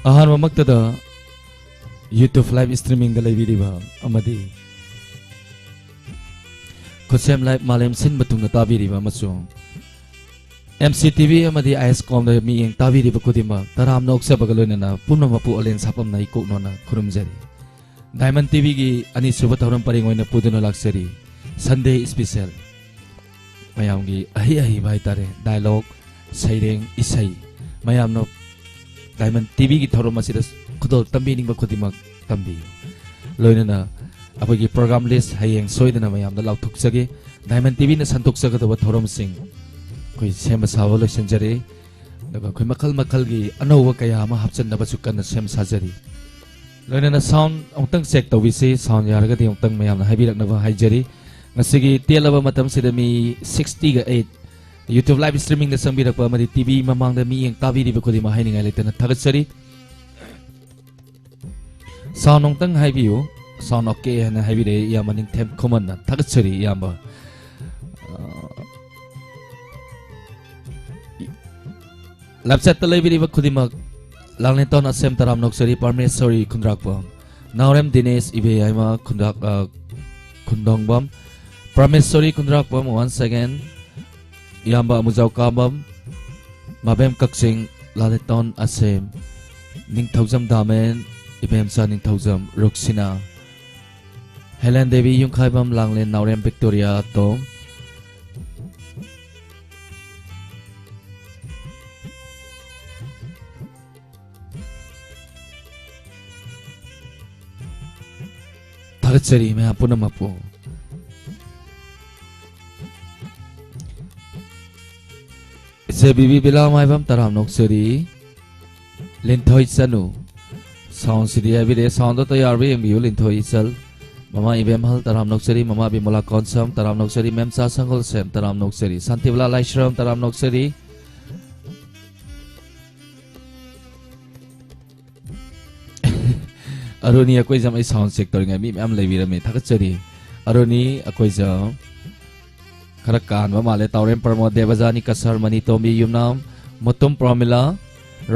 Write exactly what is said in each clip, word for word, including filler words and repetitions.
ꯑꯍꯥꯟꯕꯃꯛꯇꯗ YouTube live streamingꯗ ꯂꯩꯕꯤꯔꯤꯕ ꯑꯃꯗꯤ ꯈꯨꯠꯁꯦꯝ Live ꯃꯥꯂꯦꯝ ꯁꯤꯟꯕ ꯊꯨꯡꯅ ꯇꯥꯕꯤꯔꯤꯕ ꯑꯃꯁꯨꯡ MCTV ꯑꯃꯗꯤ ISCOMꯗ ꯃꯤꯠꯌꯦꯡ ꯇꯥꯕꯤꯔꯤꯕ ꯈꯨꯗꯤꯡꯃꯛ ꯇꯔꯥꯝꯅ ꯑꯣꯛꯆꯕꯒ ꯂꯣꯏꯅꯅ ꯄꯨꯝꯅꯃꯛꯄꯨ ꯑꯂꯦꯟ ꯁꯥꯄꯝꯅ ꯏꯀꯣꯛꯅꯣꯅ ꯈꯨꯔꯨꯝꯖꯔꯤ꯫ Diamond TVꯒꯤ ꯑꯅꯤꯁꯨꯕ ꯊꯧꯔꯝ ꯄꯔꯦꯡ ꯑꯣꯏꯅ ꯄꯨꯗꯨꯅ ꯂꯥꯛꯆꯔꯤ꯫ Sunday Special꯫ ꯃꯌꯥꯝꯒꯤ ꯑꯍꯩ ꯑꯍꯩꯕ ꯍꯥꯏꯇꯥꯔꯦ, dialogue, ꯁꯩꯔꯦꯡ, ꯏꯁꯩ, ꯃꯌꯥꯝꯅ Diamond TVꯒꯤ ꯊꯧꯔꯝ ꯑꯁꯤꯗ ꯈꯨꯗꯣꯜ ꯇꯝꯕꯤꯅꯤꯡꯕ ꯈꯨꯗꯤꯡꯃꯛ ꯇꯝꯕꯤꯌꯨ꯫ ꯂꯣꯏꯅꯅ ꯑꯩꯈꯣꯏꯒꯤ program list ꯍꯌꯦꯡ ꯁꯣꯏꯗꯅ ꯃꯌꯥꯝꯗ ꯂꯥꯎꯊꯣꯛꯆꯒꯦ꯫ Diamond TVꯅ ꯁꯟꯗꯣꯛꯆꯒꯗꯕ ꯊꯧꯔꯝꯁꯤꯡ ꯑꯩꯈꯣꯏ ꯁꯦꯝꯕ ꯁꯥꯕ ꯂꯣꯏꯁꯤꯟꯖꯔꯦ꯫ ꯑꯗꯨꯒ ꯑꯩꯈꯣꯏ ꯃꯈꯜ ꯃꯈꯜꯒꯤ ꯑꯅꯧꯕ ꯀꯌꯥ ꯑꯃ ꯍꯥꯞꯆꯤꯟꯅꯕꯁꯨ ꯀꯟꯅ ꯁꯦꯝ ꯁꯥꯖꯔꯤ꯫ ꯂꯣꯏꯅꯅ sound ꯑꯃꯨꯛꯇꯪ check ꯇꯧꯕꯤꯁꯤ, sound ꯌꯥꯔꯒꯗꯤ ꯑꯃꯨꯛꯇꯪ ꯃꯌꯥꯝꯅ ꯍꯥꯏꯕꯤꯔꯛꯅꯕ ꯍꯥꯏꯖꯔꯤ꯫ ꯉꯁꯤꯒꯤ ꯇꯦꯜꯂꯕ ꯃꯇꯝꯁꯤꯗ ꯃꯤ sixty eight YouTube live streamingꯗ ꯆꯪꯕꯤꯔꯛꯄ ꯑꯃꯗꯤ TV ꯃꯃꯥꯡꯗ ꯃꯤꯠꯌꯦꯡ ꯇꯥꯕꯤꯔꯤꯕ ꯈꯨꯗꯤꯡꯃꯛ ꯍꯥꯏꯅꯤꯡꯉꯥꯏ ꯂꯩꯇꯅ ꯊꯥꯒꯠꯆꯔꯤ꯫ Sound ꯑꯃꯨꯛꯇꯪ ꯍꯥꯏꯕꯤꯌꯨ꯫ Sound okay ꯍꯥꯏꯅ ꯍꯥꯏꯕꯤꯔꯛꯑꯦ ꯏꯌꯥꯝꯕ ꯅꯤꯡꯊꯦꯝ ꯈꯨꯃꯟꯅ꯫ ꯊꯥꯒꯠꯆꯔꯤ ꯏꯌꯥꯝꯕ꯫ ꯑ, ꯂꯞꯆꯠꯇ ꯂꯩꯕꯤꯔꯤꯕ ꯈꯨꯗꯤꯡꯃꯛ, ꯂꯥꯡꯂꯦꯟꯇꯣꯟ ꯑꯁꯦꯝ ꯇꯔꯥꯝꯅ ꯑꯣꯛꯆꯔꯤ, ꯄꯔꯃꯦꯁꯣꯔꯤ ꯈꯨꯟꯗ꯭ꯔꯥꯛꯄꯝ, ꯅꯥꯎꯔꯦꯝ ꯗꯤꯅꯦꯁ ꯏꯕꯦꯌꯥꯏꯃ ꯈꯨꯟꯗ꯭ꯔꯥꯛ-, ꯑ, ꯈꯨꯟꯗꯣꯡꯕꯝ, ꯄꯔꯃꯦꯁꯣꯔꯤ ꯈꯨꯟꯗ꯭ꯔꯥꯛꯄꯝ, once again, ꯏꯌꯥꯝꯕ ꯑꯃꯨꯖꯥꯎ ꯀꯥꯕꯝ, ꯃꯕꯦꯝ ꯀꯛꯆꯤꯡ, ꯂꯥꯡꯂꯦꯟꯇꯣꯟ ꯑꯁꯦꯝ, ꯅꯤꯡꯊꯧꯖꯝ ꯗꯥꯃꯦꯟ, ꯏꯕꯦꯝꯆꯥ ꯅꯤꯡꯊꯧꯖꯝ, ꯔꯨꯛꯁꯤꯅꯥ, ꯍꯦꯂꯦꯟ ꯗꯦꯕꯤ ꯌꯨꯝꯈꯥꯏꯕꯝ, ꯂꯥꯡꯂꯦꯟ ꯅꯥꯎꯔꯦꯝ ꯕꯤꯛꯇꯣꯔꯤꯌꯥ ꯇꯣꯝ, ꯊꯥꯒꯠꯆꯔꯤ ꯃꯌꯥꯝ ꯄꯨꯝꯅꯃꯛꯄꯨ꯫ ꯏꯆꯦ ꯕꯤꯕꯤ ꯕꯤꯂꯥ ꯃꯥꯏꯕꯝ ꯇꯔꯥꯝꯅ ꯑꯣꯛꯆꯔꯤ꯫ ꯂꯤꯟꯊꯣꯏ ꯆꯅꯨ꯫ Soundꯁꯤꯗꯤ ꯍꯥꯏꯕꯤꯔꯛꯑꯦ꯫ Soundꯗꯣ ꯇꯌꯥꯔꯕ ꯌꯦꯡꯕꯤꯌꯨ, ꯂꯤꯟꯊꯣꯏ ꯏꯆꯜ꯫ ꯃꯃꯥ ꯏꯕꯦꯝꯍꯜ ꯇꯔꯥꯝꯅ ꯑꯣꯛꯆꯔꯤ, ꯃꯃꯥ ꯕꯤꯃꯣꯂꯥ ꯀꯣꯟꯁꯝ ꯇꯔꯥꯝꯅ ꯑꯣꯛꯆꯔꯤ, ꯃꯦꯝꯆꯥ ꯁꯪꯒꯣꯜꯁꯦꯝ ꯇꯔꯥꯝꯅ ꯑꯣꯛꯆꯔꯤ, ꯁꯥꯟꯇꯤꯕꯂꯥ ꯂꯥꯏꯁ꯭ꯔꯝ ꯇꯔꯥꯝꯅ ꯑꯣꯛꯆꯔꯤ꯫ ꯑꯔꯨꯅꯤ ꯑꯀꯣꯏꯖꯝ, ꯑꯩ sound check ꯇꯧꯔꯤꯉꯩ ꯃꯤ ꯃꯌꯥꯝ ꯂꯩꯕꯤꯔꯝꯃꯦ, ꯊꯥꯒꯠꯆꯔꯤ꯫ ꯑꯔꯨꯅꯤ ꯑꯀꯣꯏꯖꯝ, ꯈꯔ ꯀꯥꯟꯕ ꯃꯥꯜꯂꯦ꯫ ꯇꯥꯎꯔꯦꯝ ꯄ꯭ꯔꯃꯣꯗ, ꯗꯦꯕꯖꯥꯅꯤ ꯀꯁꯔ, ꯃꯅꯤ ꯇꯣꯝꯕꯤ ꯌꯨꯝꯅꯥꯝ, ꯃꯨꯇꯨꯝ ꯄ꯭ꯔꯣꯃꯤꯂꯥ,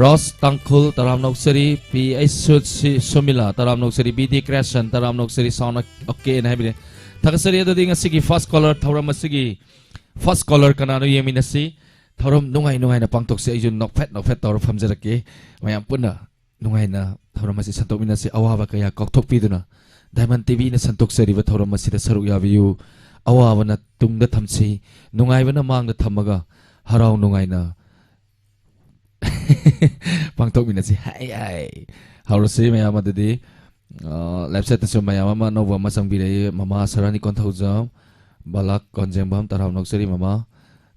ꯔꯣꯁ ꯇꯥꯡꯈꯨꯜ, ꯇꯔꯥꯝꯅ ꯑꯣꯛꯆꯔꯤ꯫ ꯄꯤ ꯑꯩꯆ ꯁꯨꯠ ꯁꯤ ꯁꯨꯃꯤꯂꯥ, ꯇꯔꯥꯝꯅ ꯑꯣꯛꯆꯔꯤ꯫ ꯕꯤ ꯗꯤ ꯀ꯭ꯔꯤꯌꯦꯁꯟ, ꯇꯔꯥꯝꯅ ꯑꯣꯛꯆꯔꯤ꯫ ꯁꯥꯎꯟ ꯑꯣꯀꯦꯅ ꯍꯥꯏꯕꯤꯔꯦ꯫ ꯊꯥꯒꯠꯆꯔꯤ꯫ ꯑꯗꯨꯗꯤ ꯉꯁꯤꯒꯤ ꯐꯥꯔꯁ ꯀꯣꯂꯔ, ꯊꯧꯔꯝ ꯑꯁꯤꯒꯤ ꯐꯥꯔꯁ ꯀꯣꯂꯔ ꯀꯅꯥꯅꯣ ꯌꯦꯡꯃꯤꯟꯅꯁꯤ꯫ ꯊꯧꯔꯝ ꯅꯨꯡꯉꯥꯏ ꯅꯨꯡꯉꯥꯏꯅ ꯄꯥꯡꯊꯣꯛꯁꯤ꯫ ꯑꯩꯁꯨ ꯅꯣꯛꯐꯦꯠ ꯅꯣꯛꯐꯦꯠ ꯇꯧꯔ ꯐꯝꯖꯔꯛꯀꯦ꯫ ꯃꯌꯥꯝ ꯄꯨꯟꯅ ꯅꯨꯡꯉꯥꯏꯅ ꯊꯧꯔꯝ ꯑꯁꯤ ꯁꯟꯗꯣꯛꯃꯤꯟꯅꯁꯤ꯫ ꯑꯋꯥꯕ ꯀꯌꯥ ꯀꯥꯎꯊꯣꯛꯄꯤꯗꯨꯅ ꯗꯥꯏꯃꯟ ꯇꯤꯚꯤꯅ ꯁꯟꯗꯣꯛꯆꯔꯤꯕ ꯊꯧꯔꯝ ꯑꯁꯤꯗ ꯁꯔꯨꯛ ꯌꯥꯕꯤꯌꯨ꯫ ꯑꯋꯥꯕꯅ ꯇꯨꯡꯗ ꯊꯝꯁꯤ, ꯅꯨꯡꯉꯥꯏꯕꯅ ꯃꯥꯡꯗ ꯊꯝꯃꯒ ꯍꯔꯥꯎ ꯅꯨꯡꯉꯥꯏꯅ ꯄꯥꯡꯊꯣꯛꯃꯤꯟꯅꯁꯤ꯫ ꯍꯥꯏ ꯍꯥꯏ꯫ ꯍꯧꯔꯁꯤ ꯃꯌꯥꯝ꯫ ꯑꯗꯨꯗꯤ, ꯑ, ꯂꯥꯏꯞ ꯆꯦꯠꯇꯁꯨ ꯃꯌꯥꯝ ꯑꯃ ꯑꯅꯧꯕ ꯑꯃ ꯆꯪꯕꯤꯔꯛꯏ꯫ ꯃꯃꯥ ꯁꯔꯥꯅꯤ ꯀꯣꯟꯊꯧꯖꯝ, ꯕꯂꯥꯛ ꯀꯣꯟꯖꯦꯡꯕꯝ, ꯇꯔꯥꯝ ꯅꯣꯛꯆꯔꯤ ꯃꯃꯥ,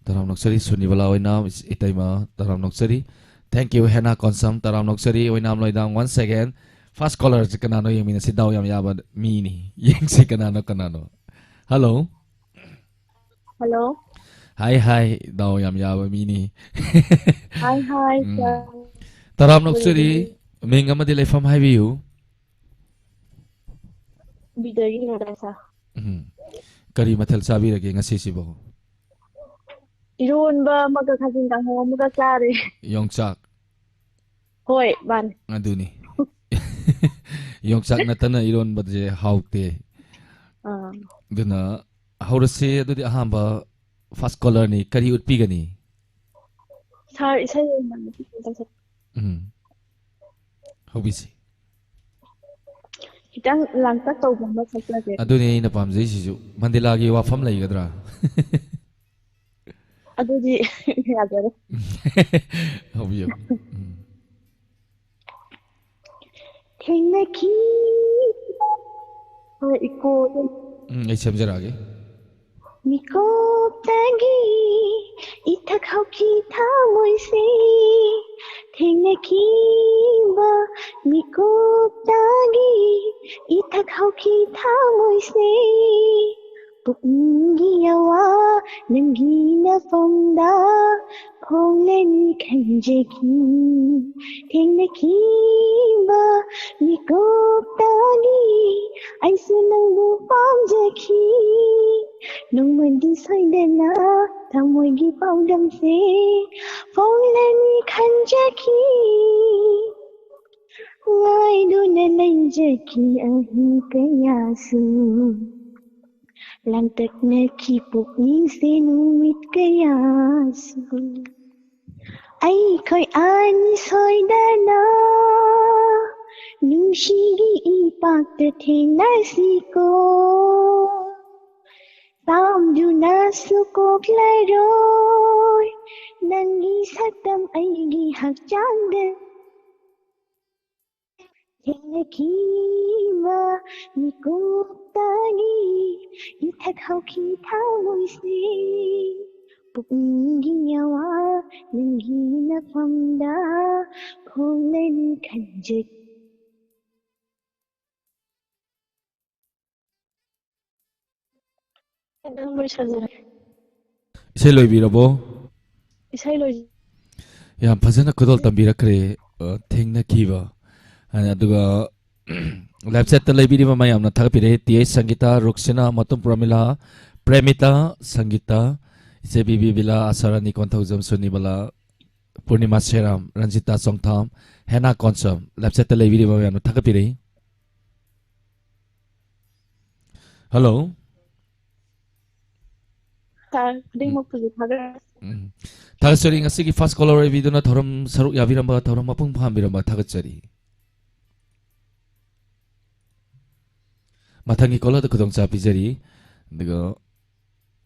ꯇꯔꯥꯝ ꯅꯣꯛꯆꯔꯤ꯫ ꯁꯨꯅꯤꯕꯂꯥ ꯑꯣꯏꯅꯥꯝ, ꯏꯇꯩꯃ, ꯇꯔꯥꯝ ꯅꯣꯛꯆꯔꯤ꯫ Thank you, ꯍꯦꯅꯥ ꯀꯣꯟꯁꯝ, ꯇꯔꯥꯝ ꯅꯣꯛꯆꯔꯤ꯫ ꯑꯣꯏꯅꯥꯝ ꯂꯣꯏꯗꯥꯡ, once again꯫ ꯐꯥꯔꯁ ꯀꯣꯂꯔꯁꯦ ꯀꯅꯥꯅꯣ ꯌꯦꯡꯃꯤꯟꯅꯁꯤ, ꯗꯥꯎ ꯌꯥꯝ ꯌꯥꯕ ꯃꯤꯅꯤ꯫ ꯌꯦꯡꯁꯤ ꯀꯅꯥꯅꯣ, ꯀꯅꯥꯅꯣ꯫ ꯍꯜꯂꯣ꯫ ꯍꯜꯂꯣ꯫ ꯍꯥꯏ, ꯍꯥꯏ, ꯗꯥꯎ ꯌꯥꯝ ꯌꯥꯕ ꯃꯤꯅꯤ꯫ ꯍꯥꯏ, ꯍꯥꯏ, ꯎꯝ꯫ ꯁꯥꯔ꯫ ꯇꯔꯥꯝ ꯅꯣꯛꯆꯔꯤ꯫ ꯃꯤꯡ ꯑꯃꯗꯤ ꯂꯩꯐꯝ ꯍꯥꯏꯕꯤꯌꯨ꯫ ꯕꯤꯗꯔꯤ ꯅꯣꯗꯥ, ꯁꯥꯔ꯫ ꯎꯝ꯫ ꯀꯔꯤ ꯃꯊꯦꯜ ꯆꯥꯕꯤꯔꯒꯦ ꯉꯁꯤꯁꯤꯕꯣ? ꯏꯔꯣꯟꯕ ꯑꯃꯒ ꯈꯥꯖꯤꯡ ꯀꯥꯡꯍꯧ ꯑꯃꯒ ꯆꯥꯔꯦ꯫ ꯌꯣꯡꯆꯥꯛ꯫ ꯍꯣꯏ, ꯃꯥꯅꯦ꯫ ꯑꯗꯨꯅꯤ꯫ ꯌꯣꯡꯆꯥꯛ ꯅꯠꯇꯅ ꯏꯔꯣꯟꯕꯁꯦ ꯍꯥꯎꯇꯦ꯫ ꯑꯥ꯫ ꯑꯗꯨꯅ ꯍꯧꯔꯁꯤ꯫ ꯑꯗꯨꯗꯤ ꯑꯍꯥꯟꯕ ꯐꯥꯔꯁ ꯀꯣꯂꯔꯅꯤ꯫ ꯀꯔꯤ ꯎꯠꯄꯤꯒꯅꯤ? ꯁꯥꯔ, ꯏꯁꯩ ꯑꯣꯏꯅ ꯑꯃꯨꯛ ꯇꯧꯁꯛ- ꯎꯝ꯫ ꯍꯧꯕꯤꯁꯤ꯫ ꯈꯤꯇꯪ ꯂꯥꯡꯇꯛ ꯇꯧꯕ ꯑꯃ ꯁꯛꯆꯒꯦ꯫ ꯑꯗꯨꯅꯤ ꯑꯩꯅ ꯄꯥꯝꯖꯩꯁꯤꯁꯨ꯫ ꯃꯟꯗꯦꯂꯥꯒꯤ ꯋꯥꯐꯝ ꯂꯩꯒꯗ꯭ꯔꯥ? ꯑꯗꯨꯗꯤ ꯌꯥꯖꯔꯦ꯫ ꯍꯧꯕꯤꯌꯨ꯫ ꯎꯝ꯫ ꯊꯦꯡꯅꯈꯤ ꯍꯣꯏ, ꯏꯀꯣ ꯑꯗꯨꯝ꯫ ꯎꯝ, ꯑꯩ ꯁꯦꯝꯖꯔꯛꯑꯒꯦ꯫ ꯃꯤꯀꯨꯞꯇꯒꯤ ꯏꯊꯛ ꯍꯧꯈꯤ ꯊꯃꯣꯏꯁꯦ꯫ ꯊꯦꯡꯅꯈꯤꯕ ꯃꯤꯀꯨꯞꯇꯒꯤ ꯏꯊꯛ ꯍꯧꯈꯤ ꯊꯃꯣꯏꯁꯦ꯫ ꯄꯨꯛꯅꯤꯡꯒꯤ ꯑꯋꯥ ꯅꯪꯒꯤ ꯅꯐꯝꯗ ꯐꯣꯡꯂꯅꯤ ꯈꯟꯖꯈꯤ꯫ ꯊꯦꯡꯅꯈꯤꯕ ꯃꯤꯀꯨꯞꯇꯒꯤ ꯑꯩꯁꯨ ꯅꯪꯕꯨ ꯄꯥꯝꯖꯈꯤ꯫ ꯅꯣꯡꯃꯗꯤ ꯁꯣꯏꯗꯅ ꯊꯃꯣꯏꯒꯤ ꯄꯥꯎꯗꯝꯁꯦ ꯍꯣꯡꯂꯅꯤ ꯈꯟꯖꯈꯤ, ꯉꯥꯏꯗꯨꯅ ꯂꯩꯖꯈꯤ ꯑꯍꯤꯡ ꯀꯌꯥꯁꯨ꯫ ꯂꯥꯡꯇꯛꯅꯈꯤ ꯄꯨꯛꯅꯤꯡꯁꯦ ꯅꯨꯃꯤꯠ ꯀꯌꯥꯁꯨ꯫ ꯑꯩꯈꯣꯏ ꯑꯅꯤ ꯁꯣꯏꯗꯅ ꯅꯨꯡꯁꯤꯒꯤ ꯏꯄꯥꯛꯇ ꯊꯦꯡꯅꯁꯤꯀꯣ꯫ ꯇꯥꯝꯗꯨꯅꯁꯨ ꯀꯣꯛꯂꯔꯣꯏ ꯅꯪꯒꯤ ꯁꯛꯇꯝ ꯑꯩꯒꯤ ꯍꯛꯆꯥꯡꯗ꯫ ꯊꯦꯡꯅꯈꯤꯕ ꯃꯤꯀꯨꯞꯇꯒꯤ ꯏꯊꯛ ꯍꯧꯈꯤ ꯊꯃꯣꯏꯁꯦ꯫ ꯄꯨꯛꯅꯤꯡꯒꯤ ꯌꯥꯋꯥ ꯅꯪꯒꯤ ꯅꯐꯝꯗ ꯐꯣꯡꯂꯅꯤ ꯈꯟꯖꯩ꯫ ꯑꯗꯨꯝ ꯂꯣꯏꯁꯜꯂꯦ꯫ ꯏꯁꯩ ꯂꯣꯏꯕꯤꯔꯕꯣ? ꯏꯁꯩ ꯂꯣꯏ꯫ ꯌꯥꯝ ꯐꯖꯅ ꯈꯨꯗꯣꯜ ꯇꯝꯕꯤꯔꯛꯈ꯭ꯔꯦ, ꯑ, ꯊꯦꯡꯅꯈꯤꯕ꯫ ꯑ, ꯑꯗꯨꯒ live chatꯇ ꯂꯩꯕꯤꯔꯤꯕ ꯃꯌꯥꯝꯅ ꯊꯥꯒꯠꯄꯤꯔꯦ꯫ ꯇꯤ ꯑꯩꯆ ꯁꯪꯒꯤꯇꯥ, ꯔꯨꯛꯁꯤꯅꯥ, ꯃꯇꯨꯝ ꯄ꯭ꯔꯃꯤꯂꯥ, ꯄ꯭ꯔꯦꯃꯤꯇꯥ, ꯁꯪꯒꯤꯇꯥ, ꯏꯆꯦ ꯕꯤꯕꯤ ꯕꯤꯂꯥ, ꯑꯁꯥ ꯔꯥꯅꯤ ꯀꯣꯟꯊꯧꯖꯝ, ꯁꯨꯅꯤꯕꯂꯥ, ꯄꯨꯔꯅꯤꯃꯥ ꯁꯦꯔꯥꯝ, ꯔꯟꯖꯤꯇꯥ ꯆꯣꯡꯊꯥꯝ, ꯍꯦꯅꯥ ꯀꯣꯟꯁꯝ, live chatꯇ ꯂꯩꯕꯤꯔꯤꯕ ꯃꯌꯥꯝꯅ ꯊꯥꯒꯠꯄꯤꯔꯛꯏ꯫ ꯍꯜꯂꯣ꯫ ꯁꯥꯔ, ꯈꯨꯗꯤꯡꯃꯛꯄꯨꯁꯨ ꯊꯥꯒꯠ- ꯎꯝ꯫ ꯊꯥꯒꯠꯆꯔꯤ꯫ ꯉꯁꯤꯒꯤ first caller ꯑꯣꯏꯕꯤꯗꯨꯅ ꯊꯧꯔꯝ ꯁꯔꯨꯛ ꯌꯥꯕꯤꯔꯝꯕ, ꯊꯧꯔꯝ ꯃꯄꯨꯡ ꯐꯥꯍꯟꯕꯤꯔꯝꯕ ꯊꯥꯒꯠꯆꯔꯤ꯫ ꯃꯊꯪꯒꯤ callerꯗ ꯈꯨꯗꯣꯡꯆꯥꯕ ꯄꯤꯖꯔꯤ꯫ ꯑꯗꯨꯒ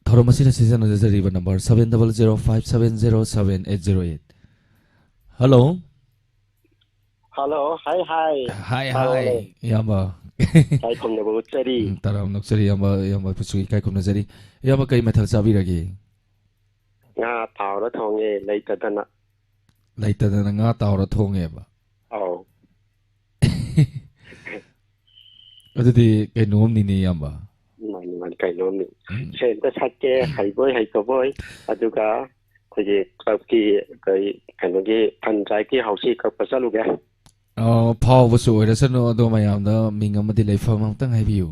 ꯊꯧꯔꯝ ꯑꯁꯤꯗ ꯁꯤꯖꯤꯟꯅꯖꯔꯤꯕ number seven double zero five seven zero seven eight zero eight꯫ Hello. Hello, hi, hi. Hi, ꯇꯥꯕ꯭ꯔꯣ? ꯍꯥꯏ, ꯏꯌꯥꯝꯕ꯫ ꯏꯀꯥꯏ ꯈꯨꯝꯅꯕ ꯎꯠꯆꯔꯤ꯫ ꯎꯝ, ꯇꯔꯥꯝ ꯅꯣꯛꯆꯔꯤ, ꯏꯌꯥꯝꯕ, ꯏꯌꯥꯝꯕꯕꯨꯁꯨ ꯏꯀꯥꯏ ꯈꯨꯝꯅꯖꯔꯤ꯫ ꯏꯌꯥꯝꯕ, ꯀꯔꯤ ꯃꯊꯦꯜ ꯆꯥꯕꯤꯔꯒꯦ? ꯉꯥ ꯇꯥꯎꯔ ꯊꯣꯡꯉꯦ, ꯂꯩꯇꯗꯅ꯫ ꯂꯩꯇꯗꯅ ꯉꯥ ꯇꯥꯎꯔ ꯊꯣꯡꯉꯦꯕ? ꯑꯧ꯫ ꯑꯗꯨꯗꯤ ꯀꯩꯅꯣꯝꯅꯤꯅꯦ, ꯏꯌꯥꯝꯕ꯫ ꯃꯥꯅꯤ, ꯃꯥꯅꯤ, ꯀꯩꯅꯣꯝꯅꯤ꯫ ꯎꯝ꯫ ꯏꯁꯩ ꯑꯝꯇ ꯁꯛꯀꯦ, ꯍꯩꯕꯣꯏ ꯍꯩꯇꯕꯣꯏ, ꯑꯗꯨꯒ ꯑꯩꯈꯣꯏꯒꯤ clubꯀꯤ ꯀꯩ, ꯀꯩꯅꯣꯒꯤ fund driveꯀꯤ ꯍꯥꯎꯁꯤ ꯀꯛꯄ ꯆꯠꯂꯨꯒꯦ꯫ ꯑꯣ, ꯐꯥꯎꯕꯁꯨ ꯑꯣꯏꯔꯁꯅꯨ, ꯑꯗꯣ ꯃꯌꯥꯝꯗ ꯃꯤꯡ ꯑꯃꯗꯤ ꯂꯩꯐꯝ ꯑꯃꯇꯪ ꯍꯥꯏꯕꯤꯌꯨ꯫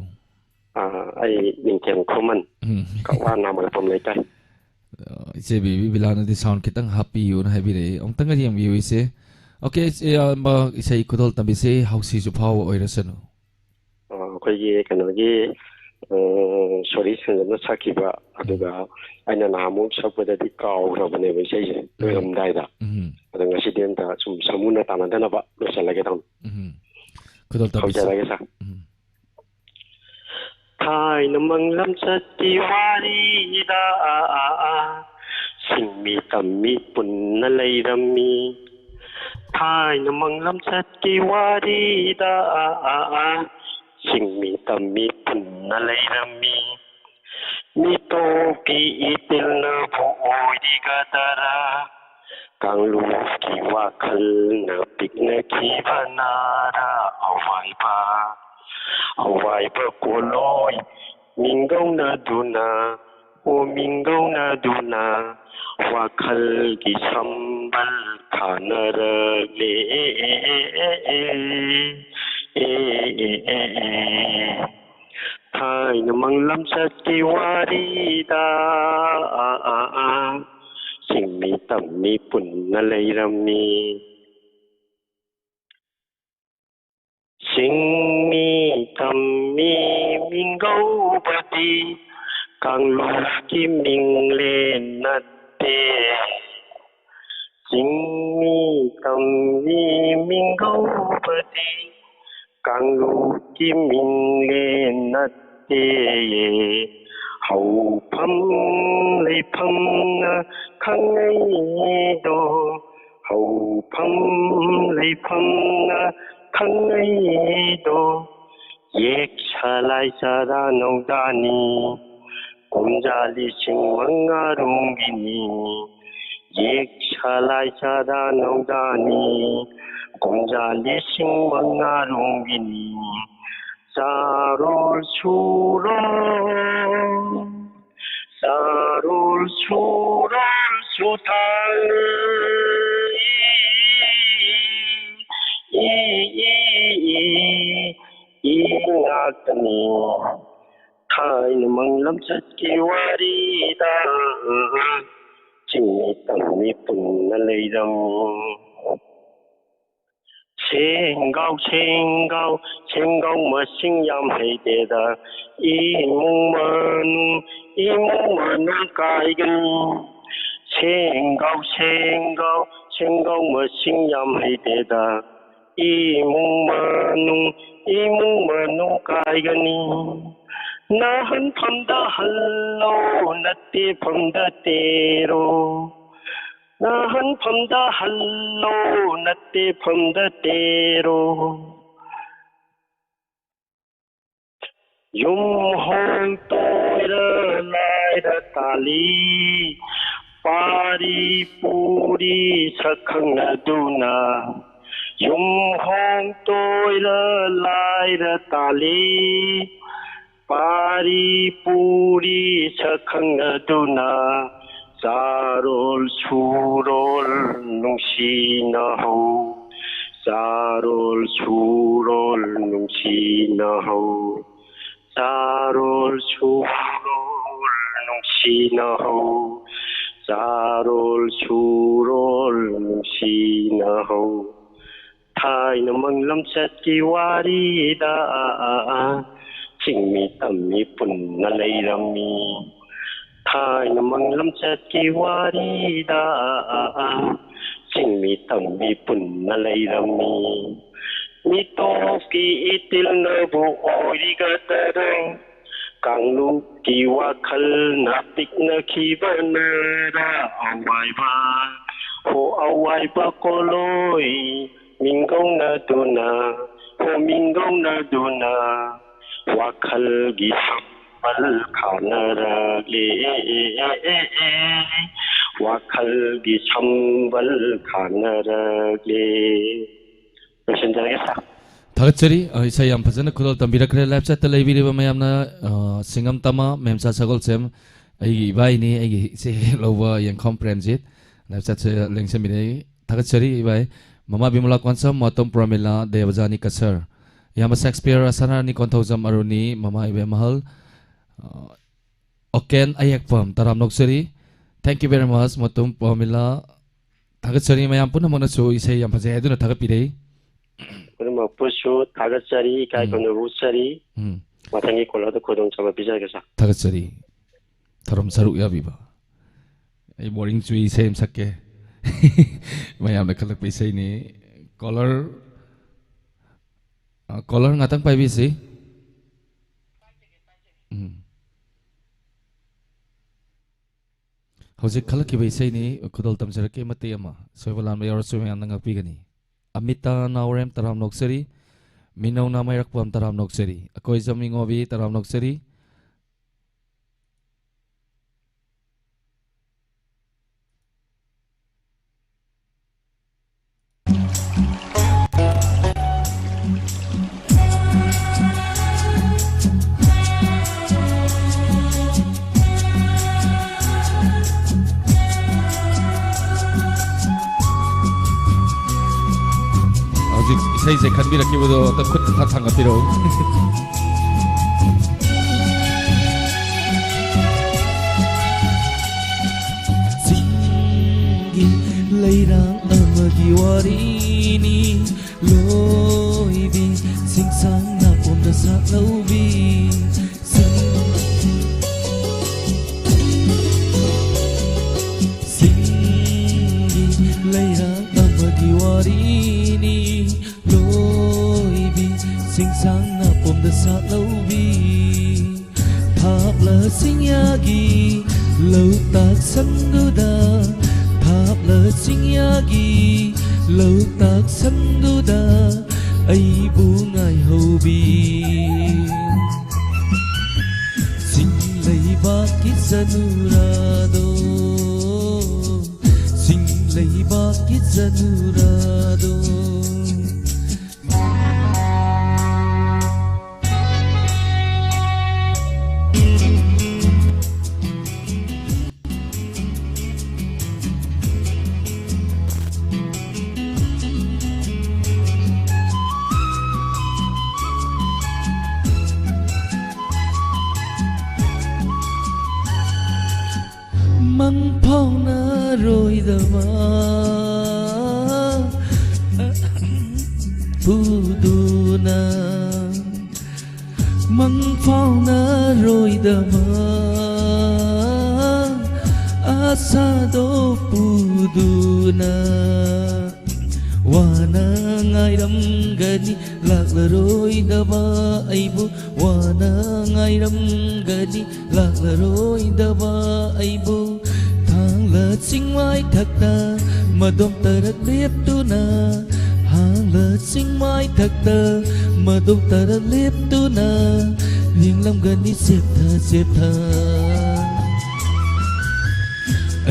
ꯑꯥ, ꯑꯩ ꯅꯤꯡꯊꯦꯝ ꯈꯨꯃꯟ, ꯎꯝ꯫ ꯀꯛꯋꯥ ꯅꯥꯃꯣꯏ ꯄꯝ ꯂꯩꯀꯥꯏ꯫ ꯑ, ꯏꯆꯦ ꯕꯤꯕꯤ ꯕꯤꯂꯥꯅꯗꯤ sound ꯈꯤꯇꯪ ꯍꯥꯞꯄꯤꯌꯨꯅ ꯍꯥꯏꯕꯤꯔꯛꯏ꯫ ꯑꯃꯨꯛꯇꯪꯒ ꯌꯦꯡꯕꯤꯌꯨ ꯏꯆꯦ꯫ Okay, ꯏꯆꯦ, ꯑꯌꯥꯝꯕ ꯏꯁꯩ ꯈꯨꯗꯣꯜ ꯇꯝꯕꯤꯁꯦ ꯍꯧꯁꯤꯁꯨ ꯐꯥꯎꯕ ꯑꯣꯏꯔꯁꯅꯨ꯫ ꯑ, ꯑꯩꯈꯣꯏꯒꯤ ꯀꯩꯅꯣꯒꯤ, ꯑ, ꯁꯣꯔꯤ ꯁꯟꯖꯝꯅ ꯁꯛꯈꯤꯕ, ꯑꯗꯨꯒ ꯑꯩꯅ ꯅꯍꯥꯟꯃꯨꯛ ꯁꯛꯄꯗꯗꯤ ꯀꯥꯎꯈ꯭ꯔꯕꯅꯦꯕ ꯏꯁꯩꯁꯦ, ꯎꯝ꯫ ꯂꯣꯏꯔꯝꯗꯥꯏꯗ꯫ ꯎꯝ꯫ ꯑꯗꯣ ꯉꯁꯤꯗꯤ ꯑꯝꯇ ꯁꯨꯝ ꯁꯃꯨꯅ ꯇꯥꯟꯅꯗꯅꯕ ꯂꯣꯏꯁꯤꯜꯂꯒꯦ ꯇꯧꯅꯤ꯫ ꯎꯝ꯫ ꯈꯨꯗꯣꯜ ꯇꯝꯕꯤꯁꯤ꯫ ꯍꯧꯖꯔꯒꯦ, ꯁꯥꯔ꯫ ꯎꯝ꯫ ꯊꯥꯏꯅ ꯃꯪꯂꯝꯆꯠꯀꯤ ꯋꯥꯔꯤꯗ, ꯑꯥ, ꯑꯥ, ꯑꯥ, ꯁꯤꯡꯃꯤ ꯇꯝꯃꯤ ꯄꯨꯟꯅ ꯂꯩꯔꯝꯃꯤ꯫ ꯊꯥꯏꯅ ꯃꯪꯂꯝꯆꯠꯀꯤ ꯋꯥꯔꯤꯗ, ꯑꯥ, ꯑꯥ, ꯑꯥ, ꯁꯤꯡꯃꯤ ꯇꯝꯃꯤ ꯄꯨꯟꯅ ꯂꯩꯔꯝꯃꯤ꯫ ꯃꯤꯇꯣꯞꯀꯤ ꯏꯇꯤꯜꯅꯕꯨ ꯑꯣꯏꯔꯤꯒꯗꯔꯥ? ꯀꯥꯡꯂꯨꯞꯀꯤ ꯋꯥꯈꯜꯅ ꯄꯤꯛꯅꯈꯤꯕ ꯅꯥꯔꯥ? ꯑꯋꯥꯏꯕ, ꯑꯋꯥꯏꯕ ꯀꯣꯂꯣꯏ ꯃꯤꯡꯒꯧꯅꯗꯨꯅ, ꯑꯣ ꯃꯤꯡꯒꯧꯅꯗꯨꯅ, ꯋꯥꯈꯜꯒꯤ ꯁꯝꯕꯜ ꯊꯥꯅꯔꯝꯃꯤ꯫ ꯊꯥꯏꯅ ꯃꯪꯂꯝꯆꯠꯀꯤ ꯋꯥꯔꯤꯗ, ꯑꯥ, ꯑꯥ, ꯑꯥ, ꯁꯤꯡꯃꯤ ꯇꯝꯃꯤ ꯄꯨꯟꯅ ꯂꯩꯔꯝꯃꯤ꯫ ꯁꯤꯡꯃꯤ ꯇꯝꯃꯤ ꯃꯤꯡꯒꯧꯕꯗꯤ ꯀꯥꯡꯂꯨꯞꯀꯤ ꯃꯤꯡꯂꯦꯟ ꯅꯠꯇꯦ꯫ ꯆꯤꯡꯃꯤ ꯇꯝꯃꯤ ꯃꯤꯡꯒꯧꯕꯗꯤ ꯀꯥꯡꯂꯨꯞꯀꯤ ꯃꯤꯡꯂꯦꯟ ꯅꯠꯇꯦ꯫ ꯍꯧꯐꯝ ꯂꯩꯐꯝꯅ ꯈꯪꯅꯩꯗꯣ, ꯍꯧꯐꯝ ꯂꯩꯐꯝꯅ ꯈꯪꯅꯩꯗꯣ, ꯌꯦꯛ ꯁꯂꯥꯏ ꯆꯔꯥ ꯅꯧꯗꯥꯅꯤ꯫ ꯀꯨꯝꯖꯥ ꯂꯤꯁꯤꯡ ꯃꯉꯥꯔꯣꯝꯒꯤꯅꯤ꯫ ꯌꯦꯛ ꯁꯂꯥꯏ ꯆꯔꯥ ꯅꯧꯗꯥꯅꯤ꯫ ꯀꯨꯝꯖꯥ ꯂꯤꯁꯤꯡ ꯃꯉꯥꯔꯣꯝꯒꯤꯅꯤ꯫ ꯆꯥꯔꯣꯜ ꯁꯨꯔꯣꯜ, ꯆꯥꯔꯣꯜ ꯁꯨꯔꯣꯜ ꯆꯨꯊꯥꯡ E, E, E, E, E ꯉꯥꯛꯇꯅꯤ꯫ ꯊꯥꯏꯅ ꯃꯪꯂꯝꯆꯠꯀꯤ ꯋꯥꯔꯤꯗ ꯆꯤꯡꯃꯤ ꯇꯝꯃꯤ ꯄꯨꯟꯅ ꯂꯩꯔꯝꯃꯤ꯫ ꯁꯦꯡꯒꯥꯎ ꯁꯦꯡꯒꯥꯎ ꯁꯦꯡꯒꯥꯎ ꯃꯁꯤꯡ ꯌꯥꯝ ꯍꯩꯇꯦꯗ, ꯏꯃꯨꯡ ꯃꯅꯨꯡ ꯏꯃꯨꯡ ꯃꯅꯨꯡ ꯀꯥꯏꯒꯅꯤ꯫ ꯁꯦꯡꯒꯥꯎ ꯁꯦꯡꯒꯥꯎ ꯁꯦꯡꯒꯥꯎ ꯃꯁꯤꯡ ꯌꯥꯝ ꯍꯩꯇꯦꯗ, ꯏꯃꯨꯡ ꯃꯅꯨꯡ ꯏꯃꯨꯡ ꯃꯅꯨꯡ ꯀꯥꯏꯒꯅꯤ꯫ ꯅꯥꯍꯟꯐꯝꯗ ꯍꯜꯂꯣ, ꯅꯠꯇꯦꯐꯝꯗ ꯇꯦꯔꯣ꯫ ꯅꯥꯍꯟꯐꯝꯗ ꯍꯜꯂꯣ, ꯅꯠꯇꯦꯐꯝꯗ ꯇꯦꯔꯣ꯫ ꯌꯨꯝ ꯍꯣꯡꯇꯣꯏꯔ ꯂꯥꯏꯔ ꯇꯥꯜꯂꯤ, ꯄꯥꯔꯤ ꯄꯨꯔꯤ ꯁꯛ ꯈꯪꯅꯗꯨꯅ꯫ ꯌꯨꯝ ꯍꯣꯡꯇꯣꯏꯔ ꯂꯥꯏꯔ ꯇꯥꯜꯂꯤ, ꯄꯥꯔꯤ ꯄꯨꯔꯤ ꯁꯛ ꯈꯪꯅꯗꯨꯅ꯫ ꯆꯥꯔꯣꯜ ꯁꯨꯔꯣꯜ ꯅꯨꯡꯁꯤꯅꯍꯧ, ꯆꯥꯔꯣꯜ ꯁꯨꯔꯣꯜ ꯅꯨꯡꯁꯤꯅꯍꯧ꯫ ꯆꯥꯔꯣꯜ ꯁꯨꯔꯣꯜ ꯅꯨꯡꯁꯤꯅꯍꯧ, ꯆꯥꯔꯣꯜ ꯁꯨꯔꯣꯜ ꯅꯨꯡꯁꯤꯅꯍꯧ꯫ ꯊꯥꯏꯅ ꯃꯪꯂꯝꯆꯠꯀꯤ ꯋꯥꯔꯤꯗ ꯆꯤꯡꯃꯤ ꯇꯝꯃꯤ ꯄꯨꯟꯅ ꯂꯩꯔꯝꯃꯤ꯫ ꯊꯥꯏꯅ ꯃꯪꯂꯝꯆꯠꯀꯤ ꯋꯥꯔꯤꯗ ꯆꯤꯡꯃꯤ ꯇꯝꯃꯤ ꯄꯨꯟꯅ ꯂꯩꯔꯝꯃꯤ꯫ ꯃꯤꯇꯣꯞꯀꯤ ꯏꯇꯤꯜꯅꯕꯨ ꯑꯣꯏꯔꯤꯒꯗꯔ, ꯀꯥꯡꯂꯨꯞꯀꯤ ꯋꯥꯈꯜꯅ ꯄꯤꯛꯅꯈꯤꯕꯅꯔ, ꯑꯋꯥꯏꯕ, ꯍꯣ ꯑꯋꯥꯏꯕ ꯀꯣꯂꯣꯏ ꯃꯤꯡꯒꯧꯅꯗꯨꯅ, ꯍꯣ ꯃꯤꯡꯒꯧꯅꯗꯨꯅ, ꯋꯥꯈꯜꯒꯤ ꯁꯝꯕꯜ ꯈꯥꯅꯔꯛꯂꯦ, ꯋꯥꯈꯜꯒꯤ ꯁꯝꯕꯜ ꯈꯥꯅꯔꯛꯂꯦ꯫ ꯂꯣꯏꯁꯤꯟꯖꯔꯒꯦ, ꯁꯥꯔ꯫ ꯊꯥꯒꯠꯆꯔꯤ꯫ ꯑ, ꯏꯁꯩ ꯌꯥꯝ ꯐꯖꯅ ꯈꯨꯗꯣꯜ ꯇꯝꯕꯤꯔꯛꯈ꯭ꯔꯦ꯫ ꯂꯥꯏꯞ ꯆꯦꯠꯇ ꯂꯩꯕꯤꯔꯤꯕ ꯃꯌꯥꯝꯅ, ꯑ, ꯁꯤꯡꯉꯝ ꯇꯃꯥ, ꯃꯦꯝꯆꯥ ꯁꯒꯣꯜꯁꯦꯝ, ꯑꯩꯒꯤ ꯏꯕꯥꯏꯅꯤ, ꯑꯩꯒꯤ ꯏꯆꯦ ꯂꯧꯕ ꯌꯦꯡꯈꯣꯝ ꯄ꯭ꯔꯦꯝꯖꯤꯠ꯫ ꯂꯥꯏꯞ ꯆꯦꯠꯁꯦ ꯂꯦꯡꯁꯤꯟꯕꯤꯔꯛꯏ꯫ ꯊꯥꯒꯠꯆꯔꯤ, ꯏꯕꯥꯏ꯫ ꯃꯃꯥ ꯕꯤꯃꯂꯥ ꯀꯣꯟꯁꯝ, ꯃꯇꯣꯝ ꯄ꯭ꯔꯃꯤꯂꯥ, ꯗꯦꯕꯖꯥꯅꯤ ꯀꯁꯔ꯫ ꯏꯌꯥꯝꯕ ꯁꯦꯛꯁꯄꯤꯌꯔ, ꯁꯅꯥꯔꯥꯅꯤ ꯀꯣꯟꯊꯧꯖꯝ ꯑꯔꯨꯅꯤ, ꯃꯃꯥ ꯏꯕꯦꯝꯃꯍꯜ, ꯑ, ꯑꯣꯀꯦꯟ ꯑꯌꯦꯛꯄꯝ, ꯇꯔꯥꯝ ꯅꯣꯛꯆꯔꯤ꯫ Thank you very much, ꯃꯇꯨꯝ ꯄ꯭ꯔꯃꯤꯂꯥ꯫ ꯊꯥꯒꯠꯆꯔꯤ꯫ ꯃꯌꯥꯝ ꯄꯨꯝꯅꯃꯛꯅꯁꯨ ꯏꯁꯩ ꯌꯥꯝ ꯐꯖꯩ ꯍꯥꯏꯗꯨꯅ ꯊꯥꯒꯠꯄꯤꯔꯛꯏ꯫ ꯄꯨꯝꯅꯃꯛꯄꯨꯁꯨ ꯊꯥꯒꯠꯆꯔꯤ, ꯏꯀꯥꯏ ꯎꯝ꯫ ꯈꯨꯝꯅꯕ ꯎꯠꯆꯔꯤ꯫ ꯎꯝ꯫ ꯃꯊꯪꯒꯤ caller ꯗ ꯈꯨꯗꯣꯡꯆꯥꯕ ꯄꯤꯖꯔꯒꯦ, sir꯫ ꯊꯥꯒꯠꯆꯔꯤ꯫ ꯊꯧꯔꯝ ꯁꯔꯨꯛ ꯌꯥꯕꯤꯕ꯫ ꯑꯩ ꯕꯣꯔꯤꯡ ꯆꯨꯏ ꯏꯁꯩ ꯑꯃ ꯁꯛꯀꯦ꯫ ꯃꯌꯥꯝꯅ ꯈꯜꯂꯛꯄ ꯏꯁꯩꯅꯤ꯫ Caller, ꯑ, caller ꯉꯥꯛꯇꯪ ꯄꯥꯏꯕꯤꯁꯤ꯫ ꯎꯝ꯫ ꯍꯧꯖꯤꯛ ꯈꯜꯂꯛꯈꯤꯕ ꯏꯁꯩꯅꯤ, ꯈꯨꯗꯣꯜ ꯇꯝꯖꯔꯛꯀꯦ ꯃꯇꯦꯛ ꯑꯃ꯫ ꯁꯣꯏꯕ ꯂꯥꯟꯕ ꯌꯥꯎꯔꯁꯨ ꯃꯌꯥꯝꯅ ꯉꯥꯛꯄꯤꯒꯅꯤ꯫ ꯑꯃꯤꯇꯥ ꯅꯥꯎꯔꯦꯝ, ꯇꯔꯥꯝ ꯅꯣꯛꯆꯔꯤ꯫ ꯃꯤꯅꯧꯅ ꯃꯩꯔꯛꯄꯝ, ꯇꯔꯥꯝ ꯅꯣꯛꯆꯔꯤ꯫ ꯑꯀꯣꯏꯖꯝ ꯏꯉꯣꯕꯤ, ꯇꯔꯥꯝ ꯅꯣꯛꯆꯔꯤ꯫ ꯍꯧꯖꯤꯛ ꯏꯁꯩꯁꯦ ꯈꯟꯕꯤꯔꯛꯈꯤꯕꯗꯣ ꯑꯝꯇ ꯈꯨꯠ ꯊꯥ-, ꯊꯥꯡꯒꯠꯄꯤꯔꯛꯎ꯫ ꯆꯤꯡꯒꯤ ꯂꯩꯔꯥꯡ ꯑꯃꯒꯤ ꯋꯥꯔꯤꯅꯤ, ꯂꯣꯏꯕꯤ ꯁꯤꯡꯁꯥꯡ ꯅꯥꯄꯣꯝꯗ ꯁꯥꯠꯍꯧꯕꯤ꯫ ꯁꯤꯡ-, ꯁꯤꯡꯒꯤ ꯂꯩꯔꯥꯡ ꯑꯃꯒꯤ ꯋꯥꯔꯤꯅꯤ, ꯂꯣꯏꯕꯤ ꯁꯤꯡꯁꯥꯡ ꯅꯥꯄꯣꯝꯗ ꯁꯥꯠꯍꯧꯕꯤ꯫ ꯊꯥꯞꯂ ꯆꯤꯡꯌꯥꯒꯤ ꯂꯣꯛꯇꯥꯛ ꯁꯪꯗꯨꯗ, ꯊꯥꯞꯂ ꯆꯤꯡꯌꯥꯒꯤ ꯂꯣꯛꯇꯥꯛ ꯁꯪꯗꯨꯗ ꯑꯩꯕꯨ ꯉꯥꯏꯍꯧꯕꯤ꯫ ꯆꯤꯡ ꯂꯩꯕꯥꯛꯀꯤ ꯆꯅꯨꯔꯥꯗꯣ, ꯆꯤꯡ ꯂꯩꯕꯥꯛꯀꯤ ꯆꯅꯨꯔꯥꯗꯣ꯫ ꯃꯪ ꯐꯥꯎꯅꯔꯣꯏꯗꯕ ꯄꯨꯗꯨꯅ, ꯃꯪ ꯐꯥꯎꯅꯔꯣꯏꯗꯕ ꯑꯁꯥꯗꯣ ꯄꯨꯗꯨꯅ, ꯋꯥꯅ ꯉꯥꯏꯔꯝꯒꯅꯤ ꯂꯥꯛꯂꯔꯣꯏꯗꯕ ꯑꯩꯕꯨ, ꯋꯥꯅ ꯉꯥꯏꯔꯝꯒꯅꯤ ꯂꯥꯛꯂꯔꯣꯏꯗꯕ ꯑꯩꯕꯨ꯫ ꯊꯥꯡꯂ ꯆꯤꯡꯃꯥꯏꯊꯛꯇ ꯃꯗꯣꯝ ꯇꯔꯛ ꯂꯦꯞꯇꯨꯅ, ꯊꯥꯡꯂ ꯆꯤꯡꯃꯥꯏꯊꯛꯇ ꯃꯗꯣꯝ ꯇꯔꯛ ꯂꯦꯞꯇꯨꯅ, ꯌꯦꯡꯂꯝꯒꯅꯤ ꯆꯦꯞꯊ ꯆꯦꯞꯊ꯫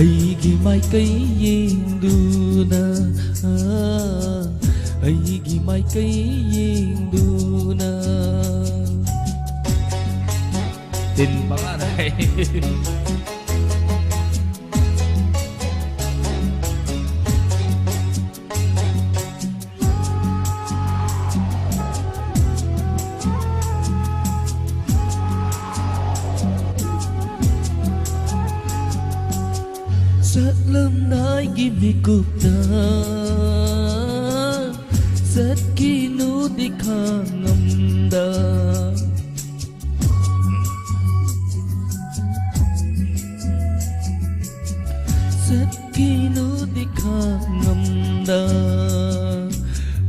ꯑꯩꯒꯤ ꯃꯥꯏꯀꯩ ꯌꯦꯡꯗꯨꯅ, ꯑꯩꯒꯤ ꯃꯥꯏꯀꯩ ꯌꯦꯡꯗꯨꯅ꯫ ꯇꯤꯟ ꯃꯉꯥꯗ ꯍꯥꯏ꯫ ꯆꯠꯂꯝꯗꯥꯏꯒꯤ ꯃꯤꯀꯨꯞꯇ ꯆꯠꯈꯤꯅꯨꯗꯤ ꯈꯥꯡꯉꯝꯗ꯫ ꯆꯠꯈꯤꯅꯨꯗꯤ ꯈꯥꯡꯉꯝꯗ꯫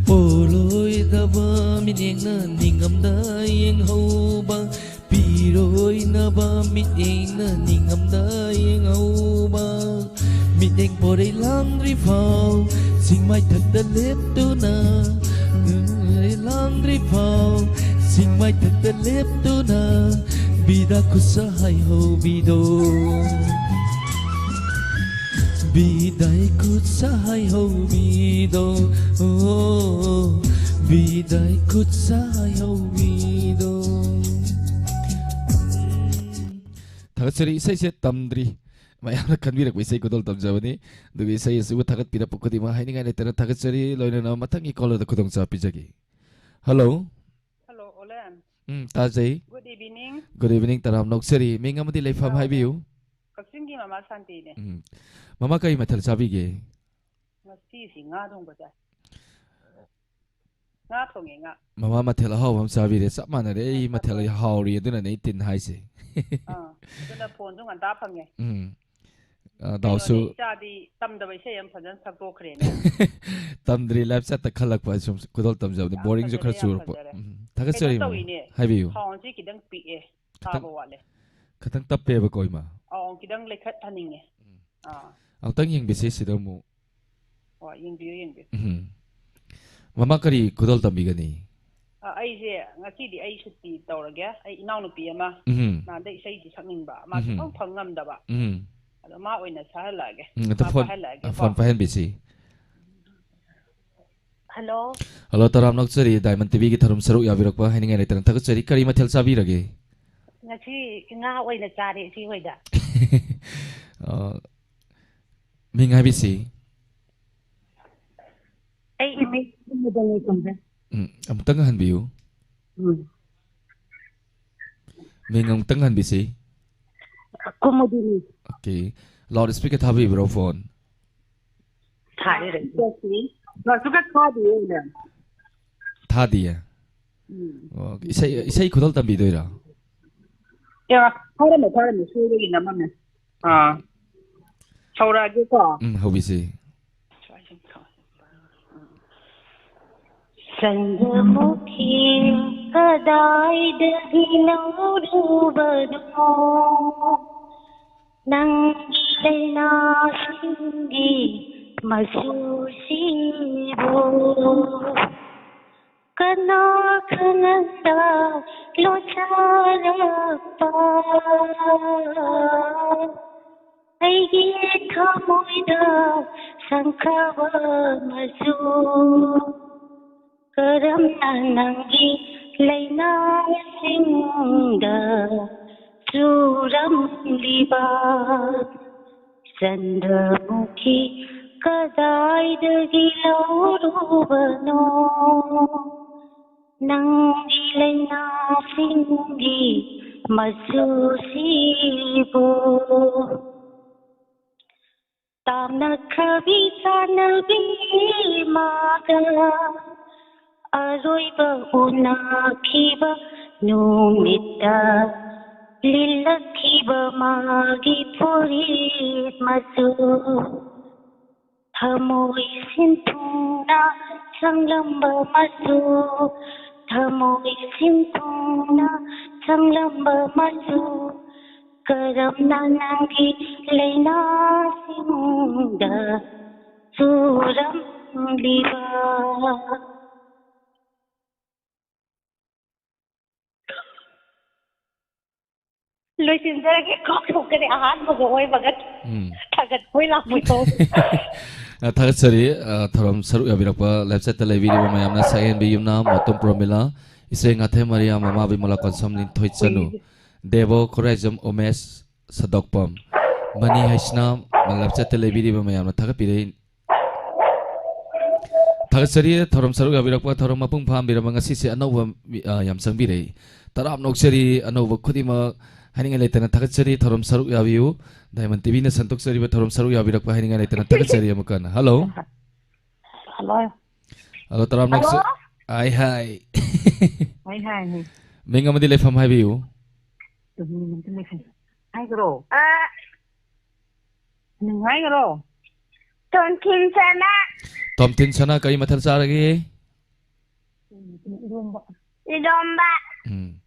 ꯄꯣꯂꯣꯏꯗꯕ ꯃꯤꯠꯌꯦꯡꯅ ꯅꯤꯡꯉꯝꯗ ꯌꯦꯡꯍꯧꯕ꯫ ꯄꯤꯔꯣꯏꯅꯕ ꯃꯤꯠꯌꯦꯡꯅ ꯅꯤꯡꯉꯝꯗ ꯌꯦꯡꯍꯧꯕ꯫ ꯃꯤꯠꯌꯦꯡ ꯄꯣꯔꯩ ꯂꯥꯡꯗ꯭ꯔꯤ ꯐꯥꯎ ꯆꯤꯡꯃꯥꯏꯊꯛꯇ ꯂꯦꯞꯇꯨꯅ, ꯂꯥꯡꯗ꯭ꯔꯤ ꯐꯥꯎ ꯆꯤꯡꯃꯥꯏꯊꯛꯇ ꯂꯦꯞꯇꯨꯅ ꯕꯤꯗꯥ ꯈꯨꯠꯁꯥ ꯍꯥꯏꯍꯧꯕꯤꯗꯣ꯫ ꯕꯤꯗꯥꯏ ꯈꯨꯠꯁꯥ ꯍꯥꯏꯍꯧꯕꯤꯗꯣ, ꯑꯣ, ꯕꯤꯗꯥꯏ ꯈꯨꯠꯁꯥ ꯍꯥꯏꯍꯧꯕꯤꯗꯣ꯫ ꯊꯥꯒꯠꯆꯔꯤ, ꯏꯁꯩꯁꯦ ꯇꯝꯗ꯭ꯔꯤ꯫ ꯃꯌꯥꯝꯅ ꯈꯟꯕꯤꯔꯛꯄ ꯏꯁꯩ ꯈꯨꯗꯣꯜ ꯇꯝꯖꯕꯅꯤ꯫ ꯑꯗꯨꯒ ꯏꯁꯩ ꯑꯁꯤꯕꯨ ꯊꯥꯒꯠꯄꯤꯔꯛꯄ ꯈꯨꯗꯤꯡꯃꯛ ꯍꯥꯏꯅꯤꯡꯉꯥꯏ ꯂꯩꯇꯅ ꯊꯥꯒꯠꯆꯔꯤ꯫ ꯂꯣꯏꯅꯅ ꯃꯊꯪꯒꯤ caller ꯗ ꯈꯨꯗꯣꯡꯆꯥꯕ ꯄꯤꯖꯒꯦ꯫ Hello꯫ Hello, ꯑꯣꯂꯦꯟ꯫ ꯎꯝ, ꯇꯥꯖꯩ꯫ Good evening꯫ Good evening, ꯇꯔꯥꯝꯅ ꯑꯣꯛꯆꯔꯤ꯫ ꯃꯤꯡ ꯑꯃꯗꯤ ꯂꯩꯐꯝ ꯍꯥꯏꯕꯤꯌꯨ꯫ ꯀꯛꯆꯤꯡ ꯃꯃꯥ ꯁꯥꯟꯇꯤꯅꯦ꯫ ꯎꯝ꯫ ꯃꯃꯥ ꯀꯔꯤ ꯃꯊꯦꯜ ꯆꯥꯕꯤꯒꯦ? ꯉꯁꯤꯁꯤ ꯉꯥ ꯊꯣꯡꯕ ꯆꯥꯏ꯫ ꯉꯥ ꯊꯣꯡꯉꯦ, ꯉꯥ꯫ ꯃꯃꯥ ꯃꯊꯦꯜ ꯑꯍꯥꯎꯕ ꯑꯃ ꯆꯥꯕꯤꯔꯦ꯫ ꯆꯞ ꯃꯥꯟꯅꯔꯦ꯫ ꯑꯩ ꯃꯊꯦꯜ ꯍꯥꯎꯔꯤ ꯑꯗꯨꯅꯅꯦ ꯑꯩ ꯇꯤꯟ ꯍꯥꯏꯁꯦ꯫ ꯑꯥ, ꯑꯗꯨꯅ ꯐꯣꯟꯁꯨ ꯉꯟꯇꯥ ꯐꯪꯉꯦ꯫ ꯎꯝ꯫ ꯑ, ꯗꯥꯎꯁꯨ ꯀꯩꯅꯣꯅꯦ, ꯏꯆꯥꯗꯤ ꯇꯝꯗꯕ ꯏꯁꯩ ꯑꯃ ꯐꯖꯅ ꯁꯛꯇꯣꯛꯈ꯭ꯔꯦꯅꯦ꯫ ꯇꯝꯗ꯭ꯔꯤ, live chat ꯈꯜꯂꯛꯄ, ꯁꯨꯝ ꯈꯨꯗꯣꯜ ꯇꯝꯖꯕꯅꯤ꯫ ꯌꯥꯝ ꯕꯣꯔꯤꯡꯁꯨ ꯈꯔ ꯐꯖꯔꯦ, ꯌꯥꯝ ꯆꯨꯔꯛꯄ꯫ ꯐꯖꯔꯦ꯫ ꯎꯝ, ꯊꯥꯒꯠꯆꯔꯤ, ꯀꯩꯅꯣ ꯃꯃꯥ꯫ ꯇꯧꯋꯤꯅꯦ, ꯍꯥꯏꯕꯤꯌꯨ꯫ Soundꯁꯤ ꯈꯤꯇꯪ ꯄꯤꯛꯑꯦ, ꯈꯤꯇꯪ, ꯇꯥꯕ ꯋꯥꯠꯂꯦ꯫ ꯈꯤꯇꯪ ꯇꯞꯄꯦꯕꯀꯣ, ꯏꯃꯥ? ꯑꯧ, ꯈꯤꯇꯪ ꯂꯩꯈꯠꯍꯟꯅꯤꯡꯉꯦ꯫ ꯎꯝ꯫ ꯑꯥ꯫ ꯑꯃꯨꯛꯇꯪ ꯌꯦꯡꯕꯤꯁꯤ ꯁꯤꯗ ꯑꯃꯨꯛ꯫ ꯍꯣꯏ, ꯌꯦꯡꯕꯤꯌꯨ, ꯌꯦꯡꯕꯤꯌꯨ꯫ ꯎꯝ꯫ ꯃꯃꯥ ꯀꯔꯤ ꯈꯨꯗꯣꯜ ꯇꯝꯕꯤꯒꯅꯤ? ꯑ, ꯑꯩꯁꯦ ꯉꯁꯤꯗꯤ ꯑꯩ ꯁꯨꯇꯤ ꯇꯧꯔꯒꯦ꯫ ꯑꯩ ꯏꯅꯥꯎꯅꯨꯄꯤ ꯑꯃ ꯎꯝ꯫ ꯅꯍꯥꯟꯗꯩ ꯏꯁꯩꯗꯤ ꯁꯛꯅꯤꯡꯕ, ꯃꯥ ꯎꯝ꯫ ꯁꯨꯡꯐꯪ ꯐꯪ ꯉꯝꯗꯕ꯫ ꯎꯝ꯫ ꯑꯗꯣ ꯃꯥ ꯑꯣꯏꯅ ꯁꯛꯍꯜꯂꯛꯑꯒꯦ꯫ ꯎꯝ, ꯑꯗꯣ ꯃꯥ phone, ꯄꯥꯏꯍꯜꯂꯛꯑꯒꯦꯀꯣ꯫ Phone ꯄꯥꯏꯍꯟꯕꯤꯁꯤ꯫ Hello꯫ Hello, ꯇꯔꯥꯝꯅ ꯑꯣꯛꯆꯔꯤ꯫ Diamond TVꯒꯤ ꯊꯧꯔꯝ ꯁꯔꯨꯛ ꯌꯥꯕꯤꯔꯛꯄ ꯍꯥꯏꯅꯤꯡꯉꯥꯏ ꯂꯩꯇꯅ ꯊꯥꯒꯠꯆꯔꯤ꯫ ꯀꯔꯤ ꯃꯊꯦꯜ ꯆꯥꯕꯤꯔꯒꯦ? ꯉꯁꯤ ꯉꯥ ꯑꯣꯏꯅ ꯆꯥꯔꯦ ꯏꯆꯦ ꯍꯣꯏꯗ꯫ ꯑ, ꯃꯤꯡ ꯍꯥꯏꯕꯤꯁꯤ꯫ ꯑꯩꯒꯤ ꯃꯤꯡ ꯀꯨꯃꯨꯗꯅꯤ ꯀꯧꯖꯩ꯫ ꯎꯝ, ꯑꯃꯨꯛꯇꯪ ꯍꯟꯕꯤꯌꯨ꯫ ꯎꯝ꯫ ꯃꯤꯡ ꯑꯃꯨꯛꯇꯪ ꯍꯟꯕꯤꯁꯤ꯫ ꯀꯨꯃꯨꯗꯤꯅꯤ꯫ Okay. Loud speaker ꯊꯥꯕꯤꯕ꯭ꯔꯣ phone? ꯊꯥꯔꯤꯔꯦ꯫ Loud speaker ꯊꯥꯗꯤꯌꯦ ꯑꯩꯅ꯫ ꯊꯥꯗꯤꯌꯦ? ꯎꯝ꯫ ꯑꯣ, ꯏꯁꯩ, ꯏꯁꯩ ꯈꯨꯗꯣꯜ ꯇꯝꯕꯤꯗꯣꯏꯔꯣ? ꯑꯦ, ꯊꯥꯔꯝꯃꯦ, ꯊꯥꯔꯝꯃꯦ, ꯁꯣꯏꯕꯒꯤ ꯅꯝꯃꯝꯃꯦ꯫ ꯑꯥ꯫ ꯍꯧꯔꯛꯑꯒꯦꯀꯣ꯫ ꯎꯝ, ꯍꯧꯕꯤꯁꯤ꯫ ꯆꯟꯗ꯭ꯔꯃꯨꯈꯤ ꯀꯗꯥꯏꯗꯒꯤ ꯂꯧꯔꯨꯕꯅꯣ? ꯅꯪꯒꯤ ꯂꯩꯅꯥꯁꯤꯡꯒꯤ ꯃꯆꯨꯁꯤꯕꯨ ꯀꯅꯥ ꯈꯪꯍꯟꯗ ꯂꯣꯠꯆꯔꯛꯄ? ꯑꯩꯒꯤ ꯊꯃꯣꯏꯗ ꯁꯪꯈ꯭ꯔꯕ ꯃꯆꯨ ꯀꯔꯝꯅ ꯅꯪꯒꯤ ꯂꯩꯅꯥꯁꯤꯡꯗ ꯆꯨꯔꯝꯂꯤꯕ? ꯆꯟꯗ꯭ꯔꯃꯨꯈꯤ ꯀꯗꯥꯏꯗꯒꯤ ꯂꯧꯔꯨꯕꯅꯣ? ꯅꯪꯒꯤ ꯂꯩꯅꯥꯁꯤꯡꯒꯤ ꯃꯆꯨꯁꯤꯕꯨ ꯇꯥꯝꯅꯈ꯭ꯔꯕꯤ ꯆꯥꯅꯕꯤ ꯃꯥꯒ ꯑꯔꯣꯏꯕ ꯎꯅꯈꯤꯕ ꯅꯨꯃꯤꯠꯇ ꯂꯤꯜꯂꯛꯈꯤꯕ ꯃꯥꯒꯤ ꯐꯨꯔꯤꯠ ꯃꯆꯨ, ꯊꯃꯣꯏ ꯁꯤꯟꯊꯨꯡꯅ ꯁꯪꯂꯝꯕ ꯃꯆꯨ, ꯊꯃꯣꯏ ꯁꯤꯟꯊꯨꯡꯅ ꯁꯪꯂꯝꯕ ꯃꯆꯨ, ꯀꯔꯝꯅ ꯅꯪꯒꯤ ꯂꯩꯅꯥꯁꯤꯡꯗ ꯆꯨꯔꯝꯂꯤꯕ? ꯂꯣꯏꯁꯤꯟꯖꯔꯒꯦ, ꯀꯥꯎꯊꯣꯛꯀꯅꯤ ꯑꯍꯥꯟꯕꯒ ꯑꯣꯏꯕꯒ꯫ ꯎꯝ꯫ ꯊꯥꯒꯠꯄꯣꯏ ꯂꯥꯛꯄꯣꯏ ꯇꯧ꯫ ꯑ, ꯊꯥꯒꯠꯆꯔꯤ, ꯑ, ꯊꯧꯔꯝ ꯁꯔꯨꯛ ꯌꯥꯕꯤꯔꯛꯄ ꯂꯥꯏꯐ ꯆꯦꯠꯇ ꯂꯩꯕꯤꯔꯤꯕ ꯃꯌꯥꯝꯅ ꯁꯛꯍꯦꯟꯕꯤ ꯌꯨꯝꯅꯥꯝ, ꯃꯇꯨꯝ ꯄ꯭ꯔꯣꯃꯤꯂꯥ, ꯏꯆꯦ ꯉꯥꯊꯦꯝ ꯃꯔꯤꯌꯥꯝ, ꯃꯃꯥꯕꯤ ꯃꯂꯥ ꯀꯣꯟꯁꯝ ꯂꯤꯟꯊꯣꯏ ꯆꯅꯨ, ꯗꯦꯕꯣ ꯈꯨꯔꯥꯏꯖꯝ ꯎꯃꯦꯁ ꯁꯗꯣꯛꯄꯝ, ꯃꯅꯤ ꯍꯩꯁꯅꯥꯝ, ꯂꯥꯏꯐ ꯆꯦꯠꯇ ꯂꯩꯕꯤꯔꯤꯕ ꯃꯌꯥꯝꯅ ꯊꯥꯒꯠꯄꯤꯔꯛꯏ꯫ ꯊꯥꯒꯠꯆꯔꯤ ꯊꯧꯔꯝ ꯁꯔꯨꯛ ꯌꯥꯕꯤꯔꯛꯄ, ꯊꯧꯔꯝ ꯃꯄꯨꯡ ꯐꯥꯍꯟꯕꯤꯔꯕ ꯉꯁꯤꯁꯦ ꯑꯅꯧꯕ ꯃꯤ, ꯑ, ꯌꯥꯝ ꯆꯪꯕꯤꯔꯛꯏ꯫ ꯇꯔꯥꯝ ꯅꯣꯛꯆꯔꯤ ꯑꯅꯧꯕ ꯈꯨꯗꯤꯡꯃꯛ ꯍꯥꯏꯅꯤꯡꯉꯥꯏ ꯂꯩꯇꯅ ꯊꯥꯒꯠꯆꯔꯤ꯫ ꯊꯧꯔꯝ ꯁꯔꯨꯛ ꯌꯥꯕꯤꯌꯨ꯫ ꯗꯥꯏꯃꯟ ꯇꯤꯚꯤꯅ ꯁꯟꯗꯣꯛꯆꯔꯤꯕ ꯊꯧꯔꯝ ꯁꯔꯨꯛ ꯌꯥꯕꯤꯔꯛꯄ ꯍꯥꯏꯅꯤꯡꯉꯥꯏ ꯂꯩꯇꯅ ꯊꯥꯒꯠꯆꯔꯤ ꯑꯃꯨꯛꯀ ꯍꯟꯅ꯫ ꯍꯜꯂꯣ꯫ ꯍꯜꯂꯣ꯫ ꯍꯜꯂꯣ, ꯇꯔꯥꯝ ꯅꯣꯛꯆ-, hello. Hi, hi. Hi, hi, hi. ꯃꯤꯡ ꯑꯃꯗꯤ ꯂꯩꯐꯝ ꯍꯥꯏꯕꯤꯌꯨ꯫ ꯍꯥꯏꯈ꯭ꯔꯣ꯫ ꯑ꯫ ꯃꯤꯡ ꯍꯥꯏꯈ꯭ꯔꯣ꯫ ꯇꯣꯝꯊꯤꯟ ꯁꯅꯥ꯫ ꯇꯣꯝꯊꯤꯟ ꯁꯅꯥ, ꯀꯔꯤ ꯃꯊꯦꯜ ꯆꯥꯔꯒꯦ? ꯏꯔꯣꯝꯕ꯫ ꯏꯔꯣꯝꯕ꯫ ꯎꯝ꯫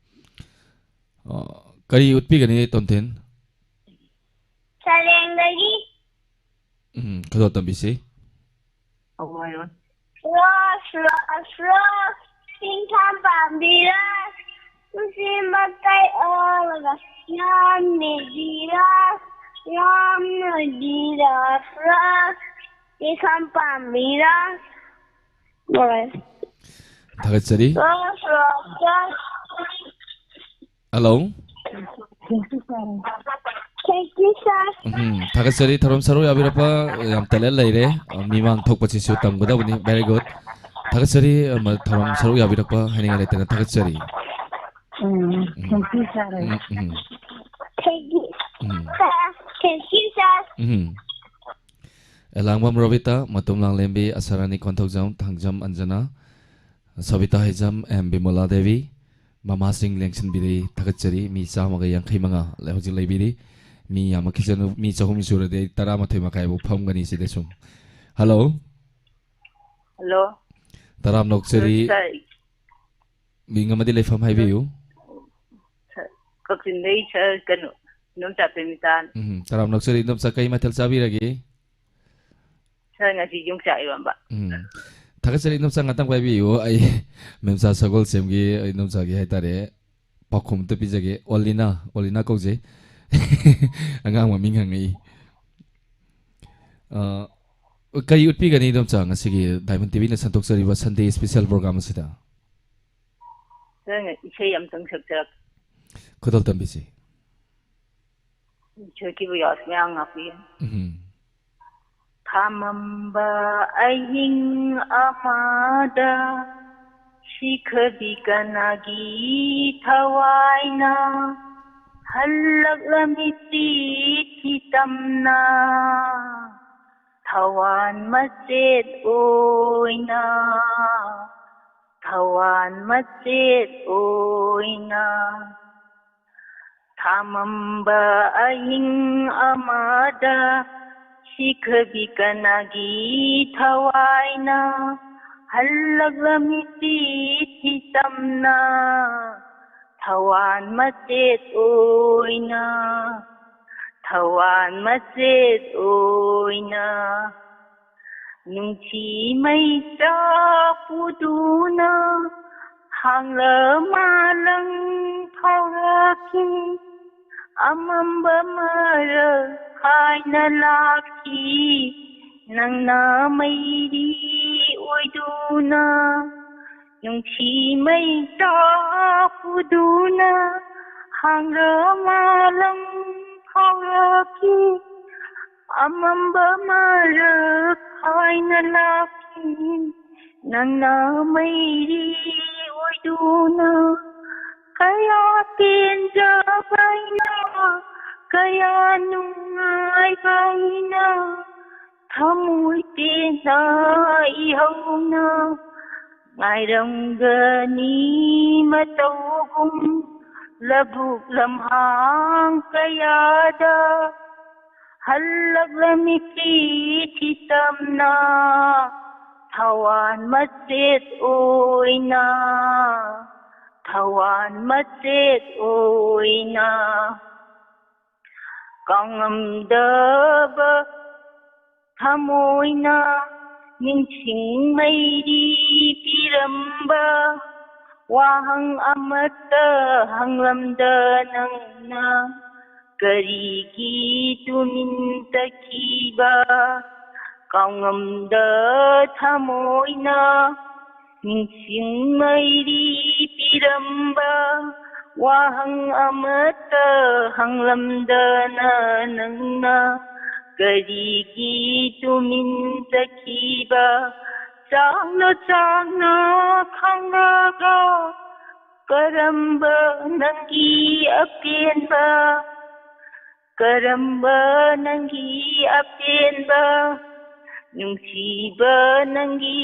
ꯑ, ꯀꯔꯤ ꯎꯠꯄꯤꯒꯅꯤ, ꯇꯣꯝꯊꯤꯟ? ꯁꯔꯦꯡꯗꯒꯤ꯫ ꯎꯝ, ꯈꯨꯗꯣꯜ ꯇꯝꯕꯤꯁꯤ꯫ ꯍꯧꯔꯣ, ꯍꯥꯏꯔꯣ꯫ Rose, rose, rose, ꯁꯤꯡꯊꯥꯝ ꯄꯥꯝꯕꯤ rose, ꯅꯨꯡꯁꯤ ꯃꯀꯩ ꯑꯣꯜꯂꯒ ꯌꯥꯝꯅ ꯔꯣꯁ, ꯌꯥꯝꯅ ꯔꯣꯁ, ꯁꯤꯡꯊꯥꯝ ꯄꯥꯝꯕꯤ rose꯫ ꯂꯣꯏꯔꯦ꯫ ꯊꯥꯒꯠꯆꯔꯤ꯫ Rose, rose, rose꯫ Hello. Thank you, sir꯫ ꯎꯝ, ꯊꯥꯒꯠꯆꯔꯤ꯫ ꯊꯧꯔꯝ ꯁꯔꯨꯛ ꯌꯥꯕꯤꯔꯛꯄ ꯌꯥꯝ talent ꯂꯩꯔꯦ꯫ ꯑ, ꯃꯤꯃꯥꯡ ꯊꯣꯛꯄꯁꯤꯁꯨ ꯇꯝꯒꯗꯕꯅꯤ꯫ Very good꯫ ꯊꯥꯒꯠꯆꯔꯤ, ꯑ, ꯃ-, ꯊꯧꯔꯝ ꯁꯔꯨꯛ ꯌꯥꯕꯤꯔꯛꯄ ꯍꯥꯏꯅꯤꯡꯉꯥꯏ ꯂꯩꯇꯅ ꯊꯥꯒꯠꯆꯔꯤ꯫ ꯎꯝ, ꯎꯝ꯫ Thank you, sir꯫ Um, um. Thank you, sir꯫ Thank you, sir꯫ ꯎꯝ꯫ ꯑꯦꯂꯥꯡꯕꯝ ꯔꯣꯕꯤꯇꯥ, ꯃꯇꯨꯝ ꯂꯥꯡꯂꯦꯝꯕꯤ, ꯑꯁꯥꯔꯥꯅꯤ ꯀꯣꯟꯊꯧꯖꯝ, ꯊꯥꯡꯖꯝ ꯑꯟꯖꯅꯥ, ꯁꯕꯤꯇꯥ ꯍꯩꯖꯝ, ꯑꯦꯝ ꯕꯤꯃꯣꯂꯥ ꯗꯦꯕꯤ, ꯃꯃꯥꯁꯤꯡ ꯂꯦꯡꯁꯤꯟꯕꯤꯔꯦ, ꯊꯥꯒꯠꯆꯔꯤ꯫ ꯃꯤ ꯆꯥꯝꯃꯒ ꯌꯥꯡꯈꯩ ꯃꯉꯥ ꯂꯩ-, ꯍꯧꯖꯤꯛ ꯂꯩꯕꯤꯔꯤ꯫ ꯃꯤ ꯌꯥꯝꯃꯛꯈꯤꯁꯅꯨ, ꯃꯤ ꯆꯍꯨꯝ ꯁꯨꯔꯗꯤ ꯑꯩ ꯇꯔꯥꯃꯥꯊꯣꯏ ꯃꯈꯥꯏꯐꯥꯎ ꯐꯝꯒꯅꯤ ꯁꯤꯗ ꯁꯨꯝ꯫ ꯍꯜꯂꯣ꯫ ꯍꯜꯂꯣ꯫ ꯇꯔꯥꯝ ꯅꯣꯛꯆꯔꯤ꯫ ꯁꯥꯔ, ꯃꯤꯡ ꯑꯃꯗꯤ ꯂꯩꯐꯝ ꯍꯥꯏꯕꯤꯌꯨ꯫ ꯁꯥꯔ, ꯀꯛꯆꯤꯡꯗꯩ ꯁꯥꯔ, ꯀꯩꯅꯣ, ꯏꯗꯣꯝꯆꯥ ꯄ꯭ꯔꯦꯃꯤꯇꯥꯅꯤ꯫ ꯎꯝ, ꯇꯔꯥꯝ ꯅꯣꯛꯆꯔꯤ꯫ ꯏꯗꯣꯝꯆꯥ, ꯀꯩ ꯃꯊꯦꯜ ꯆꯥꯕꯤꯔꯒꯦ? ꯁꯥꯔ, ꯉꯁꯤ ꯌꯣꯡꯆꯥꯛ ꯏꯔꯣꯝꯕ꯫ ꯎꯝ꯫ ꯊꯥꯒꯠꯆꯔꯤ, ꯏꯗꯣꯝꯆꯥ, ꯉꯥꯛꯇꯪ ꯄꯥꯏꯕꯤꯌꯨ꯫ ꯑꯩ ꯃꯦꯝꯆꯥ ꯁꯒꯣꯜꯁꯦꯝꯒꯤ, ꯏꯗꯣꯝꯆꯥꯒꯤ ꯍꯥꯏꯇꯥꯔꯦ, ꯄꯥꯎꯈꯨꯝ ꯑꯝꯇ ꯄꯤꯖꯒꯦ꯫ ꯑꯣꯂꯤꯅꯥ, ꯑꯣꯂꯤꯅꯥ ꯀꯧꯖꯩ꯫ ꯑꯉꯥꯡ ꯃꯃꯤꯡ ꯍꯪꯉꯛꯏ꯫ ꯑ, ꯀꯔꯤ ꯎꯠꯄꯤꯒꯅꯤ, ꯏꯗꯣꯝꯆꯥ, ꯉꯁꯤꯒꯤ ꯗꯥꯏꯃꯟ ꯇꯤꯚꯤꯅ ꯁꯟꯗꯣꯛꯆꯔꯤꯕ Sunday special program ꯑꯁꯤꯗ? ꯁꯥꯔ, ꯏꯁꯩ ꯑꯝꯇꯪ ꯁꯛꯆꯔꯛꯀꯦ꯫ ꯈꯨꯗꯣꯜ ꯇꯝꯕꯤꯁꯤ꯫ ꯏꯁꯣꯔꯒꯤꯕꯨ ꯌꯥꯎꯁꯤ ꯃꯌꯥꯝ ꯉꯥꯛꯄꯤꯌꯨ꯫ ꯎꯝ꯫ ꯈꯥꯝꯃꯝꯕ ꯑꯍꯤꯡ ꯑꯃꯗ ꯁꯤꯈꯕꯤ ꯀꯅꯥꯒꯤ ꯊꯋꯥꯏꯅ ꯍꯜꯂꯛꯂꯝꯃꯤ ꯆꯤꯊꯤ ꯇꯝꯅ, ꯊꯋꯥꯟ ꯃꯆꯦꯠ ꯑꯣꯏꯅ, ꯊꯋꯥꯟ ꯃꯆꯦꯠ ꯑꯣꯏꯅ꯫ ꯈꯥꯝꯃꯝꯕ ꯑꯍꯤꯡ ꯑꯃꯗ ꯁꯤꯈꯕꯤ ꯀꯅꯥꯒꯤ ꯊꯋꯥꯏꯅ ꯍꯜꯂꯛꯂꯝꯃꯤ ꯆꯤꯊꯤ ꯇꯝꯅ, ꯊꯋꯥꯟ ꯃꯆꯦꯠ ꯑꯣꯏꯅ, ꯊꯋꯥꯟ ꯃꯆꯦꯠ ꯑꯣꯏꯅ꯫ ꯅꯨꯡꯁꯤ ꯃꯩꯆꯥꯛ ꯄꯨꯗꯨꯅ ꯍꯥꯡꯂ ꯃꯥꯂꯪ ꯐꯥꯎꯔꯛꯈꯤ꯫ ꯑꯃꯝꯕ ꯃꯔꯛ ꯍꯥꯏꯅ ꯂꯥꯛꯈꯤ꯫ ꯅꯪꯅ ꯃꯩꯔꯤ ꯑꯣꯏꯗꯨꯅ, ꯅꯨꯡꯁꯤ ꯃꯩꯆꯥꯛ ꯄꯨꯗꯨꯅ ꯍꯥꯡꯂ ꯃꯥꯂꯪ ꯐꯥꯎꯔꯛꯈꯤ꯫ ꯑꯃꯝꯕ ꯃꯔꯛ ꯍꯥꯏꯅ ꯂꯥꯛꯈꯤ꯫ ꯅꯪꯅ ꯃꯩꯔꯤ ꯑꯣꯏꯗꯨꯅ, ꯀꯌꯥ ꯄꯦꯟꯖꯕ ꯑꯩꯅ, ꯀꯌꯥ ꯅꯨꯡꯉꯥꯏꯕ ꯑꯩꯅ, ꯊꯃꯣꯏ ꯄꯦꯟꯅ ꯏꯍꯧꯅ ꯉꯥꯏꯔꯝꯒꯅꯤ ꯃꯇꯧꯒꯨꯝ, ꯂꯧꯕꯨꯛ ꯂꯝꯍꯥꯡ ꯀꯌꯥꯗ ꯍꯜꯂꯛꯂꯝꯃꯤ ꯄ꯭ꯔꯤꯊꯤ ꯇꯝꯅ, ꯊꯋꯥꯟ ꯃꯆꯦꯠ ꯑꯣꯏꯅ, ꯊꯋꯥꯟ ꯃꯆꯦꯠ ꯑꯣꯏꯅ꯫ ꯀꯥꯎꯉꯝꯗꯕ ꯊꯃꯣꯏꯅ ꯅꯤꯡꯁꯤꯡ ꯃꯩꯔꯤ ꯄꯤꯔꯝꯕ, ꯋꯥꯍꯪ ꯑꯃꯠꯇ ꯍꯪꯂꯝꯗ ꯅꯪꯅ ꯀꯔꯤꯒꯤ ꯇꯨꯃꯤꯟ ꯆꯠꯈꯤꯕ? ꯀꯥꯎꯉꯝꯗ ꯊꯃꯣꯏꯅ ꯅꯤꯡꯁꯤꯡ ꯃꯩꯔꯤ ꯄꯤꯔꯝꯕ, ꯋꯥꯍꯪ ꯑꯃꯠꯇ ꯍꯪꯂꯝꯗꯅ ꯅꯪꯅ ꯀꯔꯤꯒꯤ ꯇꯨꯃꯤꯟ ꯆꯠꯈꯤꯕ? ꯆꯥꯛꯅ ꯆꯥꯛꯅ ꯈꯪꯂꯒ ꯀꯔꯝꯕ ꯅꯪꯒꯤ ꯑꯄꯦꯟꯕ? ꯀꯔꯝꯕ ꯅꯪꯒꯤ ꯑꯄꯦꯟꯕ? ꯅꯨꯡꯁꯤꯕ ꯅꯪꯒꯤ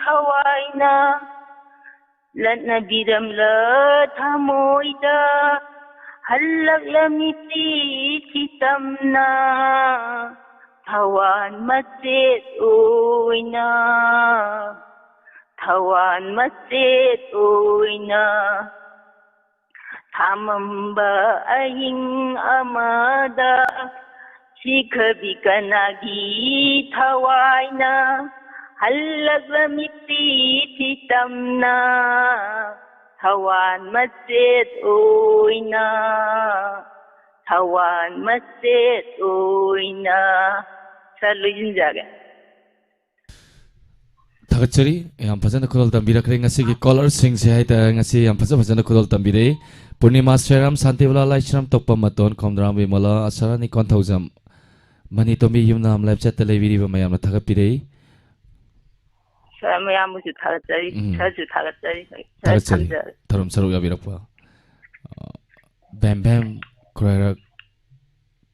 ꯊꯋꯥꯏꯅ ꯂꯠꯅꯕꯤꯔꯝꯂ ꯊꯃꯣꯏꯗ ꯍꯜꯂꯛꯂꯝꯃꯤ ꯄ꯭ꯔꯤꯊꯤ ꯇꯝꯅ, ꯊꯋꯥꯟ ꯃꯆꯦꯠ ꯑꯣꯏꯅ, ꯊꯋꯥꯟ ꯃꯆꯦꯠ ꯑꯣꯏꯅ꯫ ꯊꯥꯃꯝꯕ ꯑꯍꯤꯡ ꯑꯃꯗ ꯁꯤꯈꯕꯤ ꯀꯅꯥꯒꯤ ꯊꯋꯥꯏꯅ ꯍꯜꯂꯛꯂꯝꯃꯤ ꯄ꯭ꯔꯤꯊꯤ ꯇꯝꯅ, ꯊꯋꯥꯟ ꯃꯆꯦꯠ ꯑꯣꯏꯅ, ꯊꯋꯥꯟ ꯃꯆꯦꯠ ꯑꯣꯏꯅ꯫ ꯁꯥꯔ, ꯂꯣꯏꯁꯤꯟꯖꯔꯒꯦ꯫ ꯊꯥꯒꯠꯆꯔꯤ꯫ ꯌꯥꯝ ꯐꯖꯅ ꯈꯨꯗꯣꯜ ꯇꯝꯕꯤꯔꯛꯈ꯭ꯔꯦ ꯉꯁꯤꯒꯤ ꯀꯣꯂꯔꯁꯤꯡꯁꯦ ꯍꯥꯏꯇꯥꯔꯦ꯫ ꯉꯁꯤ ꯌꯥꯝ ꯐꯖ ꯐꯖꯅ ꯈꯨꯗꯣꯜ ꯇꯝꯕꯤꯔꯛꯏ꯫ ꯄꯨꯔꯅꯤꯃꯥ ꯁ꯭ꯔꯤꯔꯥꯝ, ꯁꯥꯟꯇꯤꯕꯂꯥ ꯂꯥꯏꯁ꯭ꯔꯝ, ꯇꯣꯛꯄ ꯃꯇꯣꯟ, ꯈꯣꯝꯗ꯭ꯔꯥꯝ ꯕꯤꯃꯣꯂꯥ, ꯑꯁꯔꯥꯅꯤ ꯀꯣꯟꯊꯧꯖꯝ, ꯃꯅꯤꯇꯣꯝꯕꯤ ꯌꯨꯝꯅꯥꯝ, ꯂꯥꯏꯞ ꯆꯦꯠꯇ ꯂꯩꯕꯤꯔꯤꯕ ꯃꯌꯥꯝꯅ ꯊꯥꯒꯠꯄꯤꯔꯛꯏ꯫ ꯁꯥꯔ, ꯃꯌꯥꯝꯕꯨꯁꯨ ꯊꯥꯒꯠꯆꯔꯤ꯫ ꯎꯝ꯫ ꯁꯥꯔꯁꯨ ꯊꯥꯒꯠꯆꯔꯤ꯫ ꯁꯥꯔ, ꯊꯥꯒꯠꯆꯔꯤ꯫ ꯊꯝꯖꯔꯒꯦ꯫ ꯊꯧꯔꯝ ꯁꯔꯨꯛ ꯌꯥꯕꯤꯔꯛꯄ, ꯑ, ꯕꯦꯝ ꯕꯦꯝ ꯈ꯭ꯔꯥꯏꯔꯛ-,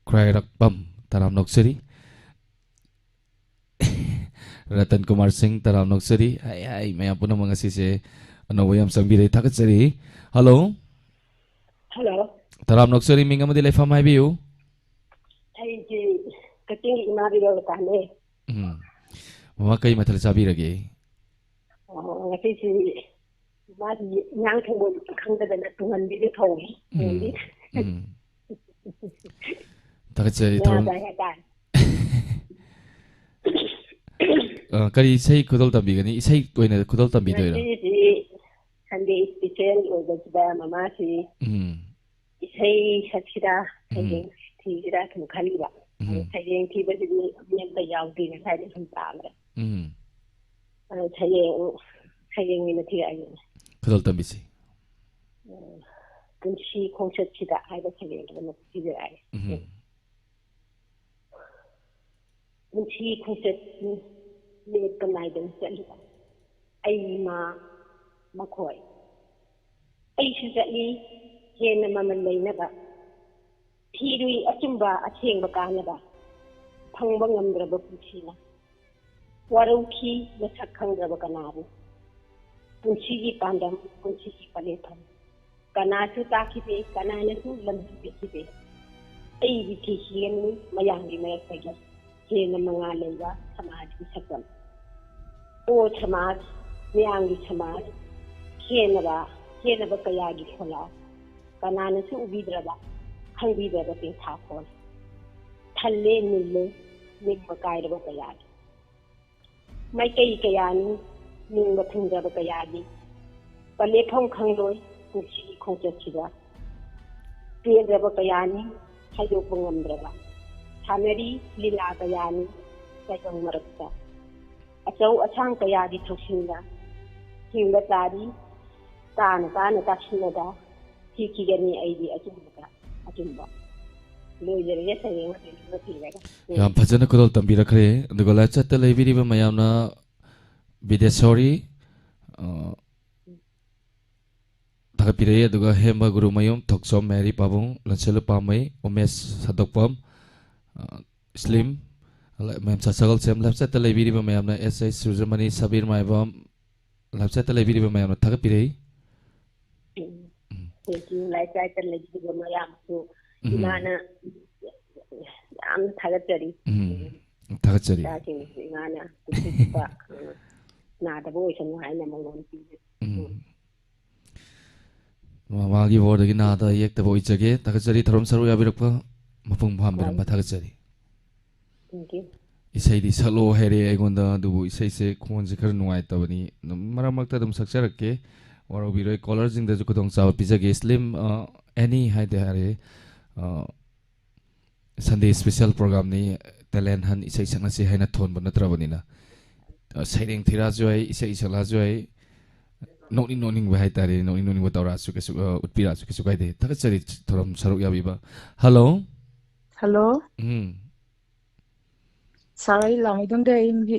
ꯈ꯭ꯔꯥꯏꯔꯛꯄꯝ, ꯇꯔꯥꯝ ꯅꯣꯛꯆꯔꯤ꯫ ꯔꯇꯟ ꯀꯨꯃꯥꯔ ꯁꯤꯡ, ꯇꯔꯥꯝ ꯅꯣꯛꯆꯔꯤ꯫ ꯍꯥꯏ, ꯍꯥꯏ, ꯃꯌꯥꯝ ꯄꯨꯝꯅꯃꯛ ꯉꯁꯤꯁꯦ ꯑꯅꯧꯕ ꯌꯥꯝ ꯆꯪꯕꯤꯔꯦ, ꯊꯥꯒꯠꯆꯔꯤ꯫ ꯍꯜꯂꯣ꯫ ꯍꯜꯂꯣ꯫ ꯇꯔꯥꯝ ꯅꯣꯛꯆꯔꯤ, ꯃꯤꯡ ꯑꯃꯗꯤ ꯂꯩꯐꯝ ꯍꯥꯏꯕꯤꯌꯨ꯫ ꯑꯩꯁꯦ ꯀꯛꯆꯤꯡꯒꯤ ꯏꯃꯥ ꯕꯤꯔꯣꯂꯇꯥꯅꯦ꯫ ꯎꯝ꯫ ꯃꯃꯥ, ꯀꯩ ꯃꯊꯦꯜ ꯆꯥꯕꯤꯔꯒꯦ? ꯑꯣ, ꯉꯁꯤꯁꯤ ꯃꯥꯒꯤ ꯏꯟꯖꯥꯡ ꯊꯣꯡꯐꯝ ꯈꯪꯗꯗꯅ ꯇꯨꯡꯍꯟꯕꯤꯗꯨ ꯊꯣꯡꯉꯤ꯫ ꯎꯝ, ꯇꯨꯡꯍꯟꯕꯤ꯫ ꯎꯝ꯫ ꯊꯥꯒꯠꯆꯔꯤ, ꯉꯥ ꯊꯧꯔꯝ꯫ ꯆꯥꯏ ꯍꯥꯏꯇꯥꯔꯦ꯫ ꯑ, ꯀꯔꯤ ꯏꯁꯩ ꯈꯨꯗꯣꯜ ꯇꯝꯕꯤꯒꯅꯤ? ꯏꯁꯩ ꯑꯣꯏꯅ ꯈꯨꯗꯣꯜ ꯇꯝꯕꯤꯗꯣꯏꯔꯣ? ꯉꯁꯤꯁꯤ Sunday special ꯑꯣꯏꯕꯁꯤꯗ ꯃꯃꯥꯁꯤ ꯎꯝ꯫ ꯏꯁꯩ ꯁꯛꯁꯤꯔꯥ, ꯎꯝ꯫ ꯁꯩꯔꯦꯡ ꯊꯤꯁꯤꯔꯥ ꯁꯨꯝ ꯈꯜꯂꯤꯕ꯫ ꯎꯝ꯫ ꯁꯩꯔꯦꯡ ꯊꯤꯕꯁꯤꯗꯤ ꯃꯤ ꯑꯝꯇ ꯌꯥꯎꯗꯦ, ꯉꯁꯥꯏꯗꯤ ꯁꯨꯝ ꯇꯥꯕꯗ꯫ ꯎꯝ꯫ ꯑꯗꯣ ꯁꯩꯔꯦꯡ, ꯁꯩꯔꯦꯡ ꯑꯣꯏꯅ ꯊꯤꯔꯛꯑꯒꯦ꯫ ꯈꯨꯗꯣꯜ ꯇꯝꯕꯤꯁꯤ꯫ ꯎꯝ, ꯄꯨꯟꯁꯤ ꯈꯣꯡꯆꯠꯁꯤꯗ ꯍꯥꯏꯕ ꯁꯩꯔꯦꯡꯗꯣ ꯑꯃ ꯊꯤꯖꯔꯛꯑꯒꯦ꯫ ꯎꯝ꯫ ꯄꯨꯟꯁꯤ ꯈꯣꯡꯆꯠ ꯂꯦꯞꯄ ꯅꯥꯏꯗꯅ ꯆꯠꯂꯤꯕ ꯑꯩ, ꯏꯃꯥ, ꯃꯈꯣꯏ꯫ ꯑꯩꯁꯨ ꯆꯠꯂꯤ ꯍꯦꯟꯅ ꯃꯃꯜ ꯂꯩꯅꯕ, ꯊꯤꯔꯨꯏ ꯑꯆꯨꯝꯕ ꯑꯁꯦꯡꯕ ꯀꯥꯟꯅꯕ, ꯐꯪꯕ ꯉꯝꯗ꯭ꯔꯕ ꯄꯨꯟꯁꯤꯅ꯫ ꯋꯥꯔꯧꯈꯤ ꯃꯁꯛ ꯈꯪꯗ꯭ꯔꯕ ꯀꯅꯥꯕꯨ, ꯄꯨꯟꯁꯤꯒꯤ ꯄꯥꯟꯗꯝ, ꯄꯨꯟꯁꯤꯒꯤ ꯄꯂꯦꯐꯝ꯫ ꯀꯅꯥꯁꯨ ꯇꯥꯛꯈꯤꯗꯦ, ꯀꯅꯥꯅꯁꯨ ꯂꯝꯖꯤꯡꯕꯤꯈꯤꯗꯦ꯫ ꯑꯩꯗꯤ ꯊꯤꯈꯤꯒꯅꯤ ꯃꯌꯥꯝꯒꯤ ꯃꯔꯛꯇꯒꯤ ꯍꯦꯟꯅ ꯃꯉꯥꯜ ꯂꯩꯕ ꯁꯃꯥꯖꯀꯤ ꯁꯛꯇꯝ꯫ ꯑꯣ ꯁꯃꯥꯖ, ꯃꯤꯌꯥꯝꯒꯤ ꯁꯃꯥꯖ, ꯈꯦꯟꯅꯕ, ꯈꯦꯟꯅꯕ ꯀꯌꯥꯒꯤ ꯈꯣꯜꯂꯥꯎ꯫ ꯀꯅꯥꯅꯁꯨ ꯎꯕꯤꯗ꯭ꯔꯕ, ꯈꯪꯕꯤꯗ꯭ꯔꯕ ꯇꯦꯟꯊꯥꯈꯣꯜ꯫ ꯊꯜꯂꯦ, ꯅꯤꯜꯂꯦ, ꯅꯤꯡꯕ ꯀꯥꯏꯔꯕ ꯀꯌꯥꯒꯤ꯫ ꯃꯥꯏꯀꯩ ꯀꯌꯥꯅꯤ ꯅꯤꯡꯕ ꯊꯨꯡꯗ꯭ꯔꯕ ꯀꯌꯥꯒꯤ꯫ ꯄꯂꯦꯐꯝ ꯈꯪꯂꯣꯏ ꯄꯨꯟꯁꯤꯒꯤ ꯈꯣꯡꯆꯠꯁꯤꯗ꯫ ꯄꯦꯟꯗ꯭ꯔꯕ ꯀꯌꯥꯅꯤ ꯍꯥꯏꯗꯣꯛꯄ ꯉꯝꯗ꯭ꯔꯕ꯫ ꯁꯥꯟꯅꯔꯤ ꯂꯤꯂꯥ ꯀꯌꯥꯅꯤ ꯇꯥꯏꯕꯪ ꯃꯔꯛꯇ꯫ ꯑꯆꯧ ꯑꯁꯥꯡ ꯀꯌꯥꯒꯤ ꯊꯧꯁꯤꯜꯗ ꯍꯤꯡꯕ ꯇꯥꯔꯤ꯫ ꯇꯥꯅ ꯇꯥꯅ ꯇꯥꯁꯤꯟꯅꯗ ꯊꯤꯈꯤꯒꯅꯤ ꯑꯩꯗꯤ ꯑꯆꯨꯝꯕꯗ ꯑꯆꯨꯝꯕ꯫ ꯂꯣꯏꯖꯔꯒꯦ, ꯁꯩꯔꯦꯡ ꯃꯇꯦꯛ ꯑꯃ ꯊꯤꯔꯒ꯫ ꯎꯝ꯫ ꯌꯥꯝ ꯐꯖꯅ ꯈꯨꯗꯣꯜ ꯇꯝꯕꯤꯔꯛꯈ꯭ꯔꯦ꯫ ꯑꯗꯨꯒ live chat ꯇ ꯂꯩꯕꯤꯔꯤꯕ ꯃꯌꯥꯝꯅ ꯕꯤꯗꯦꯁꯣꯔꯤ, ꯑ, ꯊꯥꯒꯠꯄꯤꯔꯛꯏ꯫ ꯑꯗꯨꯒ ꯍꯦꯝꯕ ꯒꯨꯔꯨꯃꯌꯨꯝ, ꯊꯣꯛꯆꯣꯝ ꯃꯦꯔꯤ ꯄꯥꯕꯨꯡ, ꯂꯟꯁꯦꯜꯂꯨ ꯄꯥꯝꯃꯩ, ꯎꯃꯦꯁ ꯁꯟꯗꯣꯛꯄꯝ, ꯑ, ꯁ꯭ꯂꯤꯝ, ꯍꯜꯂꯣ, ꯃꯦꯝ ꯁ-, ꯁꯒꯣꯜꯁꯦꯝ ꯂꯥꯏꯐ ꯁꯥꯏꯠꯇ ꯂꯩꯕꯤꯔꯤꯕ ꯃꯌꯥꯝꯅ, ꯑꯦꯁ ꯑꯩꯆ ꯁꯨꯔꯖꯃꯅꯤ, ꯁꯕꯤꯔ ꯃꯥꯏꯕꯝ, ꯂꯥꯏꯐ ꯁꯥꯏꯠꯇ ꯂꯩꯕꯤꯔꯤꯕ ꯃꯌꯥꯝꯅ ꯊꯥꯒꯠꯄꯤꯔꯛꯏ꯫ ꯎꯝ꯫ ꯎꯝ꯫ Thank you꯫ ꯂꯥꯏꯐ ꯁꯥꯏꯠꯇ ꯂꯩꯕꯤꯔꯤꯕ ꯃꯌꯥꯝꯁꯨ ꯎꯝ꯫ ꯏꯃꯥꯅ ꯌꯥꯝꯅ ꯊꯥꯒꯠꯆꯔꯤ꯫ ꯎꯝ꯫ ꯊꯥꯒꯠꯆꯔꯤ꯫ ꯏꯆꯥꯁꯤꯡꯁꯨ ꯏꯃꯥꯅ ꯄꯨꯟꯁꯤ ꯆꯨꯞꯄ, ꯎꯝ, ꯅꯥꯗꯕ ꯑꯣꯏꯁꯅꯨ ꯍꯥꯏꯅ ꯃꯪꯒꯣꯜ ꯄꯤꯖꯔꯤ꯫ ꯎꯝ꯫ ꯎꯝ꯫ ꯃꯃꯥꯒꯤ ꯕꯣꯔꯗꯒꯤ ꯅꯥꯗ ꯌꯦꯛꯇꯕ ꯑꯣꯏꯖꯒꯦ꯫ ꯊꯥꯒꯠꯆꯔꯤ, ꯊꯧꯔꯝ ꯁꯔꯨꯛ ꯌꯥꯕꯤꯔꯛꯄ ꯃꯄꯨꯡ ꯐꯥꯍꯟꯕꯤꯔꯝꯕ ꯊꯥꯒꯠꯆꯔꯤ꯫ Thank you꯫ ꯏꯁꯩꯗꯤ ꯁꯛꯂꯛꯑꯣ ꯍꯥꯏꯔꯛꯑꯦ ꯑꯩꯉꯣꯟꯗ, ꯑꯗꯨꯕꯨ ꯏꯁꯩꯁꯦ ꯈꯣꯟꯁꯦ ꯈꯔ ꯅꯨꯡꯉꯥꯏꯇꯕꯅꯤ꯫ ꯑꯗꯨꯝ ꯃꯔꯛ ꯃꯔꯛꯇ ꯑꯗꯨꯝ ꯁꯛꯆꯔꯛꯀꯦ, ꯋꯥꯔꯧꯕꯤꯔꯣꯏ꯫ ꯀꯣꯂꯔꯁꯤꯡꯗꯁꯨ ꯈꯨꯗꯣꯡꯆꯥꯕ ꯄꯤꯖꯒꯦ꯫ ꯁ꯭ꯂꯤꯝ, ꯑ, ꯑꯦꯅꯤ ꯍꯥꯏꯗꯤ ꯍꯥꯏꯔꯛꯑꯦ꯫ ꯑ, ꯁꯟꯗꯦ ꯁ꯭ꯄꯦꯁꯦꯜ ꯄ꯭ꯔꯣꯒ꯭ꯔꯥꯝꯅꯤ, ꯇꯦꯂꯦꯟ ꯍꯟ ꯏꯁꯩ ꯁꯛꯅꯁꯤ ꯍꯥꯏꯅ ꯊꯣꯟꯕ ꯅꯠꯇ꯭ꯔꯕꯅꯤꯅ꯫ ꯑ, ꯁꯩꯔꯦꯡ ꯊꯤꯔꯛꯑꯁꯨ ꯌꯥꯏ, ꯏꯁꯩ ꯁꯛꯂꯛꯑꯁꯨ ꯌꯥꯏ, ꯅꯣꯛꯅꯤꯡ ꯅꯣꯛꯅꯤꯡꯕ ꯍꯥꯏꯇꯥꯔꯦ, ꯅꯣꯛꯅꯤꯡ ꯅꯣꯛꯅꯤꯡꯕ ꯇꯧꯔꯛꯑꯁꯨ ꯀꯩꯁꯨ, ꯑ, ꯎꯠꯄꯤꯔꯛꯑꯁꯨ ꯀꯩꯁꯨ ꯀꯥꯏꯗꯦ꯫ ꯊꯥꯒꯠꯆꯔꯤ ꯊꯧꯔꯝ ꯁꯔꯨꯛ ꯌꯥꯕꯤꯕ꯫ ꯍꯜꯂꯣ꯫ ꯍꯜꯂꯣ꯫ ꯎꯝ꯫ ꯁꯥꯔ, ꯑꯩ ꯂꯥꯃꯩꯗꯣꯡꯗꯩ ꯑꯌꯤꯡꯕꯤ꯫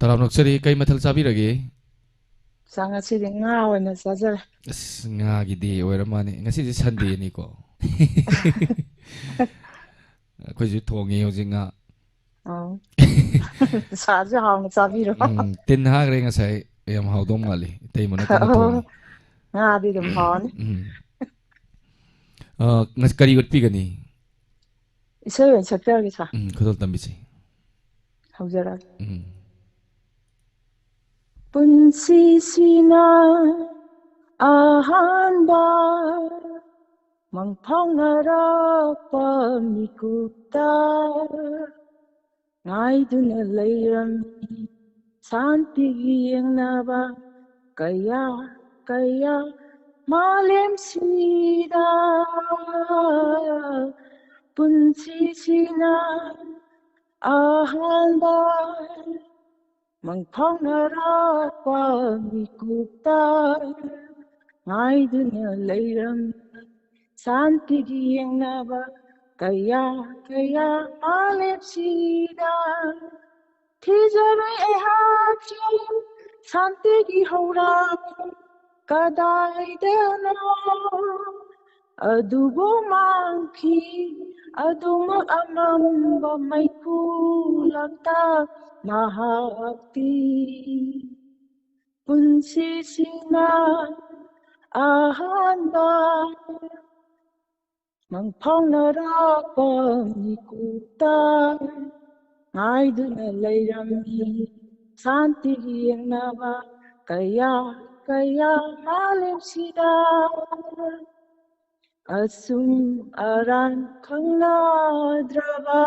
ꯇꯔꯥꯝ ꯅꯣꯛꯆꯔꯤ꯫ ꯀꯩ ꯃꯊꯦꯜ ꯆꯥꯕꯤꯔꯒꯦ? ꯁꯥꯔ, ꯉꯁꯤꯗꯤ ꯉꯥ ꯑꯣꯏꯅ ꯆꯥꯖꯔꯦ꯫ ꯑꯁ, ꯉꯥꯒꯤ ꯗꯦ ꯑꯣꯏꯔ ꯃꯥꯅꯦ꯫ ꯉꯁꯤꯗꯤ ꯁꯟꯗꯦꯅꯤꯀꯣ꯫ ꯑꯩꯈꯣꯏꯁꯨ ꯊꯣꯡꯉꯤ ꯍꯧꯖꯤꯛ ꯉꯥ꯫ ꯑꯧ꯫ ꯁꯥꯔꯁꯨ ꯍꯥꯎꯅ ꯆꯥꯕꯤꯔꯣ꯫ ꯎꯝ, ꯇꯤꯟ ꯍꯥꯏꯈ꯭ꯔꯦ ꯉꯁꯥꯏ꯫ ꯌꯥꯝ ꯍꯥꯎꯗꯧ ꯃꯥꯜꯂꯤ꯫ ꯏꯇꯩꯃꯅ ꯀꯟꯅ ꯊꯣꯡꯉꯤ꯫ ꯉꯥꯗꯤ ꯑꯗꯨꯝ ꯍꯥꯎꯔꯅꯤ꯫ ꯎꯝ꯫ ꯑ, ꯉꯁꯤ ꯀꯔꯤ ꯎꯠꯄꯤꯒꯅꯤ? ꯏꯁꯩ ꯑꯣꯏꯅ ꯁꯛꯆꯔꯒꯦ, ꯁꯥꯔ꯫ ꯎꯝ, ꯈꯨꯗꯣꯜ ꯇꯝꯕꯤꯁꯤ꯫ ꯍꯧꯖꯔꯛꯑꯒꯦ꯫ ꯎꯝ꯫ ꯄꯨꯟꯁꯤꯁꯤꯅ ꯑꯍꯥꯟꯕ ꯃꯪꯐꯥꯎꯅꯔꯛꯄ ꯃꯤꯀꯨꯞꯇ ꯉꯥꯏꯗꯨꯅ ꯂꯩꯔꯝꯃꯤ ꯁꯥꯟꯇꯤꯒꯤ ꯌꯦꯡꯅꯕ ꯀꯌꯥ ꯀꯌꯥ ꯃꯥꯂꯦꯝꯁꯤꯗ꯫ ꯄꯨꯟꯁꯤꯁꯤꯅ ꯑꯍꯥꯟꯕ ꯃꯪꯐꯥꯎꯅꯔꯛꯄ ꯃꯤꯀꯨꯞꯇ ꯉꯥꯏꯗꯨꯅ ꯂꯩꯔꯝꯃꯤ ꯁꯥꯟꯇꯤꯒꯤ ꯌꯦꯡꯅꯕ ꯀꯌꯥ ꯀꯌꯥ ꯃꯥꯂꯦꯝꯁꯤꯗ꯫ ꯊꯤꯖꯔꯦ ꯑꯩꯍꯥꯛꯁꯨ ꯁꯥꯟꯇꯤꯒꯤ ꯍꯧꯔꯛꯐꯝ ꯀꯗꯥꯏꯗꯅꯣ, ꯑꯗꯨꯕꯨ ꯃꯥꯡꯈꯤ ꯑꯗꯨꯃꯛ ꯑꯃꯝꯕ ꯃꯩꯈꯨ ꯂꯥꯛꯇ ꯃꯍꯥꯛꯇꯤ ꯄꯨꯟꯁꯤꯁꯤꯅ ꯑꯍꯥꯟꯕ ꯃꯪꯐꯥꯎꯅꯔꯛꯄ ꯃꯤꯀꯨꯞꯇ ꯉꯥꯏꯗꯨꯅ ꯂꯩꯔꯝꯃꯤ ꯁꯥꯟꯇꯤꯒꯤ ꯌꯦꯡꯅꯕ ꯀꯌꯥ ꯀꯌꯥ ꯃꯥꯂꯦꯝꯁꯤꯗ꯫ ꯑꯁꯨꯝ ꯑꯔꯥꯟ ꯈꯪꯅꯗ꯭ꯔꯕ,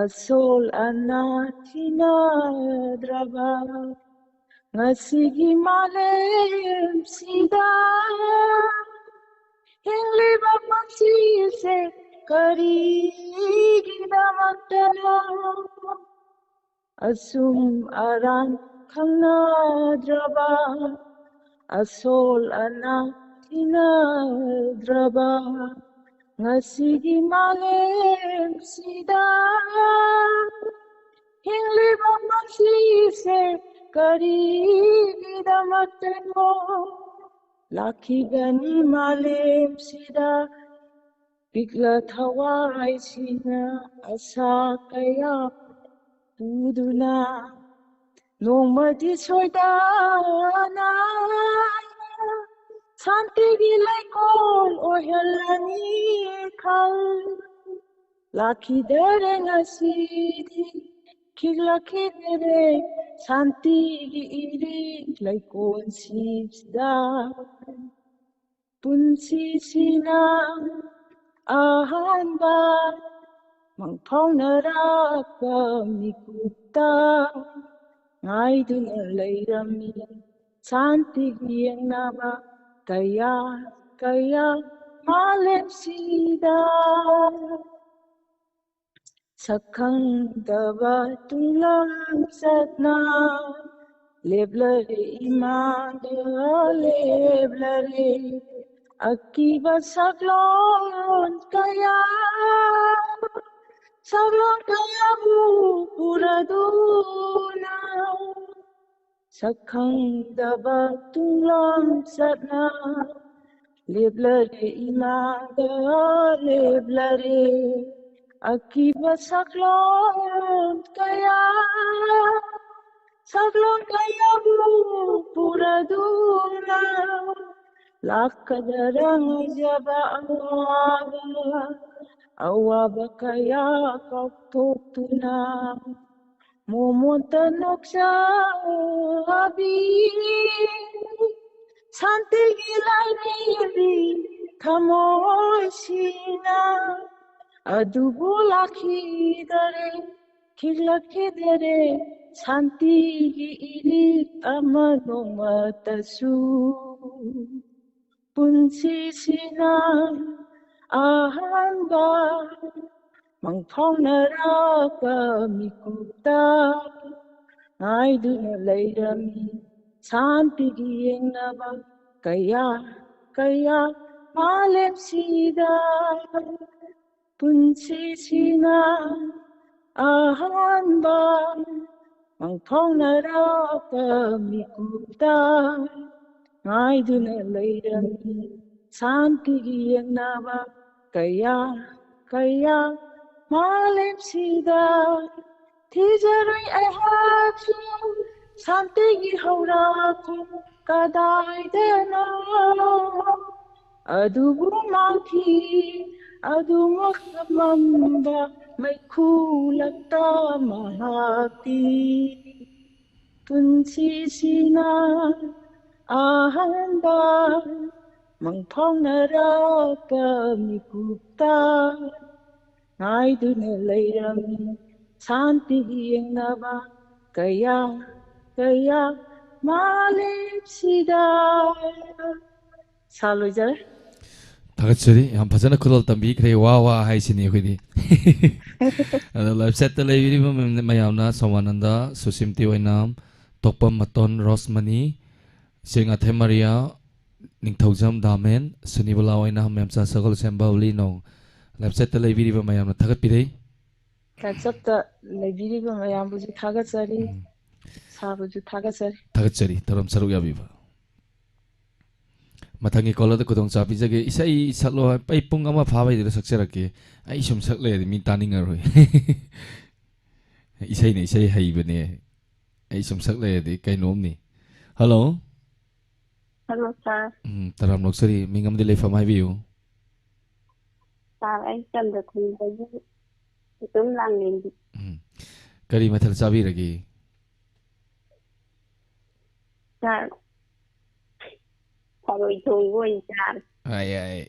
ꯑꯁꯣꯜ ꯑꯅꯥ ꯊꯤꯅꯗ꯭ꯔꯕ ꯉꯁꯤꯒꯤ ꯃꯥꯂꯦꯝꯁꯤꯗ ꯍꯤꯡꯂꯤꯕ ꯄꯨꯟꯁꯤꯁꯦ ꯀꯔꯤꯒꯤꯗꯃꯛꯇꯅꯣ? ꯑꯁꯨꯝ ꯑꯔꯥꯟ ꯈꯪꯅꯗ꯭ꯔꯕ, ꯑꯁꯣꯜ ꯑꯅꯥ ꯊꯤꯅꯗ꯭ꯔꯕ ꯉꯁꯤꯒꯤ ꯃꯥꯂꯦꯝꯁꯤꯗ ꯍꯤꯡꯂꯤꯕ ꯄꯨꯟꯁꯤꯁꯦ ꯀꯔꯤꯒꯤꯗꯃꯛꯇꯅꯣ? ꯂꯥꯛꯈꯤꯒꯅꯤ ꯃꯥꯂꯦꯝꯁꯤꯗ ꯄꯤꯛꯂ ꯊꯋꯥꯏꯁꯤꯡꯅ ꯑꯁꯥ ꯀꯌꯥ ꯄꯨꯗꯨꯅ ꯅꯣꯡꯃꯗꯤ ꯁꯣꯏꯗꯅ ꯁꯥꯟꯇꯤꯒꯤ ꯂꯩꯀꯣꯜ ꯑꯣꯏꯍꯜꯂꯅꯤ ꯈꯜ꯫ ꯂꯥꯛꯈꯤꯗꯔꯦ ꯉꯁꯤꯗꯤ, ꯈꯤꯛꯂꯛꯈꯤꯗꯔꯦ ꯁꯥꯟꯇꯤꯒꯤ ꯏꯔꯤꯛ ꯂꯩꯀꯣꯜꯁꯤꯗ꯫ ꯄꯨꯟꯁꯤꯁꯤꯅ ꯑꯍꯥꯟꯕ ꯃꯪꯐꯥꯎꯅꯔꯛꯄ ꯃꯤꯀꯨꯞꯇ ꯉꯥꯏꯗꯨꯅ ꯂꯩꯔꯝꯃꯤ ꯁꯥꯟꯇꯤꯒꯤ ꯌꯦꯡꯅꯕ ꯀꯌꯥ ꯀꯌꯥ ꯃꯥꯂꯦꯝꯁꯤꯗ꯫ ꯁꯛꯈꯪꯗꯕ ꯇꯨꯡꯂꯝꯆꯠꯅ ꯂꯦꯞꯂꯔꯦ ꯏꯃꯥꯡꯗ ꯂꯦꯞꯂꯔꯦ꯫ ꯑꯀꯤꯕ ꯁꯛꯂꯣꯟ ꯀꯌꯥ, ꯁꯛꯂꯣꯟ ꯀꯌꯥꯕꯨ ꯄꯨꯔꯗꯨꯅ ꯁꯛꯈꯪꯗꯕ ꯇꯨꯡꯂꯝꯆꯠꯅ ꯂꯦꯞꯂꯔꯦ ꯏꯃꯥꯗ ꯂꯦꯞꯂꯔꯦ꯫ ꯑꯀꯤꯕ ꯁꯛꯂꯣꯟ ꯀꯌꯥ, ꯁꯛꯂꯣꯟ ꯀꯌꯥꯕꯨ ꯄꯨꯔꯗꯨꯅ ꯂꯥꯛꯀꯗ꯭ꯔꯥ ꯉꯥꯏꯖꯕ ꯑꯋꯥꯕ, ꯑꯋꯥꯕ ꯀꯌꯥ ꯀꯥꯎꯊꯣꯛꯇꯨꯅ ꯃꯣꯃꯣꯟꯇ ꯅꯣꯛꯆꯕꯤ ꯁꯥꯟꯇꯤꯒꯤ ꯂꯥꯏꯔꯦꯝꯕꯤ ꯊꯃꯣꯏꯁꯤꯅ꯫ ꯑꯗꯨꯕꯨ ꯂꯥꯛꯈꯤꯗꯔꯦ, ꯈꯤꯛꯂꯛꯈꯤꯗꯔꯦ ꯁꯥꯟꯇꯤꯒꯤ ꯏꯔꯤꯛ ꯑꯃ ꯅꯣꯡꯃꯇꯁꯨ꯫ ꯄꯨꯟꯁꯤꯁꯤꯅ ꯑꯍꯥꯟꯕ ꯃꯪꯐꯥꯎꯅꯔꯛꯄ ꯃꯤꯀꯨꯞꯇ ꯉꯥꯏꯗꯨꯅ ꯂꯩꯔꯝꯃꯤ ꯁꯥꯟꯇꯤꯒꯤ ꯌꯦꯡꯅꯕ ꯀꯌꯥ ꯀꯌꯥ ꯃꯥꯂꯦꯝꯁꯤꯗ꯫ ꯄꯨꯟꯁꯤꯁꯤꯅ ꯑꯍꯥꯟꯕ ꯃꯪꯐꯥꯎꯅꯔꯛꯄ ꯃꯤꯀꯨꯞꯇ ꯉꯥꯏꯗꯨꯅ ꯂꯩꯔꯝꯃꯤ ꯁꯥꯟꯇꯤꯒꯤ ꯌꯦꯡꯅꯕ ꯀꯌꯥ ꯀꯌꯥ ꯃꯥꯂꯦꯝꯁꯤꯗ꯫ ꯊꯤꯖꯔꯨꯏ ꯑꯩꯍꯥꯛꯁꯨ ꯁꯥꯟꯇꯤꯒꯤ ꯍꯧꯔꯛꯐꯝ ꯀꯗꯥꯏꯗꯅꯣ꯫ ꯑꯗꯨꯕꯨ ꯃꯥꯡꯈꯤ ꯑꯗꯨꯃꯛ ꯃꯝꯕ ꯃꯩꯈꯨ ꯂꯛꯇ ꯃꯍꯥꯛꯇꯤ꯫ ꯄꯨꯟꯁꯤꯁꯤꯅ ꯑꯍꯥꯟꯕ ꯃꯪꯐꯥꯎꯅꯔꯛꯄ ꯃꯤꯀꯨꯞꯇ ꯉꯥꯏꯗꯨꯅ ꯂꯩꯔꯝꯃꯤ ꯁꯥꯟꯇꯤꯒꯤ ꯌꯦꯡꯅꯕ ꯀꯌꯥ ꯀꯌꯥ ꯃꯥꯂꯦꯝꯁꯤꯗ꯫ ꯁꯥ ꯂꯣꯏꯖꯔꯦ꯫ ꯊꯥꯒꯠꯆꯔꯤ꯫ ꯌꯥꯝ ꯐꯖꯅ ꯈꯨꯗꯣꯜ ꯇꯝꯕꯤꯈ꯭ꯔꯦ꯫ ꯋꯥ ꯋꯥ ꯍꯥꯏꯁꯤꯅꯤ ꯑꯩꯈꯣꯏꯗꯤ꯫ ꯑꯗꯣ live chat ꯇ ꯂꯩꯕꯤꯔꯤꯕ ꯃꯌꯥꯝ- ꯃꯌꯥꯝꯅ ꯁꯣꯃꯥꯅꯟꯗ, ꯁꯨꯁꯤꯝꯇꯤ ꯑꯣꯏꯅꯥꯝ, ꯇꯣꯛꯄꯝ ꯃꯇꯣꯟ ꯔꯣꯁꯃꯅꯤ, ꯆꯦꯡꯉꯥꯊꯦꯝ ꯃꯔꯤꯌꯥ, ꯅꯤꯡꯊꯧꯖꯝ ꯗꯥꯃꯦꯟ, ꯁꯨꯅꯤꯕꯂꯥ ꯑꯣꯏꯅꯥꯝ, ꯃꯦꯝꯆꯥ ꯁꯒꯣꯜꯁꯦꯝ ꯕꯕꯂꯤ ꯅꯣꯡ live chat ꯇ ꯂꯩꯕꯤꯔꯤꯕ ꯃꯌꯥꯝꯅ ꯊꯥꯒꯠꯄꯤꯔꯦ꯫ Live chat ꯇ ꯂꯩꯕꯤꯔꯤꯕ ꯃꯌꯥꯝꯕꯨꯁꯨ ꯊꯥꯒꯠꯆꯔꯤ꯫ ꯎꯝ꯫ ꯁꯥꯕꯨꯁꯨ ꯊꯥꯒꯠꯆꯔꯤ꯫ ꯊꯥꯒꯠꯆꯔꯤ꯫ ꯊꯧꯔꯝ ꯁꯔꯨꯛ ꯌꯥꯕꯤꯕ꯫ ꯃꯊꯪꯒꯤ ꯀꯣꯂꯔꯗ ꯈꯨꯗꯣꯡꯆꯥꯕ ꯄꯤꯖꯒꯦ꯫ ꯏꯁꯩ ꯁꯛꯂꯣ ꯍꯥꯏ-, ꯑꯩ ꯄꯨꯡ ꯑꯃ ꯐꯥꯕꯩꯗꯨꯗ ꯁꯛꯆꯔꯛꯀꯦ꯫ ꯑꯩ ꯁꯨꯝ ꯁꯛ ꯂꯩꯔꯗꯤ ꯃꯤ ꯇꯥꯅꯤꯡꯉꯔꯣꯏ꯫ ꯏꯁꯩꯅ ꯏꯁꯩ ꯍꯩꯕꯅꯦ꯫ ꯑꯩ ꯁꯨꯝ ꯁꯛ ꯂꯩꯔꯗꯤ ꯀꯩꯅꯣꯝꯅꯤ꯫ ꯍꯜꯂꯣ꯫ ꯍꯜꯂꯣ, ꯁꯥꯔ꯫ ꯎꯝ, ꯇꯔꯥꯝ ꯑꯣꯛꯆꯔꯤ꯫ ꯃꯤꯡ ꯑꯃꯗꯤ ꯂꯩꯐꯝ ꯍꯥꯏꯕꯤꯌꯨ꯫ ꯁꯥꯔ, ꯑꯩ ꯆꯟꯗ꯭ꯔꯈꯣꯡꯗꯒꯤ ꯏꯇꯣꯝ ꯂꯥꯡꯂꯦꯟꯕꯤ꯫ ꯎꯝ꯫ ꯀꯔꯤ ꯃꯊꯦꯜ ꯆꯥꯕꯤꯔꯒꯦ? ꯁꯥꯔ, ꯊꯔꯣꯏ ꯊꯣꯡꯕ ꯑꯣꯏꯅ ꯆꯥꯔꯦ꯫ ꯑꯥꯏ, ꯑꯥꯏ꯫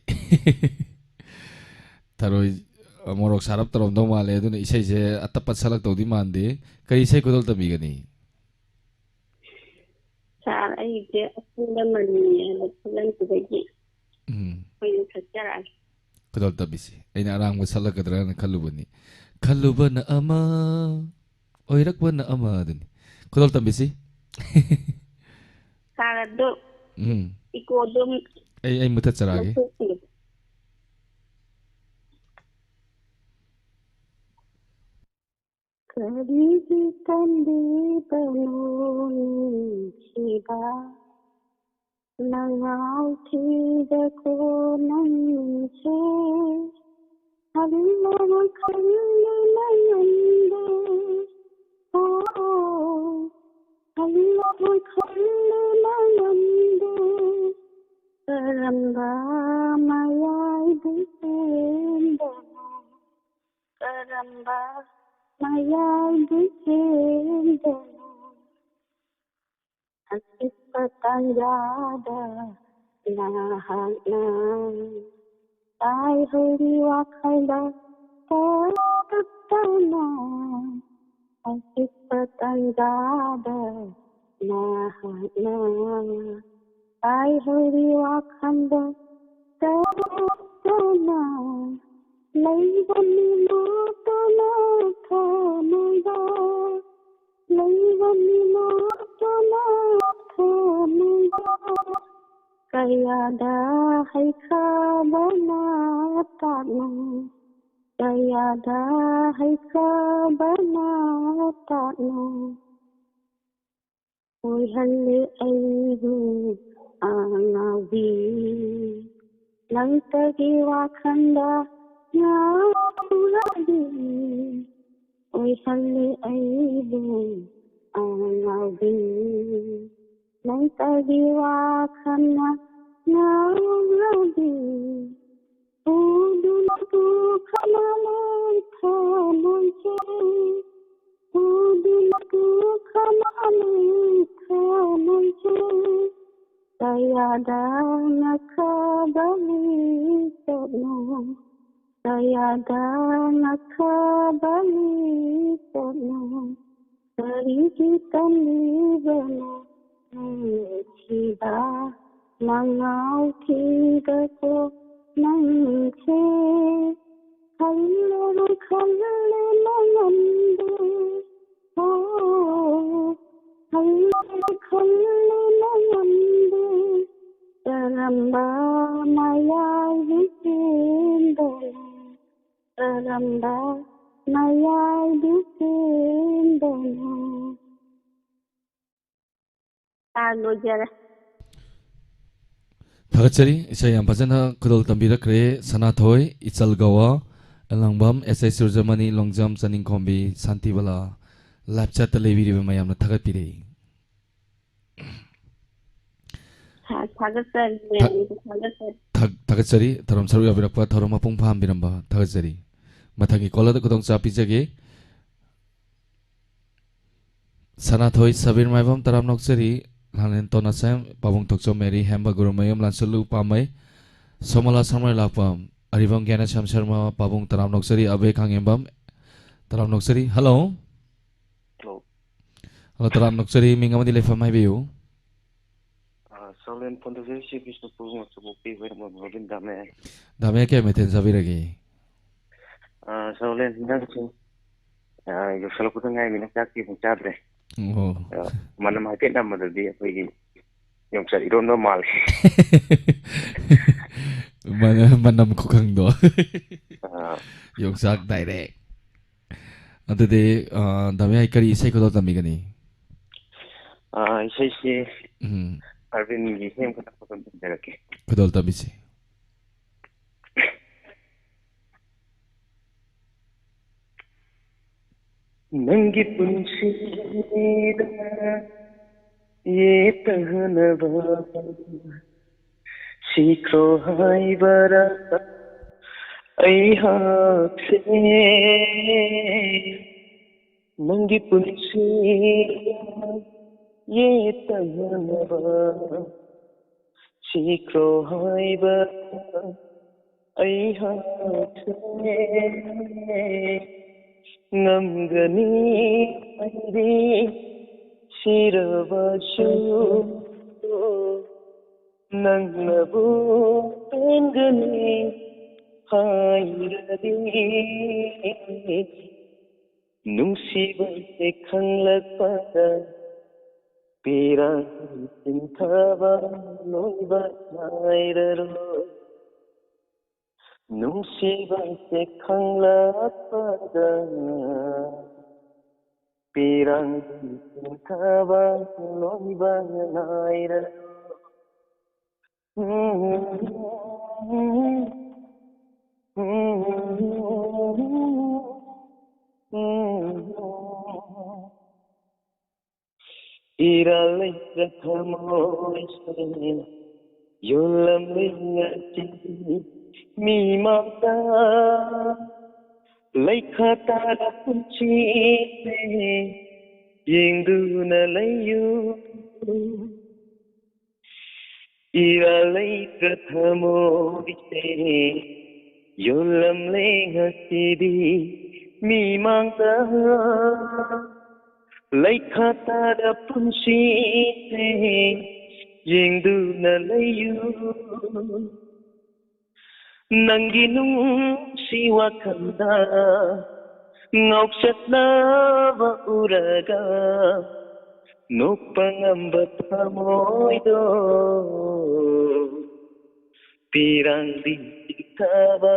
ꯊꯔꯣꯏ, ꯃꯣꯔꯣꯛ ꯁꯥꯔꯞ ꯇꯧꯔꯝꯗꯧ ꯃꯥꯜꯂꯦ, ꯑꯗꯨꯅ ꯏꯁꯩꯁꯦ ꯑꯇꯞꯄ ꯁꯛꯂꯛꯇꯧꯗꯤ ꯃꯥꯟꯗꯦ꯫ ꯀꯔꯤ ꯏꯁꯩ ꯈꯨꯗꯣꯜ ꯇꯝꯕꯤꯒꯅꯤ? ꯁꯥꯔ, ꯑꯩꯁꯦ ꯑꯄꯨꯟꯕ ꯃꯅꯤ ꯍꯥꯏꯕ ꯐꯤꯂꯝꯗꯨꯗꯒꯤ ꯎꯝ꯫ ꯑꯣꯏꯅ ꯁꯛꯆꯔꯛꯑꯒꯦ꯫ ꯈꯨꯗꯣꯜ ꯇꯝꯕꯤꯁꯤ꯫ ꯑꯩꯅ ꯑꯔꯥꯡꯕ ꯁꯛꯂꯛꯀꯗ꯭ꯔꯥꯅ ꯈꯜꯂꯨꯕꯅꯤ꯫ ꯈꯜꯂꯨꯕꯅ ꯑꯃ, ꯑꯣꯏꯔꯛꯄꯅ ꯑꯃ ꯑꯗꯨꯅꯤ꯫ ꯈꯨꯗꯣꯜ ꯇꯝꯕꯤꯁꯤ꯫ ꯁꯥꯔ, ꯑꯗꯨ ꯎꯝ꯫ ꯏꯀꯣ ꯑꯗꯨꯝ ꯑꯩ, ꯑꯩ ꯃꯨꯊꯠꯆꯔꯛꯑꯒꯦ꯫ ꯂꯧꯊꯣꯛꯄꯤꯌꯨ꯫ ꯀꯔꯤꯒꯤ ꯀꯟꯕꯤꯕꯅꯣ ꯅꯨꯡꯁꯤꯕ? ꯅꯉꯥꯎ ꯊꯤꯕ ꯀꯣꯅꯨꯡꯁꯦ ꯍꯜꯂꯕ ꯈꯪꯗꯨꯅ ꯉꯝꯗꯦ꯫ ꯑꯣ, ꯍꯜꯂꯕ ꯈꯪꯗꯨꯅ ꯉꯝꯗꯦ꯫ ꯀꯔꯝꯕ ꯃꯌꯥꯏꯕꯨ ꯆꯦꯟꯗꯅ ꯀꯔꯝꯕ ꯃꯌꯥꯏꯕꯨ ꯆꯦꯟꯗꯅꯣ? ꯑꯆꯤꯛꯄ ꯇꯥꯟꯖꯥꯗ ꯅꯍꯥꯛꯅ ꯇꯥꯏꯍꯧꯔꯤ ꯋꯥꯈꯜꯗ ꯇꯧꯔꯛꯇꯅ꯫ ꯑꯆꯤꯛꯄ ꯇꯥꯟꯖꯥꯗ ꯅꯍꯥꯛꯅ ꯇꯥꯏꯍꯧꯔꯤ ꯋꯥꯈꯜꯗ ꯇꯧꯔꯛꯇꯅ꯫ ꯂꯩꯕꯅꯤ ꯂꯣꯠꯇꯨꯅ ꯊꯝꯃꯒ, ꯂꯩꯕꯅꯤ ꯂꯣꯠꯇꯨꯅ ꯊꯝꯃꯒ꯫ ꯀꯌꯥꯗ ꯍꯩꯈ꯭ꯔꯕꯅ ꯇꯥꯠꯅ, ꯀꯌꯥꯗ ꯍꯩꯈ꯭ꯔꯕꯅ ꯇꯥꯠꯅ꯫ ꯑꯣꯏꯍꯜꯂꯦ ꯑꯩꯕꯨ ꯑꯉꯥꯎꯕꯤ, ꯅꯪꯇꯒꯤ ꯋꯥꯈꯜꯗ ꯉꯥꯎꯔꯕꯤ, ꯑꯣꯏꯍꯜꯂꯤ ꯑꯩꯕꯨ ꯑꯉꯥꯎꯕꯤ꯫ ꯅꯪꯇꯒꯤ ꯋꯥꯈꯜꯅ ꯉꯥꯎꯔꯕꯤ, ꯎꯗꯨꯅ ꯄꯨꯈ꯭ꯔꯃꯥꯂꯣꯏ ꯊꯃꯣꯏꯁꯦ, ꯎꯗꯨꯅ ꯄꯨꯈ꯭ꯔꯃꯥꯂꯣꯏ ꯊꯃꯣꯏꯁꯦ꯫ ꯀꯌꯥꯗ ꯉꯛꯈ꯭ꯔꯕ ꯃꯤꯁꯛꯅꯣ, ꯀꯌꯥꯗ ꯉꯛꯈ꯭ꯔꯕ ꯃꯤꯁꯛꯅꯣ, ꯀꯔꯤꯒꯤ ꯇꯝꯂꯤꯕꯅꯣ ꯅꯨꯡꯁꯤꯕ, ꯃꯉꯥꯎ ꯊꯤꯕꯀꯣ ꯅꯪꯁꯦ꯫ ꯈꯜꯂꯨꯔꯦ ꯈꯜꯂꯦ ꯃꯉꯝꯗꯦ, ꯑꯣ, ꯈꯜꯂꯨꯔꯦ ꯈꯜꯂꯦ ꯃꯉꯝꯗꯦ, ꯀꯔꯝꯕ ꯃꯌꯥꯏꯒꯤ ꯆꯦꯟꯗꯅꯣ, ꯀꯔꯝꯕ ꯃꯌꯥꯏꯒꯤ ꯆꯦꯟꯗꯅꯣ꯫ ꯂꯣꯏꯖꯔꯦ꯫ ꯊꯥꯒꯠꯆꯔꯤ꯫ ꯏꯁꯩ ꯌꯥꯝ ꯐꯖꯅ ꯈꯨꯗꯣꯜ ꯇꯝꯕꯤꯔꯛꯈ꯭ꯔꯦ ꯁꯅꯥꯊꯣꯏ ꯏꯆꯜ ꯒꯋꯥ, ꯑꯦꯂꯥꯡꯕꯝ, ꯑꯦꯁ ꯑꯩ ꯁꯨꯔꯖꯃꯅꯤ, ꯂꯣꯡꯖꯝ, ꯆꯅꯤꯡꯈꯣꯝꯕꯤ, ꯁꯥꯟꯇꯤꯕꯂꯥ, live chat ꯇ ꯂꯩꯕꯤꯔꯤꯕ ꯃꯌꯥꯝꯅ ꯊꯥꯒꯠꯄꯤꯔꯤ꯫ ꯊꯥ-, ꯊꯥꯒꯠꯆꯔꯤ, ꯊꯥ-, ꯃꯌꯥꯝꯒꯤꯁꯨ ꯊꯥꯒꯠꯆꯔꯤ꯫ ꯊꯥ-, ꯊꯥꯒꯠꯆꯔꯤ꯫ ꯊꯧꯔꯝ ꯁꯔꯨꯛ ꯌꯥꯕꯤꯔꯛꯄ, ꯊꯧꯔꯝ ꯃꯄꯨꯡ ꯐꯥꯍꯟꯕꯤꯔꯝꯕ ꯊꯥꯒꯠꯆꯔꯤ꯫ ꯃꯊꯪꯒꯤ call ꯑꯗꯨ ꯈꯨꯗꯣꯡꯆꯥꯕ ꯄꯤꯖꯒꯦ꯫ ꯁꯅꯥꯊꯣꯏ ꯁꯕꯤꯔ ꯃꯥꯏꯕꯝ ꯇꯔꯥꯝ ꯅꯣꯛꯆꯔꯤ, ꯂꯥꯡꯂꯦꯟ ꯇꯣꯟꯅꯁꯦꯝ, ꯄꯥꯕꯨꯡ ꯊꯣꯛꯆꯣꯝ ꯃꯦꯔꯤ, ꯍꯦꯝꯕ ꯒꯨꯔꯨꯃꯌꯨꯝ ꯂꯥꯟꯁꯨꯂꯨ ꯄꯥꯝꯃꯩ, ꯁꯣꯃꯣꯂꯥ ꯁꯝꯔꯣꯏ ꯂꯥꯛꯄꯝ, ꯑꯔꯤꯕꯝ ꯒ꯭ꯌꯥꯅꯦꯁ꯭ꯌꯥꯝ ꯁꯔꯃ, ꯄꯥꯕꯨꯡ ꯇꯔꯥꯝ ꯅꯣꯛꯆꯔꯤ, ꯑꯕꯦ ꯈꯥꯡꯉꯦꯝꯕꯝ ꯇꯔꯥꯝ ꯅꯣꯛꯆꯔꯤ꯫ Hello꯫ Hello꯫ Hello, ꯇꯔꯥꯝ ꯅꯣꯛꯆꯔꯤ, ꯃꯤꯡ ꯑꯃꯗꯤ ꯂꯩꯐꯝ ꯍꯥꯏꯕꯤꯌꯨ꯫ ꯑ, ꯁꯥꯎꯂꯦꯟ ꯐꯣꯟ ꯇꯧꯖꯔꯤꯁꯤ ꯕꯤꯁꯅꯨꯄꯨꯔ ꯃꯆꯨꯕꯣꯛꯄꯤ ꯍꯣꯏꯔꯝꯕꯝ ꯔꯣꯕꯤꯟ ꯗꯥꯝꯅꯦ꯫ ꯗꯥꯝ ꯍꯦꯛ ꯀꯩ ꯃꯊꯦꯜ ꯆꯥꯕꯤꯔꯒꯦ? ꯑ, ꯁꯥꯎꯂꯦꯟ ꯍꯤꯟꯖꯥꯡꯁꯤ, ꯑ, ꯌꯧꯁꯜꯂꯛꯄꯗ ꯉꯥꯏꯔꯤꯃꯤꯅ ꯆꯥꯛꯇꯤ ꯑꯃꯨꯛ ꯆꯥꯗ꯭ꯔꯦ꯫ ꯑꯣ꯫ ꯑ, ꯃꯅꯝ ꯍꯥꯏꯐꯦꯠ ꯅꯝꯕꯗꯗꯤ ꯑꯩꯈꯣꯏꯒꯤ ꯌꯣꯡꯆꯥꯛ ꯏꯔꯣꯟꯕ ꯃꯥꯜꯂꯤ꯫ ꯃꯅ-, ꯃꯅꯝ ꯈꯨꯈꯪꯗꯣ꯫ ꯑ꯫ ꯌꯣꯡꯆꯥꯛ direct꯫ ꯑꯗꯨꯗꯤ, ꯑ, ꯗꯥꯝ ꯍꯦꯛ ꯀꯔꯤ ꯏꯁꯩ ꯈꯨꯗꯣꯜ ꯇꯝꯕꯤꯒꯅꯤ? ꯑ, ꯏꯁꯩꯁꯤ ꯎꯝ꯫ ꯑꯔꯕꯤꯟꯒꯤ ꯁꯦꯝ ꯈꯛꯇꯪ ꯐꯖꯅ ꯊꯝꯖꯔꯛꯀꯦ꯫ ꯈꯨꯗꯣꯜ ꯇꯝꯕꯤꯁꯤ꯫ ꯅꯪꯒꯤ ꯄꯨꯟꯁꯤꯗ ꯌꯦꯠꯇꯅꯕ ꯁꯤꯈ꯭ꯔꯣ ꯍꯥꯏꯕꯔꯥ ꯑꯩꯍꯥꯛꯁꯦ? ꯅꯪꯒꯤ ꯄꯨꯟꯁꯤꯗ ꯌꯦꯠꯇꯅꯕ ꯁꯤꯈ꯭ꯔꯣ ꯍꯥꯏꯕ ꯑꯩꯍꯥꯛꯁꯦ ꯉꯝꯒꯅꯤ ꯍꯥꯏꯔꯤ꯫ ꯁꯤꯔꯕꯁꯨ ꯅꯪꯅꯕꯨ ꯄꯦꯟꯒꯅꯤ ꯍꯥꯏꯔꯗꯤ, ꯅꯨꯡꯁꯤꯕꯁꯦ ꯈꯪꯂꯛꯄꯗ ꯄꯤꯔꯥꯡ ꯆꯤꯟꯊꯕ ꯂꯣꯏꯕ ꯅꯥꯏꯔꯔꯣꯏ꯫ ꯅꯨꯡꯁꯤꯕꯁꯦ ꯈꯪꯂꯛꯄꯗ ꯄꯤꯔꯥꯡ ꯆꯤꯟꯊꯕ ꯂꯣꯏꯕ ꯅꯥꯏꯔꯔꯣꯏ꯫ ꯏꯔꯥꯜ ꯂꯩꯇ꯭ꯔ ꯊꯃꯣꯏꯁꯦ ꯌꯣꯜꯂꯝꯂꯦ ꯉꯁꯤ ꯃꯤꯃꯥꯡꯗ꯫ ꯂꯩꯈꯥ ꯇꯥꯔ ꯄꯨꯟꯁꯤꯁꯦ ꯌꯦꯡꯗꯨꯅ ꯂꯩꯌꯨ꯫ ꯏꯔꯥꯜ ꯂꯩꯇ꯭ꯔ ꯊꯃꯣꯏꯁꯦ ꯌꯣꯜꯂꯝꯂꯦ ꯉꯁꯤꯗꯤ ꯃꯤꯃꯥꯡꯗ꯫ ꯂꯩꯈꯥ ꯇꯥꯔ ꯄꯨꯟꯁꯤꯁꯦ ꯌꯦꯡꯗꯨꯅ ꯂꯩꯌꯨ꯫ ꯅꯪꯒꯤ ꯅꯨꯡꯁꯤ ꯋꯥꯈꯜꯗ ꯉꯥꯎꯆꯠꯅꯕ ꯎꯔꯒ ꯅꯣꯛꯄ ꯉꯝꯕ ꯊꯃꯣꯏꯗꯣ ꯄꯤꯔꯥꯡꯗꯤ ꯆꯤꯡꯊꯕ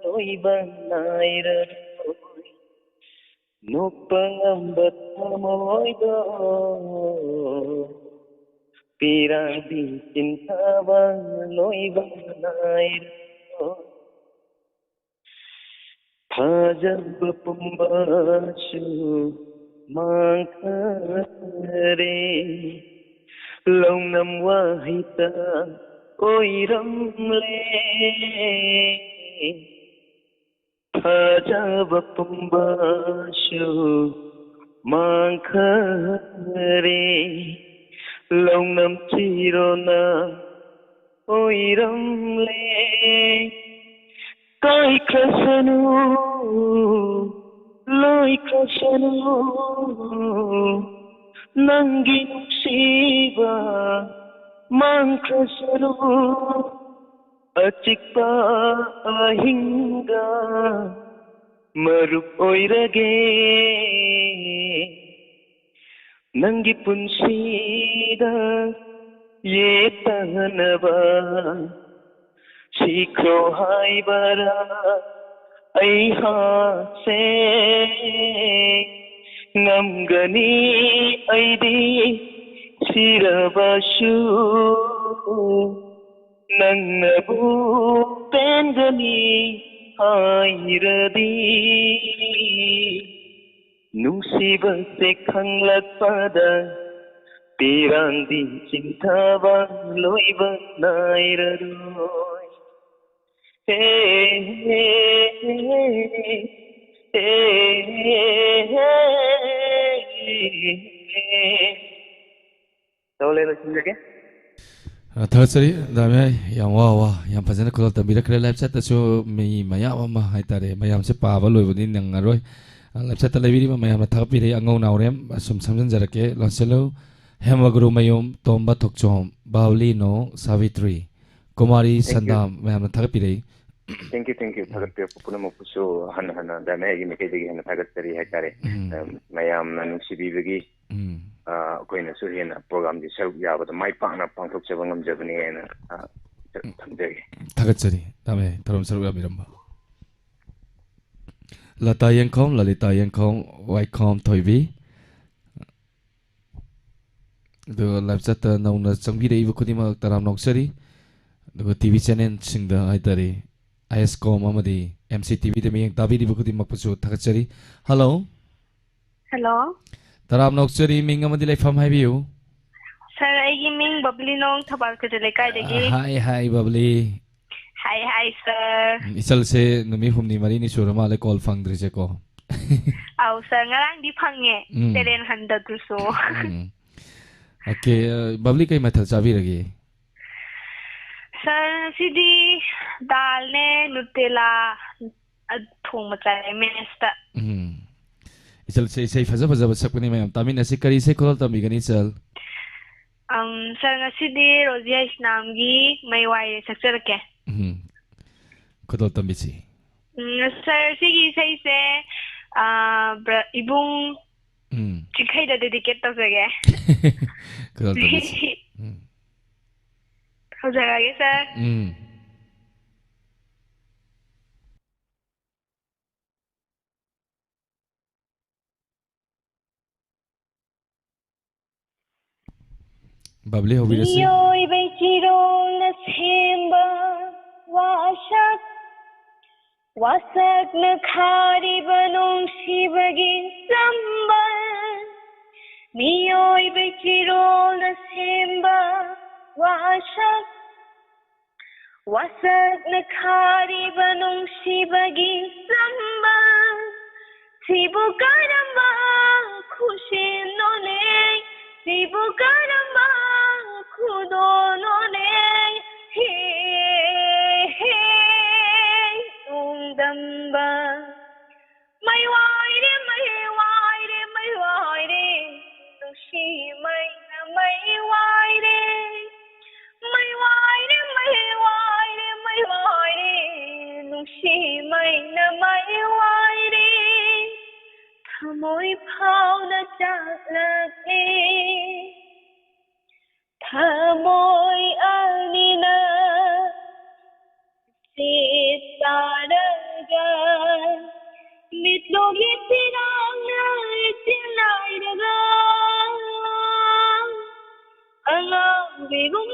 ꯂꯣꯏꯕ ꯅꯥꯏꯔꯔꯣꯏ꯫ ꯅꯣꯛꯄ ꯉꯝꯕ ꯊꯃꯣꯏꯗꯣ ꯄꯤꯔꯥꯡꯗꯤ ꯆꯤꯟꯊꯕ ꯂꯣꯏꯕ ꯅꯥꯏꯔꯣꯏ꯫ ꯊꯥꯖꯕ ꯄꯨꯝꯕꯁꯨ ꯃꯥꯡꯈꯔꯦ꯫ ꯂꯧꯅꯝ ꯋꯥꯍꯩꯇ ꯑꯣꯏꯔꯝꯂꯦ꯫ ꯊꯥꯖꯕ ꯄꯨꯝꯕꯁꯨ ꯃꯥꯡꯈꯔꯦ꯫ ꯂꯧꯅꯝ ꯆꯤꯔꯣꯅ ꯑꯣꯏꯔꯝꯂꯦ꯫ ꯀꯥꯏꯈ꯭ꯔꯁꯅꯨ, ꯂꯣꯏꯈ꯭ꯔꯁꯅꯨ, ꯅꯪꯒꯤ ꯅꯨꯡꯁꯤꯕ ꯃꯥꯡꯈ꯭ꯔꯁꯅꯨ꯫ ꯑꯆꯤꯛꯄ ꯑꯍꯤꯡꯗ ꯃꯔꯨꯞ ꯑꯣꯏꯔꯒꯦ꯫ ꯅꯪꯒꯤ ꯄꯨꯟꯁꯤꯗ ꯌꯦꯠꯇꯅꯕ ꯁꯤꯈ꯭ꯔꯣ ꯍꯥꯏꯕꯔꯥ ꯑꯩꯍꯥꯛꯁꯦ? ꯉꯝꯒꯅꯤ ꯑꯩꯗꯤ ꯁꯤꯔꯕꯁꯨ, ꯅꯪꯅꯕꯨ ꯄꯦꯟꯒꯅꯤ ꯍꯥꯏꯔꯗꯤ꯫ ꯅꯨꯡꯁꯤꯕꯁꯦ ꯈꯪꯂꯛꯄꯗ ꯄꯤꯔꯥꯡꯗꯤ ꯆꯤꯟꯊꯕ ꯂꯣꯏꯕ ꯅꯥꯏꯔꯔꯣꯏ꯫ ꯍꯦ, ꯍꯦ, ꯍꯦ, ꯍꯦ, ꯍꯦ꯫ ꯇꯧꯂꯦ ꯂꯣꯏꯁꯤꯟꯖꯒꯦ꯫ ꯑ, ꯊꯥꯒꯠꯆꯔꯤ, ꯗꯥ ꯃꯌꯥꯏ꯫ ꯌꯥꯝ ꯋꯥ ꯋꯥ, ꯌꯥꯝ ꯐꯖꯅ ꯈꯨꯗꯣꯜ ꯇꯝꯕꯤꯔꯛꯈ꯭ꯔꯦ꯫ ꯂꯥꯏꯐ ꯆꯦꯠꯇꯁꯨ ꯃꯤ ꯃꯌꯥꯝ ꯑꯃ ꯍꯥꯏꯇꯥꯔꯦ, ꯃꯌꯥꯝꯁꯦ ꯄꯥꯕ ꯂꯣꯏꯕꯗꯤ ꯅꯪꯉꯔꯣꯏ꯫ ꯑ, ꯂꯥꯏꯐ ꯆꯦꯠꯇ ꯂꯩꯕꯤꯔꯤꯕ ꯃꯌꯥꯝꯅ ꯊꯥꯒꯠꯄꯤꯔꯛꯏ꯫ ꯑꯉꯧ ꯅꯥꯎꯔꯦꯝ, ꯑꯁꯨꯝ ꯁꯝꯖꯤꯟꯖꯔꯛꯀꯦ꯫ ꯂꯣꯟꯁꯤꯜꯂꯨ ꯍꯦꯃꯒꯨꯔꯨꯃꯌꯨꯝ ꯇꯣꯝꯕ ꯊꯣꯛꯆꯣꯝ, ꯕꯥꯎꯂꯤꯅꯣ ꯁꯥꯕꯤꯇ꯭ꯔꯤ, ꯀꯨꯃꯥꯔꯤ Thank you. ꯁꯟꯗꯥꯝ, ꯃꯌꯥꯝꯅ ꯊꯥꯒꯠꯄꯤꯔꯛꯏ꯫ Thank you, thank you꯫ ꯎꯝ꯫ ꯊꯥꯒꯠꯄꯤꯔꯛꯄ ꯄꯨꯝꯅꯃꯛꯄꯨꯁꯨ ꯍꯟꯅ ꯍꯟꯅ ꯗꯥ ꯃꯌꯥꯏꯒꯤ ꯃꯥꯏꯀꯩꯗꯒꯤ ꯍꯦꯟꯅ ꯊꯥꯒꯠꯆꯔꯤ ꯍꯥꯏꯇꯥꯔꯦ꯫ ꯎꯝ꯫ ꯑ, ꯃꯌꯥꯝꯅ ꯅꯨꯡꯁꯤꯕꯤꯕꯒꯤ ꯎꯝ꯫ ꯑ, ꯑꯩꯈꯣꯏꯅꯁꯨ ꯍꯦꯟꯅ ꯄ꯭ꯔꯣꯒ꯭ꯔꯥꯝꯁꯤ ꯁꯔꯨꯛ ꯌꯥꯕꯗ ꯃꯥꯏ ꯄꯥꯛꯅ ꯄꯥꯡꯊꯣꯛꯆꯕ ꯉꯝꯖꯕꯅꯦꯅ, ꯑ, ꯊ-, ꯎꯝ꯫ ꯊꯝꯖꯒꯦ꯫ ꯊꯥꯒꯠꯆꯔꯤ꯫ ꯇꯥꯃꯦ, ꯊꯧꯔꯝ ꯁꯔꯨꯛ ꯌꯥꯕꯤꯔꯝꯕ꯫ ꯂꯇꯥ ꯌꯦꯡꯈꯣꯝ, ꯂꯂꯤꯇꯥ ꯌꯦꯡꯈꯣꯝ, ꯋꯥꯏꯈꯣꯝ ꯊꯣꯏꯕꯤ꯫ ꯑꯗꯨꯒ live chat ꯇ ꯅꯧꯅ ꯆꯪꯕꯤꯔꯛꯏꯕ ꯈꯨꯗꯤꯡꯃꯛ ꯇꯔꯥꯝꯅ ꯑꯣꯛꯆꯔꯤ꯫ ꯑꯗꯨꯒ ꯇꯤ ꯚꯤ channel ꯁꯤꯡꯗ ꯍꯥꯏꯇꯥꯔꯦ, ꯑꯥꯏ ꯑꯦꯁ ꯀꯣꯝ ꯑꯃꯗꯤ ꯑꯦꯝ ꯁꯤ ꯇꯤ ꯚꯤ ꯗ ꯃꯤꯠꯌꯦꯡ ꯇꯥꯕꯤꯔꯤꯕ ꯈꯨꯗꯤꯡꯃꯛꯄꯨꯁꯨ ꯊꯥꯒꯠꯆꯔꯤ꯫ Hello꯫ Hello꯫ ꯇꯔꯥꯝꯅ ꯑꯣꯛꯆꯔꯤ, ꯃꯤꯡ ꯑꯃꯗꯤ ꯂꯩꯐꯝ ꯍꯥꯏꯕꯤꯌꯨ꯫ Sir, ꯑꯩꯒꯤ ꯃꯤꯡ ꯕꯕ꯭ꯂꯤꯅꯣꯡ, ꯊꯧꯕꯥꯜ ꯈꯨꯖ ꯂꯩꯀꯥꯏꯗꯒꯤ꯫ Hi, hi, ꯕꯕ꯭ꯂꯤ꯫ Hi, hi, sir꯫ ꯎꯝ, ꯏꯆꯜꯁꯦ ꯅꯨꯃꯤꯠ ꯍꯨꯝꯅꯤ ꯃꯔꯤꯅꯤ ꯁꯨꯔ ꯃꯥꯜꯂꯦ call ꯐꯪꯗ꯭ꯔꯤꯁꯦꯀꯣ꯫ ꯑꯧ, sir, ꯉꯔꯥꯡꯗꯤ ꯐꯪꯉꯦ, ꯎꯝ꯫ ꯇꯦꯂꯦꯟ ꯍꯟꯗꯗꯨꯁꯨ꯫ ꯎꯝ꯫ Okay, ꯑ, ꯕꯕ꯭ꯂꯤ ꯀꯩ ꯃꯊꯦꯜ ꯆꯥꯕꯤꯔꯒꯦ? Sir, ꯉꯁꯤꯗꯤ ꯗꯥꯜꯅꯦ, ꯅꯨꯇꯦꯂꯥ, ꯑ, ꯊꯣꯡꯕ ꯆꯥꯏ ꯃꯦꯁꯇ꯫ ꯎꯝ꯫ ꯏꯆꯜꯁꯦ ꯏꯁꯩ ꯐꯖ ꯐꯖꯕ ꯁꯛꯄꯅꯤ, ꯃꯌꯥꯝ ꯇꯥꯃꯤꯟꯅꯁꯤ꯫ ꯀꯔꯤ ꯏꯁꯩ ꯈꯨꯗꯣꯜ ꯇꯝꯕꯤꯒꯅꯤ, ꯏꯆꯜ? ꯑꯝ, sir, ꯉꯁꯤꯗꯤ ꯔꯣꯖꯤꯌꯥ ꯏꯁꯅꯥꯝꯒꯤ ꯃꯩ ꯋꯥꯏꯔꯦ ꯁꯛꯆꯔꯛꯀꯦ꯫ ꯎꯝ꯫ ꯈꯨꯗꯣꯜ ꯇꯝꯕꯤꯁꯤ꯫ ꯎꯝ, sir, ꯁꯤꯒꯤ ꯏꯁꯩꯁꯦ, ꯑ, bro, ꯏꯕꯨꯡ ꯎꯝ꯫ ꯆꯤꯡꯈꯩꯗ dedicate ꯇꯧꯖꯒꯦ꯫ ꯈꯨꯗꯣꯜ ꯇꯝꯕꯤꯁꯤ꯫ ꯎꯝ꯫ ꯍꯧꯖꯔꯛꯑꯒꯦ, sir꯫ ꯎꯝ꯫ ꯕꯕ꯭ꯂꯤ ꯍꯧꯕꯤꯔꯁꯤ꯫ ꯃꯤꯑꯣꯏꯕꯩ ꯆꯤꯔꯣꯜꯅ ꯁꯦꯝꯕ ꯋꯥꯁꯛ, ꯋꯥꯁꯛꯅ ꯈꯥꯔꯤꯕ ꯅꯨꯡꯁꯤꯕꯒꯤ ꯆꯝꯕ꯫ ꯃꯤꯑꯣꯏꯕꯩ ꯆꯤꯔꯣꯜꯅ ꯁꯦꯝꯕ ꯋꯥꯁꯛ, ꯋꯥꯁꯛꯅ ꯈꯥꯔꯤꯕ ꯅꯨꯡꯁꯤꯕꯒꯤ ꯆꯝꯕ꯫ ꯁꯤꯕꯨ ꯀꯔꯝꯕ ꯈꯨꯁꯦꯝꯅꯣꯅꯦ? ꯁꯤꯕꯨ ꯀꯔꯝꯕ ꯈꯨꯗꯣꯜꯅꯣꯅꯦ? ꯍꯦ, ꯍꯦ, ꯅꯣꯡꯗꯝꯕ꯫ ꯃꯩ ꯋꯥꯏꯔꯦ, ꯃꯩ ꯋꯥꯏꯔꯦ, ꯃꯩ ꯋꯥꯏꯔꯦ, ꯅꯨꯡꯁꯤ ꯃꯩꯅ ꯃꯩ ꯋꯥꯏꯔꯦ꯫ ꯃꯩ ꯋꯥꯏꯔꯦ, ꯃꯩ ꯋꯥꯏꯔꯦ, ꯃꯩ ꯋꯥꯏꯔꯦ, ꯅꯨꯡꯁꯤ ꯃꯩꯅ ꯃꯩ ꯋꯥꯏꯔꯦ꯫ ꯊꯃꯣꯏ ꯐꯥꯎꯅ ꯆꯥꯛꯂꯛꯂꯦ꯫ ꯊꯃꯣꯏ ꯑꯅꯤꯅ ꯁꯦꯠ ꯆꯥꯔꯒ, ꯃꯤꯠꯂꯣꯒꯤ ꯐꯤꯔꯥꯡꯅ ꯏꯆꯦꯜ ꯅꯥꯏꯔꯒ, ꯏꯕꯨꯡ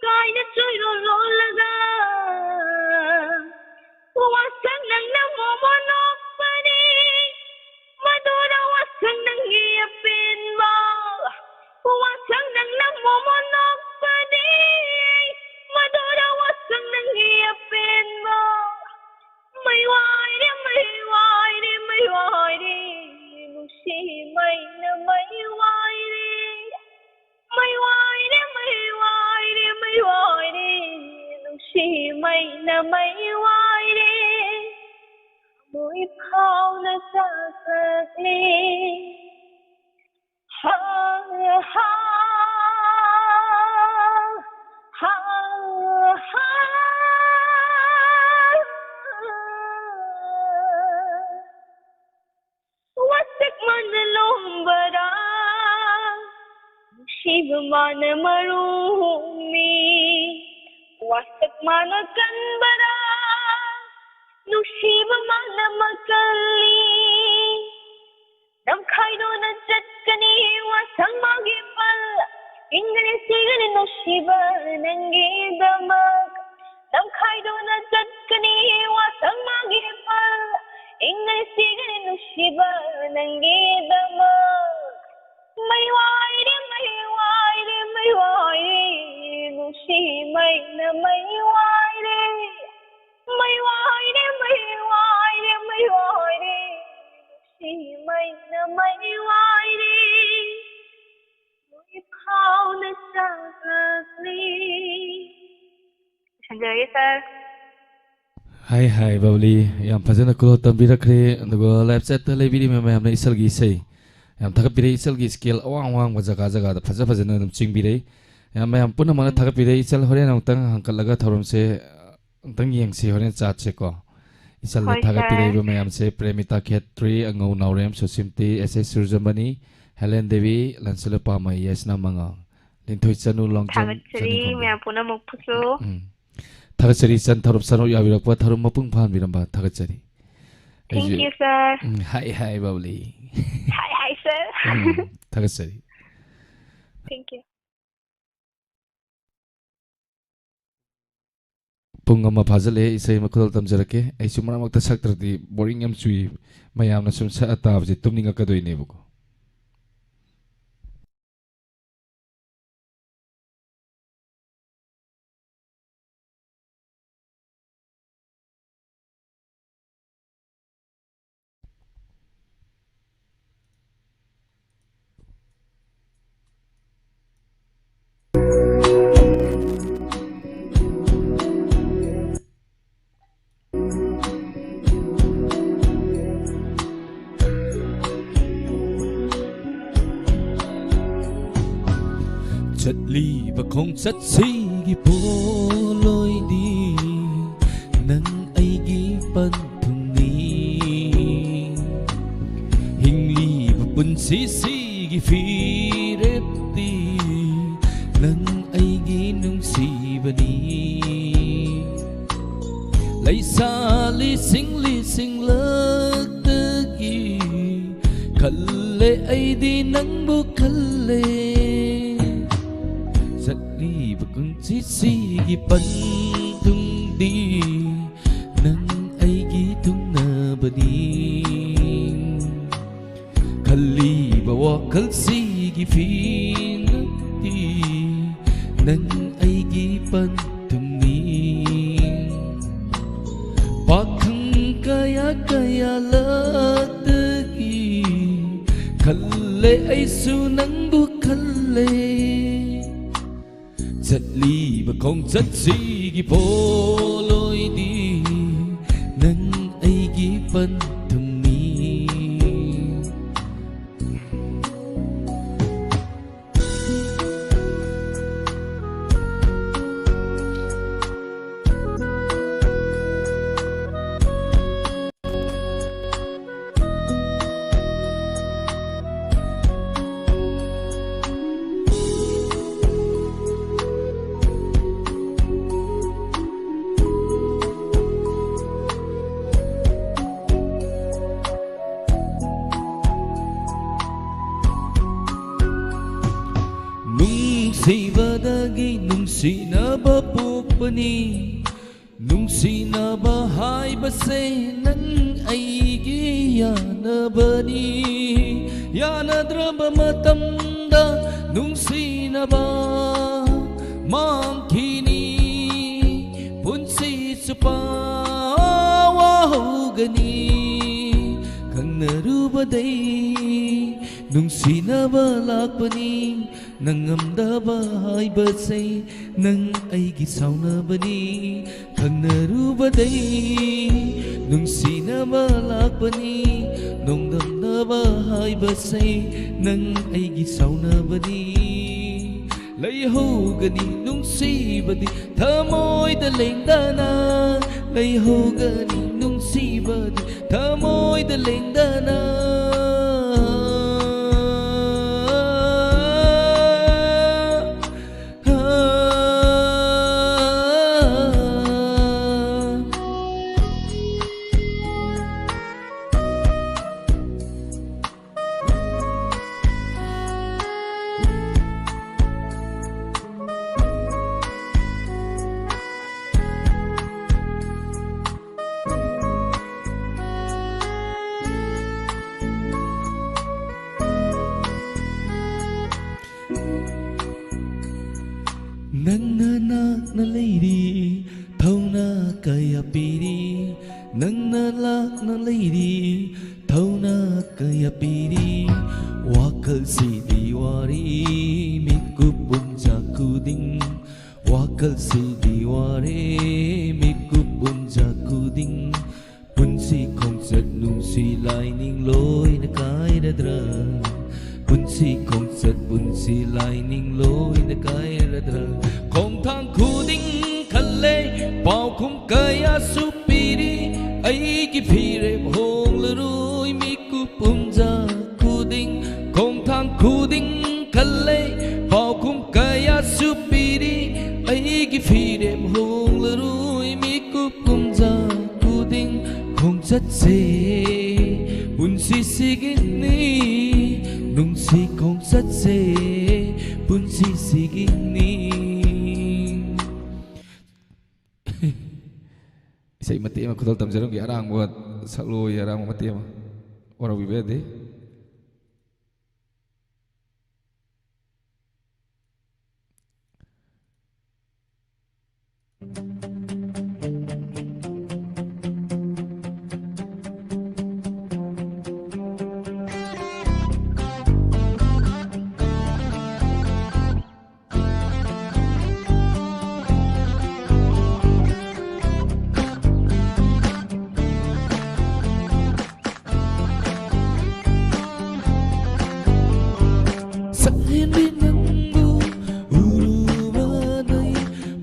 ꯀꯥꯏꯅ ꯆꯣꯏꯔꯣꯜ ꯂꯣꯜꯂꯒ ꯋꯥꯁꯛ ꯅꯪꯅ ꯃꯣꯃꯣꯟ ꯅꯣꯛꯄꯅꯤ꯫ ꯃꯗꯨꯗ ꯋꯥꯁꯛ ꯅꯪꯒꯤ ꯑꯄꯦꯟꯕ ꯋꯥꯁꯛ ꯅꯪꯅ ꯃꯣꯃꯣꯟ ꯅꯣꯛꯄꯅꯤ꯫ ꯃꯗꯨꯗ ꯋꯥꯁꯛ ꯅꯪꯒꯤ ꯑꯄꯦꯟꯕ ꯃꯩ ꯋꯥꯏꯔꯦ, ꯃꯩ ꯋꯥꯏꯔꯦ, ꯃꯩ ꯋꯥꯏꯔꯦ, ꯅꯨꯡꯁꯤ ꯃꯩꯅ ꯃꯩ ꯋꯥꯏꯔꯦ꯫ ꯃꯩ ꯋꯥꯏꯔꯦ, ꯃꯩ ꯋꯥꯏꯔꯦ, ꯃꯩ ꯋꯥꯏꯔꯦ, ꯅꯨꯡꯁꯤ ꯃꯩꯅ ꯃꯩ ꯋꯥꯏꯔꯦ꯫ ꯊꯃꯣꯏ ꯐꯥꯎꯅ ꯆꯥꯛꯂꯦ꯫ ꯍꯥ, ꯍꯥ, ꯍꯥ, ꯍꯥ꯫ ꯋꯥꯁꯛ ꯃꯥꯅ ꯂꯣꯝꯕꯔꯥ, ꯅꯨꯡꯁꯤꯕ ꯃꯥꯅ ꯃꯔꯨꯝꯃꯤ꯫ ꯋꯥꯁꯛ ꯃꯥꯅ ꯀꯟꯕꯔꯥ, ꯅꯨꯡꯁꯤꯕ ꯃꯥꯅ ꯃꯀꯜꯂꯤ꯫ ꯅꯝꯈꯥꯏꯗꯨꯅ ꯆꯠꯀꯅꯤ ꯋꯥꯁꯛ ꯃꯥꯒꯤ ꯄꯜ꯫ ꯍꯤꯡꯒꯅꯤ ꯁꯤꯒꯅꯤ ꯅꯨꯡꯁꯤꯕ ꯅꯪꯒꯤꯗꯃꯛ꯫ ꯅꯝꯈꯥꯏꯗꯨꯅ ꯆꯠꯀꯅꯤ ꯋꯥꯁꯛ ꯃꯥꯒꯤ ꯄꯜ꯫ ꯍꯤꯡꯒꯅꯤ ꯁꯤꯒꯅꯤ ꯅꯨꯡꯁꯤꯕ ꯅꯪꯒꯤꯗꯃꯛ꯫ ꯃꯩ ꯋꯥꯏꯔꯦ, ꯃꯩ ꯋꯥꯏꯔꯦ, ꯃꯩ ꯋꯥꯏꯔꯦ, ꯅꯨꯡꯁꯤ ꯃꯩꯅ ꯃꯩ ꯋꯥꯏꯔꯦ꯫ ꯃꯩ ꯋꯥꯏꯔꯦ, ꯃꯩ ꯋꯥꯏꯔꯦ, ꯃꯩ ꯋꯥꯏꯔꯦ, ꯅꯨꯡꯁꯤ ꯃꯩꯅ ꯃꯩ ꯋꯥꯏꯔꯦ꯫ ꯃꯩ ꯐꯥꯎꯅ ꯆꯥꯛꯂꯤ꯫ ꯂꯣꯏꯁꯤꯟꯖꯔꯒꯦ, ꯁꯥꯔ꯫ ꯍꯥꯏ, ꯍꯥꯏ, ꯕꯕꯂꯤ, ꯌꯥꯝ ꯐꯖꯅ ꯈꯨꯗꯣꯜ ꯇꯝꯕꯤꯔꯛꯈ꯭ꯔꯦ꯫ ꯑꯗꯨꯒ ꯂꯥꯏꯞ ꯆꯦꯠꯇ ꯂꯩꯕꯤꯔꯤꯕ ꯃꯌꯥꯝꯅ ꯏꯁꯜꯒꯤ ꯏꯁꯩ ꯌꯥꯝ ꯊꯥꯒꯠꯄꯤꯔꯦ꯫ ꯏꯁꯜꯒꯤ ꯁ꯭ꯀꯦꯜ ꯑꯋꯥꯡ ꯑꯋꯥꯡꯕ ꯖꯒꯥ ꯖꯒꯥꯗ ꯐꯖ ꯐꯖꯅ ꯑꯗꯨꯝ ꯆꯤꯡꯕꯤꯔꯛꯏ꯫ ꯌꯥꯝ, ꯃꯌꯥꯝ ꯄꯨꯝꯅꯃꯛꯅ ꯎꯝ꯫ ꯊꯥꯒꯠꯄꯤꯔꯦ꯫ ꯏꯆꯜ, ꯍꯣꯔꯦꯟ ꯑꯃꯨꯛꯇꯪ ꯍꯪꯀꯠꯂꯒ ꯊꯧꯔꯝꯁꯦ ꯑꯃꯨꯛꯇꯪ ꯌꯦꯡꯁꯤ, ꯍꯣꯔꯦꯟ ꯆꯥꯠꯁꯦꯀꯣ꯫ ꯏꯆꯜꯗ ꯍꯣꯏ, ꯊꯥꯒꯠꯄꯤꯔꯛꯏꯕ ꯁꯥꯔ꯫ ꯃꯌꯥꯝꯁꯦ ꯄ꯭ꯔꯦꯃꯤꯇꯥ ꯈꯦꯇ꯭ꯔꯤ, ꯑꯉꯧ ꯅꯥꯎꯔꯦꯝ, ꯁꯨꯁꯤꯝꯇꯤ, ꯑꯦꯁ ꯑꯦꯁ ꯁꯨꯔꯖꯃꯅꯤ, ꯍꯦꯂꯦꯟ ꯗꯦꯕꯤ, ꯂꯟꯁꯤꯜꯂꯨ ꯄꯥꯝꯃꯩ, ꯌꯥꯏꯁꯅꯥ ꯃꯉꯥꯜ, ꯂꯤꯟꯊꯣꯏ ꯆꯅꯨ, ꯂꯣꯡꯖꯝ ꯊꯥꯒꯠꯆꯔꯤ ꯆꯅꯤꯡꯈꯣꯝꯕ꯫ ꯃꯌꯥꯝ ꯄꯨꯝꯅꯃꯛꯄꯨꯁꯨ꯫ ꯎꯝ꯫ ꯊꯥꯒꯠꯆꯔꯤ ꯏꯆꯟ, ꯊꯧꯔꯝ ꯁꯔꯨꯛ ꯌꯥꯕꯤꯔꯛꯄ, ꯊꯧꯔꯝ ꯃꯄꯨꯡ ꯐꯥꯍꯟꯕꯤꯔꯝꯕ ꯊꯥꯒꯠꯆꯔꯤ꯫ Thank ꯑꯩꯁꯨ you, sir. Um, high, high, ꯕꯕꯂꯤ꯫ High, high, sir. ꯎꯝ, ꯊꯥꯒꯠꯆꯔꯤ꯫ Thank you. ꯄꯨꯡ ꯑꯃ ꯐꯥꯖꯤꯜꯂꯛꯑꯦ, ꯏꯁꯩ ꯑꯃ ꯈꯨꯗꯣꯜ ꯇꯝꯖꯔꯛꯀꯦ꯫ ꯑꯩꯁꯨ ꯃꯔꯛ ꯃꯔꯛꯇ ꯁꯛꯇ꯭ꯔꯗꯤ boring ꯌꯥꯝ ꯆꯨꯏ꯫ ꯃꯌꯥꯝꯅ ꯁꯨꯝ ꯁꯛꯑ ꯇꯥꯕꯁꯦ ꯇꯨꯝꯅꯤꯡꯉꯛꯀꯗꯣꯏꯅꯦꯕꯀꯣ꯫ ꯆꯠꯂꯤꯕ ꯈꯣꯡꯆꯠꯁꯤꯒꯤ ꯄꯣꯠꯂꯣꯏꯗꯤ ꯅꯪ ꯑꯩꯒꯤ ꯄꯟꯊꯨꯡꯅꯤ꯫ ꯍꯤꯡꯂꯤꯕ ꯄꯨꯟꯁꯤꯁꯤꯒꯤ ꯐꯤꯔꯦꯞꯇꯤ ꯅꯪ ꯑꯩꯒꯤ ꯅꯨꯡꯁꯤꯕꯅꯤ꯫ ꯂꯩꯁꯥ ꯂꯤꯁꯤꯡ ꯂꯤꯁꯤꯡꯂꯛꯇꯒꯤ ꯈꯜꯂꯦ ꯑꯩꯗꯤ ꯅꯪꯕꯨ ꯈꯜꯂꯦ꯫ ꯆꯠꯂꯤꯕ ꯄꯨꯟꯁꯤꯁꯤꯒꯤ ꯄꯟꯊꯨꯡꯗꯤ ꯅꯪ ꯑꯩꯒꯤ ꯊꯨꯡꯅꯕꯅꯤ꯫ ꯈꯜꯂꯤꯕ ꯋꯥꯈꯜꯁꯤꯒꯤ ꯐꯤꯅꯠꯇꯤ ꯅꯪ ꯑꯩꯒꯤ ꯄꯟꯊꯨꯡꯅꯤ꯫ ꯄꯥꯈꯪ ꯀꯌꯥ ꯀꯌꯥ ꯂꯛꯇꯒꯤ ꯈꯜꯂꯦ ꯑꯩꯁꯨ ꯅꯪꯕꯨ ꯈꯜꯂꯦ꯫ ꯆꯠꯂꯤꯕ ꯈꯣꯡꯆꯠꯁꯤꯒꯤ ꯄꯣꯠꯂꯣꯏꯗꯤ ꯅꯪ ꯑꯩꯒꯤ ꯄꯟꯊꯨꯡꯅꯤ꯫ ꯅꯨꯡꯁꯤꯅꯕ ꯄꯣꯛꯄꯅꯤ꯫ ꯅꯨꯡꯁꯤꯅꯕ ꯍꯥꯏꯕꯁꯦ ꯅꯪ ꯑꯩꯒꯤ ꯌꯥꯅꯕꯅꯤ꯫ ꯌꯥꯅꯗ꯭ꯔꯕ ꯃꯇꯝꯗ ꯅꯨꯡꯁꯤꯅꯕ ꯃꯥꯡꯈꯤꯅꯤ꯫ ꯄꯨꯟꯁꯤ ꯆꯨꯞꯄ ꯋꯥꯍꯧꯒꯅꯤ꯫ ꯈꯪꯅꯔꯨꯕꯗꯩ ꯅꯨꯡꯁꯤꯅꯕ ꯂꯥꯛꯄꯅꯤ꯫ ꯅꯪ ꯉꯝꯗꯕ ꯍꯥꯏꯕꯁꯦ ꯅꯪ ꯑꯩꯒꯤ ꯁꯥꯎꯅꯕꯅꯤ꯫ ꯈꯪꯅꯔꯨꯕꯗꯩ ꯅꯨꯡꯁꯤꯅꯕ ꯂꯥꯛꯄꯅꯤ꯫ ꯅꯣꯡꯗꯝꯅꯕ ꯍꯥꯏꯕꯁꯦ ꯅꯪ ꯑꯩꯒꯤ ꯁꯥꯎꯅꯕꯅꯤ꯫ ꯂꯩꯍꯧꯒꯅꯤ ꯅꯨꯡꯁꯤꯕꯗꯤ ꯊꯃꯣꯏꯗ ꯂꯦꯡꯗꯅ꯫ ꯂꯩꯍꯧꯒꯅꯤ ꯅꯨꯡꯁꯤꯕꯗꯤ ꯊꯃꯣꯏꯗ ꯂꯦꯡꯗꯅ꯫ ꯅꯪꯅ ꯅꯛꯅ ꯂꯩꯔꯤ, ꯊꯧꯅ ꯀꯌꯥ ꯄꯤꯔꯤ꯫ ꯅꯪꯅ ꯂꯥꯞꯅ ꯂꯩꯔꯤ, ꯊꯧꯅ ꯀꯌꯥ ꯄꯤꯔꯤ꯫ ꯋꯥꯈꯜꯁꯤꯗꯤ ꯋꯥꯔꯤ, ꯃꯤꯀꯨꯞ ꯄꯨꯝꯖꯥ ꯈꯨꯗꯤꯡ꯫ ꯋꯥꯈꯜꯁꯤꯗꯤ ꯋꯥꯔꯦ, ꯃꯤꯀꯨꯞ ꯄꯨꯝꯖꯥ ꯈꯨꯗꯤꯡ꯫ ꯄꯨꯟꯁꯤ ꯈꯣꯡꯆꯠ ꯅꯨꯡꯁꯤ ꯂꯥꯏꯅꯤꯡ ꯂꯣꯏꯅ ꯀꯥꯏꯔꯗ꯭ꯔꯥ? ꯄꯨꯟꯁꯤ ꯈꯣꯡꯆꯠ ꯄꯨꯟꯁꯤ ꯂꯥꯏꯅꯤꯡ ꯂꯣꯏꯅ ꯀꯥꯏꯔꯗ꯭ꯔꯥ? ꯈꯣꯡꯊꯥꯡ ꯈꯨꯗꯤꯡ ꯈꯜꯂꯦ, ꯄꯥꯎꯈꯨꯝ ꯀꯌꯥꯁꯨ ꯄꯤꯔꯤ꯫ ꯑꯩꯒꯤ ꯐꯤꯔꯦꯞ ꯍꯣꯡꯂꯔꯣꯏ, ꯃꯤꯀꯨꯞ ꯄꯨꯝꯖꯥ ꯈꯨꯗꯤꯡ꯫ ꯈꯣꯡꯊꯥꯡ ꯈꯨꯗꯤꯡ ꯈꯜꯂꯦ, ꯄꯥꯎꯈꯨꯝ ꯀꯌꯥꯁꯨ ꯄꯤꯔꯤ꯫ ꯑꯩꯒꯤ ꯐꯤꯔꯦꯞ ꯍꯣꯡꯂꯔꯣꯏ, ꯃꯤꯀꯨꯞ ꯄꯨꯝꯖꯥ ꯈꯨꯗꯤꯡ꯫ ꯈꯣꯡꯆꯠꯁꯦ ꯄꯨꯟꯁꯤꯁꯤꯒꯤꯅꯤ, ꯅꯨꯡꯁꯤ ꯈꯣꯡꯆꯠꯁꯦ ꯄꯨꯟꯁꯤꯁꯤꯒꯤꯅꯤ꯫ ꯃꯇꯦꯛ ꯑꯃ ꯈꯨꯗꯣꯜ ꯇꯝꯖꯔꯝꯒꯦ꯫ ꯑꯔꯥꯡꯕ ꯁꯛꯂꯣꯏ, ꯑꯔꯥꯡꯕ ꯃꯇꯦꯛ ꯑꯃ꯫ ꯋꯥꯔꯧꯕꯤꯕ ꯌꯥꯗꯦ꯫ ꯁꯛꯍꯦꯟꯕꯤ ꯅꯪꯕꯨ ꯎꯔꯨꯕꯗꯩ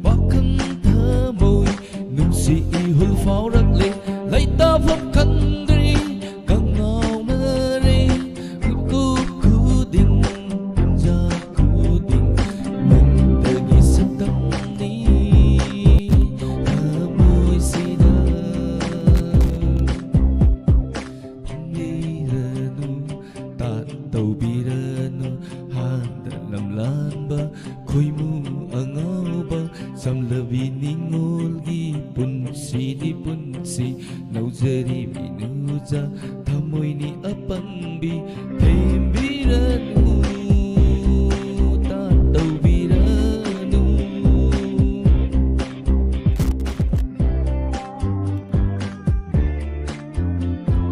ꯄꯥꯈꯪ ꯊꯃꯣꯏ ꯅꯨꯡꯁꯤ ꯏꯍꯨꯜ ꯐꯥꯎꯔꯛꯂꯦ꯫ ꯂꯩꯇꯥꯐꯝ ꯈꯪꯗ꯭ꯔꯦ, ꯀꯉꯥꯎꯅꯔꯦ꯫ ꯃꯤꯀꯨꯞ ꯈꯨꯗꯤꯡ, ꯇꯟꯖꯥ ꯈꯨꯗꯤꯡ ꯅꯪꯗꯒꯤ ꯁꯛꯇꯝꯅꯤ ꯊꯃꯣꯏꯁꯤꯗ꯫ ꯐꯪꯕꯤꯔꯅꯨ, ꯇꯥꯠ ꯇꯧꯕꯤꯔꯅꯨ, ꯍꯥꯟꯗ ꯂꯝꯂꯥꯟꯕ ꯈꯣꯏꯃꯨ ꯑꯉꯥꯎꯕ꯫ ꯆꯝꯂꯕꯤ ꯅꯤꯉꯣꯜꯒꯤ ꯄꯨꯟꯁꯤꯗꯤ ꯄꯨꯟꯁꯤ ꯂꯧꯖꯔꯤꯕꯤ ꯅꯨꯖꯥ ꯊꯃꯣꯏꯅꯤ ꯑꯄꯪꯕꯤ꯫ ꯊꯦꯝꯕꯤꯔꯅꯨ, ꯇꯥꯠ ꯇꯧꯕꯤꯔꯅꯨ꯫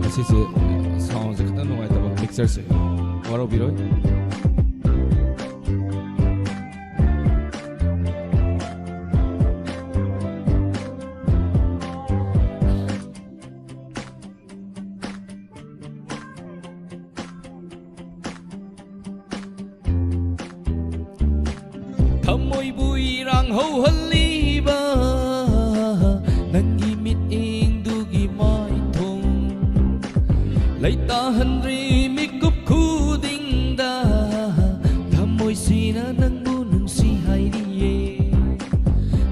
ꯉꯁꯤꯁꯦ soundꯁꯦ ꯈꯤꯇꯪ ꯅꯨꯡꯉꯥꯏꯇꯕ, mixerꯁꯦ ꯋꯥꯔꯧꯕꯤꯔꯣꯏ꯫ ꯊꯃꯣꯏꯕꯨ ꯏꯔꯥꯡ ꯍꯧꯍꯜꯂꯤꯕ ꯅꯪꯒꯤ ꯃꯤꯠꯌꯦꯡꯗꯨꯒꯤ ꯃꯥꯏꯊꯣꯡ ꯂꯩꯇꯥꯍꯟꯗ꯭ꯔꯤ ꯃꯤꯀꯨꯞ ꯈꯨꯗꯤꯡꯗ꯫ ꯊꯃꯣꯏꯁꯤꯅ ꯅꯪꯕꯨ ꯅꯨꯡꯁꯤ ꯍꯥꯏꯔꯤꯌꯦ꯫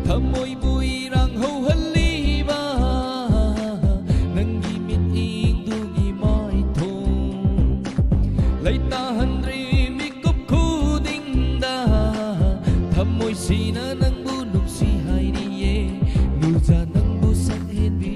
ꯊꯃꯣꯏꯕꯨ ꯏꯔꯥꯡ ꯍꯧꯍꯜꯂꯤꯕ ꯅꯪꯒꯤ ꯃꯤꯠꯌꯦꯡꯗꯨꯒꯤ ꯃꯥꯏꯊꯣꯡ ꯂꯩꯇꯥꯍꯟꯗ꯭ꯔꯤ ꯃꯤꯀꯨꯞ ꯈꯨꯗꯤꯡꯗ꯫ ꯊꯃꯣꯏꯁꯤꯅ ꯅꯪꯕꯨ ꯅꯨꯡꯁꯤ ꯍꯥꯏꯔꯤꯌꯦ꯫ ꯅꯨꯖꯥ ꯅꯪꯕꯨ ꯁꯛꯍꯦꯟꯕꯤ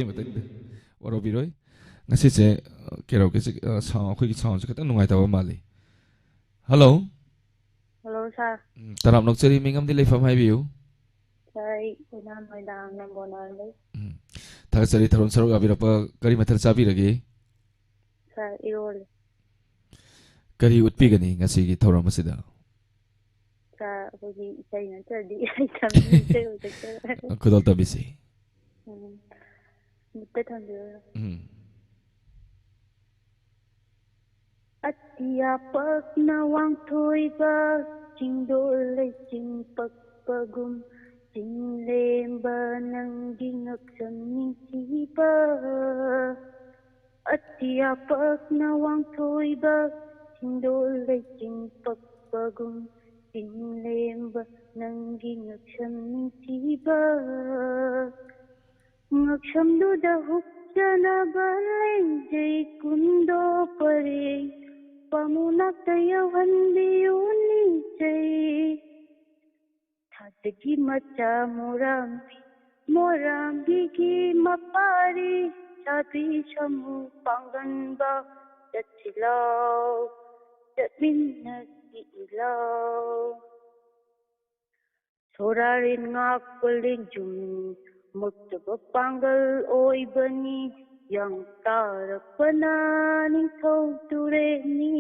ꯃꯇꯨꯡꯗ ꯋꯥꯔꯧꯕꯤꯔꯣꯏ꯫ ꯉꯁꯤꯁꯦ, ꯑ, ꯀꯦꯔꯣꯀꯦꯁꯦ, ꯑ, sound, ꯑꯩꯈꯣꯏꯒꯤ soundꯁꯦ ꯈꯤꯇꯪ ꯅꯨꯡꯉꯥꯏꯇꯕ ꯃꯥꯜꯂꯤ꯫ Hello꯫ Hello, sir꯫ ꯎꯝ, ꯇꯔꯥꯝ ꯅꯣꯛꯆꯔꯤ, ꯃꯤꯡ ꯑꯃꯗꯤ ꯂꯩꯐꯝ ꯍꯥꯏꯕꯤꯌꯨ꯫ Sir, ꯑꯩ ꯎꯌꯥꯝ ꯃꯣꯏꯗꯥꯡ ꯅꯝꯕꯣꯜ ꯂꯩ꯫ ꯎꯝ, ꯊꯥꯒꯠꯆꯔꯤ ꯊꯧꯔꯝ ꯁꯔꯨꯛ ꯌꯥꯕꯤꯔꯛꯄ꯫ ꯀꯔꯤ ꯃꯊꯦꯜ ꯆꯥꯕꯤꯔꯒꯦ? Sir, ꯏꯔꯣꯜꯂꯦ꯫ ꯀꯔꯤ ꯎꯠꯄꯤꯒꯅꯤ ꯉꯁꯤꯒꯤ ꯊꯧꯔꯝ ꯑꯁꯤꯗ? Sir, ꯑꯩꯈꯣꯏꯒꯤ ꯏꯁꯩ ꯅꯠꯇ꯭ꯔꯗꯤ ꯍꯩꯇꯕꯅꯤ, ꯏꯁꯩ ꯑꯣꯏꯖꯈ꯭ꯔꯦ꯫ ꯈꯨꯗꯣꯜ ꯇꯝꯕꯤꯁꯤ꯫ ꯎꯝ, ꯃꯨꯠꯇ ꯊꯝꯕꯤꯔꯣ꯫ ꯎꯝ꯫ ꯑꯇꯤꯌꯥ ꯄꯥꯛꯅ ꯋꯥꯡꯊꯣꯏꯕ, ꯆꯤꯡꯗꯣꯜ ꯂꯩꯆꯤꯟ ꯄꯛꯄꯒꯨꯝ, ꯆꯤꯡꯂꯦꯝꯕ ꯅꯪꯒꯤ ꯉꯛꯁꯝ ꯅꯤꯡꯊꯤꯕ꯫ ꯑꯇꯤꯌꯥ ꯄꯥꯛꯅ ꯋꯥꯡꯊꯣꯏꯕ, ꯆꯤꯡꯗꯣꯜ ꯂꯩꯆꯤꯟ ꯄꯛꯄꯒꯨꯝ, ꯆꯤꯡꯂꯦꯝꯕ ꯅꯪꯒꯤ ꯉꯛꯁꯝ ꯅꯤꯡꯊꯤꯕ꯫ ꯉꯛꯁꯝꯗꯨꯗ ꯍꯨꯛꯆꯅꯕ ꯂꯩꯖꯩ ꯀꯨꯟꯗꯣ ꯄꯔꯦꯡ, ꯄꯥꯃꯨꯅꯥꯛꯇ ꯌꯧꯍꯟꯕꯤꯌꯨ ꯅꯤꯡꯖꯩ꯫ ꯊꯥꯖꯒꯤ ꯃꯆꯥ ꯃꯣꯔꯥꯝꯕꯤ, ꯃꯣꯔꯥꯝꯕꯤꯒꯤ ꯃꯄꯥꯔꯤ, ꯁꯥꯕꯤ ꯁꯥꯃꯨ ꯄꯥꯡꯒꯟꯕ, ꯆꯠꯁꯤ ꯂꯥꯎ, ꯆꯠꯃꯤꯟꯅꯁꯤ ꯂꯥꯎ꯫ ꯁꯣꯔꯥꯔꯦꯟ ꯉꯥꯛꯄ ꯂꯦꯡꯖꯨꯝꯅꯤ, ꯃꯛꯇꯕ ꯄꯥꯡꯒꯜ ꯑꯣꯏꯕꯅꯤ, ꯌꯥꯡ ꯇꯥꯔꯛꯄꯅ ꯅꯤꯡꯊꯧ ꯇꯨꯔꯦꯜꯅꯤ꯫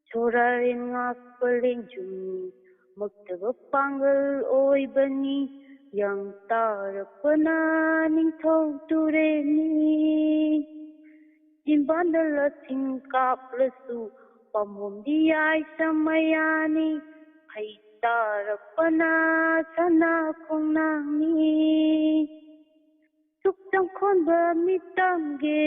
ꯁꯣꯔꯥꯔꯦꯟ ꯉꯥꯛꯄ ꯂꯦꯡꯖꯨꯝꯅꯤ, ꯃꯛꯇꯕ ꯄꯥꯡꯒꯜ ꯑꯣꯏꯕꯅꯤ, ꯌꯥꯡ ꯇꯥꯔꯛꯄꯅ ꯅꯤꯡꯊꯧ ꯇꯨꯔꯦꯜꯅꯤ꯫ ꯆꯤꯝꯕꯥꯟꯗ ꯂꯁꯤꯡ ꯀꯥꯞꯂꯁꯨ, ꯄꯥꯝꯕꯣꯝꯗꯤ ꯌꯥꯏꯁ ꯃꯌꯥꯅꯤ, ꯐꯩ ꯇꯥꯔꯛꯄꯅ ꯁꯅꯥ ꯈꯣꯡꯅꯥꯡꯅꯤ꯫ ꯁꯨꯛ ꯆꯪꯈꯣꯟꯕ ꯃꯤꯇꯝꯒꯤ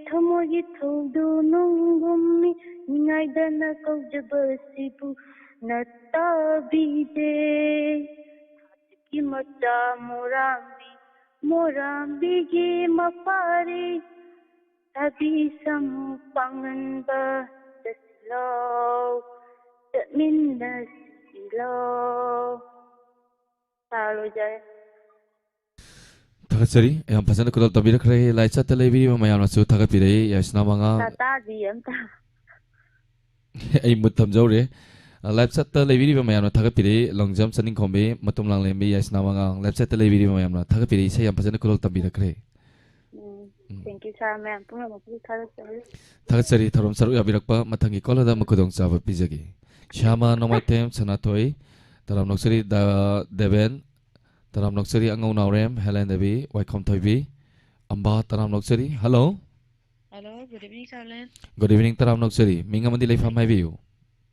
ꯊꯃꯣꯏꯒꯤ ꯊꯧꯗꯨ ꯅꯨꯡꯒꯨꯝꯃꯤ, ꯅꯤꯡꯉꯥꯏꯗꯅ ꯀꯧꯖꯕꯁꯤꯕꯨ ꯅꯠꯇꯕꯤꯗꯦ꯫ ꯊꯥꯖꯒꯤ ꯃꯆꯥ ꯃꯣꯔꯥꯝꯕꯤ, ꯃꯣꯔꯥꯝꯕꯤꯒꯤ ꯃꯄꯥꯔꯤ, ꯁꯥꯕꯤ ꯁꯥꯃꯨ ꯄꯥꯡꯒꯟꯕ, ꯆꯠꯁꯤꯂꯣ, ꯆꯠꯃꯤꯟꯅꯁꯤꯂꯣ꯫ ꯁꯥꯔ, ꯂꯣꯏꯖꯔꯦ꯫ ꯊꯥꯒꯠꯆꯔꯤ꯫ ꯌꯥꯝ ꯐꯖꯅ ꯈꯨꯗꯣꯜ ꯇꯝꯕꯤꯔꯛꯈ꯭ꯔꯦ꯫ Live chat ꯇ ꯂꯩꯕꯤꯔꯤꯕ ꯃꯌꯥꯝꯅꯁꯨ ꯊꯥꯒꯠꯄꯤꯔꯛꯏ꯫ ꯌꯥꯏꯁꯅꯥ ꯃꯉꯥ꯫ ꯇꯥ-, ꯇꯥꯗꯤꯌꯦ ꯑꯝꯇ꯫ ꯑꯩ mute ꯊꯝꯖꯍꯧꯔꯦ꯫ ꯑ, live chat ꯇ ꯂꯩꯕꯤꯔꯤꯕ ꯃꯌꯥꯝꯅ ꯊꯥꯒꯠꯄꯤꯔꯛꯏ꯫ ꯂꯣꯡꯖꯝ ꯆꯅꯤꯡꯈꯣꯝꯕꯤ, ꯃꯇꯨꯝ ꯂꯥꯡꯂꯦꯝꯕꯤ, ꯌꯥꯏꯁꯅꯥ ꯃꯉꯥ꯫ Live chat ꯇ ꯂꯩꯕꯤꯔꯤꯕ ꯃꯌꯥꯝꯅ ꯊꯥꯒꯠꯄꯤꯔꯛꯏ꯫ ꯏꯁꯩ ꯌꯥꯝ ꯐꯖꯅ ꯈꯨꯗꯣꯜ ꯇꯝꯕꯤꯔꯛꯈ꯭ꯔꯦ꯫ ꯎꯝ, ꯎꯝ꯫ Thank you, sir꯫ ꯃꯌꯥꯝ ꯄꯨꯝꯅꯃꯛꯄꯨ ꯊꯥꯒꯠꯆꯔꯤ꯫ ꯊꯥꯒꯠꯆꯔꯤ, ꯊꯧꯔꯝ ꯁꯔꯨꯛ ꯌꯥꯕꯤꯔꯛꯄ꯫ ꯃꯊꯪꯒꯤ caller ꯗ ꯑꯃꯨꯛ ꯈꯨꯗꯣꯡꯆꯥꯕ ꯄꯤꯖꯒꯦ꯫ ꯁ꯭ꯌꯥꯃ ꯅꯣꯡꯃꯥꯏꯊꯦꯝ ꯁꯅꯥꯊꯣꯏ, ꯇꯔꯥꯝ ꯅꯣꯛꯆꯔꯤ ꯗꯥ ꯗꯦꯕꯦꯟ, ꯇꯔꯥꯝ ꯅꯣꯛꯆꯔꯤ ꯑꯉꯧ ꯅꯥꯎꯔꯦꯝ ꯍꯦꯂꯦꯟ ꯗꯦꯕꯤ ꯋꯥꯏꯈꯣꯝ ꯊꯣꯏꯕꯤ, ꯑꯝꯕꯥ ꯇꯔꯥꯝ ꯅꯣꯛꯆꯔꯤ꯫ Hello꯫ Hello, good evening, sir ꯂꯦꯟ꯫ Good evening, ꯇꯔꯥꯝ ꯅꯣꯛꯆꯔꯤ꯫ ꯃꯤꯡ ꯑꯃꯗꯤ ꯂꯩꯐꯝ ꯍꯥꯏꯕꯤꯌꯨ꯫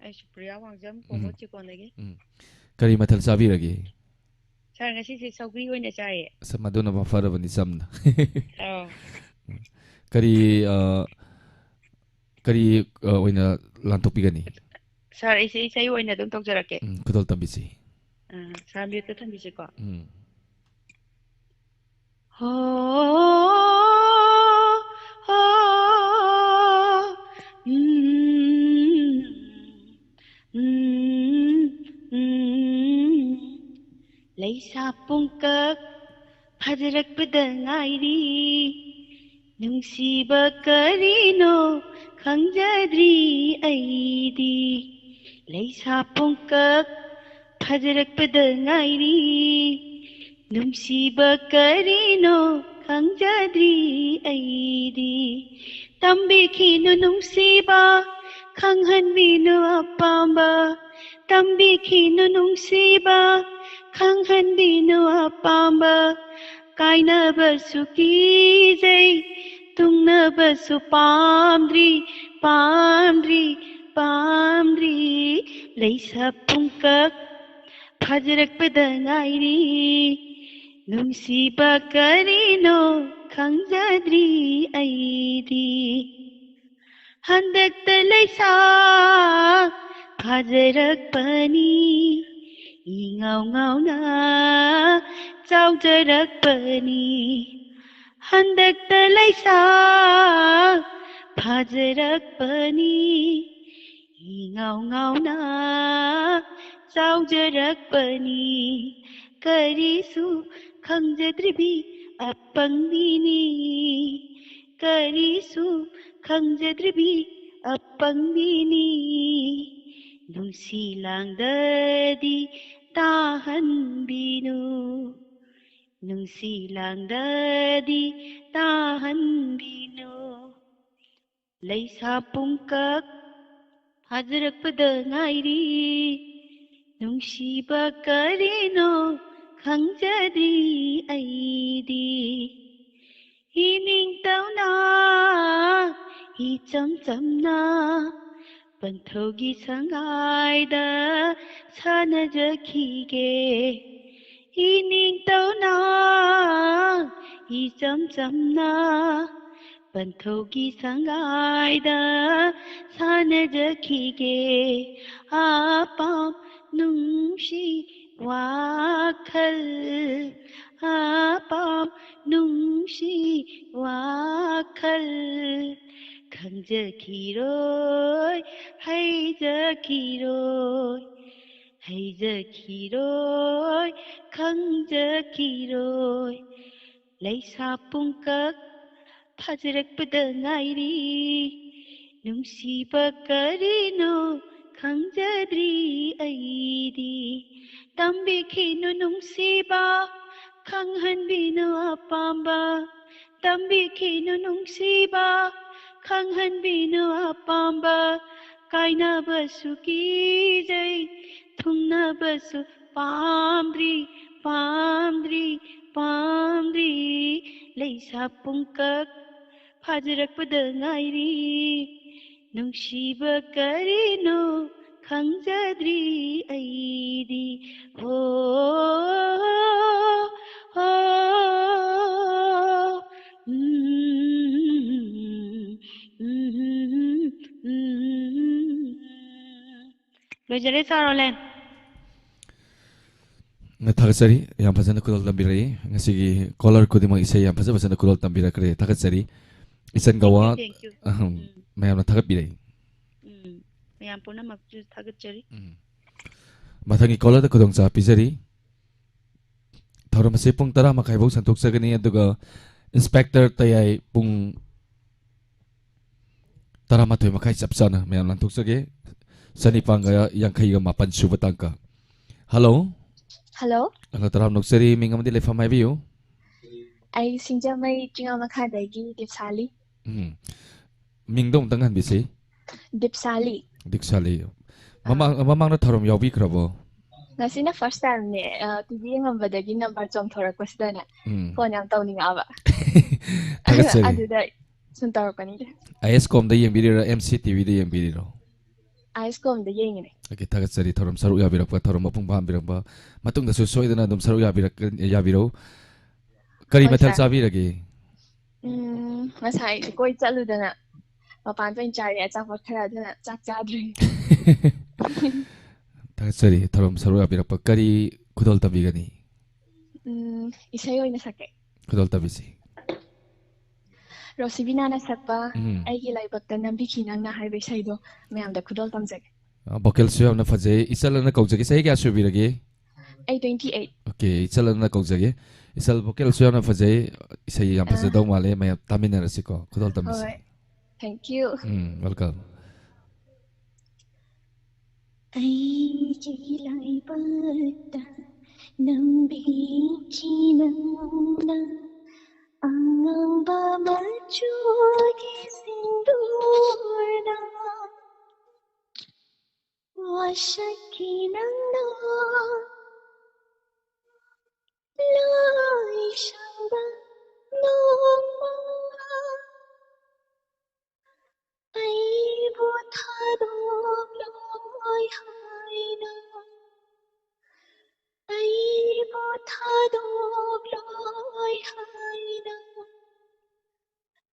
ꯑꯩ ꯁꯨꯄ꯭ꯔꯤꯌꯥ ꯋꯥꯡꯖꯝ, ꯎꯝ꯫ ꯀꯣꯡꯕ ꯆꯦꯀꯣꯟꯗꯒꯤ꯫ ꯎꯝ꯫ ꯀꯔꯤ ꯃꯊꯦꯜ ꯆꯥꯕꯤꯔꯒꯦ? Sir, ꯉꯁꯤꯁꯦ ꯁꯧꯒ꯭ꯔꯤ ꯑꯣꯏꯅ ꯆꯥꯏꯌꯦ꯫ ꯑꯁ, ꯃꯗꯨꯅ ꯃꯐꯔꯕꯅꯤ, ꯆꯝꯅ꯫ ꯑꯧ꯫ ꯎꯝ꯫ ꯀꯔꯤ, ꯑ, ꯀꯔꯤ, ꯑ, ꯑꯣꯏꯅ ꯂꯥꯟꯊꯣꯛꯄꯤꯒꯅꯤ? Sir, ꯑꯩꯁꯦ ꯏꯁꯩ ꯑꯣꯏꯅ ꯑꯗꯨꯝ ꯇꯧꯖꯔꯛꯀꯦ꯫ ꯎꯝ, ꯈꯨꯗꯣꯜ ꯇꯝꯕꯤꯁꯤ꯫ ꯑ, sir, mute ꯇ ꯊꯝꯕꯤꯁꯤꯀꯣ꯫ ꯎꯝ꯫ ꯍꯣ, ꯍꯣ, ꯎꯝ, ꯎꯝ, ꯎꯝ꯫ ꯂꯩꯁꯥ ꯄꯨꯡꯀꯛ ꯐꯖꯔꯛꯄꯗ ꯉꯥꯏꯔꯤ, ꯅꯨꯡꯁꯤꯕ ꯀꯔꯤꯅꯣ ꯈꯪꯖꯗ꯭ꯔꯤ ꯑꯩꯗꯤ꯫ ꯂꯩꯁꯥ ꯄꯨꯡꯀꯛ ꯐꯖꯔꯛꯄꯗ ꯉꯥꯏꯔꯤ, ꯅꯨꯡꯁꯤꯕ ꯀꯔꯤꯅꯣ ꯈꯪꯖꯗ꯭ꯔꯤ ꯑꯩꯗꯤ꯫ ꯇꯝꯕꯤꯈꯤꯅꯨ ꯅꯨꯡꯁꯤꯕ, ꯈꯪꯍꯟꯕꯤꯅꯨ ꯑꯄꯥꯝꯕ꯫ ꯇꯝꯕꯤꯈꯤꯅꯨ ꯅꯨꯡꯁꯤꯕ, ꯈꯪꯍꯟꯕꯤꯅꯨ ꯑꯄꯥꯝꯕ꯫ ꯀꯥꯏꯅꯕꯁꯨ ꯀꯤꯖꯩ, ꯇꯨꯡꯅꯕꯁꯨ ꯄꯥꯝꯗ꯭ꯔꯤ, ꯄꯥꯝꯗ꯭ꯔꯤ, ꯄꯥꯝꯗ꯭ꯔꯤ꯫ ꯂꯩꯁꯥ ꯄꯨꯡꯀꯛ ꯐꯖꯔꯛꯄꯗ ꯉꯥꯏꯔꯤ, ꯅꯨꯡꯁꯤꯕ ꯀꯔꯤꯅꯣ ꯈꯪꯖꯗ꯭ꯔꯤ ꯑꯩꯗꯤ꯫ ꯍꯟꯗꯛꯇ ꯂꯩꯁꯥ ꯐꯥꯖꯔꯛꯄꯅꯤ, ꯏꯉꯥꯎ ꯉꯥꯎꯅ ꯆꯥꯎꯖꯔꯛꯄꯅꯤ꯫ ꯍꯟꯗꯛꯇ ꯂꯩꯁꯥ ꯐꯥꯖꯔꯛꯄꯅꯤ, ꯏꯉꯥꯎ ꯉꯥꯎꯅ ꯆꯥꯎꯖꯔꯛꯄꯅꯤ꯫ ꯀꯔꯤꯁꯨ ꯈꯪꯖꯗ꯭ꯔꯤꯕꯤ ꯑꯄꯪꯕꯤꯅꯤ, ꯀꯔꯤꯁꯨ ꯈꯪꯖꯗ꯭ꯔꯤꯕꯤ ꯑꯄꯪꯕꯤꯅꯤ꯫ ꯅꯨꯡꯁꯤ ꯂꯥꯡꯗꯗꯤ ꯇꯥꯍꯟꯕꯤꯅꯨ, ꯅꯨꯡꯁꯤ ꯂꯥꯡꯗꯗꯤ ꯇꯥꯍꯟꯕꯤꯅꯨ꯫ ꯂꯩꯁꯥ ꯄꯨꯡꯀꯛ ꯐꯥꯖꯔꯛꯄꯗ ꯉꯥꯏꯔꯤ, ꯅꯨꯡꯁꯤꯕ ꯀꯔꯤꯅꯣ ꯈꯪꯖꯗ꯭ꯔꯤ ꯑꯩꯗꯤ꯫ ꯏꯅꯤꯡꯇꯧꯅ ꯏꯆꯝ ꯆꯝꯅ ꯄꯟꯊꯧꯒꯤ ꯁꯪꯒꯥꯏꯗ ꯁꯥꯟꯅꯖꯈꯤꯒꯦ꯫ ꯏꯅꯤꯡꯇꯧꯅ ꯏꯆꯝ ꯆꯝꯅ ꯄꯟꯊꯧꯒꯤ ꯁꯪꯒꯥꯏꯗ ꯁꯥꯟꯅꯖꯈꯤꯒꯦ꯫ ꯑꯄꯥꯝ ꯅꯨꯡꯁꯤ ꯋꯥꯈꯜ, ꯑꯄꯥꯝ ꯅꯨꯡꯁꯤ ꯋꯥꯈꯜ, ꯈꯪꯖꯈꯤꯔꯣꯏ, ꯍꯩꯖꯈꯤꯔꯣꯏ, ꯍꯩꯖꯈꯤꯔꯣꯏ, ꯈꯪꯖꯈꯤꯔꯣꯏ꯫ ꯂꯩꯁꯥ ꯄꯨꯡꯀꯛ ꯐꯥꯖꯔꯛꯄꯗ ꯉꯥꯏꯔꯤ, ꯅꯨꯡꯁꯤꯕ ꯀꯔꯤꯅꯣ ꯈꯪꯖꯗ꯭ꯔꯤ ꯑꯩꯗꯤ꯫ ꯇꯝꯕꯤꯈꯤꯅꯨ ꯅꯨꯡꯁꯤꯕ, ꯈꯪꯍꯟꯕꯤꯅꯨ ꯑꯄꯥꯝꯕ꯫ ꯇꯝꯕꯤꯈꯤꯅꯨ ꯅꯨꯡꯁꯤꯕ, ꯈꯪꯍꯟꯕꯤꯅꯨ ꯑꯄꯥꯝꯕ꯫ ꯀꯥꯏꯅꯕꯁꯨ ꯀꯤꯖꯩ, ꯊꯨꯡꯅꯕꯁꯨ ꯄꯥꯝꯗ꯭ꯔꯤ, ꯄꯥꯝꯗ꯭ꯔꯤ, ꯄꯥꯝꯗ꯭ꯔꯤ꯫ ꯂꯩꯁꯥ ꯄꯨꯡꯀꯛ ꯐꯥꯖꯔꯛꯄꯗ ꯉꯥꯏꯔꯤ, ꯅꯨꯡꯁꯤꯕ ꯀꯔꯤꯅꯣ ꯈꯪꯖꯗ꯭ꯔꯤ ꯑꯩꯗꯤ꯫ ꯍꯣ, ꯍꯣ, ꯎꯝ, ꯎꯝ, ꯎꯝ꯫ ꯂꯣꯏꯖꯔꯦ, ꯁꯥꯔ ꯔꯣꯂꯦꯟ꯫ ꯊꯥꯒꯠꯆꯔꯤ, ꯌꯥꯝ ꯐꯖꯅ ꯈꯨꯗꯣꯜ ꯇꯝꯕꯤꯔꯛꯏ꯫ ꯉꯁꯤꯒꯤ ꯀꯣꯂꯔ ꯈꯨꯗꯤꯡꯃꯛ ꯏꯁꯩ ꯌꯥꯝ ꯐꯖ ꯐꯖꯅ ꯈꯨꯗꯣꯜ ꯇꯝꯕꯤꯔꯛꯈ꯭ꯔꯦ, ꯊꯥꯒꯠꯆꯔꯤ꯫ ꯏꯆꯟ ꯒꯋꯥ, thank you, thank you. ꯑꯍꯝ, ꯎꯝ꯫ ꯃꯌꯥꯝꯅ ꯊꯥꯒꯠꯄꯤꯔꯛꯏ꯫ ꯎꯝ, ꯃꯌꯥꯝ ꯄꯨꯝꯅꯃꯛꯁꯨ ꯊꯥꯒꯠꯆꯔꯤ꯫ ꯎꯝ꯫ ꯃꯊꯪꯒꯤ ꯀꯣꯂꯔꯗ ꯈꯨꯗꯣꯡꯆꯥꯕ ꯄꯤꯖꯔꯤ꯫ ꯊꯧꯔꯝ ꯑꯁꯤ ꯄꯨꯡ ꯇꯔꯥ ꯃꯈꯥꯏ ꯐꯥꯎ ꯁꯟꯗꯣꯛꯆꯒꯅꯤ, ꯑꯗꯨꯒ ꯏꯟꯁꯄꯦꯛꯇꯔ ꯇꯌꯥꯏ ꯄꯨꯡ ꯇꯔꯥꯃꯥꯊꯣꯏ ꯃꯈꯥꯏ ꯆꯞ ꯆꯥꯅ ꯃꯌꯥꯝ ꯂꯥꯟꯊꯣꯛꯆꯒꯦ꯫ ꯆꯅꯤꯄꯥꯟꯒ ꯌꯥꯡꯈꯩꯒ ꯃꯥꯄꯟ ꯁꯨꯕ ꯇꯥꯡꯀ꯫ ꯍꯜꯂꯣ꯫ ꯍꯜꯂꯣ꯫ ꯍꯜꯂꯣ, ꯇꯔꯥꯝꯅ ꯑꯣꯛꯆꯔꯤ꯫ ꯃꯤꯡ ꯑꯃꯗꯤ ꯂꯩꯐꯝ ꯍꯥꯏꯕꯤꯌꯨ꯫ ꯑꯩ ꯁꯤꯡꯖꯃꯩ ꯆꯤꯡꯉꯥ ꯃꯈꯥꯗꯒꯤ ꯗꯤꯞꯁꯥꯂꯤ꯫ ꯎꯝ꯫ ꯃꯤꯡꯗꯣ ꯑꯃꯨꯛꯇꯪ ꯍꯟꯕꯤꯁꯤ꯫ ꯗꯤꯞꯁꯥꯂꯤ꯫ ꯗꯤꯞꯁꯥꯂꯤ꯫ ꯑꯥ꯫ ꯃꯃꯥꯡ-, ꯃꯃꯥꯡꯗ ꯊꯧꯔꯝ ꯌꯥꯎꯕꯤꯈ꯭ꯔꯕꯣ? ꯉꯁꯤꯅ ꯐꯥꯔꯁ ꯇꯥꯏꯝꯅꯦ꯫ ꯑ, ꯇꯤ ꯚꯤ ꯌꯦꯡꯉꯝꯕꯗꯒꯤ ꯅꯝꯕꯔ ꯆꯣꯡꯊꯣꯔꯛꯄꯁꯤꯗꯅꯦ, ꯎꯝ꯫ ꯐꯣꯟ ꯌꯥꯝ ꯇꯧꯅꯤꯡꯉꯛꯑꯕ꯫ ꯊꯥꯒꯠꯆꯔꯤ꯫ ꯑꯗꯨꯗ ꯁꯨꯝ ꯇꯧꯔꯛꯄꯅꯤꯗ꯫ ꯑꯥꯏ ꯑꯦꯁ ꯀꯣꯝꯗ ꯌꯦꯡꯕꯤꯔꯤꯔꯣ, ꯑꯦꯝ ꯁꯤ ꯇꯤ ꯚꯤꯗ ꯌꯦꯡꯕꯤꯔꯤꯔꯣ? ꯑꯥꯏ ꯑꯦꯁ ꯀꯣꯝꯗ ꯌꯦꯡꯉꯤꯅꯦ꯫ ꯑꯣꯀꯦ, ꯊꯥꯒꯠꯆꯔꯤ ꯊꯧꯔꯝ ꯁꯔꯨꯛ ꯌꯥꯕꯤꯔꯛꯄ, ꯊꯧꯔꯝ ꯃꯄꯨꯡ ꯐꯥꯍꯟꯕꯤꯔꯛꯄ꯫ ꯃꯇꯨꯡꯗꯁꯨ ꯁꯣꯏꯗꯅ ꯑꯗꯨꯝ ꯁꯔꯨꯛ ꯌꯥꯕꯤꯔꯛ-, ꯌꯥꯕꯤꯔꯧ꯫ ꯀꯔꯤ ꯍꯣꯏ, ꯃꯊꯦꯜ ꯁꯥꯔ꯫ ꯆꯥꯕꯤꯔꯒꯦ? ꯎꯝ, ꯉꯁꯥꯏ ꯀꯣꯏ ꯆꯠꯂꯨꯗꯅ ꯃꯄꯥꯟꯗ ꯑꯣꯏꯅ ꯆꯥꯔꯦ ꯑꯆꯥꯄꯣꯠ ꯈꯔ, ꯑꯗꯨꯅ ꯆꯥꯛ ꯆꯥꯗ꯭ꯔꯤ꯫ ꯊꯥꯒꯠꯆꯔꯤ ꯊꯧꯔꯝ ꯁꯔꯨꯛ ꯌꯥꯕꯤꯔꯛꯄ꯫ ꯀꯔꯤ ꯈꯨꯗꯣꯜ ꯇꯝꯕꯤꯒꯅꯤ? ꯎꯝ, ꯏꯁꯩ ꯑꯣꯏꯅ ꯁꯛꯀꯦ꯫ ꯈꯨꯗꯣꯜ ꯇꯝꯕꯤꯁꯤ꯫ ꯔꯣꯁꯤꯕꯤꯅꯥꯅ ꯁꯛꯄ ꯎꯝ꯫ ꯑꯩꯒꯤ ꯂꯥꯏꯕꯛꯇ ꯅꯝꯕꯤꯈꯤ ꯅꯪꯅ ꯍꯥꯏꯕ ꯏꯁꯩꯗꯣ ꯃꯌꯥꯝꯗ ꯈꯨꯗꯣꯜ ꯇꯝꯖꯒꯦ꯫ ꯑ, ꯚꯣꯀꯦꯜꯁꯨ ꯌꯥꯝꯅ ꯐꯖꯩ꯫ ꯏꯆꯜ ꯑꯅ ꯀꯧꯖꯒꯦ꯫ ꯆꯍꯤ ꯀꯌꯥ ꯁꯨꯕꯤꯔꯒꯦ? ꯑꯩ twenty eight꯫ ꯑꯣꯀꯦ, ꯏꯆꯜ ꯑꯅ ꯀꯧꯖꯒꯦ꯫ ꯏꯆꯜ, ꯚꯣꯀꯦꯜꯁꯨ ꯌꯥꯝꯅ ꯐꯖꯩ꯫ ꯏꯁꯩ ꯌꯥꯝ ꯑ꯫ ꯐꯖꯗꯧ ꯃꯥꯜꯂꯦ꯫ ꯃꯌꯥꯝ ꯇꯥꯃꯤꯟꯅꯔꯁꯤꯀꯣ꯫ ꯈꯨꯗꯣꯜ ꯇꯝꯕꯤꯁꯤ꯫ ꯍꯣꯏ꯫ Thank you꯫ Um, welcome꯫ ꯑꯩꯒꯤ ꯂꯥꯏꯕꯛꯇ ꯅꯝꯕꯤꯈꯤ ꯅꯪꯅ ꯑꯉꯥꯡꯕ ꯃꯆꯨꯒꯤ ꯁꯤꯟꯗꯨꯔꯅ꯫ ꯋꯥꯁꯛꯈꯤ ꯅꯪꯅ ꯂꯥꯏꯁꯪꯗ ꯅꯣꯡꯃ꯫ ꯑꯩꯕꯨ ꯊꯥꯗꯣꯛꯂꯣꯏ ꯍꯥꯏꯅ, ꯑꯩꯕꯨ ꯊꯥꯗꯣꯛꯂꯣꯏ ꯍꯥꯏꯅ,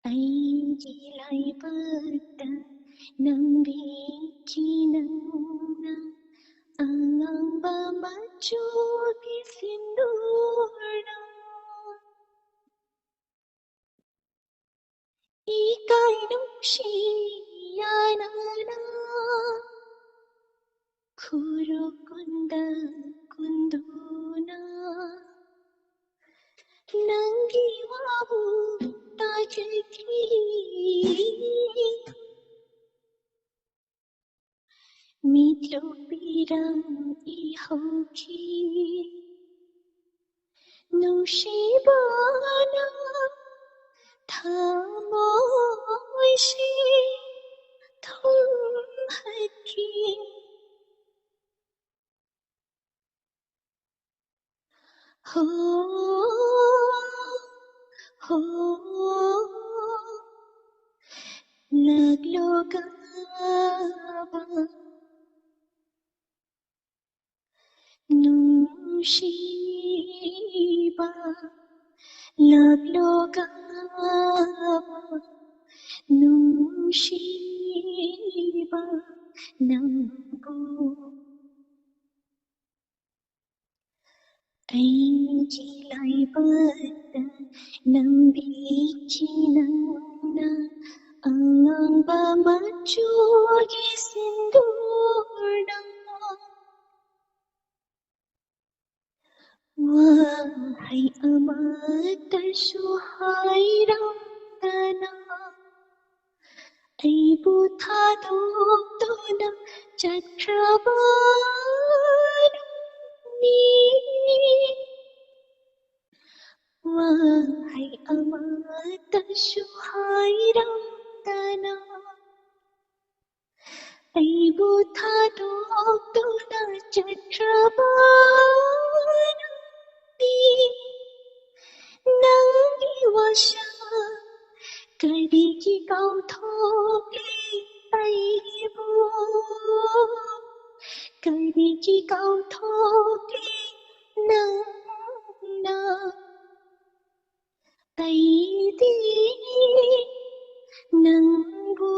ꯑꯩꯒꯤ ꯂꯥꯏꯕꯛꯇ ꯅꯝꯕꯤꯈꯤ ꯅꯪꯅ ꯑꯉꯥꯡꯕ ꯃꯆꯨꯒꯤ ꯁꯤꯟꯗꯨꯔꯅ꯫ ꯏꯀꯥꯏ ꯅꯨꯡꯁꯤ ꯌꯥꯅꯅ ꯈꯨꯔꯨ ꯀꯨꯟꯗ ꯀꯨꯟꯗꯨꯅ꯫ ꯅꯪꯒꯤ ꯋꯥꯕꯨ ꯇꯥꯖꯈꯤ꯫ ꯃꯤꯠꯂꯨ ꯄꯤꯔꯝ ꯏꯍꯧꯈꯤ꯫ ꯅꯨꯡꯁꯤꯕꯅ ꯊꯃꯣꯏꯁꯤ ꯊꯨꯝꯍꯠꯈꯤ꯫ ꯍꯣ, ꯍꯣ, ꯂꯥꯛꯂꯣ ꯀꯥꯕ꯫ ꯅꯨꯡꯁꯤꯕ, ꯂꯥꯛꯂꯣ ꯀꯥꯕ, ꯅꯨꯡꯁꯤꯕ ꯅꯪꯕꯨ꯫ ꯑꯩꯒꯤ ꯂꯥꯏꯕꯛꯇ ꯅꯝꯕꯤꯈꯤ ꯅꯪꯅ ꯑꯉꯥꯡꯕ ꯃꯆꯨꯒꯤ ꯁꯤꯟꯗꯨꯔꯅ꯫ ꯋꯥꯍꯩ ꯑꯃꯠꯇꯁꯨ ꯍꯥꯏꯔꯝꯗꯅ ꯑꯩꯕꯨ ꯊꯥꯗꯣꯛꯇꯨꯅ ꯆꯠꯈ꯭ꯔꯕ ꯅꯪꯗꯤ꯫ ꯋꯥꯍꯩ ꯑꯃꯠꯇꯁꯨ ꯍꯥꯏꯔꯝꯗꯅ ꯑꯩꯕꯨ ꯊꯥꯗꯣꯛꯇꯨꯅ ꯆꯠꯈ꯭ꯔꯕ ꯅꯪꯗꯤ꯫ ꯅꯪꯒꯤ ꯋꯥꯁꯛ ꯀꯔꯤꯒꯤ ꯀꯥꯎꯊꯣꯛꯂꯤ ꯑꯩꯕꯨ? ꯀꯔꯤꯒꯤ ꯀꯥꯎꯊꯣꯛꯂꯤ ꯅꯪꯅ? ꯑꯩꯗꯤ ꯅꯪꯕꯨ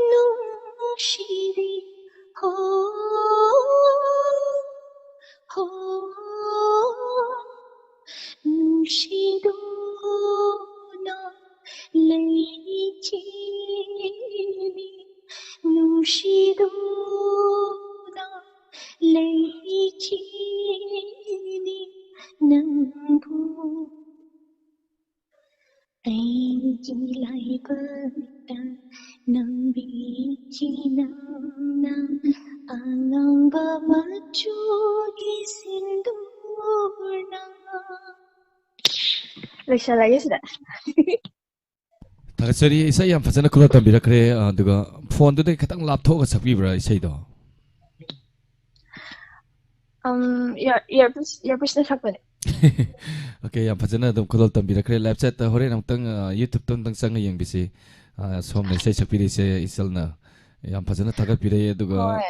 ꯅꯨꯡꯁꯤꯔꯤ꯫ ꯍꯣ, ꯍꯣ, ꯅꯨꯡꯁꯤꯗꯨꯅ ꯂꯩꯈꯤꯅꯤ, ꯅꯨꯡꯁꯤꯗꯨꯅ ꯂꯩꯈꯤꯅꯤ꯫ ꯑꯩꯒꯤ ꯂꯥꯏꯕꯛꯇ ꯅꯪꯕꯤ ꯏꯆꯦ ꯅꯪꯅ ꯑꯉꯥꯡꯕ ꯃꯆꯨꯒꯤ ꯁꯤꯟꯗꯨꯔꯅ꯫ ꯂꯣꯏꯁꯜꯂꯒꯦ ꯁꯤꯗ꯫ ꯊꯥꯒꯠꯆꯔꯤ꯫ ꯏꯁꯩ ꯌꯥꯝ ꯐꯖꯅ ꯈꯨꯗꯣꯜ ꯇꯝꯕꯤꯔꯛꯈ꯭ꯔꯦ꯫ ꯑꯗꯨꯒ ꯐꯣꯟꯗꯨꯗꯒꯤ ꯈꯤꯇꯪ ꯂꯥꯞꯊꯣꯛꯑꯒ ꯁꯛꯄꯤꯕ꯭ꯔꯥ ꯏꯁꯩꯗꯣ? ꯎꯝ, ꯏꯌꯥꯔ-, ꯏꯌꯥꯔꯄꯤꯁ, ꯏꯌꯥꯔꯄꯤꯁꯅ ꯁꯛꯄꯅꯦ꯫ ꯑꯣꯀꯦ, ꯌꯥꯝ ꯐꯖꯅ ꯑꯗꯨꯝ ꯈꯨꯗꯣꯜ ꯇꯝꯕꯤꯔꯛꯈ꯭ꯔꯦ꯫ ꯂꯥꯏꯞ ꯆꯦꯠꯇ ꯍꯣꯔꯦꯟ ꯑꯃꯨꯛꯇꯪ, ꯑ, YouTube-ꯇ ꯑꯃꯨꯛꯇꯪ ꯆꯪꯉ ꯌꯦꯡꯕꯤꯁꯤ꯫ ꯑ, ꯁꯣꯝꯅ ꯏꯁꯩ ꯁꯛꯄꯤꯔꯤꯁꯦ ꯏꯆꯜꯅ꯫ ꯌꯥꯝ ꯐꯖꯅ ꯊꯥꯒꯠꯄꯤꯔꯛꯑꯦ꯫ ꯑꯗꯨꯒ ꯍꯣꯏ꯫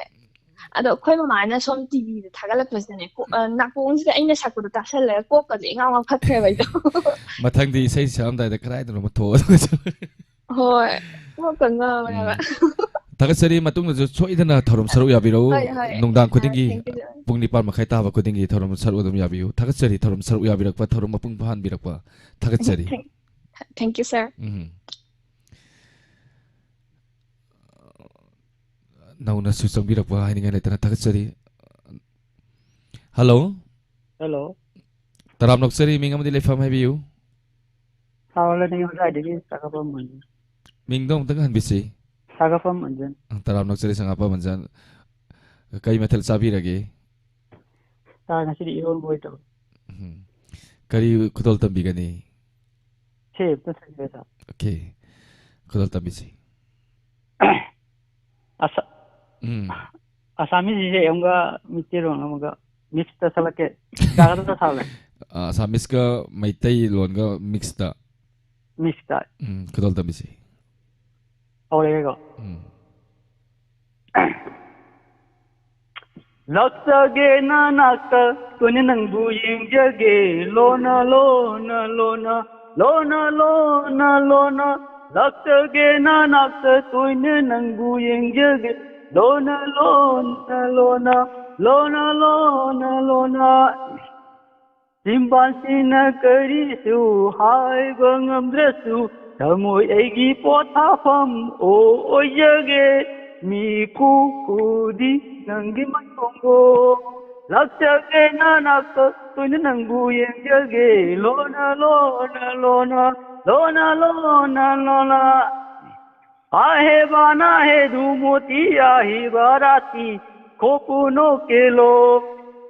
ꯑꯗꯣ ꯑꯩꯈꯣꯏ ꯃꯃꯥꯅ ꯁꯣꯝ ꯇꯤꯚꯤꯗ ꯊꯥꯒꯠꯂꯛꯄꯁꯤꯗꯅꯦ, ꯀꯣ-, ꯑ, ꯅꯥꯀꯣꯡꯁꯤꯗ ꯑꯩꯅ ꯁꯛꯄꯗꯣ ꯇꯥꯁꯜꯂꯒ ꯀꯣꯛꯀꯁꯦ ꯏꯉꯥꯎ ꯉꯥꯎꯈꯠꯈ꯭ꯔꯦꯕ ꯑꯩꯗꯣ꯫ ꯃꯊꯪꯗꯤ ꯏꯁꯩ ꯁꯛꯑꯝꯗꯥꯏꯗ ꯀꯗꯥꯏꯗꯅꯣ ꯑꯃ ꯊꯣꯛꯑꯒ ꯍꯣꯏ, ꯀꯣꯛꯀ ꯉꯥꯎꯔꯦꯕ꯫ ꯎꯝ꯫ ꯊꯥꯒꯠꯆꯔꯤ꯫ ꯃꯇꯨꯡꯗꯁꯨ ꯁꯣꯏꯗꯅ ꯊꯧꯔꯝ ꯁꯔꯨꯛ ꯌꯥꯕꯤꯔꯛꯎ꯫ ꯍꯣꯏ, ꯍꯣꯏ꯫ ꯅꯨꯡꯗꯥꯡ ꯑ, ꯈꯨꯗꯤꯡꯒꯤ thank you, sir꯫ ꯄꯨꯡ ꯅꯤꯄꯥꯟ ꯃꯈꯥꯏ ꯇꯥꯕ ꯈꯨꯗꯤꯡꯒꯤ ꯊꯧꯔꯝ ꯁꯔꯨꯛ ꯑꯗꯨꯝ ꯌꯥꯕꯤꯌꯨ꯫ ꯊꯥꯒꯠꯆꯔꯤ, ꯊꯧꯔꯝ ꯁꯔꯨꯛ ꯌꯥꯕꯤꯔꯛꯄ, ꯊꯧꯔꯝ ꯃꯄꯨꯡ ꯐꯥꯍꯟꯕꯤꯔꯛꯄ꯫ ꯊꯥꯒꯠꯆꯔꯤ꯫ Thank, thank you, sir꯫ ꯎꯝ꯫ ꯅꯧꯅꯁꯨ ꯆꯪꯕꯤꯔꯛꯄ ꯍꯥꯏꯅꯤꯡꯉꯥꯏ ꯂꯩꯇꯅ ꯊꯥꯒꯠꯆꯔꯤ꯫ ꯍꯜꯂꯣ꯫ ꯍꯜꯂꯣ꯫ ꯇꯔꯥꯝꯅ ꯑꯣꯛꯆꯔꯤ, ꯃꯤꯡ ꯑꯃꯗꯤ ꯂꯩꯐꯝ ꯍꯥꯏꯕꯤꯌꯨ꯫ ꯁꯥꯔ ꯂꯩꯅꯤꯡ ꯍꯣꯖꯥꯏꯗꯒꯤ ꯁꯥꯒꯠꯄꯝ ꯃꯟꯖꯟ꯫ ꯃꯤꯡꯗꯣ ꯑꯃꯨꯛꯇꯪ ꯍꯟꯕꯤꯁꯤ꯫ ꯁꯥꯒꯠꯄꯝ ꯃꯟꯖꯟ꯫ ꯑ, ꯇꯔꯥꯝꯅ ꯑꯣꯛꯆꯔꯤ, ꯁꯪꯒꯥꯄꯝ ꯃꯟꯖꯟ꯫ ꯀꯔꯤ ꯃꯊꯦꯜ ꯆꯥꯕꯤꯔꯒꯦ? ꯁꯥꯔ, ꯉꯁꯤꯗꯤ ꯏꯔꯣꯟꯕ ꯑꯣꯏ ꯇꯧꯔꯦ꯫ ꯎꯝ꯫ ꯀꯔꯤ ꯈꯨꯗꯣꯜ ꯇꯝꯕꯤꯒꯅꯤ? ꯁꯦ, ꯑꯝꯇ ꯁꯛꯀꯦ, ꯁꯥꯔ꯫ ꯑꯣꯀꯦ꯫ ꯈꯨꯗꯣꯜ ꯇꯝꯕꯤꯁꯤ꯫ ꯑꯁ-, ꯎꯝ꯫ ꯑꯁꯥꯃꯤꯁ ꯏꯁꯩ ꯑꯃꯒ ꯃꯤꯇꯩꯂꯣꯟ ꯑꯃꯒ mix ꯇ ꯁꯛꯂꯛꯀꯦ꯫ ꯌꯥꯒꯗ꯭ꯔꯥ, ꯁꯥꯔ? ꯑ, ꯑꯁꯥꯃꯤꯁꯀ ꯃꯩꯇꯩꯂꯣꯟꯒ mix ꯇ꯫ Mix ꯇ꯫ ꯎꯝ, ꯈꯨꯗꯣꯜ ꯇꯝꯕꯤꯁꯤ꯫ ꯍꯧꯔꯒꯦꯀꯣ꯫ ꯎꯝ꯫ ꯂꯥꯛꯆꯒꯦ ꯅꯅꯥꯛꯇ, ꯇꯣꯏꯅ ꯅꯪꯕꯨ ꯌꯦꯡꯖꯒꯦ꯫ ꯂꯣꯅ, ꯂꯣꯅ, ꯂꯣꯅ, ꯂꯣꯅ, ꯂꯣꯅ, ꯂꯣꯅ꯫ ꯂꯥꯛꯆꯒꯦ ꯅꯅꯥꯛꯇ, ꯇꯣꯏꯅ ꯅꯪꯕꯨ ꯌꯦꯡꯖꯒꯦ꯫ ꯂꯣꯅ, ꯂꯣꯅ, ꯂꯣꯅ, ꯂꯣꯅ, ꯂꯣꯅ, ꯂꯣꯅ꯫ ꯆꯤꯝꯕꯥꯟꯁꯤꯅ ꯀꯔꯤꯁꯨ ꯍꯥꯏꯕ ꯉꯝꯗ꯭ꯔꯁꯨ, ꯊꯃꯣꯏ ꯑꯩꯒꯤ ꯄꯣꯊꯥꯐꯝ ꯑꯣꯏꯖꯒꯦ꯫ ꯃꯤꯀꯨꯞ ꯀꯨꯗꯤ ꯅꯪꯒꯤ ꯃꯥꯏꯊꯣꯡꯗꯣ꯫ ꯂꯥꯛꯆꯒꯦ ꯅꯅꯥꯛꯇ, ꯇꯣꯏꯅ ꯅꯪꯕꯨ ꯌꯦꯡꯖꯒꯦ꯫ ꯂꯣꯅ, ꯂꯣꯅ, ꯂꯣꯅ, ꯂꯣꯅ ꯂꯣꯅ ꯂꯣꯅ ꯑꯍꯦꯕꯅ ꯍꯦ ꯗꯨꯃꯣꯇꯤ ꯑꯍꯤꯕ ꯔꯥꯇꯤ ꯈꯣꯄꯨꯅꯣ ꯀꯦꯂꯣ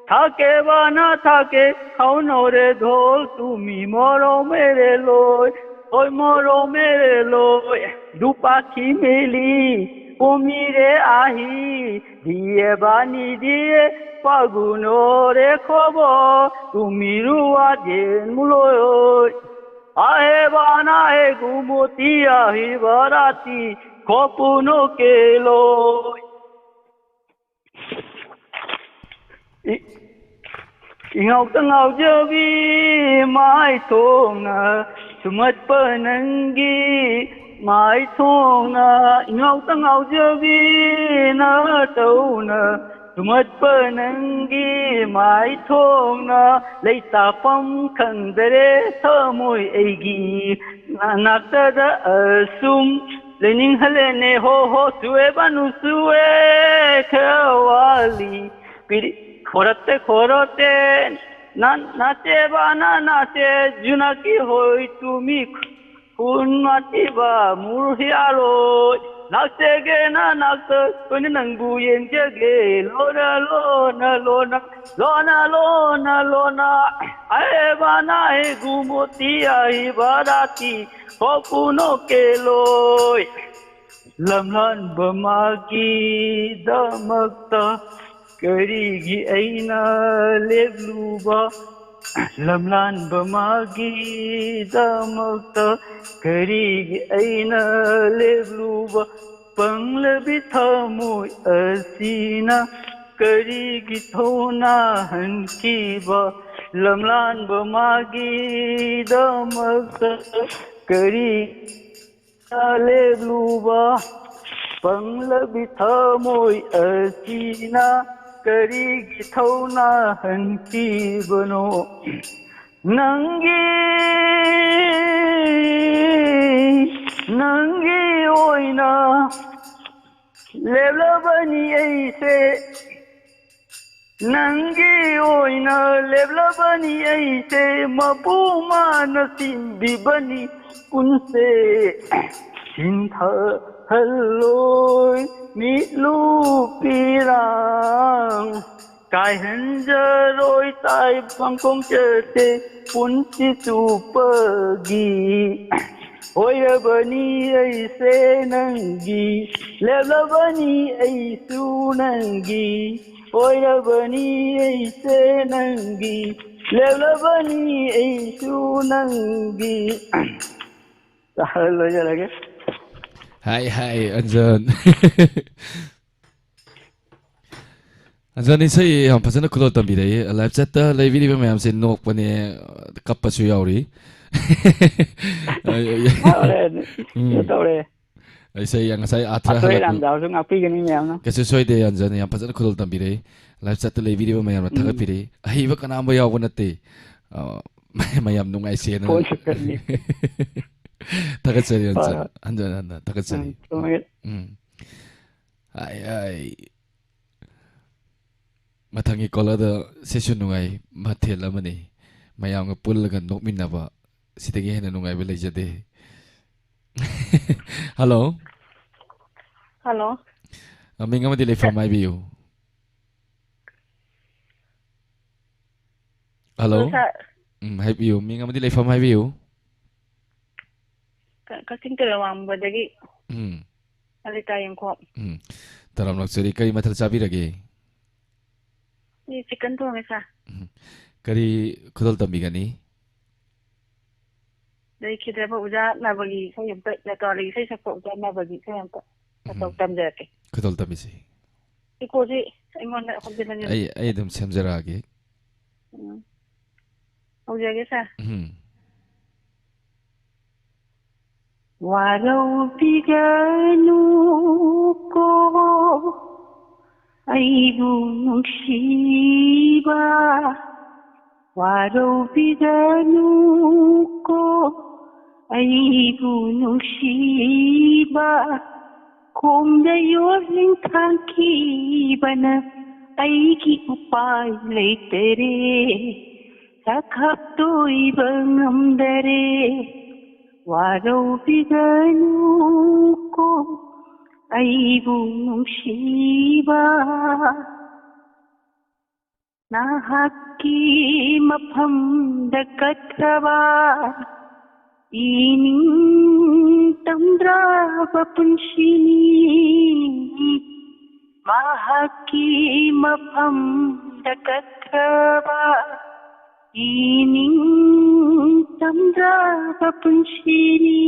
ꯊꯥꯀꯦꯕꯅ ꯊꯥꯀꯦ ꯈꯥꯎꯅꯣꯔꯦ ꯙꯣꯜ ꯇꯨꯃꯤ ꯃꯣꯔꯣ ꯃꯦꯔꯦ ꯂꯣꯏ ꯍꯣꯏ ꯃꯣꯔꯣ ꯃꯦꯔꯦ ꯂꯣꯏ ꯗꯨꯄꯥꯈꯤ ꯃꯦꯂꯤ ꯄꯣꯃꯤꯔꯦ ꯑꯍꯤ ꯗꯤꯌꯦ ꯕꯥꯅꯤ ꯗꯤꯌꯦ ꯄꯥꯒꯨꯅꯣꯔꯦ ꯈꯣꯕꯣ ꯇꯨꯃꯤꯔꯨ ꯋꯥꯖꯦꯟ ꯃꯨꯂꯣꯏ ꯑꯍꯦꯕꯅ ꯍꯦ ꯒꯨꯃꯣꯇꯤ ꯑꯍꯤꯕ ꯔꯥꯇꯤ ꯈꯣꯄꯨꯅꯣ ꯀꯦꯂꯣꯏ꯫ ꯏ- ꯏꯉꯥꯎꯇ ꯉꯥꯎꯖꯕꯤ ꯃꯥꯏ ꯊꯣꯡꯅ ꯁꯨꯝꯍꯠꯄ ꯅꯪꯒꯤ ꯃꯥꯏ ꯊꯣꯡꯅ ꯏꯉꯥꯎꯇ ꯉꯥꯎꯖꯕꯤ ꯅꯇꯧꯅ ꯁꯨꯝꯍꯠꯄ ꯅꯪꯒꯤ ꯃꯥꯏ ꯊꯣꯡꯅ ꯂꯩꯇꯥꯐꯝ ꯈꯪꯗꯔꯦ ꯊꯃꯣꯏ ꯑꯩꯒꯤ ꯅꯥꯅꯥꯛꯇꯗ ꯑꯁꯨꯝ ꯂꯩꯅꯤꯡꯍꯜꯂꯦꯅꯦ ꯍꯣ ꯍꯣ ꯁꯨꯑꯦ ꯕꯥꯅꯨ ꯁꯨꯑꯦ ꯈꯋꯥꯂꯤ ꯄꯤꯔꯤ ꯈꯣꯔꯠꯇꯦ ꯈꯣꯔꯠꯇꯦ ꯅꯥꯆꯦ ꯕꯥꯅ ꯅꯥꯆꯦ ꯖꯨꯅꯥꯀꯤ ꯍꯣꯏ ꯇꯨꯃꯤ ꯈꯨꯟ ꯃꯥꯇꯤꯕ ꯃꯨꯔꯍꯤꯌꯥꯔꯣꯏ ꯅꯥꯛꯆꯒꯦꯅ ꯅꯥꯛꯆ ꯀꯣꯏꯅ ꯅꯪꯕꯨ ꯌꯦꯡꯖꯒꯦ ꯂꯣꯅ ꯂꯣꯅ ꯂꯣꯅ ꯂꯣꯅ ꯂꯣꯅ ꯂꯣꯅ ꯑꯍꯦꯕꯅ ꯍꯦ ꯒꯨꯃꯣꯇꯤ ꯑꯍꯤꯕ ꯔꯥꯇꯤ ꯍꯣꯄꯨꯅꯣ ꯀꯦꯂꯣꯏ ꯂꯝꯂꯥꯟꯕ ꯃꯥꯒꯤꯗꯃꯛꯇ ꯀꯔꯤꯒꯤ ꯑꯩꯅ ꯂꯦꯞꯂꯨꯕ ꯂꯝꯂꯥꯟꯕ ꯃꯥꯒꯤꯗꯃꯛꯇ ꯀꯔꯤꯒꯤ ꯑꯩꯅ ꯂꯦꯞꯂꯨꯕ ꯄꯪꯂꯕꯤ ꯊꯃꯣꯏ ꯑꯁꯤꯅ ꯀꯔꯤꯒꯤ ꯊꯧꯅꯥ ꯍꯟꯈꯤꯕ ꯂꯝꯂꯥꯟꯕ ꯃꯥꯒꯤꯗꯃꯛꯇ ꯀꯔꯤ ꯂꯦꯞꯂꯨꯕ ꯄꯪꯂꯕꯤ ꯊꯃꯣꯏ ꯑꯁꯤꯅ ꯀꯔꯤꯒꯤ ꯊꯧꯅꯥ ꯍꯟꯈꯤꯕꯅꯣ ꯅꯪꯒꯤ ꯅꯪꯒꯤ ꯑꯣꯏꯅ ꯂꯦꯞꯂꯕꯅꯤ ꯑꯩꯁꯦ ꯅꯪꯒꯤ ꯑꯣꯏꯅ ꯂꯦꯞꯂꯕꯅꯤ ꯑꯩꯁꯦ, ꯃꯄꯨ ꯃꯥꯅ ꯁꯤꯟꯕꯤꯕꯅꯤ ꯄꯨꯟꯁꯦ꯫ ꯁꯤꯟꯊꯍꯜꯂꯣꯏ ꯃꯤꯠꯂꯨ ꯄꯤꯔꯥꯡ, ꯀꯥꯏꯍꯟꯖꯔꯣꯏ ꯇꯥꯏꯕꯪ ꯈꯣꯡꯆꯠꯁꯦ ꯄꯨꯟꯁꯤ ꯆꯨꯞꯄꯒꯤ꯫ ꯑꯣꯏꯔꯕꯅꯤ ꯑꯩꯁꯦ ꯅꯪꯒꯤ, ꯂꯦꯞꯂꯕꯅꯤ ꯑꯩꯁꯨ ꯅꯪꯒꯤ꯫ ꯑꯣꯏꯔꯕꯅꯤ ꯑꯩꯁꯦ ꯅꯪꯒꯤ, ꯂꯦꯞꯂꯕꯅꯤ ꯑꯩꯁꯨ ꯅꯪꯒꯤ꯫ ꯂꯣꯏꯖꯔꯒꯦ꯫ ꯍꯥꯏ ꯍꯥꯏ ꯑꯟꯖꯟ꯫ ꯑꯟꯖꯟ ꯏꯁꯩ ꯌꯥꯝ ꯐꯖꯅ ꯈꯨꯗꯣꯜ ꯇꯝꯕꯤꯔꯛꯏ꯫ ꯂꯥꯏꯞ ꯆꯠꯇ ꯂꯩꯕꯤꯔꯤꯕ ꯃꯌꯥꯝꯁꯦ ꯅꯣꯛꯄꯅꯦ, ꯀꯞꯄꯁꯨ ꯌꯥꯎꯔꯤ꯫ ꯇꯧꯔꯦ꯫ ꯀꯩꯅꯣ ꯇꯧꯔꯦ꯫ ꯏꯁꯩ ꯉꯁꯥꯏ ꯑꯥꯊ꯭ꯔ ꯑꯁꯣꯏ ꯍꯜꯂꯛꯄ ꯑꯔꯥꯟ ꯌꯥꯎꯔꯁꯨ ꯉꯥꯛꯄꯤꯒꯅꯤ ꯃꯌꯥꯝꯅ꯫ ꯀꯩꯁꯨ ꯁꯣꯏꯗꯦ ꯑꯟꯖꯟ, ꯌꯥꯝ ꯐꯖꯅ ꯈꯨꯗꯣꯜ ꯇꯝꯕꯤꯔꯛꯏ꯫ ꯂꯥꯏꯞ ꯆꯠꯇ ꯂꯩꯕꯤꯔꯤꯕ ꯃꯌꯥꯝꯅ ꯎꯝ꯫ ꯊꯥꯒꯠꯄꯤꯔꯛꯏ꯫ ꯑꯍꯩꯕ ꯀꯅꯥꯝꯕ ꯌꯥꯎꯕ ꯅꯠꯇꯦ꯫ ꯑ, ꯃꯌꯥꯝ ꯅꯨꯡꯉꯥꯏꯁꯦꯅ꯫ ꯐꯣꯟꯁꯨ ꯈꯪꯉꯤ꯫ ꯊꯥꯒꯠꯆꯔꯤ ꯍꯣꯏ, ꯑꯟꯖꯟ꯫ ꯍꯣꯏ꯫ ꯍꯟꯖꯟ ꯍꯟꯖꯟ ꯊꯥꯒꯠꯆꯔꯤ꯫ ꯎꯝ, ꯆꯨꯝꯃꯦ꯫ ꯎꯝ꯫ ꯑꯥꯏ, ꯑꯥꯏ꯫ ꯃꯊꯪꯒꯤ ꯀꯣꯂꯔꯗ ꯁꯤꯁꯨ ꯅꯨꯡꯉꯥꯏ, ꯃꯊꯦꯜ ꯑꯃꯅꯤ꯫ ꯃꯌꯥꯝꯒ ꯄꯨꯜꯂꯒ ꯅꯣꯛꯃꯤꯟꯅꯕ, ꯁꯤꯗꯒꯤ ꯍꯦꯟꯅ ꯅꯨꯡꯉꯥꯏꯕ ꯂꯩꯖꯗꯦ꯫ ꯍꯜꯂꯣ꯫ ꯍꯜꯂꯣ꯫ ꯑ, ꯃꯤꯡ ꯑꯃꯗꯤ ꯂꯩꯐꯝ ꯍꯥꯏꯕꯤꯌꯨ꯫ ꯍꯜꯂꯣ꯫ ꯍꯜꯂꯣ, ꯁꯥꯔ꯫ ꯎꯝ, ꯍꯥꯏꯕꯤꯌꯨ꯫ ꯃꯤꯡ ꯑꯃꯗꯤ ꯂꯩꯐꯝ ꯍꯥꯏꯕꯤꯌꯨ꯫ ꯀ-, ꯀꯛꯆꯤꯡ ꯇꯨꯔꯦꯜ ꯋꯥꯡꯃꯗꯒꯤ ꯎꯝ꯫ ꯂꯂꯤꯇꯥ ꯌꯦꯡꯈꯣꯝ꯫ ꯎꯝ꯫ ꯇꯔꯥꯝ ꯂꯥꯛꯆꯔꯤ꯫ ꯀꯔꯤ ꯃꯊꯦꯜ ꯆꯥꯕꯤꯔꯒꯦ? ꯑꯩ ꯆꯤꯛꯀꯟ ꯊꯣꯡꯉꯦ, ꯁꯥꯔ꯫ ꯎꯝ꯫ ꯀꯔꯤ ꯈꯨꯗꯣꯜ ꯇꯝꯕꯤꯒꯅꯤ? ꯂꯩꯈꯤꯗ꯭ꯔꯕ ꯑꯣꯖꯥ ꯅꯕꯒꯤ ꯏꯁꯩ ꯑꯝꯇ, ꯂꯇꯥꯂꯤꯒꯤ ꯏꯁꯩ ꯁꯛꯄ ꯑꯣꯖꯥ ꯅꯕꯒꯤ ꯏꯁꯩ ꯑꯝꯇ ꯃꯇꯧ ꯎꯝ꯫ ꯇꯝꯖꯔꯛꯀꯦ꯫ ꯈꯨꯗꯣꯜ ꯇꯝꯕꯤꯁꯤ꯫ ꯏꯀꯣꯁꯤ ꯑꯩꯉꯣꯟꯗ ꯍꯧꯖꯤꯟ ꯍꯧꯖꯤꯟ ꯑꯩ, ꯑꯩ ꯑꯗꯨꯝ ꯁꯦꯝꯖꯔꯛꯑꯒꯦ꯫ ꯎꯝ꯫ ꯍꯧꯖꯔꯒꯦ, ꯁꯥꯔ꯫ ꯎꯝ꯫ ꯋꯥꯔꯧꯕꯤꯒꯅꯨꯀꯣ ꯑꯩꯕꯨ ꯅꯨꯡꯁꯤꯕ, ꯋꯥꯔꯧꯕꯤꯒꯅꯨꯀꯣ ꯑꯩꯕꯨ ꯅꯨꯡꯁꯤꯕ, ꯈꯣꯡꯗ ꯌꯣꯠꯂꯤꯡ ꯊꯥꯡꯈꯤꯕꯅ ꯑꯩꯒꯤ ꯎꯄꯥꯏ ꯂꯩꯇꯔꯦ, ꯆꯥꯛ ꯍꯥꯞꯇꯣꯏꯕ ꯉꯝꯗꯔꯦ꯫ ꯋꯥꯔꯧꯕꯤꯒꯅꯨ ꯀꯣ ꯑꯩꯕꯨ ꯅꯨꯡꯁꯤꯕ꯫ ꯅꯍꯥꯛꯀꯤ ꯃꯐꯝꯗ ꯀꯠꯈ꯭ꯔꯕ ꯏꯅꯤꯡ ꯇꯝꯗ꯭ꯔꯕ ꯄꯨꯟꯁꯤꯅꯤ꯫ ꯃꯍꯥꯛꯀꯤ ꯃꯐꯝꯗ ꯀꯠꯈ꯭ꯔꯕ ꯏꯅꯤꯡ ꯇꯝꯗ꯭ꯔꯕ ꯄꯨꯟꯁꯤꯅꯤ꯫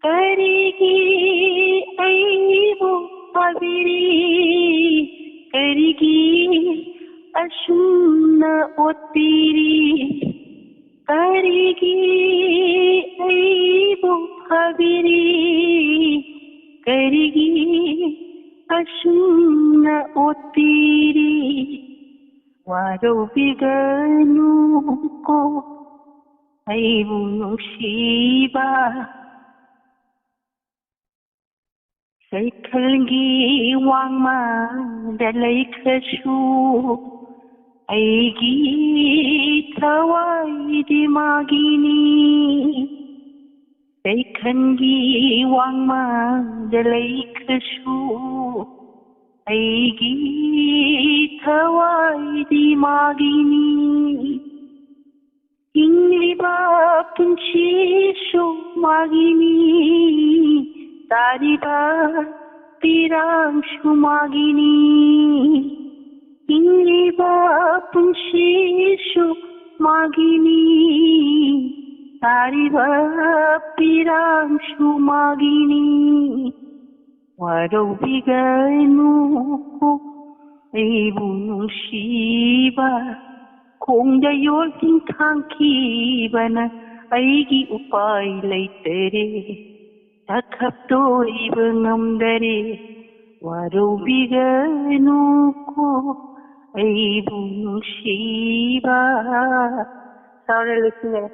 ꯀꯔꯤꯒꯤ ꯑꯩꯕꯨ ꯐꯥꯕꯤꯔꯤ? ꯀꯔꯤꯒꯤ ꯑꯁꯨꯝꯅ ꯑꯣꯠꯄꯤꯔꯤ? ꯀꯔꯤꯒꯤ ꯑꯩꯕꯨ ꯐꯥꯕꯤꯔꯤ? ꯀꯔꯤꯒꯤ ꯑꯁꯨꯝꯅ ꯑꯣꯠꯄꯤꯔꯤ? ꯋꯥꯔꯧꯕꯤꯒꯅꯨ ꯀꯣ ꯑꯩꯕꯨ ꯅꯨꯡꯁꯤꯕ꯫ ꯁꯩꯊꯜꯒꯤ ꯋꯥꯡꯃꯗ ꯂꯩꯈ꯭ꯔꯁꯨ ꯑꯩꯒꯤ ꯊꯋꯥꯏꯗꯤ ꯃꯥꯒꯤꯅꯤ꯫ ꯁꯩꯊꯜꯒꯤ ꯋꯥꯡꯃꯗ ꯂꯩꯈ꯭ꯔꯁꯨ ꯑꯩꯒꯤ ꯊꯋꯥꯏꯗꯤ ꯃꯥꯒꯤꯅꯤ꯫ ꯍꯤꯡꯂꯤꯕ ꯄꯨꯟꯁꯤꯁꯨ ꯃꯥꯒꯤꯅꯤ, ꯇꯥꯔꯤꯕ ꯄꯤꯔꯥꯡꯁꯨ ꯃꯥꯒꯤꯅꯤ꯫ ꯍꯤꯡꯂꯤꯕ ꯄꯨꯟꯁꯤꯁꯨ ꯃꯥꯒꯤꯅꯤ, ꯇꯥꯔꯤꯕ ꯄꯤꯔꯥꯡꯁꯨ ꯃꯥꯒꯤꯅꯤ꯫ ꯋꯥꯔꯧꯕꯤꯒꯅꯨ ꯑꯩꯕꯨ ꯅꯨꯡꯁꯤꯕ꯫ ꯈꯣꯡꯗ ꯌꯣꯠꯁꯤꯡ ꯊꯥꯡꯈꯤꯕꯅ ꯑꯩꯒꯤ ꯎꯄꯥꯏ ꯂꯩꯇꯔꯦ꯫ ꯆꯥꯛ ꯍꯥꯞꯇꯣꯏꯕ ꯉꯝꯗꯔꯦ꯫ ꯋꯥꯔꯧꯕꯤꯒꯅꯨ ꯀꯣ ꯑꯩꯕꯨ ꯅꯨꯡꯁꯤꯕ꯫ ꯁꯥꯎꯔꯦ, ꯂꯣꯏꯁꯤꯟꯖꯔꯦ꯫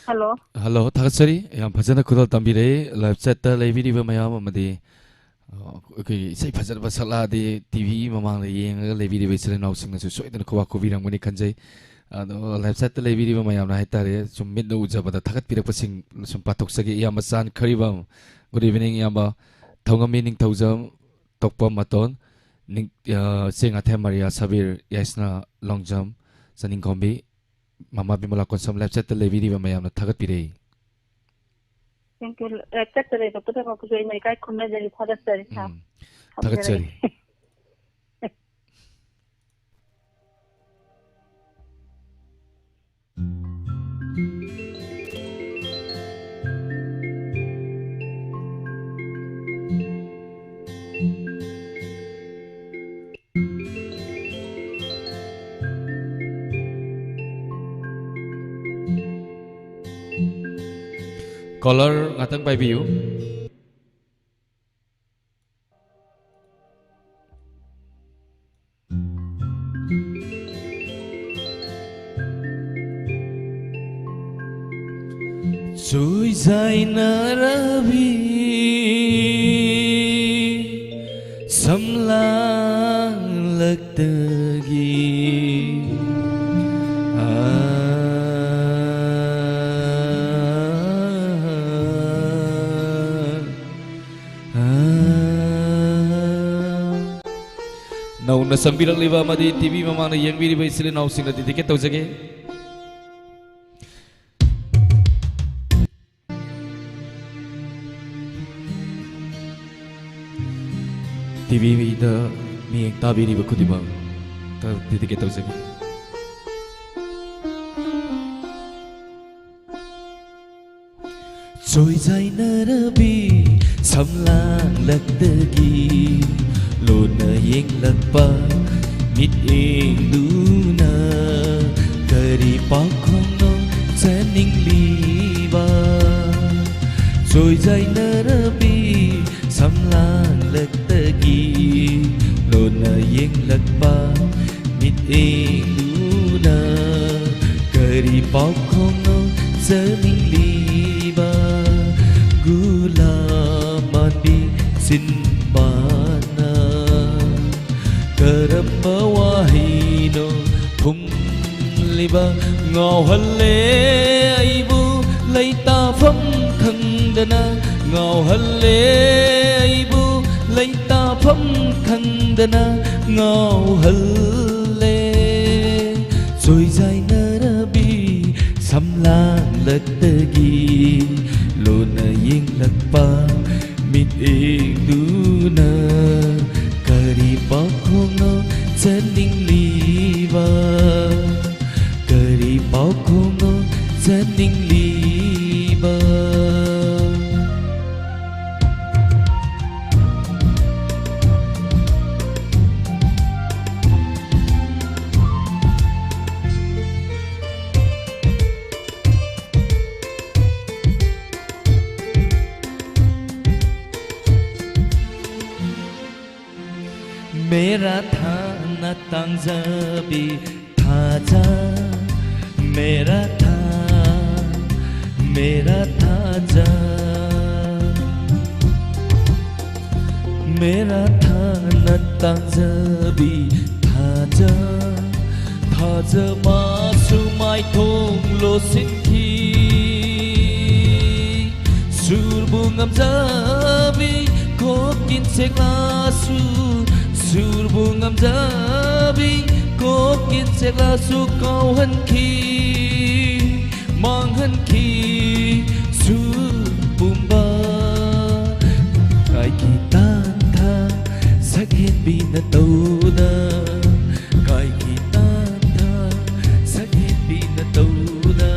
ꯍꯜꯂꯣ꯫ ꯍꯜꯂꯣ, ꯊꯥꯒꯠꯆꯔꯤ꯫ ꯌꯥꯝ ꯐꯖꯅ ꯈꯨꯗꯣꯜ ꯇꯝꯕꯤꯔꯛꯏ꯫ ꯂꯥꯏꯚ ꯆꯦꯠꯇ ꯂꯩꯕꯤꯔꯤꯕ ꯃꯌꯥꯝ ꯑꯃꯗꯤ, ꯑ, ꯑꯩꯈꯣꯏꯒꯤ ꯏꯁꯩ ꯐꯖꯕ ꯁꯛꯂꯛꯑꯗꯤ ꯇꯤ ꯚꯤ ꯃꯃꯥꯡꯗ ꯌꯦꯡꯉꯒ ꯂꯩꯕꯤꯔꯤꯕ ꯏꯆꯤꯜ ꯏꯅꯥꯎꯁꯤꯡꯅꯁꯨ ꯁꯣꯏꯗꯅ ꯈꯨꯕꯥꯛ ꯈꯨꯕꯤꯔꯝꯒꯅꯤ ꯈꯟꯖꯩ꯫ ꯑꯗꯣ ꯂꯥꯏꯚ ꯆꯦꯠꯇ ꯂꯩꯕꯤꯔꯤꯕ ꯃꯌꯥꯝꯅ ꯍꯥꯏꯇꯥꯔꯦ, ꯁꯨꯝ ꯃꯤꯠꯅ ꯎꯖꯕꯗ ꯊꯥꯒꯠꯄꯤꯔꯛꯄꯁꯤꯡ ꯁꯨꯝ ꯄꯥꯊꯣꯛꯆꯒꯦ꯫ ꯏꯌꯥꯝꯕ ꯆꯥꯟ ꯈꯔꯤꯕꯝ, good evening ꯏꯌꯥꯝꯕ꯫ ꯊꯧꯉꯝꯃꯤ ꯅꯤꯡꯊꯧꯖꯝ, ꯇꯣꯛꯄꯝ ꯃꯇꯣꯟ, ꯅꯤꯡ-, ꯑ, ꯆꯦꯡꯉꯥꯊꯦꯝ ꯃꯔꯤꯌꯥ ꯁꯕꯤꯔ, ꯌꯥꯏꯁꯅꯥ ꯂꯣꯡꯖꯝ, ꯆꯅꯤꯡꯈꯣꯝꯕꯤ, ꯃꯃꯥ ꯕꯤꯃꯂꯥ ꯀꯣꯟꯁꯝ ꯂꯥꯏꯐ ꯆꯦꯠꯇ ꯂꯩꯕꯤꯔꯤꯕ ꯃꯌꯥꯝꯅ ꯊꯥꯒꯠꯄꯤꯔꯛꯏ꯫ Thank you꯫ ꯂꯥꯏꯐ ꯆꯦꯠꯇ ꯂꯩꯕ ꯄꯨꯝꯅꯃꯛꯄꯨꯁꯨ ꯑꯩꯅ ꯏꯀꯥꯏ ꯈꯨꯝꯅꯖꯔꯤ, ꯊꯥꯒꯠꯆꯔꯤ, ꯁꯥꯔ꯫ ꯎꯝ, ꯊꯝꯖꯔꯒꯦ꯫ ꯊꯥꯒꯠꯆꯔꯤ꯫ Caller, ꯉꯥꯛꯇꯪ ꯄꯥꯏꯕꯤꯌꯨ꯫ ꯆꯣꯏꯖꯥꯏꯅꯔꯕꯤ ꯁꯝꯂꯥꯡꯂꯛꯇꯒꯤ꯫ ꯑꯥ, ꯑꯥ꯫ ꯅꯧꯅ ꯆꯪꯕꯤꯔꯛꯂꯤꯕ ꯑꯃꯗꯤ ꯇꯤ ꯚꯤ ꯃꯃꯥꯡꯗ ꯌꯦꯡꯕꯤꯔꯤꯕ ꯏꯆꯤꯜ ꯏꯅꯥꯎꯁꯤꯡꯅ dedicate ꯇꯧꯖꯒꯦ꯫ ꯇꯤ ꯚꯤꯗ ꯃꯤꯠꯌꯦꯡ ꯇꯥꯕꯤꯔꯤꯕ ꯈꯨꯗꯤꯡꯃꯛꯇ dedicate ꯇꯧꯖꯒꯦ꯫ ꯆꯣꯏꯖꯥꯏꯅꯔꯕꯤ ꯁꯝꯂꯥꯡꯂꯛꯇꯒꯤ ꯂꯣꯟꯅ ꯌꯦꯡꯂꯛꯄ ꯃꯤꯠꯌꯦꯡꯗꯨꯅ ꯀꯔꯤ ꯄꯥꯎꯈꯨꯝꯅꯣ ꯆꯅꯤꯡꯂꯤꯕ? ꯆꯣꯏꯖꯥꯏꯅꯔꯕꯤ ꯁꯝꯂꯥꯡꯂꯛꯇꯒꯤ ꯂꯣꯟꯅ ꯌꯦꯡꯂꯛꯄ ꯃꯤꯠꯌꯦꯡꯗꯨꯅ ꯀꯔꯤ ꯄꯥꯎꯈꯨꯝꯅꯣ ꯆꯅꯤꯡꯂꯤꯕ ꯒꯨꯂꯥꯞ ꯃꯥꯟꯕꯤ ꯆꯤꯟꯕꯥꯟꯅ ꯀꯔꯝꯕ ꯋꯥꯍꯩꯅꯣ ꯐꯨꯝꯂꯤꯕ? ꯉꯥꯎꯍꯜꯂꯦ ꯑꯩꯕꯨ ꯂꯩꯇꯥꯐꯝ ꯈꯪꯗꯅ, ꯉꯥꯎꯍꯜꯂꯦ ꯑꯩꯕꯨ ꯂꯩꯇꯥꯐꯝ ꯈꯪꯗꯅ, ꯉꯥꯎꯍꯜꯂꯦ꯫ ꯆꯣꯏꯖꯥꯏꯅꯔꯕꯤ ꯁꯝꯂꯥꯡꯂꯛꯇꯒꯤ ꯂꯣꯟꯅ ꯌꯦꯡꯂꯛꯄ ꯃꯤꯠꯌꯦꯡꯗꯨꯅ ꯀꯔꯤ ꯄꯥꯎꯈꯣꯡꯅꯣ ꯆꯠꯅꯤꯡꯂꯤꯕ? ꯀꯔꯤ ꯄꯥꯎꯈꯣꯡꯅꯣ ꯆꯠꯅꯤꯡꯂꯤꯕ? मेरा था न तांजाबी थाजा, मेरा था, मेरा थाजा। मेरा था न तांजाबी थाजा, थाजा मासु माइथोंलो सिंखी। ꯁꯨꯔꯕꯨ ꯉꯝꯖꯕꯤ ꯀꯣꯛꯀꯤꯟ ꯁꯦꯛꯂꯥꯁꯨ, ꯁꯨꯔꯕꯨ ꯉꯝꯖꯕꯤ ꯀꯣꯛꯀꯤꯟ ꯁꯦꯛꯂꯥꯁꯨ ꯀꯥꯎꯍꯟꯈꯤ, ꯃꯥꯡꯍꯟꯈꯤ ꯁꯨꯔ ꯄꯨꯝꯕ꯫ ꯀꯥꯏꯒꯤ ꯇꯥꯟꯊꯥ ꯁꯛꯍꯦꯟꯕꯤꯅ ꯇꯧꯗ, ꯀꯥꯏꯒꯤ ꯇꯥꯟꯊꯥ ꯁꯛꯍꯦꯟꯕꯤꯅ ꯇꯧꯗ꯫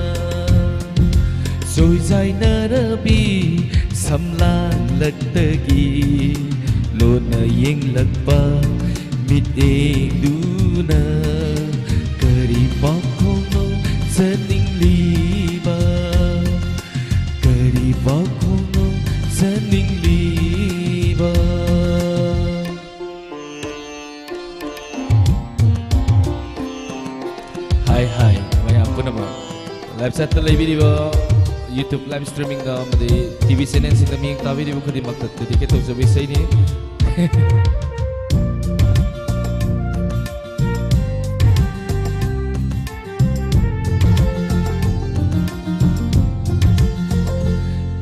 ꯆꯣꯏꯖꯥꯏꯅꯔꯕꯤ ꯁꯝꯂꯥꯡꯂꯛꯇꯒꯤ ꯂꯣꯟꯅ ꯌꯦꯡꯂꯛꯄ ꯃꯤꯠꯌꯦꯡꯗꯨꯅ ꯀꯔꯤ ꯄꯥꯎꯈꯣꯡꯅꯣ ꯆꯠꯅꯤꯡꯂꯤꯕ? ꯀꯔꯤ ꯄꯥꯎꯈꯣꯡꯅꯣ ꯆꯠꯅꯤꯡꯂꯤꯕ? ꯍꯥꯏ ꯍꯥꯏ ꯃꯌꯥꯝ ꯄꯨꯝꯅꯃꯛ꯫ Live chatꯇ ꯂꯩꯕꯤꯔꯤꯕ, YouTube live streamingꯗ ꯑꯃꯗꯤ TV channelꯁꯤꯡꯗ ꯃꯤꯠꯌꯦꯡ ꯇꯥꯕꯤꯔꯤꯕ ꯈꯨꯗꯤꯡꯃꯛꯇ dedicate ꯇꯧꯖꯕ ꯏꯁꯩꯅꯤ꯫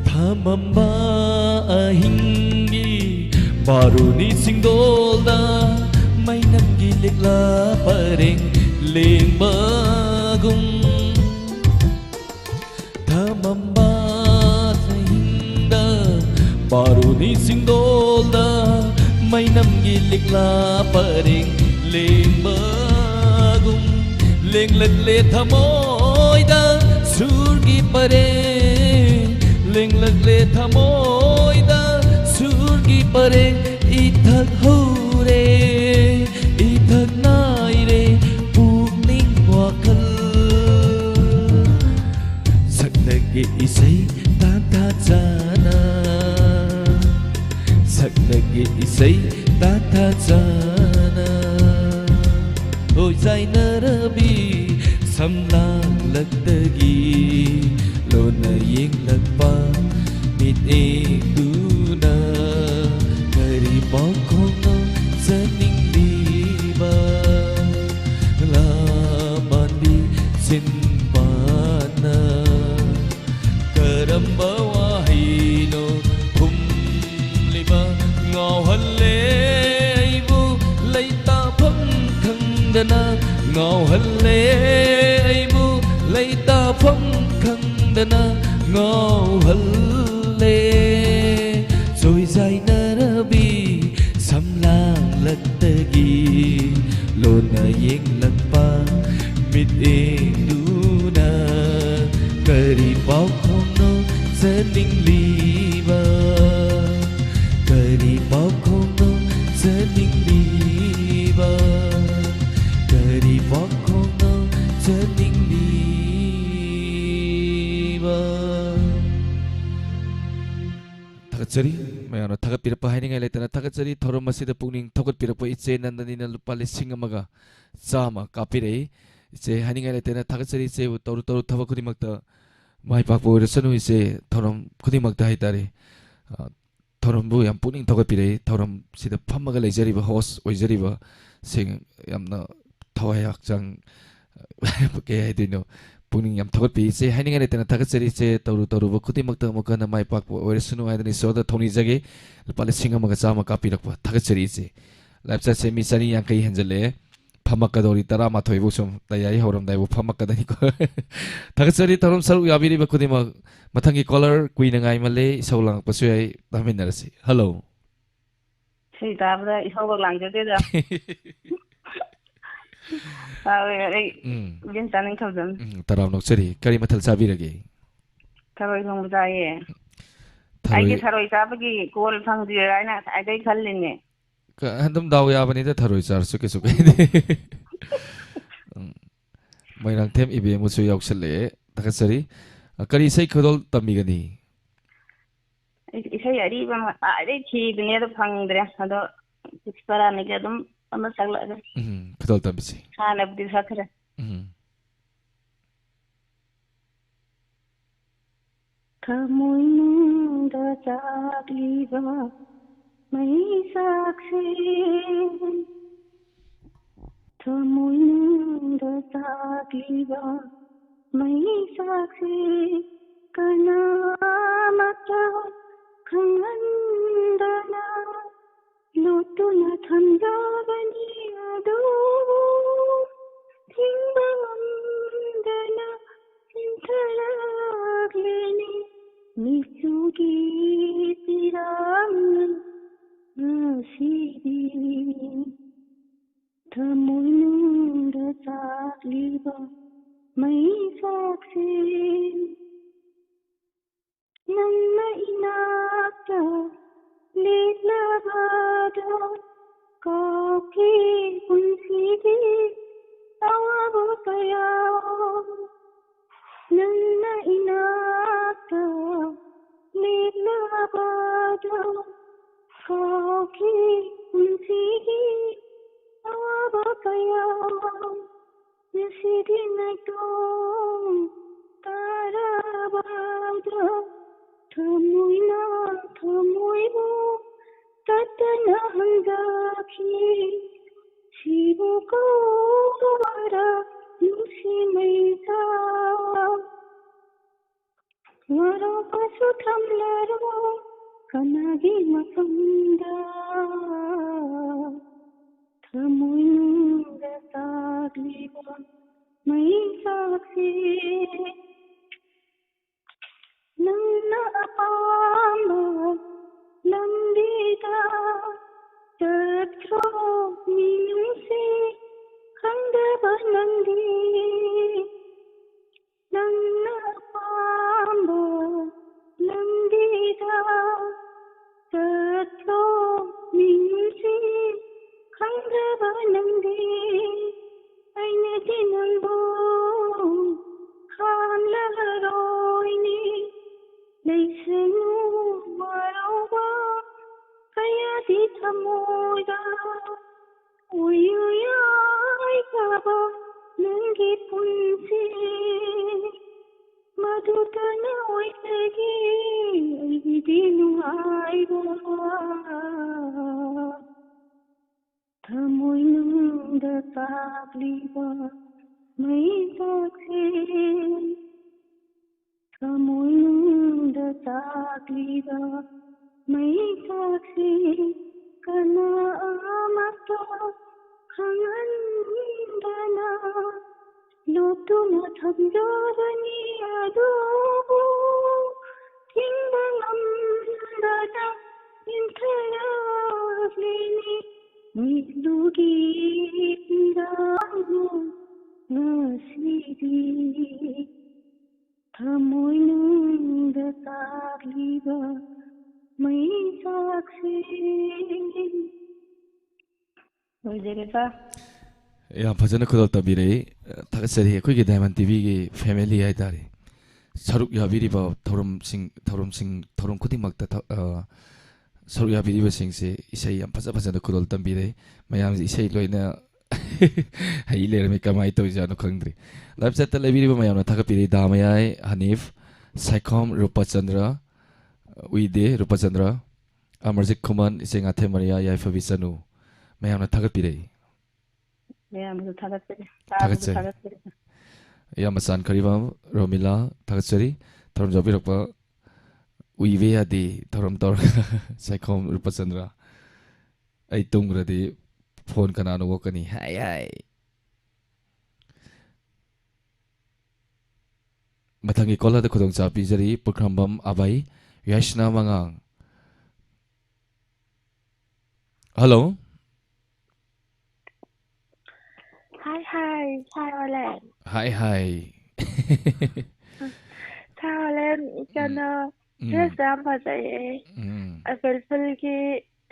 ꯊꯃꯝꯕ ꯑꯍꯤꯡꯒꯤ ꯕꯥꯔꯨꯅꯤ ꯆꯤꯡꯗꯣꯜꯗ ꯃꯩꯅꯝꯒꯤ ꯂꯤꯛꯂꯥ ꯄꯔꯦꯡ ꯂꯦꯡꯕꯒꯨꯝ, ꯊꯃꯝꯕ ꯑꯍꯤꯡꯗ ꯕꯥꯔꯨꯅꯤ ꯆꯤꯡꯗꯣꯜꯗ ꯃꯩꯅꯝꯒꯤ ꯂꯤꯛꯂꯥ ꯄꯔꯦꯡ ꯂꯦꯡꯕꯒꯨꯝ, ꯂꯦꯡꯂꯛꯂꯦ ꯊꯃꯣꯏꯗ ꯁꯨꯔꯒꯤ ꯄꯔꯦꯡ, ꯂꯦꯡꯂꯛꯂꯦ ꯊꯃꯣꯏꯗ ꯁꯨꯔꯒꯤ ꯄꯔꯦꯡ, ꯏꯊꯛ ꯍꯧꯔꯦ, ꯏꯊꯛ ꯅꯥꯏꯔꯦ ꯄꯨꯛꯅꯤꯡ ꯋꯥꯈꯜ꯫ ꯁꯛꯅꯒꯦ ꯏꯁꯩ ꯇꯥꯟꯊꯥ ꯆꯥꯅ, ꯁꯛꯅꯒꯦ ꯏꯁꯩ ꯇꯥꯟꯊꯥ ꯆꯥꯅ꯫ ꯍꯣꯏ ꯆꯥꯏꯅꯔꯕꯤ ꯁꯝꯂꯥꯡꯂꯛꯇꯒꯤ ꯂꯣꯟꯅ ꯌꯦꯡꯂꯛꯄ ꯃꯤꯠꯌꯦꯡꯗꯨꯅ ꯀꯔꯤ ꯄꯥꯎꯈꯣꯡꯅꯣ ꯆꯠꯅꯤꯡꯂꯤꯕ? ꯂꯥꯃꯥꯟꯕꯤ ꯁꯤꯟꯕꯥꯅ ꯀꯔꯝꯕ ꯋꯥꯍꯩꯅꯣ ꯈꯨꯝꯂꯤꯕ? ꯉꯥꯎꯍꯜꯂꯦ ꯑꯩꯕꯨ ꯂꯩꯇꯥꯐꯝ ꯈꯪꯗꯅ, ꯉꯥꯎꯍꯜꯂꯦ ꯑꯩꯕꯨ ꯂꯩꯇꯥꯐꯝ ꯈꯪꯗꯅ ꯉꯥꯎꯍꯜꯂꯦ꯫ ꯆꯣꯏꯖꯥꯏꯅꯔꯕꯤ ꯁꯝꯂꯥꯡꯂꯛꯇꯒꯤ ꯂꯣꯟꯅ ꯌꯦꯡꯂꯛꯄ ꯃꯤꯠꯌꯦꯡꯗꯨꯅ ꯀꯔꯤ ꯄꯥꯎꯈꯣꯡꯅꯣ ꯆꯠꯅꯤꯡꯂꯤꯕ? ꯀꯔꯤ ꯄꯥꯎꯈꯣꯡꯅꯣ ꯆꯠꯅꯤꯡꯂꯤꯕ? ꯀꯔꯤ ꯄꯥꯎꯈꯣꯡꯅꯣ ꯆꯠꯅꯤꯡꯂꯤꯕ? ꯊꯥꯒꯠꯆꯔꯤ꯫ ꯃꯌꯥꯝꯅ ꯊꯥꯒꯠꯄꯤꯔꯛꯄ ꯍꯥꯏꯅꯤꯡꯉꯥꯏ ꯂꯩꯇꯅ ꯊꯥꯒꯠꯆꯔꯤ꯫ ꯊꯧꯔꯝ ꯑꯁꯤꯗ ꯄꯨꯛꯅꯤꯡ ꯊꯧꯒꯠꯄꯤꯔꯛꯄ ꯏꯆꯦ ꯅꯟꯗꯅꯤꯅ ꯂꯨꯄꯥ ꯂꯤꯁꯤꯡ ꯑꯃꯒ ꯆꯥꯝꯃ ꯀꯥꯞꯄꯤꯔꯛꯏ꯫ ꯏꯆꯦ, ꯍꯥꯏꯅꯤꯡꯉꯥꯏ ꯂꯩꯇꯅ ꯊꯥꯒꯠꯆꯔꯤ꯫ ꯏꯆꯦꯕꯨ ꯇꯧꯔꯨ ꯇꯧꯔꯨ ꯊꯕꯛ ꯈꯨꯗꯤꯡꯃꯛꯇ ꯃꯥꯏ ꯄꯥꯛꯄ ꯑꯣꯏꯔꯁꯅꯨ꯫ ꯏꯆꯦ, ꯊꯧꯔꯝ ꯈꯨꯗꯤꯡꯃꯛꯇ ꯍꯥꯏꯇꯥꯔꯦ, ꯑ, ꯊꯧꯔꯝꯕꯨ ꯌꯥꯝ ꯄꯨꯛꯅꯤꯡ ꯊꯧꯒꯠꯄꯤꯔꯛꯏ꯫ ꯊꯧꯔꯝꯁꯤꯗ ꯐꯝꯃꯒ ꯂꯩꯖꯔꯤꯕ host ꯑꯣꯏꯖꯔꯤꯕꯁꯤꯡ ꯌꯥꯝꯅ ꯊꯋꯥꯏ ꯍꯛꯆꯥꯡ ꯀꯩ ꯍꯥꯏꯗꯣꯏꯅꯣ, ꯄꯨꯛꯅꯤꯡ ꯌꯥꯝ ꯊꯧꯒꯠꯄꯤ꯫ ꯏꯆꯦ, ꯍꯥꯏꯅꯤꯡꯉꯥꯏ ꯂꯩꯇꯅ ꯊꯥꯒꯠꯆꯔꯤ꯫ ꯏꯆꯦ, ꯇꯧꯔꯨ ꯇꯧꯔꯨꯕ ꯈꯨꯗꯤꯡꯃꯛꯇ ꯑꯃꯨꯛꯀ ꯍꯟꯅ ꯃꯥꯏ ꯄꯥꯛꯄ ꯑꯣꯏꯔꯁꯅꯨ ꯍꯥꯏꯗꯅ ꯏꯁꯣꯔꯗ ꯊꯧꯅꯤꯖꯒꯦ꯫ ꯂꯨꯄꯥ ꯂꯤꯁꯤꯡ ꯑꯃꯒ ꯆꯥꯝꯃ ꯀꯥꯞꯄꯤꯔꯛꯄ ꯊꯥꯒꯠꯆꯔꯤ꯫ ꯏꯆꯦ, live chatꯁꯦ ꯃꯤ ꯆꯅꯤ ꯌꯥꯡꯈꯩ ꯍꯦꯟꯖꯜꯂꯛꯑꯦ꯫ ꯐꯝꯃꯛꯀꯗꯧꯔꯤ ꯇꯔꯥꯃꯥꯊꯣꯏꯐꯧ ꯁꯨꯝ, ꯇꯌꯥꯔꯤ ꯍꯧꯔꯝꯗꯥꯏꯐꯥꯎ ꯐꯝꯃꯛꯀꯗꯅꯤꯀꯣ꯫ ꯊꯥꯒꯠꯆꯔꯤ ꯊꯧꯔꯝ ꯁꯔꯨꯛ ꯌꯥꯕꯤꯔꯤꯕ ꯈꯨꯗꯤꯡꯃꯛ꯫ ꯃꯊꯪꯒꯤ caller ꯀꯨꯏꯅ ꯉꯥꯏꯃꯜꯂꯦ, ꯏꯁꯧ ꯂꯥꯡꯉꯛꯄꯁꯨ ꯌꯥꯏ, ꯇꯥꯃꯤꯟꯅꯔꯁꯤ꯫ Hello꯫ ꯏꯁꯩ ꯇꯥꯕꯗ ꯏꯁꯧꯒ ꯂꯥꯡꯖꯗꯦꯗ꯫ ꯇꯥꯕ ꯑꯩ ꯎꯝ꯫ ꯏꯕꯦꯟ ꯆꯥꯅꯤꯡ ꯊꯧꯖꯝ꯫ ꯎꯝ, ꯇꯔꯥꯝ ꯅꯣꯛꯆꯔꯤ꯫ ꯀꯔꯤ ꯃꯊꯦꯜ ꯆꯥꯕꯤꯔꯒꯦ? ꯊꯔꯣꯏ ꯊꯣꯡꯕ ꯆꯥꯏꯌꯦ꯫ ꯊꯔꯣꯏ ꯑꯩꯒꯤ ꯊꯔꯣꯏ ꯆꯥꯕꯒꯤ ꯀꯣꯜ ꯐꯪꯗ꯭ꯔꯤꯔꯥ ꯍꯥꯏꯅ ꯉꯁꯥꯏꯗꯩ ꯈꯜꯂꯤꯅꯦ꯫ ꯀ-, ꯑꯗꯨꯝ ꯗꯥꯎ ꯌꯥꯕꯅꯤꯗ, ꯊꯔꯣꯏ ꯆꯥꯔꯁꯨ ꯀꯩꯁꯨ ꯀꯥꯏꯗꯦ꯫ ꯎꯝ꯫ ꯃꯣꯏꯔꯥꯡꯊꯦꯝ ꯏꯕꯦꯝꯃꯁꯨ ꯌꯥꯎꯁꯜꯂꯛꯑꯦ꯫ ꯊꯥꯒꯠꯆꯔꯤ꯫ ꯑ, ꯀꯔꯤ ꯏꯁꯩ ꯈꯨꯗꯣꯜ ꯇꯝꯕꯤꯒꯅꯤ? ꯑꯩ ꯏꯁꯩ ꯑꯔꯤꯕ ꯑꯃ ꯉꯁꯥꯏꯗꯩ ꯊꯤꯕꯅꯦ, ꯑꯗꯣ ꯐꯪꯗ꯭ꯔꯦ꯫ ꯑꯗꯣ ꯄꯨꯁꯄꯔꯥꯅꯤꯒꯤ ꯑꯗꯨꯝ ꯑꯃ ꯁꯛꯂꯛꯑꯒꯦ꯫ ꯎꯝ, ꯈꯨꯗꯣꯜ ꯇꯝꯕꯤꯁꯤ꯫ ꯍꯥꯟꯅꯕꯨꯗꯤ ꯁꯛꯈ꯭ꯔꯦ꯫ ꯎꯝ꯫ ꯊꯃꯣꯏꯅꯨꯡꯗ ꯆꯥꯛꯂꯤꯕ ꯃꯩꯁꯥꯛꯁꯦ, ꯊꯃꯣꯏꯅꯨꯡꯗ ꯆꯥꯛꯂꯤꯕ ꯃꯩꯁꯥꯛꯁꯦ, ꯀꯅꯥꯃꯠꯇ ꯈꯪꯍꯟꯗꯅ ꯂꯣꯠꯇꯨꯅ ꯊꯝꯖꯕꯅꯤ꯫ ꯑꯗꯨꯕꯨ ꯊꯤꯡꯕ ꯉꯝꯗꯅ ꯆꯦꯟꯊꯔꯛꯂꯦꯅꯦ ꯃꯤꯠꯆꯨꯒꯤ ꯄꯤꯔꯥꯡꯅ ꯉꯁꯤꯗꯤ꯫ ꯊꯃꯣꯏꯅꯨꯡꯗ ꯆꯥꯛꯂꯤꯕ ꯃꯩꯁꯥꯛꯁꯦ, ꯅꯪꯅ ꯏꯅꯥꯛꯇ ꯂꯦꯞꯂꯕꯗꯣ ꯀꯥꯎꯈꯤ ꯄꯨꯟꯁꯤꯒꯤ ꯑꯋꯥꯕ ꯀꯌꯥ꯫ ꯅꯪꯅ ꯏꯅꯥꯛꯇ ꯂꯦꯞꯂꯕꯗꯣ ꯀꯥꯎꯈꯤ ꯄꯨꯟꯁꯤꯒꯤ ꯑꯋꯥꯕ ꯀꯌꯥ꯫ ꯁꯤꯗꯤ ꯅꯥꯏꯇꯣꯝ ꯇꯥꯔꯕꯗ ꯊꯃꯣꯏꯅ ꯊꯃꯣꯏꯕꯨ ꯇꯠꯇꯅ ꯍꯪꯖꯈꯤ꯫ ꯁꯤꯕꯨ ꯀꯧꯕꯔ ꯅꯨꯡꯁꯤ ꯃꯩꯁꯥ? ꯋꯥꯔꯧꯕꯁꯨ ꯊꯝꯂꯔꯣ ꯀꯅꯥꯒꯤ ꯃꯐꯝꯗ? ꯊꯃꯣꯏꯅꯨꯡꯗ ꯆꯥꯛꯂꯤꯕ ꯃꯩꯁꯥꯛꯁꯦ, ꯅꯪꯅ ꯑꯄꯥꯝꯕ ꯂꯝꯕꯤꯗ ꯆꯠꯈ꯭ꯔꯣ, ꯃꯤꯅꯨꯡꯁꯤ ꯈꯪꯗꯕ ꯅꯪꯗꯤ꯫ ꯅꯪꯅ ꯑꯄꯥꯝꯕ ꯂꯝꯕꯤꯗ ꯆꯠꯂꯣ, ꯃꯤꯅꯨꯡꯁꯤ ꯈꯪꯗ꯭ꯔꯕ ꯅꯪꯗꯤ꯫ ꯑꯩꯅꯗꯤ ꯅꯪꯕꯨ ꯈꯥꯝꯂꯔꯣꯏꯅꯤ꯫ ꯂꯩꯁꯅꯨ ꯋꯥꯔꯧꯕ ꯀꯌꯥꯗꯤ ꯊꯃꯣꯏꯗ꯫ ꯎꯏ ꯎꯏ ꯌꯥꯏꯐꯕ ꯅꯪꯒꯤ ꯄꯨꯟꯁꯤ, ꯃꯗꯨꯇꯅ ꯑꯣꯏꯖꯒꯦ ꯑꯩꯒꯤꯗꯤ ꯅꯨꯡꯉꯥꯏꯕ꯫ ꯊꯃꯣꯏꯅꯨꯡꯗ ꯆꯥꯛꯂꯤꯕ ꯃꯩꯁꯥꯛꯁꯦ, ꯊꯃꯣꯏꯅꯨꯡꯗ ꯆꯥꯛꯂꯤꯕ ꯃꯩꯁꯥꯛꯁꯦ ꯀꯅꯥ ꯑꯃꯠꯇ ꯈꯪꯍꯟꯗꯅ ꯂꯣꯠꯇꯨꯅ ꯊꯝꯖꯕꯅꯤ꯫ ꯑꯗꯨꯕꯨ ꯊꯤꯡꯕ ꯉꯝꯗꯅ ꯏꯟꯊꯔꯛꯂꯤꯅꯤ ꯃꯤꯠꯂꯨꯒꯤ ꯄꯤꯔꯥꯡꯅ ꯉꯁꯤꯗꯤ꯫ ꯊꯃꯣꯏꯅꯨꯡꯗ ꯆꯥꯛꯂꯤꯕ ꯃꯩꯁꯥꯛꯁꯦ꯫ ꯂꯣꯏꯖꯔꯦ, ꯁꯥꯔ꯫ ꯌꯥꯝ ꯐꯖꯅ ꯈꯨꯗꯣꯜ ꯇꯝꯕꯤꯔꯛꯏ꯫ ꯊꯥꯒꯠꯆꯔꯤ ꯑꯩꯈꯣꯏꯒꯤ ꯗꯥꯏꯃꯟ ꯇꯤꯚꯤꯒꯤ ꯐꯦꯃꯤꯂꯤ ꯍꯥꯏꯇꯥꯔꯦ꯫ ꯁꯔꯨꯛ ꯌꯥꯕꯤꯔꯤꯕ ꯊꯧꯔꯝꯁꯤꯡ, ꯊꯧꯔꯝꯁꯤꯡ, ꯊꯧꯔꯝ ꯈꯨꯗꯤꯡꯃꯛꯇ ꯊ-, ꯑ, ꯁꯔꯨꯛ ꯌꯥꯕꯤꯔꯤꯕꯁꯤꯡꯁꯦ ꯏꯁꯩ ꯌꯥꯝ ꯐꯖ ꯐꯖꯅ ꯈꯨꯗꯣꯜ ꯇꯝꯕꯤꯔꯛꯏ꯫ ꯃꯌꯥꯝꯁꯦ ꯏꯁꯩ ꯂꯣꯏꯅ ꯍꯩ ꯂꯩꯔꯝꯃꯤ, ꯀꯃꯥꯏꯅ ꯇꯧꯔꯤꯖꯥꯠꯅꯣ ꯈꯪꯗ꯭ꯔꯤ꯫ ꯂꯥꯏꯞ ꯆꯦꯠꯇ ꯂꯩꯕꯤꯔꯤꯕ ꯃꯌꯥꯝꯅ ꯊꯥꯒꯠꯄꯤꯔꯤ꯫ ꯗꯥꯃꯌꯥꯏ ꯍꯅꯤꯐ, ꯁꯥꯏꯈꯣꯝ ꯔꯨꯄꯆꯟꯗ꯭ꯔ, ꯎꯏꯗꯦ ꯔꯨꯄꯆꯟꯗ꯭ꯔ, ꯑꯃꯔꯖꯤꯠ ꯈꯨꯃꯟ, ꯏꯆꯦ ꯉꯥꯊꯦꯝ ꯃꯔꯤꯌꯥ, ꯌꯥꯏꯐꯕꯤ ꯆꯅꯨ, ꯃꯌꯥꯝꯅ ꯊꯥꯒꯠꯄꯤꯔꯛꯏ꯫ ꯃꯌꯥꯝꯕꯨꯁꯨ ꯊꯥꯒꯠꯆꯔꯤ꯫ ꯇꯥꯕꯁꯨ ꯊꯥꯒꯠꯆꯔꯤ꯫ ꯊꯥꯒꯠꯆꯔꯤ꯫ ꯏꯌꯥꯝꯕ ꯆꯥꯟ ꯀꯔꯤꯕꯝ, ꯔꯣꯃꯤꯂꯥ, ꯊꯥꯒꯠꯆꯔꯤ꯫ ꯊꯧꯔꯝ ꯌꯥꯎꯕꯤꯔꯛꯄ ꯎꯏꯕ ꯌꯥꯗꯦ, ꯊꯧꯔꯝ ꯇꯧꯔꯒ ꯁꯥꯏꯈꯣꯝ ꯔꯨꯄꯆꯟꯗ꯭ꯔ꯫ ꯑꯩ ꯇꯨꯝꯈ꯭ꯔꯗꯤ ꯐꯣꯟ ꯀꯅꯥꯅ ꯑꯣꯛꯀꯅꯤ? ꯍꯥꯏ ꯍꯥꯏ꯫ ꯃꯊꯪꯒꯤ ꯀꯣꯂꯔꯗ ꯈꯨꯗꯣꯡꯆꯥꯕ ꯄꯤꯖꯔꯤ, ꯄꯨꯈ꯭ꯔꯝꯕꯝ ꯑꯕꯩ, ꯌꯥꯏꯁꯅꯥ ꯃꯉꯥꯡ꯫ ꯍꯜꯂꯣ꯫ ꯍꯥꯏ, ꯍꯥꯏ, ꯁꯥꯔ ꯑꯣꯂꯦꯟ꯫ ꯍꯥꯏ, ꯍꯥꯏ꯫ ꯁꯥꯔ ꯑꯣꯂꯦꯟ, ꯎꯝ꯫ ꯀꯩꯅꯣ, ꯎꯝ꯫ ꯗ꯭ꯔꯦꯁꯇꯣ ꯌꯥꯝ ꯐꯖꯩꯌꯦ꯫ ꯎꯝ꯫ ꯑꯦꯄꯜ ꯐꯨꯜꯒꯤ,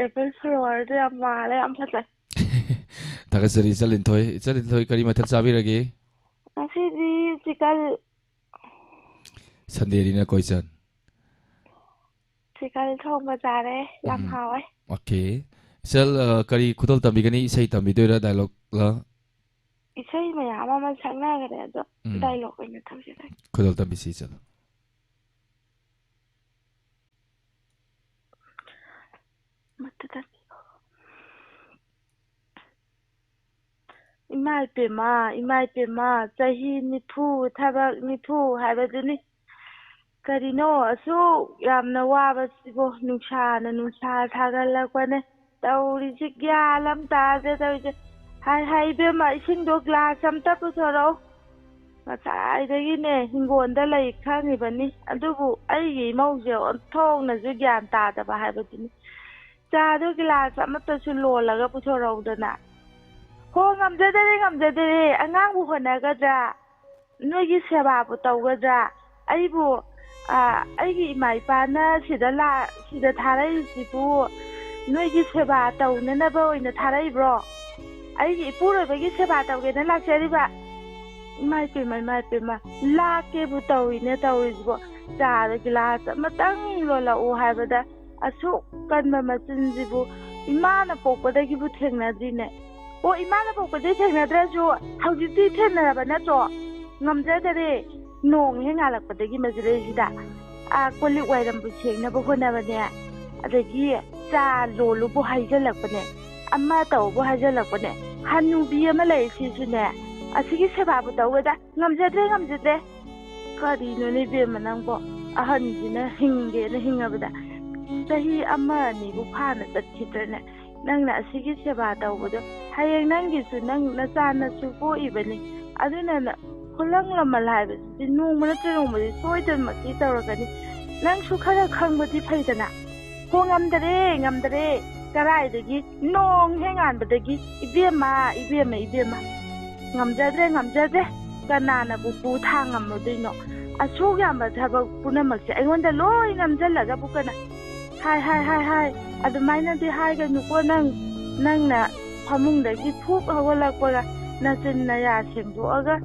ꯑꯦꯄꯜ ꯐ꯭ꯂꯥꯋꯔꯗꯣ ꯌꯥꯝ ꯃꯥꯜꯂꯦ, ꯌꯥꯝ ꯐꯖꯩ꯫ ꯊꯥꯒꯠꯆꯔꯤ, ꯏꯆꯜ ꯂꯤꯟꯊꯣꯏ꯫ ꯏꯆꯜ ꯂꯤꯟꯊꯣꯏ, ꯀꯔꯤ ꯃꯊꯦꯜ ꯆꯥꯕꯤꯔꯒꯦ? ꯉꯁꯤꯗꯤ ꯆꯤꯀꯜ꯫ ꯁꯟꯗꯦꯅꯤꯅ ꯀꯣ, ꯏꯆꯟ꯫ ꯆꯤꯀꯜ ꯊꯣꯡꯕ ꯆꯥꯔꯦ꯫ ꯌꯥꯝ ꯎꯝ꯫ ꯍꯥꯎꯋꯦ꯫ ꯑꯣꯀꯦ꯫ ꯏꯆꯜ, ꯑ, ꯀꯔꯤ ꯈꯨꯗꯣꯜ ꯇꯝꯕꯤꯒꯅꯤ? ꯏꯁꯩ ꯇꯝꯕꯤꯗꯣꯏꯔꯥ, ꯗꯥꯏꯂꯣꯛꯂ? ꯏꯁꯩ ꯃꯌꯥꯝ ꯑꯃ ꯁꯛꯅꯈ꯭ꯔꯦ, ꯑꯗꯣ ꯎꯝ꯫ ꯗꯥꯏꯂꯣꯛ ꯑꯣꯏꯅ ꯇꯧꯁꯤꯔ꯫ ꯈꯨꯗꯣꯜ ꯇꯝꯕꯤꯁꯤ, ꯏꯆꯜ꯫ ꯃꯠꯇ ꯇꯥꯕꯤꯌꯣ꯫ ꯏꯃꯥ ꯏꯄꯦꯝꯃ, ꯏꯃꯥ ꯏꯄꯦꯝꯃ, ꯆꯍꯤ ꯅꯤꯐꯨ, ꯊꯕꯛ ꯅꯤꯐꯨ ꯍꯥꯏꯕꯗꯨꯅꯤ꯫ ꯀꯔꯤꯅꯣ ꯑꯁꯨꯛ ꯌꯥꯝꯅ ꯋꯥꯕꯁꯤꯕꯣ? ꯅꯨꯡꯁꯥꯅ ꯅꯨꯡꯁꯥ ꯁꯥꯒꯠꯂꯛꯄꯅꯦ꯫ ꯇꯧꯔꯤꯁꯤ ꯒ꯭ꯌꯥꯟ ꯑꯃ ꯇꯥꯗꯦ ꯇꯧꯔꯤꯁꯦ꯫ ꯍꯥꯏ, ꯍꯥꯏ, ꯏꯕꯦꯝꯃ, ꯏꯁꯤꯡꯗꯣ ꯒ꯭ꯂꯥꯁ ꯑꯝꯇ ꯄꯨꯊꯣꯔꯛꯎ꯫ ꯉꯁꯥꯏꯗꯒꯤꯅꯦ ꯍꯤꯡꯒꯣꯜꯗ ꯂꯩ ꯈꯪꯉꯤꯕꯅꯤ, ꯑꯗꯨꯕꯨ ꯑꯩꯒꯤ ꯏꯃꯧꯁꯦ ꯑꯣꯟꯊꯣꯛꯅꯁꯨ ꯒ꯭ꯌꯥꯟ ꯇꯥꯗꯕ ꯍꯥꯏꯕꯗꯨꯅꯤ꯫ ꯆꯥꯗꯣ ꯒꯤꯂꯥꯁ ꯑꯃꯠꯇꯁꯨ ꯂꯣꯜꯂꯒ ꯄꯨꯊꯣꯔꯛꯎꯗꯅ꯫ ꯍꯣ, ꯉꯝꯖꯗꯔꯦ, ꯉꯝꯖꯗꯔꯦ, ꯑꯉꯥꯡꯕꯨ ꯍꯣꯠꯅꯒꯗ꯭ꯔꯥ? ꯅꯣꯏꯒꯤ ꯁꯦꯕꯥꯕꯨ ꯇꯧꯒꯗ꯭ꯔꯥ? ꯑꯩꯕꯨ, ꯑ, ꯑꯩꯒꯤ ꯏꯃꯥ ꯏꯄꯥꯅ ꯁꯤꯗ ꯂꯥ-, ꯁꯤꯗ ꯊꯥꯔꯛꯏꯁꯤꯕꯨ ꯅꯣꯏꯒꯤ ꯁꯦꯕꯥ ꯇꯧꯅꯅꯕ ꯑꯣꯏꯅ ꯊꯥꯔꯛꯏꯕ꯭ꯔꯣ? ꯑꯩꯒꯤ ꯏꯄꯨꯔꯣꯏꯕꯒꯤ ꯁꯦꯕꯥ ꯇꯧꯒꯦꯅ ꯂꯥꯛꯆꯔꯤꯕ? ꯏꯃꯥ ꯏꯄꯦꯝꯃ, ꯏꯃꯥ ꯏꯄꯦꯝꯃ, ꯂꯥꯛꯀꯦꯕꯨ ꯇꯧꯏꯅꯦ ꯇꯧꯔꯤꯁꯤꯕꯣ꯫ ꯆꯥꯗ ꯒꯤꯂꯥꯁ ꯑꯃꯇꯪ ꯂꯣꯜꯂꯛꯎ ꯍꯥꯏꯕꯗ ꯑꯁꯨꯛ ꯀꯟꯕ ꯃꯆꯤꯟꯁꯤꯕꯨ ꯏꯃꯥꯅ ꯄꯣꯛꯄꯗꯒꯤꯕꯨ ꯊꯦꯡꯅꯗ꯭ꯔꯤꯅꯦ꯫ ꯑꯣ, ꯏꯃꯥꯅ ꯄꯣꯛꯄꯗꯤ ꯊꯦꯡꯅꯗ꯭ꯔꯁꯨ ꯍꯧꯖꯤꯛꯇꯤ ꯊꯦꯡꯅꯔꯕ ꯅꯠꯇ꯭ꯔꯣ? ꯉꯝꯖꯗꯔꯦ꯫ ꯅꯣꯡ ꯍꯦꯛ ꯉꯥꯜꯂꯛꯄꯗꯒꯤ ꯃꯁꯤꯗꯩꯁꯤꯗ, ꯑꯥ, ꯀꯣꯜ ꯂꯤꯛ ꯋꯥꯏꯔꯝꯕꯨ ꯁꯦꯡꯅꯕ ꯍꯣꯠꯅꯕꯅꯦ, ꯑꯗꯒꯤ ꯆꯥ ꯂꯣꯜꯂꯨꯕꯨ ꯍꯥꯏꯖꯜꯂꯛꯄꯅꯦ, ꯑꯃ ꯇꯧꯕꯨ ꯍꯥꯏꯖꯜꯂꯛꯄꯅꯦ꯫ ꯍꯅꯨꯕꯤ ꯑꯃ ꯂꯩ, ꯁꯤꯁꯨꯅꯦ, ꯑꯁꯤꯒꯤ ꯁꯦꯕꯥꯕꯨ ꯇꯧꯒꯗ꯭ꯔꯥ? ꯉꯝꯖꯗ꯭ꯔꯦ, ꯉꯝꯖꯗ꯭ꯔꯦ꯫ ꯀꯔꯤꯅꯣꯅꯦ ꯏꯕꯦꯝꯃ ꯅꯪꯕꯣ? ꯑꯍꯟꯁꯤꯅ ꯍꯤꯡꯒꯦꯅ ꯍꯤꯡꯉꯕꯗ ꯆꯍꯤ ꯑꯃ ꯑꯅꯤꯕꯨ ꯐꯥꯅ ꯆꯠꯈꯤꯗ꯭ꯔꯅꯦ? ꯅꯪꯅ ꯑꯁꯤꯒꯤ ꯁꯦꯕꯥ ꯇꯧꯕꯗꯣ ꯍꯌꯦꯡ ꯅꯪꯒꯤꯁꯨ, ꯅꯪ ꯅꯆꯥ ꯅꯁꯨ ꯄꯣꯛꯏꯕꯅꯤ꯫ ꯑꯗꯨꯅ ꯅ-, ꯈꯨꯂꯪ ꯃꯃꯜ ꯍꯥꯏꯕꯁꯤꯗꯤ ꯅꯣꯡꯃ ꯅꯠꯇ꯭ꯔ ꯅꯣꯡꯃꯗꯤ ꯁꯣꯏꯗꯅꯃꯛꯀꯤ ꯇꯧꯔꯛꯀꯅꯤ꯫ ꯅꯪꯁꯨ ꯈꯔ ꯈꯪꯕꯗꯤ ꯐꯩꯗꯅ꯫ ꯍꯣ, ꯉꯝꯗꯔꯦ, ꯉꯝꯗꯔꯦ꯫ ꯀꯗꯥꯏꯗꯒꯤ ꯅꯣꯡ ꯍꯦꯛ ꯉꯥꯟꯕꯗꯒꯤ ꯏꯕꯦꯝꯃ, ꯏꯕꯦꯝꯃ, ꯏꯕꯦꯝꯃ꯫ ꯉꯝꯖꯗ꯭ꯔꯦ, ꯉꯝꯖꯗ꯭ꯔꯦ꯫ ꯀꯅꯥꯅꯕꯨ ꯄꯨ ꯊꯥꯡ ꯉꯝꯃꯨꯗꯣꯏꯅꯣ? ꯑꯁꯨꯛ ꯌꯥꯝꯕ ꯊꯕꯛ ꯄꯨꯝꯅꯃꯛꯁꯦ ꯑꯩꯉꯣꯟꯗ ꯂꯣꯏ ꯅꯝꯁꯤꯜꯂꯒꯕꯨ ꯀꯅꯥ? ꯍꯥꯏ, ꯍꯥꯏ, ꯍꯥꯏ, ꯍꯥꯏ꯫ ꯑꯗꯨꯃꯥꯏꯅꯗꯤ ꯍꯥꯏꯒꯅꯨꯀꯣ ꯅꯪ꯫ ꯅꯪꯅ ꯐꯃꯨꯡꯗꯒꯤ ꯐꯨꯛ ꯍꯧꯒꯠꯂꯛꯄꯒ ꯅꯆꯤꯟ ꯅꯌꯥ ꯁꯦꯡꯗꯣꯛꯑꯒ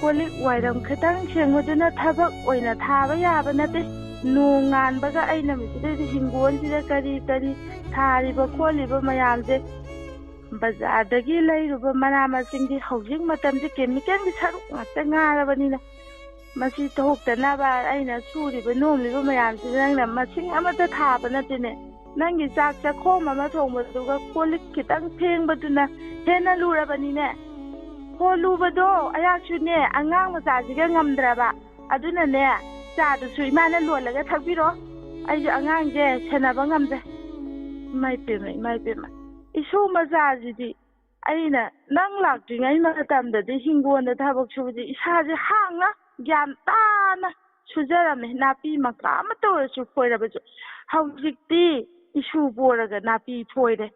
ꯀꯣꯜ ꯂꯤꯛ ꯋꯥꯏꯔꯝ ꯈꯤꯇꯪ ꯁꯦꯡꯕꯗꯨꯅ ꯊꯕꯛ ꯑꯣꯏꯅ ꯊꯥꯕ ꯌꯥꯕ ꯅꯠꯇꯦ꯫ ꯅꯣꯡ ꯉꯥꯟꯕꯒ ꯑꯩꯅ ꯃꯁꯤꯗꯩꯗ ꯍꯤꯡꯒꯣꯜꯁꯤꯗ ꯀꯔꯤ ꯀꯔꯤ ꯊꯥꯔꯤꯕ ꯈꯣꯠꯂꯤꯕ ꯃꯌꯥꯝꯁꯦ, ꯕꯖꯥꯔꯗꯒꯤ ꯂꯩꯔꯨꯕ ꯃꯅꯥ ꯃꯁꯤꯡꯗꯤ ꯍꯧꯖꯤꯛ ꯃꯇꯝꯁꯦ ꯀꯦꯃꯤꯀꯦꯜꯒꯤ ꯁꯔꯨꯛ ꯉꯥꯛꯇ ꯉꯥꯏꯔꯕꯅꯤꯅ, ꯃꯁꯤ ꯊꯣꯛꯇꯅꯕ ꯑꯩꯅ ꯁꯨꯔꯤꯕ ꯅꯣꯝꯂꯤꯕ ꯃꯌꯥꯝꯁꯤ ꯅꯪꯅ ꯃꯁꯤꯡ ꯑꯃꯠꯇ ꯊꯥꯕ ꯅꯠꯇꯦꯅꯦ꯫ ꯅꯪꯒꯤ ꯆꯥꯛ ꯆꯥꯛꯈꯣꯝ ꯑꯃ ꯊꯣꯡꯕꯗꯨꯒ ꯀꯣꯜ ꯂꯤꯛ ꯈꯤꯇꯪ ꯐꯦꯡꯕꯗꯨꯅ ꯍꯦꯟꯅ ꯂꯨꯔꯕꯅꯤꯅꯦ꯫ ꯍꯣ, ꯂꯨꯕꯗꯣ ꯑꯩꯍꯥꯛꯁꯨꯅꯦ ꯑꯉꯥꯡ ꯃꯆꯥꯁꯤꯒ ꯉꯝꯗ꯭ꯔꯕ꯫ ꯑꯗꯨꯅꯅꯦ, ꯆꯥꯗꯨꯁꯨ ꯏꯃꯥꯅ ꯂꯣꯜꯂꯒ ꯊꯛꯄꯤꯔꯣ꯫ ꯑꯩꯁꯨ ꯑꯉꯥꯡꯁꯦ ꯁꯦꯟꯅꯕ ꯉꯝꯗꯦ꯫ ꯏꯃꯥ ꯏꯄꯦꯝꯃ, ꯏꯃꯥ ꯏꯄꯦꯝꯃ꯫ ꯏꯁꯨ ꯃꯆꯥꯁꯤꯗꯤ ꯑꯩꯅ ꯅꯪ ꯂꯥꯛꯇ꯭ꯔꯤꯉꯩ ꯃꯇꯝꯗꯗꯤ ꯍꯤꯡꯒꯣꯜꯗ ꯊꯕꯛ ꯁꯨꯕꯁꯦ ꯏꯁꯥꯁꯦ ꯍꯥꯡꯅ ꯒ꯭ꯌꯥꯟ ꯇꯥꯅ ꯁꯨꯖꯔꯝꯃꯦ꯫ ꯅꯥꯄꯤ ꯃꯀꯥ ꯑꯃꯠꯇ ꯑꯣꯏꯔꯁꯨ ꯐꯣꯏꯔꯕꯁꯨ꯫ ꯍꯧꯖꯤꯛꯇꯤ ꯏꯁꯨ ꯄꯣꯔꯒ ꯅꯥꯄꯤ ꯐꯣꯏꯔꯦ꯫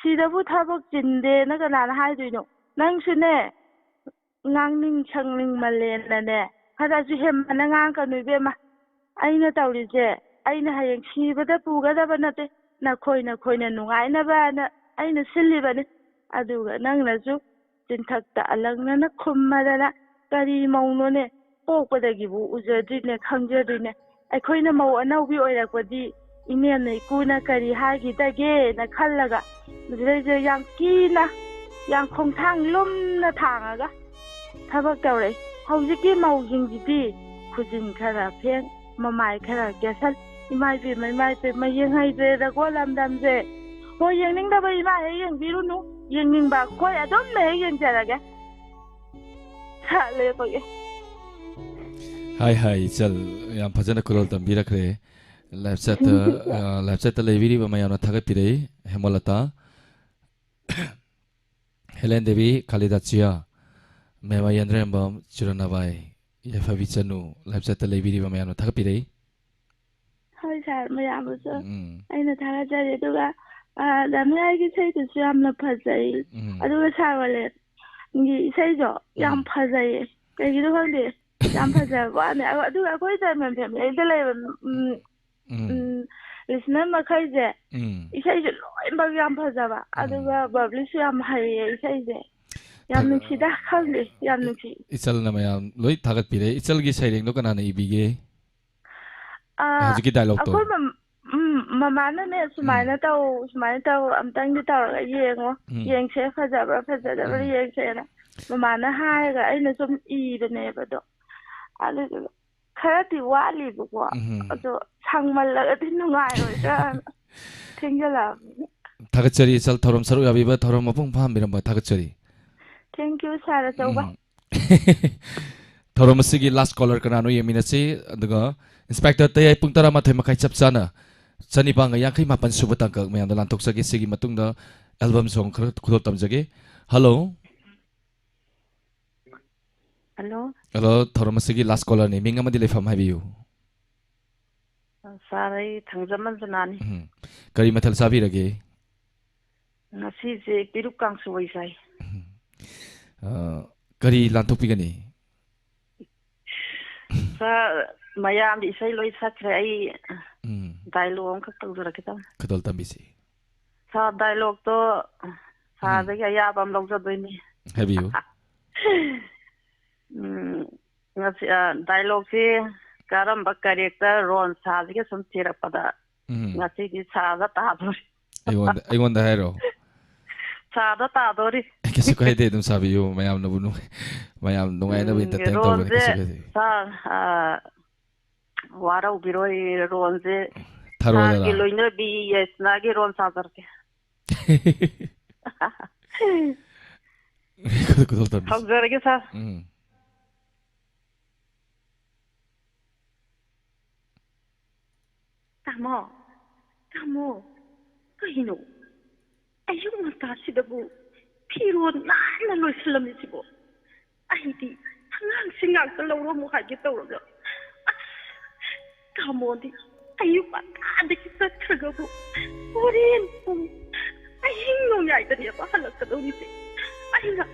ꯁꯤꯗꯕꯨ ꯊꯕꯛ ꯆꯤꯟꯗꯦꯅ ꯀꯅꯥꯅ ꯍꯥꯏꯗꯣꯏꯅꯣ? ꯅꯪꯁꯨꯅꯦ, ꯉꯥꯡꯅꯤꯡ ꯁꯪꯅꯤꯡ ꯃꯜꯂꯦꯅꯅꯦ, ꯈꯔꯁꯨ ꯍꯦꯟꯃꯟꯅ ꯉꯥꯡꯀꯅꯨ ꯏꯕꯦꯝꯃ꯫ ꯑꯩꯅ ꯇꯧꯔꯤꯁꯦ, ꯑꯩꯅ ꯍꯌꯦꯡ ꯁꯤꯕꯗ ꯄꯨꯒꯗꯕ ꯅꯠꯇꯦ꯫ ꯅꯈꯣꯏ ꯅꯈꯣꯏꯅ ꯅꯨꯡꯉꯥꯏꯅꯕꯅ ꯑꯩꯅ ꯁꯤꯜꯂꯤꯕꯅꯤ꯫ ꯑꯗꯨꯒ ꯅꯪꯅꯁꯨ ꯆꯤꯟꯊꯛꯇ ꯑꯂꯪꯅꯅ ꯈꯨꯝꯃꯗꯅ, ꯀꯔꯤ ꯃꯧꯅꯣꯅꯦ? ꯄꯣꯛꯄꯗꯒꯤꯕꯨ ꯎꯖꯗ꯭ꯔꯤꯅꯦ, ꯈꯪꯖꯗ꯭ꯔꯤꯅꯦ꯫ ꯑꯩꯈꯣꯏꯅ ꯃꯧ ꯑꯅꯧꯕꯤ ꯑꯣꯏꯔꯛꯄꯗꯤ ꯏꯅꯦꯝꯅ ꯏꯀꯨꯅ ꯀꯔꯤ ꯍꯥꯏꯈꯤꯗꯒꯦꯅ ꯈꯜꯂꯒ, ꯃꯁꯤꯗꯩꯁꯤꯗ ꯌꯥꯝ ꯀꯤꯅ, ꯌꯥꯝ ꯈꯣꯡꯊꯥꯡ ꯂꯨꯝꯅ ꯊꯥꯡꯉꯒ ꯊꯕꯛ ꯇꯧꯔꯛꯏ꯫ ꯍꯧꯖꯤꯛꯀꯤ ꯃꯧꯁꯤꯡꯁꯤꯗꯤ ꯈꯨꯖꯤꯟ ꯈꯔ ꯐꯦꯡ, ꯃꯃꯥꯏ ꯈꯔ ꯀꯦꯁꯟ, ꯏꯃꯥ ꯏꯕꯦꯝꯃ, ꯏꯃꯥ ꯏꯕꯦꯝꯃ, ꯌꯦꯡꯍꯩꯗ꯭ꯔꯦꯗꯀꯣ ꯂꯝꯗꯝꯁꯦ꯫ ꯍꯣꯏ, ꯌꯦꯡꯅꯤꯡꯗꯕ ꯏꯃꯥ ꯍꯦꯛ ꯌꯦꯡꯕꯤꯔꯨꯅꯨ, ꯌꯦꯡꯅꯤꯡꯕ ꯑꯩꯈꯣꯏ ꯑꯗꯨꯝ ꯍꯦꯛ ꯌꯦꯡꯖꯔꯒꯦ꯫ ꯁꯥꯠꯂꯦ ꯑꯩꯈꯣꯏꯒꯤ꯫ ꯍꯥꯏ ꯍꯥꯏ, ꯏꯆꯜ, ꯌꯥꯝ ꯐꯖꯅ ꯈꯨꯗꯣꯜ ꯇꯝꯕꯤꯔꯛꯈ꯭ꯔꯦ꯫ ꯂꯥꯏꯐ ꯆꯦꯠꯇ, ꯑ, ꯂꯥꯏꯐ ꯆꯦꯠꯇ ꯂꯩꯕꯤꯔꯤꯕ ꯃꯌꯥꯝꯅ ꯊꯥꯒꯠꯄꯤꯔꯛꯏ꯫ ꯍꯦꯃꯂꯇꯥ, ꯍꯦꯂꯦꯟ ꯗꯦꯕꯤ, ꯈꯥꯂꯤꯗꯥ ꯆꯤꯌꯥ, ꯃꯦꯃꯥ ꯌꯦꯟꯗ꯭ꯔꯦꯝꯕꯝ, ꯆꯨꯔꯅꯥꯕꯥꯏ, ꯌꯥꯏꯐꯕꯤ ꯆꯅꯨ, ꯂꯥꯏꯐ ꯆꯦꯠꯇ ꯂꯩꯕꯤꯔꯤꯕ ꯃꯌꯥꯝꯅ ꯊꯥꯒꯠꯄꯤꯔꯛꯏ꯫ ꯍꯣꯏ ꯁꯥꯔ, ꯃꯌꯥꯝꯕꯨꯁꯨ ꯎꯝ, ꯑꯩꯅ ꯊꯥꯒꯠꯆꯔꯤ꯫ ꯑꯗꯨꯒ, ꯑ, ꯗꯥ ꯃꯌꯥꯏꯒꯤ ꯏꯁꯩꯗꯨꯁꯨ ꯌꯥꯝꯅ ꯐꯖꯩ꯫ ꯎꯝ, ꯑꯗꯨꯒ ꯁꯥꯔ ꯋꯥꯂꯦꯟꯒꯤ ꯏꯁꯩꯗꯣ ꯌꯥꯝ ꯎꯝ, ꯐꯖꯩꯌꯦ, ꯀꯩꯒꯤꯅꯣ ꯈꯪꯗꯦ, ꯌꯥꯝ ꯐꯖꯕ ꯋꯥꯅꯦ꯫ ꯑ-, ꯑꯗꯨꯒ ꯑꯩꯈꯣꯏ ꯗꯥꯏꯃꯟ ꯐꯦꯃꯤꯂꯤꯗ ꯂꯩꯕ, ꯎꯝ, ꯎꯝ, ꯎꯝ, ꯂꯤꯁꯅꯔ ꯃꯈꯩꯁꯦ ꯎꯝ꯫ ꯏꯁꯩꯁꯦ ꯂꯣꯏꯅꯃꯛ ꯌꯥꯝ ꯐꯖꯕ, ꯑꯗꯨꯒ ꯕꯕ꯭ꯂꯤꯁꯨ ꯌꯥꯝ ꯍꯩꯌꯦ ꯏꯁꯩꯁꯦ꯫ ꯌꯥꯝ ꯊꯥꯒꯠ- ꯅꯨꯡꯁꯤꯗ, ꯈꯪꯗꯦ, ꯌꯥꯝ ꯅꯨꯡꯁꯤ꯫ ꯏꯆꯜꯅ ꯃꯌꯥꯝ ꯂꯣꯏ ꯊꯥꯒꯠꯄꯤꯔꯦ꯫ ꯏꯆꯜꯒꯤ ꯁꯩꯔꯦꯡꯗꯣ ꯀꯅꯥꯅ ꯏꯕꯤꯒꯦ? ꯑꯥ, ꯍꯧꯖꯤꯛꯀꯤ ꯗꯥꯏꯂꯣꯛꯇꯣ꯫ ꯑꯩꯈꯣꯏ ꯃꯝ-, ꯎꯝ, ꯃꯃꯥꯅꯅꯦ, "ꯁꯨꯃꯥꯏꯅ ꯇꯧ, ꯁꯨꯃꯥꯏꯅ ꯇꯧ, ꯑꯝꯇꯪꯗꯤ ꯇꯧꯔꯒ ꯌꯦꯡꯉꯣ, ꯎꯝ, ꯌꯦꯡꯁꯦ, ꯐꯖꯕ꯭ꯔꯥ ꯐꯖꯗꯕ꯭ꯔꯥ ꯎꯝ, ꯌꯦꯡꯁꯦꯅ" ꯃꯃꯥꯅ ꯍꯥꯏꯔꯒ ꯑꯩꯅ ꯁꯨꯝ ꯏꯕꯅꯦꯕ꯫ ꯑꯗꯣ ꯑꯗꯨꯗꯨꯒ ꯈꯔꯗꯤ ꯋꯥꯠꯂꯤꯕꯀꯣ, ꯎꯝ꯫ ꯑꯗꯣ ꯁꯪꯃꯜꯂꯒꯗꯤ ꯅꯨꯡꯉꯥꯏꯔꯣꯏꯗ꯭ꯔꯥꯅ ꯊꯦꯡꯖꯜꯂꯛꯑꯕꯅꯤꯅ꯫ ꯊꯥꯒꯠꯆꯔꯤ ꯏꯆꯜ, ꯊꯧꯔꯝ ꯁꯔꯨꯛ ꯌꯥꯕꯤꯕ, ꯊꯧꯔꯝ ꯃꯄꯨꯡ ꯐꯥꯍꯟꯕꯤꯔꯝꯕ ꯊꯥꯒꯠꯆꯔꯤ꯫ Thank you, ꯁꯥꯔ ꯑꯆꯧꯕ꯫ ꯎꯝ꯫ ꯊꯧꯔꯝ ꯑꯁꯤꯒꯤ ꯂꯥꯁ ꯀꯣꯂꯔ ꯀꯅꯥꯅꯣ ꯌꯦꯡꯃꯤꯟꯅꯁꯤ, ꯑꯗꯨꯒ ꯏꯟꯁꯄꯦꯛꯇꯔ ꯇꯌꯥꯏ ꯄꯨꯡ ꯇꯔꯥꯃꯥꯊꯣꯏ ꯃꯈꯥꯏ ꯆꯞ ꯆꯥꯅ ꯆꯅꯤꯄꯥꯟꯒ ꯌꯥꯡꯈꯩ ꯃꯥꯄꯟ ꯁꯨꯕ ꯇꯥꯡꯀꯛ ꯃꯌꯥꯝꯗ ꯂꯥꯟꯊꯣꯛꯆꯒꯦ꯫ ꯁꯤꯒꯤ ꯃꯇꯨꯡꯗ ꯑꯦꯜꯕꯝ ꯁꯣꯡ ꯈꯔ ꯈꯨꯗꯣꯜ ꯇꯝꯖꯒꯦ꯫ ꯍꯜꯂꯣ꯫ ꯍꯜꯂꯣ꯫ ꯍꯜꯂꯣ, ꯊꯧꯔꯝ ꯑꯁꯤꯒꯤ ꯂꯥꯁ ꯀꯣꯂꯔꯅꯤ, ꯃꯤꯡ ꯑꯃꯗꯤ ꯂꯩꯐꯝ ꯍꯥꯏꯕꯤꯌꯨ꯫ ꯁꯥꯔ, ꯑꯩ ꯊꯥꯡꯖꯝ ꯃꯟꯖꯨꯅꯥꯅꯤ꯫ ꯎꯝ꯫ ꯀꯔꯤ ꯃꯊꯦꯜ ꯆꯥꯕꯤꯔꯒꯦ? ꯉꯁꯤꯁꯦ ꯄꯦꯔꯨꯛ ꯀꯥꯡꯁꯣꯏ ꯆꯥꯏ꯫ ꯎꯝ꯫ ꯑ, ꯀꯔꯤ ꯂꯥꯟꯊꯣꯛꯄꯤꯒꯅꯤ? ꯁꯥꯔ, ꯃꯌꯥꯝꯗꯤ ꯏꯁꯩ ꯂꯣꯏ ꯁꯛꯈ꯭ꯔꯦ, ꯑꯩ ꯎꯝ꯫ ꯗꯥꯏꯂꯣꯛ ꯑꯃꯈꯛ ꯇꯧꯖꯔꯛꯀꯦ ꯇꯧꯅꯤ꯫ ꯈꯨꯗꯣꯜ ꯇꯝꯕꯤꯁꯤ꯫ ꯁꯥꯔ, ꯗꯥꯏꯂꯣꯛꯇꯣ ꯁꯥꯔꯗꯒꯤ ꯑꯌꯥꯕ ꯑꯃ ꯂꯧꯖꯗꯣꯏꯅꯤ꯫ ꯍꯥꯏꯕꯤꯌꯨ꯫ ꯎꯝ, ꯉꯁꯤ, ꯑ, ꯗꯥꯏꯂꯣꯛꯁꯤ ꯀꯔꯝꯕ ꯀꯦꯔꯦꯛꯇꯔ ꯔꯣꯜ ꯁꯥꯁꯤꯒꯦ ꯁꯨꯝ ꯊꯤꯔꯛꯄꯗ, ꯎꯝ꯫ ꯉꯁꯤꯗꯤ ꯁꯥꯗ ꯇꯥꯗꯣꯔꯤ꯫ ꯑꯩꯉꯣꯟꯗ ꯑꯩꯉꯣꯟꯗ ꯍꯥꯏꯔꯣ? ꯁꯥꯗ ꯇꯥꯗꯣꯔꯤ꯫ ꯑꯦ, ꯀꯩꯁꯨ ꯀꯥꯏꯗꯦ, ꯑꯗꯨꯝ ꯁꯥꯕꯤꯌꯨ꯫ ꯃꯌꯥꯝꯅꯕꯨ ꯅꯨꯡꯉꯥꯏ, ꯃꯌꯥꯝ ꯅꯨꯡꯉꯥꯏꯅꯕ ꯎꯝ, entertain ꯇꯧꯕꯅꯦ, ꯀꯩꯁꯨ ꯔꯣꯟꯁꯦ ꯀꯥꯏꯗꯦ꯫ ꯁꯥ-, ꯑ, ꯋꯥꯔꯧꯕꯤꯔꯣꯏ, ꯔꯣꯟꯁꯦ ꯊꯔꯣꯗꯔꯥ? ꯁꯥꯔꯒꯤ ꯂꯣꯏꯅꯕꯤ ꯌꯥꯏꯁꯅꯥꯒꯤ ꯔꯣꯟ ꯁꯥꯖꯔꯛꯀꯦ꯫ ꯈꯨꯗꯣꯜ ꯈꯨꯗꯣꯜ ꯇꯝꯕꯤꯁꯤ꯫ ꯍꯧꯖꯔꯒꯦ ꯁꯥꯔ꯫ ꯎꯝ꯫ ꯇꯥꯃꯣ, ꯇꯥꯃꯣ, ꯀꯩꯅꯣ? ꯑꯌꯨꯛ ꯉꯟꯇꯥꯁꯤꯗꯕꯨ ꯐꯤꯔꯣꯜ ꯅꯥꯟꯅ ꯂꯣꯏꯁꯤꯜꯂꯝꯃꯤꯁꯤꯕꯣ? ꯑꯩꯗꯤ ꯑꯉꯥꯡꯁꯤꯡ ꯉꯥꯛꯇ ꯂꯧꯔꯝꯃꯨ ꯍꯥꯏꯒꯦ ꯇꯧꯔꯒ, ꯑꯁ, ꯇꯥꯃꯣꯗꯤ ꯑꯌꯨꯛ ꯉꯟꯇꯥꯗꯒꯤ ꯆꯠꯈ꯭ꯔꯒꯕꯨ ꯍꯣꯔꯦꯟ ꯄꯨꯡ ꯑꯍꯤꯡ ꯅꯣꯡꯌꯥꯏꯗꯅꯦꯕ ꯍꯜꯂꯛꯀꯗꯧꯔꯤꯁꯦ꯫ ꯑꯩꯅ,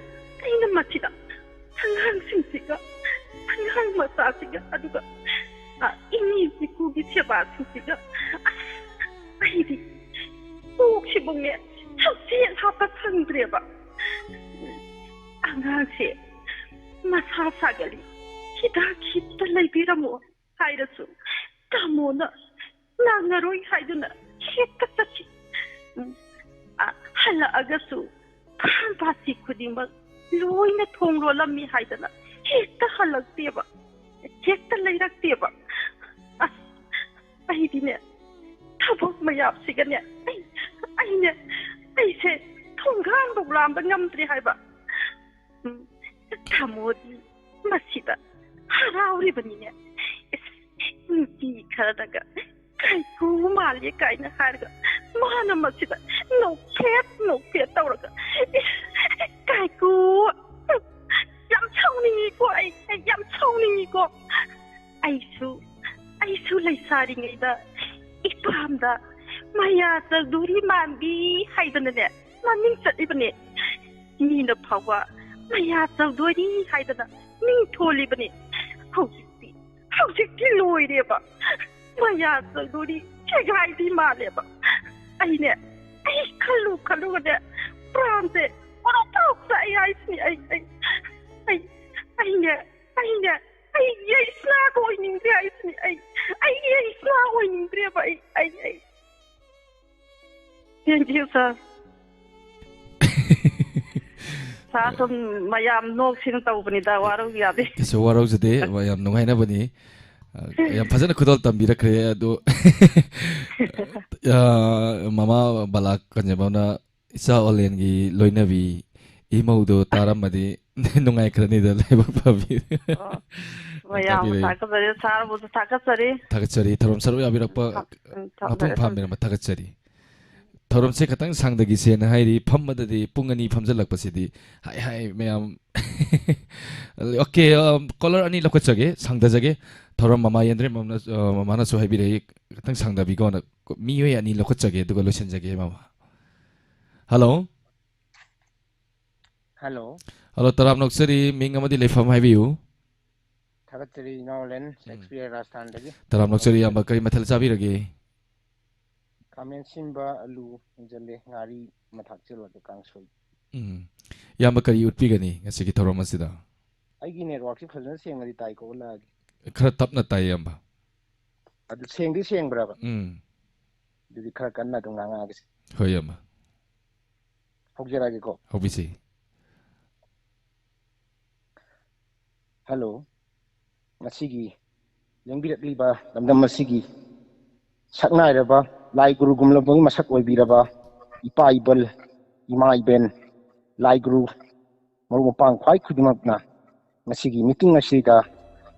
ꯑꯩꯅ ꯃꯁꯤꯗ ꯑꯉꯥꯡꯁꯤꯡꯁꯤꯒ, ꯑꯉꯥꯡ ꯃꯆꯥꯁꯤꯒ, ꯑꯗꯨꯒ, ꯑ, ꯏꯅꯦ ꯏꯀꯨꯒꯤ ꯁꯦꯕꯥꯁꯤꯡꯁꯤꯒ, ꯑꯁ, ꯑꯩꯗꯤ ꯀꯣꯛꯁꯤꯕꯨꯅꯦ ꯁꯝꯆꯦꯠ ꯍꯥꯞꯄ ꯁꯪꯗ꯭ꯔꯦꯕ꯫ ꯑꯉꯥꯡꯁꯦ ꯃꯁꯥ ꯁꯥꯒꯠꯂꯤ, ꯍꯤꯗꯥꯛ ꯈꯤꯇ ꯂꯩꯕꯤꯔꯝꯃꯣ ꯍꯥꯏꯔꯁꯨ, ꯇꯥꯃꯣꯅ ꯅꯪꯉꯔꯣꯏ ꯍꯥꯏꯗꯨꯅ ꯍꯦꯛꯇ ꯆꯠꯈꯤ꯫ ꯎꯝ, ꯑ, ꯍꯜꯂꯛꯑꯒꯁꯨ ꯐꯥꯔꯃꯥꯁꯤ ꯈꯨꯗꯤꯡꯃꯛ ꯂꯣꯏꯅ ꯊꯣꯡ ꯂꯣꯜꯂꯝꯃꯤ ꯍꯥꯏꯗꯅ ꯍꯦꯛꯇ ꯍꯜꯂꯛꯇꯦꯕ, ꯍꯦꯛꯇ ꯂꯩꯔꯛꯇꯦꯕ꯫ ꯑꯁ, ꯑꯩꯗꯤꯅꯦ, ꯊꯕꯛ ꯃꯌꯥꯝꯁꯤꯒꯅꯦ, ꯑꯩ, ꯑꯩꯅꯦ, ꯑꯩꯁꯦ ꯊꯣꯡꯒꯥꯟꯐꯧ ꯂꯥꯝꯕ ꯉꯝꯗ꯭ꯔꯦ ꯍꯥꯏꯕ꯫ ꯎꯝ, ꯇꯥꯃꯣꯗꯤ ꯃꯁꯤꯗ ꯍꯔꯥꯎꯔꯤꯕꯅꯤꯅꯦ꯫ ꯏꯁ, ꯅꯨꯄꯤ ꯈꯔꯅꯒ ꯀꯥꯏꯀꯨ ꯃꯥꯜꯂꯦ ꯀꯥꯏꯅ ꯍꯥꯏꯔꯒ, ꯃꯥꯅ ꯃꯁꯤꯗ ꯅꯣꯛꯐꯦꯠ ꯅꯣꯛꯐꯦꯠ ꯇꯧꯔꯒ, ꯏꯁ, ꯀꯥꯏꯀꯨ, ꯌꯥꯝ ꯁꯥꯎꯅꯤꯡꯉꯤꯀꯣ ꯑꯩ, ꯑꯩ ꯌꯥꯝ ꯁꯥꯎꯅꯤꯡꯉꯤꯀꯣ꯫ ꯑꯩꯁꯨ, ꯑꯩꯁꯨ ꯂꯩꯁꯥꯔꯤꯉꯩꯗ ꯏꯄꯥꯝꯗ ꯃꯌꯥ ꯆꯧꯗꯣꯔꯤ ꯃꯥꯟꯕꯤ ꯍꯥꯏꯗꯅꯅꯦ ꯃꯃꯤꯡ ꯆꯠꯂꯤꯕꯅꯦ꯫ ꯃꯤꯅ ꯐꯥꯎꯕ ꯃꯌꯥ ꯆꯧꯗꯣꯔꯤ ꯍꯥꯏꯗꯅ ꯃꯤꯡ ꯊꯣꯜꯂꯤꯕꯅꯦ꯫ ꯍꯧꯖꯤꯛꯇꯤ, ꯍꯧꯖꯤꯛꯇꯤ ꯂꯣꯏꯔꯦꯕ꯫ ꯃꯌꯥ ꯆꯧꯗꯣꯔꯤ ꯁꯦꯒꯥꯏꯕꯤ ꯃꯥꯜꯂꯦꯕ꯫ ꯑꯩꯅꯦ, ꯑꯩ ꯈꯜꯂꯨ ꯈꯜꯂꯨꯒꯅꯦ ꯄ꯭ꯔꯥꯟꯁꯦ ꯄꯣꯔꯣꯛ ꯄꯣꯔꯣꯛ ꯆꯥꯛꯑꯦ ꯍꯥꯏꯁꯤꯅꯤ꯫ ꯑꯩ, ꯑꯩ, ꯑꯩ, ꯑꯩꯅꯦ, ꯑꯩꯅꯦ, ꯑꯩ ꯌꯥꯏꯁꯅꯥꯒ ꯑꯣꯏꯅꯤꯡꯗ꯭ꯔꯦ ꯍꯥꯏꯁꯤꯅꯤ꯫ ꯑꯩ ꯑꯩ ꯑꯩ ꯏꯆꯥ ꯑꯣꯏꯅꯤꯡꯗ꯭ꯔꯦꯕ꯫ ꯑꯩ ꯑꯩ ꯑꯩ Thank you, sir. ꯁꯥꯔ, ꯁꯨꯝ ꯃꯌꯥꯝ ꯅꯣꯛꯁꯤꯅ ꯇꯧꯕꯅꯤꯗ, ꯋꯥꯔꯧ ꯌꯥꯗꯦ꯫ ꯀꯩꯁꯨ ꯋꯥꯔꯧꯖꯗꯦ, ꯌꯥꯝ ꯅꯨꯡꯉꯥꯏꯅꯕꯅꯤ꯫ ꯑ, ꯌꯥꯝ ꯐꯖꯅ ꯈꯨꯗꯣꯜ ꯇꯝꯕꯤꯔꯛꯈ꯭ꯔꯦ꯫ ꯑꯗꯣ, ꯑ, ꯃꯃꯥ ꯕꯂꯥ ꯀꯟꯖꯃꯝꯅ ꯏꯆꯥ ꯑꯣꯂꯦꯟꯒꯤ ꯂꯣꯏꯅꯕꯤ ꯏꯃꯧꯗꯣ ꯇꯥꯔꯝꯃꯗꯤ ꯅꯨꯡꯉꯥꯏꯈ꯭ꯔꯅꯤꯗ, ꯂꯥꯏꯕꯛ ꯐꯕꯤ꯫ ꯑꯣ, ꯃꯌꯥꯝ ꯇꯥꯛꯄꯤꯔꯛꯏ꯫ ꯊꯥꯒꯠꯆꯔꯤ, ꯁꯥꯔꯕꯨꯁꯨ ꯊꯥꯒꯠꯆꯔꯤ꯫ ꯊꯥꯒꯠꯆꯔꯤ, ꯊꯧꯔꯝ ꯁꯔꯨꯛ ꯌꯥꯕꯤꯔꯛꯄ ꯊꯝ-, ꯎꯝ, ꯊꯝꯖꯔꯦ, ꯃꯄꯨꯡ ꯊꯝꯖꯔꯦ꯫ ꯐꯥꯍꯟꯕꯤꯔꯝꯕ ꯊꯥꯒꯠꯆꯔꯤ꯫ ꯊꯧꯔꯝꯁꯦ ꯈꯇꯪ ꯁꯥꯡꯗꯒꯤꯁꯦꯅ ꯍꯥꯏꯔꯤ, ꯐꯝꯕꯗꯗꯤ ꯄꯨꯡ ꯑꯅꯤ ꯐꯝꯖꯜꯂꯛꯄꯁꯤꯗꯤ ꯍꯥꯏ ꯍꯥꯏ ꯃꯌꯥꯝ꯫ ꯑꯣꯀꯦ, ꯑ, ꯀꯣꯂꯔ ꯑꯅꯤ ꯂꯧꯈꯠꯆꯒꯦ, ꯁꯥꯡꯗꯖꯒꯦ꯫ ꯊꯧꯔꯝ ꯃꯃꯥ ꯌꯦꯟꯗ꯭ꯔꯦꯝꯕꯝꯅ, ꯑ, ꯃꯃꯥꯅꯁꯨ ꯍꯥꯏꯕꯤꯔꯛꯏ, ꯈꯇꯪ ꯁꯥꯡꯗꯕꯤꯀꯣꯅ꯫ ꯃꯤꯑꯣꯏ ꯑꯅꯤ ꯂꯧꯈꯠꯆꯒꯦ, ꯑꯗꯨꯒ ꯂꯣꯏꯁꯤꯟꯖꯒꯦ, ꯃꯃꯥ꯫ ꯍꯜꯂꯣ꯫ ꯍꯜꯂꯣ꯫ ꯍꯜꯂꯣ, ꯇꯔꯥꯝꯅ ꯑꯣꯛꯆꯔꯤ, ꯃꯤꯡ ꯑꯃꯗꯤ ꯂꯩꯐꯝ ꯍꯥꯏꯕꯤꯌꯨ꯫ ꯊꯥꯒꯠꯆꯔꯤ, ꯏꯅꯥꯎ ꯂꯦꯟ, ꯎꯝ꯫ ꯁꯦꯛꯁꯄꯤꯌꯔ ꯔꯥꯖꯊꯥꯟꯗꯒꯤ꯫ ꯇꯔꯥꯝꯅ ꯑꯣꯛꯆꯔꯤ, ꯏꯌꯥꯝꯕ, ꯀꯔꯤ ꯃꯊꯦꯜ ꯆꯥꯕꯤꯔꯒꯦ? ꯈꯥꯃꯦꯟ ꯑꯁꯤꯟꯕ, ꯑꯂꯨ ꯍꯦꯟꯖꯜꯂꯦ, ꯉꯥꯔꯤ ꯑꯃ ꯊꯥꯛꯆꯤꯜꯂꯣ, ꯑꯗꯨ ꯀꯥꯡꯁꯣꯏ꯫ ꯎꯝ꯫ ꯏꯌꯥꯝꯕ, ꯀꯔꯤ ꯎꯠꯄꯤꯒꯅꯤ ꯉꯁꯤꯒꯤ ꯊꯧꯔꯝ ꯑꯁꯤꯗ? ꯑꯩꯒꯤ ꯅꯦꯠꯋꯥꯛꯁꯤ ꯐꯖꯅ ꯁꯦꯡꯅꯗꯤ ꯇꯥꯏꯀꯣ, ꯎꯠꯂꯛꯑꯒꯦ꯫ ꯈꯔ ꯇꯞꯅ ꯇꯥꯏ, ꯏꯌꯥꯝꯕ꯫ ꯑꯗꯨ ꯁꯦꯡꯗꯤ ꯁꯦꯡꯕ꯭ꯔꯕ? ꯎꯝ꯫ ꯑꯗꯨꯗꯤ ꯈꯔ ꯀꯟꯅ ꯑꯗꯨꯝ ꯉꯥꯡꯉꯛꯑꯒꯦ꯫ ꯍꯣꯏ, ꯏꯌꯥꯝꯕ꯫ ꯍꯧꯖꯔꯛꯑꯒꯦꯀꯣ꯫ ꯍꯧꯕꯤꯁꯤ꯫ ꯍꯜꯂꯣ꯫ ꯉꯁꯤꯒꯤ ꯂꯦꯡꯕꯤꯔꯛꯂꯤꯕ ꯂꯝꯗꯝ ꯑꯁꯤꯒꯤ ꯁꯛꯅꯥꯏꯔꯕ ꯂꯥꯏ ꯒꯨꯔꯨꯒꯨꯝꯂꯕꯒꯤ ꯃꯁꯛ ꯑꯣꯏꯕꯤꯔꯕ ꯏꯄꯥ ꯏꯕꯜ, ꯏꯃꯥ ꯏꯕꯦꯟ, ꯂꯥꯏ ꯒꯨꯔꯨ, ꯃꯔꯨꯞ ꯃꯄꯥꯡ ꯈ꯭ꯋꯥꯏ ꯈꯨꯗꯤꯡꯃꯛꯅ ꯉꯁꯤꯒꯤ ꯃꯤꯇꯤꯡ ꯑꯁꯤꯗ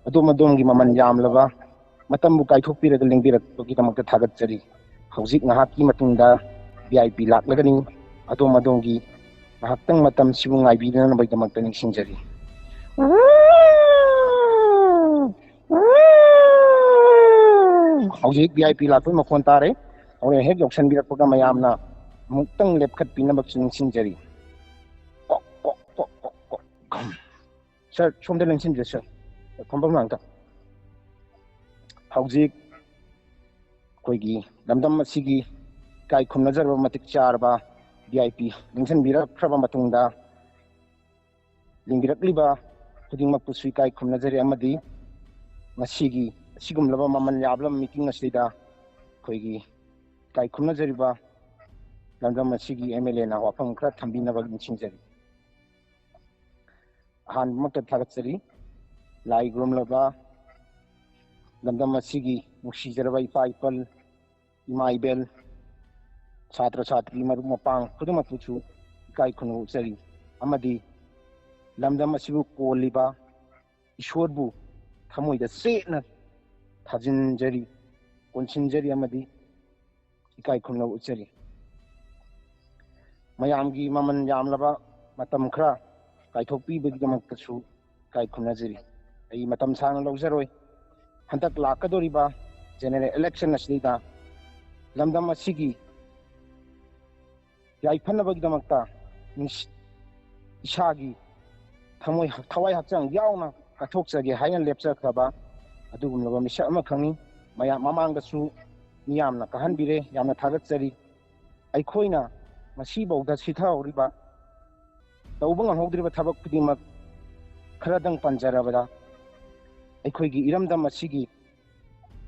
ꯑꯗꯣꯝ ꯑꯗꯣꯝꯒꯤ ꯃꯃꯜ ꯌꯥꯝꯂꯕ ꯃꯇꯝꯕꯨ ꯀꯥꯏꯊꯣꯛꯄꯤꯔꯒ ꯂꯦꯡꯕꯤꯔꯛꯄꯒꯤꯗꯃꯛꯇ ꯊꯥꯒꯠꯆꯔꯤ꯫ ꯍꯧꯖꯤꯛ ꯉꯥꯏꯍꯥꯛꯀꯤ ꯃꯇꯨꯡꯗ ꯚꯤ ꯑꯥꯏ ꯄꯤ ꯂꯥꯛꯂꯒꯅꯤ꯫ ꯑꯗꯣꯝ ꯑꯗꯣꯝꯒꯤ ꯉꯥꯏꯍꯥꯛꯇꯪ ꯃꯇꯝꯁꯤꯕꯨ ꯉꯥꯏꯕꯤꯅꯅꯕꯒꯤꯗꯃꯛꯇ ꯅꯤꯡꯁꯤꯡꯖꯔꯤ꯫ ꯍꯧꯖꯤꯛ ꯚꯤ ꯑꯥꯏ ꯄꯤ ꯂꯥꯛꯄꯒꯤ ꯃꯈꯣꯟ ꯇꯥꯔꯦ꯫ ꯍꯣꯔꯦꯟ ꯍꯦꯛ ꯌꯧꯁꯟꯕꯤꯔꯛꯄꯒ ꯃꯌꯥꯝꯅ ꯑꯃꯨꯛꯇꯪ ꯂꯦꯞꯈꯠꯄꯤꯅꯕꯁꯨ ꯅꯤꯡꯁꯤꯡꯖꯔꯤ꯫ ꯀꯣꯛ, ꯀꯣꯛ, ꯀꯣꯛ, ꯀꯣꯛ, ꯀꯣꯛ꯫ ꯁꯥꯔ, ꯁꯣꯝꯗ ꯂꯦꯡꯁꯤꯟꯕꯤꯌꯨ, ꯁꯥꯔ꯫ ꯐꯝꯐꯝ ꯂꯥꯡꯗ꯫ ꯍꯧꯖꯤꯛ ꯑꯩꯈꯣꯏꯒꯤ ꯂꯝꯗꯝ ꯑꯁꯤꯒꯤ ꯏꯀꯥꯏ ꯈꯨꯝꯅꯖꯔꯕ ꯃꯇꯤꯛ ꯆꯥꯔꯕ ꯚꯤ ꯑꯥꯏ ꯄꯤ ꯂꯦꯡꯁꯤꯟꯕꯤꯔꯛꯈ꯭ꯔꯕ ꯃꯇꯨꯡꯗ, ꯂꯦꯡꯕꯤꯔꯛꯂꯤꯕ ꯈꯨꯗꯤꯡꯃꯛꯄꯨꯁꯨ ꯏꯀꯥꯏ ꯈꯨꯝꯅꯖꯔꯤ ꯑꯃꯗꯤ ꯉꯁꯤꯒꯤ ꯑꯁꯤꯒꯨꯝꯂꯕ ꯃꯃꯜ ꯌꯥꯝꯂꯕ ꯃꯤꯇꯤꯡ ꯑꯁꯤꯗ ꯑꯩꯈꯣꯏꯒꯤ ꯏꯀꯥꯏ ꯈꯨꯝꯅꯖꯔꯤꯕ ꯂꯝꯗꯝ ꯑꯁꯤꯒꯤ ꯑꯦꯝ ꯑꯦꯜ ꯑꯦꯅ ꯋꯥꯐꯝ ꯈꯔ ꯊꯝꯕꯤꯅꯕ ꯅꯤꯡꯁꯤꯡꯖꯔꯤ꯫ ꯑꯍꯥꯟꯕꯃꯛꯇ ꯊꯥꯒꯠꯆꯔꯤ꯫ ꯂꯥꯏ ꯈꯨꯔꯨꯝꯂꯕ ꯂꯝꯗꯝ ꯑꯁꯤꯒꯤ ꯅꯨꯡꯁꯤꯖꯔꯕ ꯏꯄꯥ ꯏꯄꯜ, ꯏꯃꯥ ꯏꯕꯦꯜ, ꯁꯥꯇ꯭ꯔ ꯁꯥꯇ꯭ꯔꯤ ꯃꯔꯨꯞ ꯃꯄꯥꯡ ꯈꯨꯗꯤꯡꯃꯛꯄꯨꯁꯨ ꯏꯀꯥꯏ ꯈꯨꯝꯅꯕ ꯎꯠꯆꯔꯤ꯫ ꯑꯃꯗꯤ ꯂꯝꯗꯝ ꯑꯁꯤꯕꯨ ꯀꯣꯜꯂꯤꯕ ꯏꯁꯣꯔꯕꯨ ꯊꯃꯣꯏꯗ ꯆꯦꯠꯅ ꯊꯥꯖꯤꯟꯖꯔꯤ, ꯀꯣꯟꯁꯤꯟꯖꯔꯤ ꯑꯃꯗꯤ ꯏꯀꯥꯏ ꯈꯨꯝꯅꯕ ꯎꯠꯆꯔꯤ꯫ ꯃꯌꯥꯝꯒꯤ ꯃꯃꯜ ꯌꯥꯝꯂꯕ ꯃꯇꯝ ꯈꯔ ꯀꯥꯏꯊꯣꯛꯄꯤꯕꯒꯤꯗꯃꯛꯇꯁꯨ ꯏꯀꯥꯏ ꯈꯨꯝꯅꯖꯔꯤ꯫ ꯑꯩ ꯃꯇꯝ ꯁꯥꯡꯅ ꯂꯧꯖꯔꯣꯏ꯫ ꯍꯟꯗꯛ ꯂꯥꯛꯀꯗꯧꯔꯤꯕ ꯖꯦꯅꯔꯦꯜ ꯏꯂꯦꯛꯁꯟ ꯑꯁꯤꯗ ꯂꯝꯗꯝ ꯑꯁꯤꯒꯤ ꯌꯥꯏꯐꯅꯕꯒꯤꯗꯃꯛꯇ ꯅꯤꯡꯁꯤ-, ꯏꯁꯥꯒꯤ ꯊꯃꯣꯏ, ꯊꯋꯥꯏ ꯍꯛꯆꯥꯡ ꯌꯥꯎꯅ ꯀꯠꯊꯣꯛꯆꯒꯦ ꯍꯥꯏꯅ ꯂꯦꯞꯆꯈ꯭ꯔꯕ ꯑꯗꯨꯒꯨꯝꯂꯕ ꯃꯤꯁꯛ ꯑꯃꯈꯛꯅꯤ꯫ ꯃꯌꯥꯝ ꯃꯃꯥꯡꯗꯁꯨ ꯃꯤꯌꯥꯝꯅ ꯀꯥꯍꯟꯕꯤꯔꯦ, ꯌꯥꯝꯅ ꯊꯥꯒꯠꯆꯔꯤ꯫ ꯑꯩꯈꯣꯏꯅ ꯉꯁꯤꯐꯥꯎꯗ ꯁꯤꯊꯍꯧꯔꯤꯕ, ꯇꯧꯕ ꯉꯝꯍꯧꯗ꯭ꯔꯤꯕ ꯊꯕꯛ ꯈꯨꯗꯤꯡꯃꯛ ꯈꯔꯗꯪ ꯄꯟꯖꯔꯕꯗ, ꯑꯩꯈꯣꯏꯒꯤ ꯏꯔꯝꯗꯝ ꯑꯁꯤꯒꯤ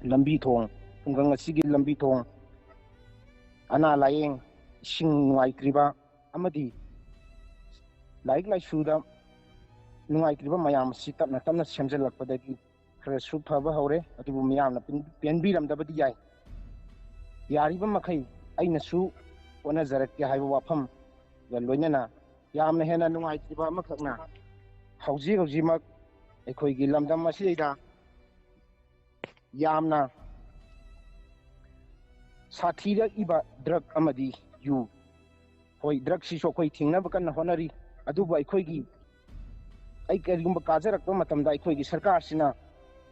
ꯂꯝꯕꯤ ꯊꯣꯡ, ꯈꯨꯡꯒꯪ ꯑꯁꯤꯒꯤ ꯂꯝꯕꯤ ꯊꯣꯡ, ꯑꯅꯥ ꯂꯥꯏꯌꯦꯡ, ꯏꯁꯤꯡ ꯅꯨꯡꯉꯥꯏꯇ꯭ꯔꯤꯕ ꯑꯃꯗꯤ ꯂꯥꯏꯔꯤꯛ ꯂꯥꯏꯁꯨꯗ ꯅꯨꯡꯉꯥꯏꯇ꯭ꯔꯤꯕ ꯃꯌꯥꯝ ꯑꯁꯤ ꯇꯞꯅ ꯇꯞꯅ ꯁꯦꯝꯖꯤꯜꯂꯛꯄꯗꯒꯤ ꯈꯔꯁꯨ ꯐꯕ ꯍꯧꯔꯦ꯫ ꯑꯗꯨꯕꯨ ꯃꯤꯌꯥꯝꯅ ꯄꯦꯟ-, ꯄꯦꯟꯕꯤꯔꯝꯗꯕꯗꯤ ꯌꯥꯏ꯫ ꯌꯥꯔꯤꯕ ꯃꯈꯩ ꯑꯩꯅꯁꯨ ꯍꯣꯠꯅꯖꯔꯛꯀꯦ ꯍꯥꯏꯕ ꯋꯥꯐꯝꯒ ꯂꯣꯏꯅꯅ ꯌꯥꯝꯅ ꯍꯦꯟꯅ ꯅꯨꯡꯉꯥꯏꯇ꯭ꯔꯤꯕ ꯑꯃꯈꯛꯅ ꯍꯧꯖꯤꯛ ꯍꯧꯖꯤꯛꯃꯛ ꯑꯩꯈꯣꯏꯒꯤ ꯂꯝꯗꯝ ꯑꯁꯤꯗꯩꯗ ꯌꯥꯝꯅ ꯁꯥꯊꯤꯔꯛꯏꯕ ꯗ꯭ꯔꯒ ꯑꯃꯗꯤ ꯌꯨ꯫ ꯍꯣꯏ, ꯗ꯭ꯔꯒꯁꯤꯁꯨ ꯑꯩꯈꯣꯏ ꯊꯤꯡꯅꯕ ꯀꯟꯅ ꯍꯣꯠꯅꯔꯤ, ꯑꯗꯨꯕꯨ ꯑꯩꯈꯣꯏꯒꯤ, ꯑꯩ ꯀꯔꯤꯒꯨꯝꯕ ꯀꯥꯖꯔꯛꯄ ꯃꯇꯝꯗ ꯑꯩꯈꯣꯏꯒꯤ ꯁꯔꯀꯥꯔꯁꯤꯅ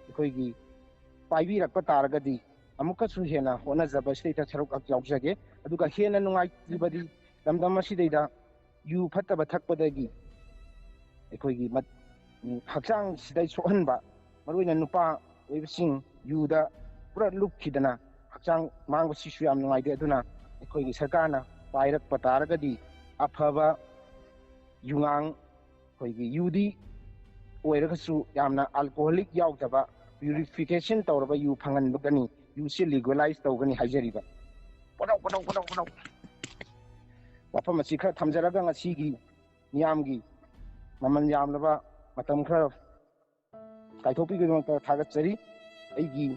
ꯑꯩꯈꯣꯏꯒꯤ ꯄꯥꯏꯕꯤꯔꯛꯄ ꯇꯥꯔꯒꯗꯤ ꯑꯃꯨꯛꯀꯁꯨ ꯍꯦꯟꯅ ꯍꯣꯠꯅꯖꯕ ꯁꯤꯗꯩꯗ ꯁꯔꯨꯛ ꯌꯥꯎꯖꯒꯦ꯫ ꯑꯗꯨꯒ ꯍꯦꯟꯅ ꯅꯨꯡꯉꯥꯏꯇ꯭ꯔꯤꯕꯗꯤ ꯂꯝꯗꯝ ꯑꯁꯤꯗꯩꯗ ꯌꯨ ꯐꯠꯇꯕ ꯊꯛꯄꯗꯒꯤ ꯑꯩꯈꯣꯏꯒꯤ ꯃꯠ-, ꯎꯝ, ꯍꯛꯆꯥꯡꯁꯤꯗ ꯁꯣꯛꯍꯟꯕ, ꯃꯔꯨꯑꯣꯏꯅ ꯅꯨꯄꯥ ꯑꯣꯏꯕꯁꯤꯡ ꯌꯨꯗ ꯄꯨꯔꯥ ꯂꯨꯞꯈꯤꯗꯅ ꯍꯛꯆꯥꯡ ꯃꯥꯡꯕꯁꯤꯁꯨ ꯌꯥꯝ ꯅꯨꯡꯉꯥꯏꯇꯦ꯫ ꯑꯗꯨꯅ ꯑꯩꯈꯣꯏꯒꯤ ꯁꯔꯀꯥꯔꯅ ꯄꯥꯏꯔꯛꯄ ꯇꯥꯔꯒꯗꯤ ꯑꯐꯕ ꯌꯨꯉꯥꯡ, ꯑꯩꯈꯣꯏꯒꯤ ꯌꯨꯗꯤ ꯑꯣꯏꯔꯒꯁꯨ ꯌꯥꯝꯅ alcoholic ꯌꯥꯎꯗꯕ, ꯄ꯭ꯌꯨꯔꯤꯐꯤꯀꯦꯁꯟ ꯇꯧꯔꯕ ꯌꯨ ꯐꯪꯍꯟꯕꯒꯅꯤ, ꯌꯨꯁꯤ ꯂꯤꯒꯦꯂꯥꯏꯁ ꯇꯧꯒꯅꯤ ꯍꯥꯏꯖꯔꯤꯕ꯫ ꯄꯣꯗꯧ, ꯄꯣꯗꯧ, ꯄꯣꯗꯧ, ꯄꯣꯗꯧ꯫ ꯋꯥꯐꯝ ꯑꯁꯤ ꯈꯔ ꯊꯝꯖꯔꯒ ꯉꯁꯤꯒꯤ ꯃꯤꯌꯥꯝꯒꯤ ꯃꯃꯜ ꯌꯥꯝꯂꯕ ꯃꯇꯝ ꯈꯔ ꯀꯥꯏꯊꯣꯛꯄꯤꯕꯒꯤꯗꯃꯛꯇ ꯊꯥꯒꯠꯆꯔꯤ꯫ ꯑꯩꯒꯤ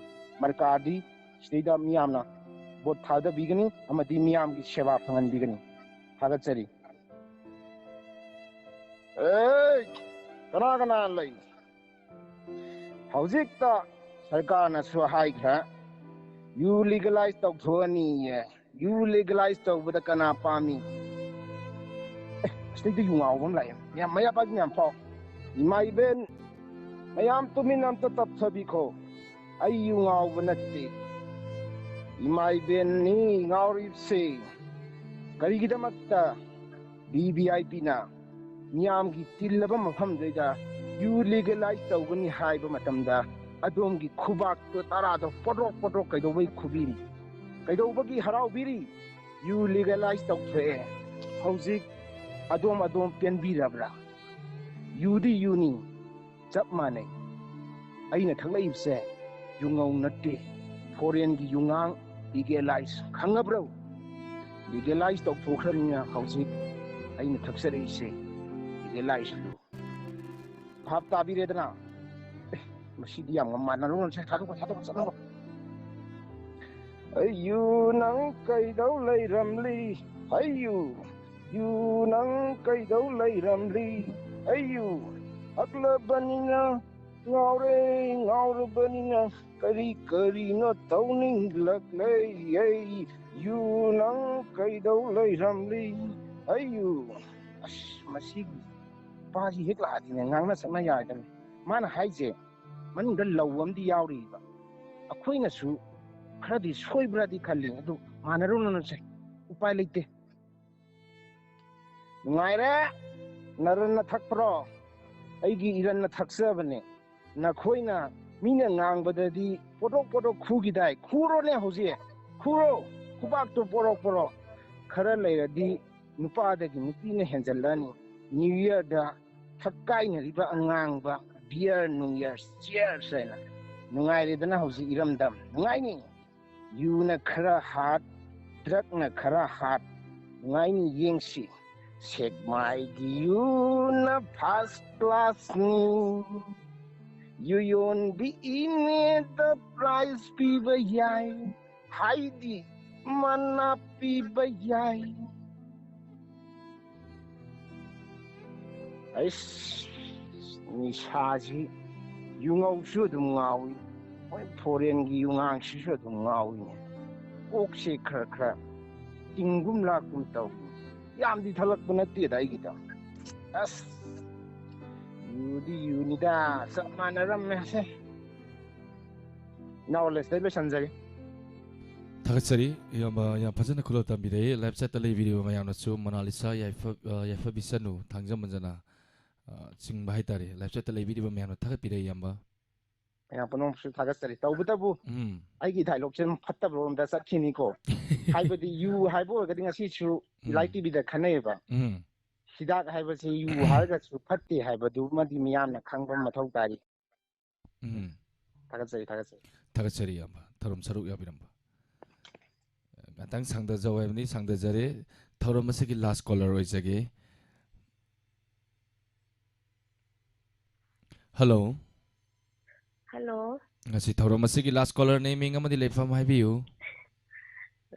ꯃꯔꯀꯥꯔꯗꯤ ꯁꯤꯗꯩꯗ ꯃꯤꯌꯥꯝꯅ ꯚꯣꯠ ꯊꯥꯗꯕꯤꯒꯅꯤ ꯑꯃꯗꯤ ꯃꯤꯌꯥꯝꯒꯤ ꯁꯦꯕꯥ ꯐꯪꯍꯟꯕꯤꯒꯅꯤ꯫ ꯊꯥꯒꯠꯆꯔꯤ꯫ ꯑꯦ, ꯀꯅꯥ ꯀꯅꯥ ꯂꯩ? ꯍꯧꯖꯤꯛꯇ ꯁꯔꯀꯥꯔꯅꯁꯨ ꯍꯥꯏꯈ꯭ꯔꯦ, ꯌꯨ ꯂꯤꯒꯦꯂꯥꯏꯁ ꯇꯧꯊꯣꯛꯑꯅꯤꯌꯦ꯫ ꯌꯨ ꯂꯤꯒꯦꯂꯥꯏꯁ ꯇꯧꯕꯗ ꯀꯅꯥ ꯄꯥꯝꯃꯤ? ꯑꯦ, ꯑꯁꯤꯗꯩꯗ ꯌꯨ ꯉꯥꯎꯕ ꯑꯃ ꯂꯥꯛꯑꯦ꯫ ꯃꯌꯥꯝ, ꯃꯌꯥ ꯄꯥꯏꯕꯤ ꯃꯌꯥꯝ ꯐꯥꯎ꯫ ꯏꯃꯥ ꯏꯕꯦꯟ, ꯃꯌꯥꯝ ꯇꯨꯃꯤꯟ ꯑꯝꯇ ꯇꯞꯊꯕꯤꯈꯣ꯫ ꯑꯩ ꯌꯨ ꯉꯥꯎꯕ ꯅꯠꯇꯦ꯫ ꯏꯃꯥ ꯏꯕꯦꯟꯅꯤ ꯉꯥꯎꯔꯤꯕꯁꯦ꯫ ꯀꯔꯤꯒꯤꯗꯃꯛꯇ ꯕꯤ ꯚꯤ ꯑꯥꯏ ꯄꯤꯅ ꯃꯤꯌꯥꯝꯒꯤ ꯇꯤꯜꯂꯕ ꯃꯐꯝꯗꯨꯗ ꯌꯨ ꯂꯤꯒꯦꯂꯥꯏꯁ ꯇꯧꯒꯅꯤ ꯍꯥꯏꯕ ꯃꯇꯝꯗ ꯑꯗꯣꯝꯒꯤ ꯈꯨꯕꯥꯛꯇꯣ ꯇꯔꯥꯗꯣ ꯄꯣꯗ꯭ꯔꯣꯛ ꯄꯣꯗ꯭ꯔꯣꯛ ꯀꯩꯗꯧꯕꯩ ꯈꯨꯕꯤꯔꯤ? ꯀꯩꯗꯧꯕꯒꯤ ꯍꯔꯥꯎꯕꯤꯔꯤ? ꯌꯨ ꯂꯤꯒꯦꯂꯥꯏꯁ ꯇꯧꯊꯣꯛꯑꯦ꯫ ꯍꯧꯖꯤꯛ ꯑꯗꯣꯝ ꯑꯗꯣꯝ ꯄꯦꯟꯕꯤꯔꯕ꯭ꯔꯥ? ꯌꯨꯗꯤ ꯌꯨꯅꯤ, ꯆꯞ ꯃꯥꯟꯅꯩ꯫ ꯑꯩꯅ ꯊꯛꯂꯛꯏꯕꯁꯦ ꯌꯨꯉꯧ ꯅꯠꯇꯦ, ꯐꯣꯔꯦꯟꯒꯤ ꯌꯨꯉꯥꯡ, ꯂꯤꯒꯦꯂꯥꯏꯁ꯫ ꯈꯪꯉꯕ꯭ꯔꯣ? ꯂꯤꯒꯦꯂꯥꯏꯁ ꯇꯧꯊꯣꯛꯈ꯭ꯔꯕꯅꯤꯅ ꯍꯧꯖꯤꯛ ꯑꯩꯅ ꯊꯛꯆꯔꯛꯏꯁꯦ ꯂꯤꯒꯦꯂꯥꯏꯁ ꯂꯨ꯫ ꯚꯥꯞ ꯇꯥꯕꯤꯔꯦꯗꯅ? ꯑꯦ, ꯃꯁꯤꯗꯤ ꯌꯥꯝ ꯃꯥꯟꯅꯔꯨꯔꯁꯦ꯫ ꯊꯥꯗꯣꯛꯄ, ꯊꯥꯗꯣꯛꯄ, ꯆꯠꯂꯣ꯫ ꯑꯩꯌꯨ ꯅꯪ ꯀꯩꯗꯧ ꯂꯩꯔꯝꯂꯤ? ꯑꯩꯌꯨ, ꯌꯨ ꯅꯪ ꯀꯩꯗꯧ ꯂꯩꯔꯝꯂꯤ? ꯑꯩꯌꯨ ꯊꯛꯂꯕꯅꯤꯅ ꯉꯥꯎꯔꯦ, ꯉꯥꯎꯔꯕꯅꯤꯅ ꯀꯔꯤ ꯀꯔꯤꯅꯣ ꯇꯧꯅꯤꯡꯂꯛꯂꯦ꯫ ꯑꯩ ꯌꯨ ꯅꯪ ꯀꯩꯗꯧ ꯂꯩꯔꯝꯂꯤ? ꯑꯩꯌꯨ꯫ ꯑꯁ, ꯃꯁꯤꯒꯤ ꯅꯨꯄꯥꯁꯤ ꯍꯦꯛ ꯂꯥꯛꯑꯗꯤꯅꯦ, ꯉꯥꯡꯅ ꯁꯛꯅ ꯌꯥꯗꯕꯅꯤ꯫ ꯃꯥꯅ ꯍꯥꯏꯁꯦ ꯃꯅꯨꯡꯗ ꯂꯧ ꯑꯃꯗꯤ ꯌꯥꯎꯔꯤꯕ꯫ ꯑꯩꯈꯣꯏꯅꯁꯨ ꯈꯔꯗꯤ ꯁꯣꯏꯕ꯭ꯔꯥꯗꯤ ꯈꯜꯂꯤ, ꯑꯗꯨ ꯃꯥꯟꯅꯔꯨꯅꯨꯁꯦ, ꯎꯄꯥꯏ ꯂꯩꯇꯦ꯫ ꯅꯨꯡꯉꯥꯏꯔꯦ, ꯅꯔꯟꯅ ꯊꯛꯄ꯭ꯔꯣ? ꯑꯩꯒꯤ ꯏꯔꯟꯅ ꯊꯛꯆꯕꯅꯦ꯫ ꯅꯈꯣꯏꯅ ꯃꯤꯅ ꯉꯥꯡꯕꯗꯗꯤ ꯄꯣꯗ꯭ꯔꯣꯛ ꯄꯣꯗ꯭ꯔꯣꯛ ꯈꯨꯈꯤꯗꯥꯏ? ꯈꯨꯔꯣꯅꯦ ꯍꯧꯖꯤꯛ, ꯈꯨꯔꯣ, ꯈꯨꯕꯥꯛꯇꯣ ꯄꯣꯔꯣꯛ ꯄꯣꯔꯣꯛ꯫ ꯈꯔ ꯂꯩꯔꯗꯤ ꯅꯨꯄꯥꯗꯒꯤ ꯅꯨꯄꯤꯅ ꯍꯦꯟꯖꯜꯂꯛꯑꯅꯤ꯫ ꯅ꯭ꯌꯨ ꯌꯔꯗ ꯊꯛꯀꯥꯏꯅꯔꯤꯕ ꯑꯉꯥꯡꯕ, ꯕꯤꯌꯔ ꯅꯨꯡ ꯌꯔ, ꯆꯤꯌꯔꯁ ꯍꯥꯏꯅ꯫ ꯅꯨꯡꯉꯥꯏꯔꯦꯗꯅ ꯍꯧꯖꯤꯛ ꯏꯔꯝꯗꯝ꯫ ꯅꯨꯡꯉꯥꯏꯅꯤ꯫ ꯌꯨꯅ ꯈꯔ ꯍꯥꯠ, ꯗ꯭ꯔꯛꯅ ꯈꯔ ꯍꯥꯠ, ꯅꯨꯡꯉꯥꯏꯅꯤ ꯌꯦꯡꯁꯤ꯫ ꯁꯦꯛꯃꯥꯏꯒꯤ ꯌꯨꯅ ꯐꯥꯔꯁ ꯀ꯭ꯂꯥꯁꯅꯤ꯫ ꯌꯨ ꯌꯣꯟꯕꯤ ꯏꯅꯦꯗ ꯄ꯭ꯔꯥꯏꯖ ꯄꯤꯕ ꯌꯥꯏ, ꯍꯥꯏꯗꯤ ꯃꯅꯥ ꯄꯤꯕ ꯌꯥꯏ꯫ ꯑꯩꯁ, ꯅꯤꯁꯥꯁꯤ ꯌꯨꯉꯧꯁꯨ ꯑꯗꯨꯝ ꯉꯥꯎꯏ, ꯃꯣꯏ ꯐꯣꯔꯦꯟꯒꯤ ꯌꯨꯉꯥꯡꯁꯤꯁꯨ ꯑꯗꯨꯝ ꯉꯥꯎꯏꯅꯦ꯫ ꯀꯣꯛꯁꯦ ꯈꯔ ꯈꯔ ꯇꯤꯡꯒꯨꯝ ꯂꯥꯛꯀꯨꯝ ꯇꯧꯏ꯫ ꯌꯥꯝꯗꯤ ꯊꯛꯂꯛꯄ ꯅꯠꯇꯦꯗ ꯑꯩꯒꯤꯗꯣ꯫ ꯑꯁ, ꯌꯨꯗꯤ ꯌꯨꯅꯤꯗ, ꯆꯞ ꯃꯥꯟꯅꯔꯝꯃꯦꯁꯦ꯫ ꯅꯥꯎ ꯂꯦꯁꯇꯩ ꯂꯣꯏꯁꯟꯖꯒꯦ꯫ ꯊꯥꯒꯠꯆꯔꯤ ꯏꯌꯥꯝꯕ, ꯌꯥꯝ ꯐꯖꯅ ꯈꯨꯗꯣꯜ ꯇꯝꯕꯤꯔꯛꯏ꯫ ꯂꯥꯏꯐ ꯆꯥꯠꯇ ꯂꯩꯕꯤꯔꯤꯕ ꯃꯌꯥꯝꯅꯁꯨ ꯃꯣꯅꯥꯂꯤꯁꯥ, ꯌꯥꯏꯐ-, ꯑ, ꯌꯥꯏꯐꯕꯤꯁꯅꯨ, ꯊꯥꯡꯖꯃꯟꯖꯅ, ꯑ, ꯆꯤꯡꯕ ꯍꯥꯏꯇꯥꯔꯦ, ꯂꯥꯏꯐ ꯆꯥꯠꯇ ꯂꯩꯕꯤꯔꯤꯕ ꯃꯌꯥꯝꯅ ꯊꯥꯒꯠꯄꯤꯔꯛꯏ ꯏꯌꯥꯝꯕ꯫ ꯃꯌꯥꯝ ꯄꯨꯝꯅꯃꯛꯁꯨ ꯊꯥꯒꯠꯆꯔꯤ꯫ ꯇꯧꯕꯇꯕꯨ ꯎꯝ꯫ ꯑꯩꯒꯤ ꯗꯥꯏꯂꯣꯛꯁꯦ ꯑꯃꯨꯛ ꯐꯠꯇꯕꯔꯣꯝꯗ ꯆꯠꯈꯤꯅꯤꯀꯣ꯫ ꯍꯥꯏꯕꯗꯤ ꯌꯨ ꯍꯥꯏꯕ ꯑꯣꯏꯔꯒꯗꯤ ꯉꯁꯤꯁꯨ ꯎꯝ꯫ ꯏꯂꯥꯏ ꯇꯤꯚꯤꯗ ꯈꯟꯅꯩꯌꯦꯕ꯫ ꯎꯝ꯫ ꯍꯤꯗꯥꯛ ꯍꯥꯏꯕꯁꯤ ꯌꯨ ꯍꯥꯏꯔꯒꯁꯨ ꯐꯠꯇꯦ ꯍꯥꯏꯕꯗꯨꯃꯗꯤ ꯃꯤꯌꯥꯝꯅ ꯈꯪꯕ ꯃꯊꯧ ꯇꯥꯔꯤ꯫ ꯎꯝ꯫ ꯊꯥꯒꯠꯆꯔꯤ, ꯊꯥꯒꯠꯆꯔꯤ꯫ ꯊꯥꯒꯠꯆꯔꯤ ꯏꯌꯥꯝꯕ, ꯊꯧꯔꯝ ꯁꯔꯨꯛ ꯌꯥꯕꯤꯔꯝꯕ꯫ ꯉꯥꯛꯇꯪ ꯁꯥꯡꯊꯖꯧ ꯍꯥꯏꯕꯅꯤ, ꯁꯥꯡꯊꯖꯔꯦ꯫ ꯊꯧꯔꯝ ꯑꯁꯤꯒꯤ ꯂꯥꯁ ꯀꯣꯂꯔ ꯑꯣꯏꯖꯒꯦ꯫ ꯍꯜꯂꯣ꯫ ꯍꯜꯂꯣ꯫ ꯉꯁꯤ ꯊꯧꯔꯝ ꯑꯁꯤꯒꯤ ꯂꯥꯁ ꯀꯣꯂꯔꯅꯦ, ꯃꯤꯡ ꯑꯃꯗꯤ ꯂꯩꯐꯝ ꯍꯥꯏꯕꯤꯌꯨ꯫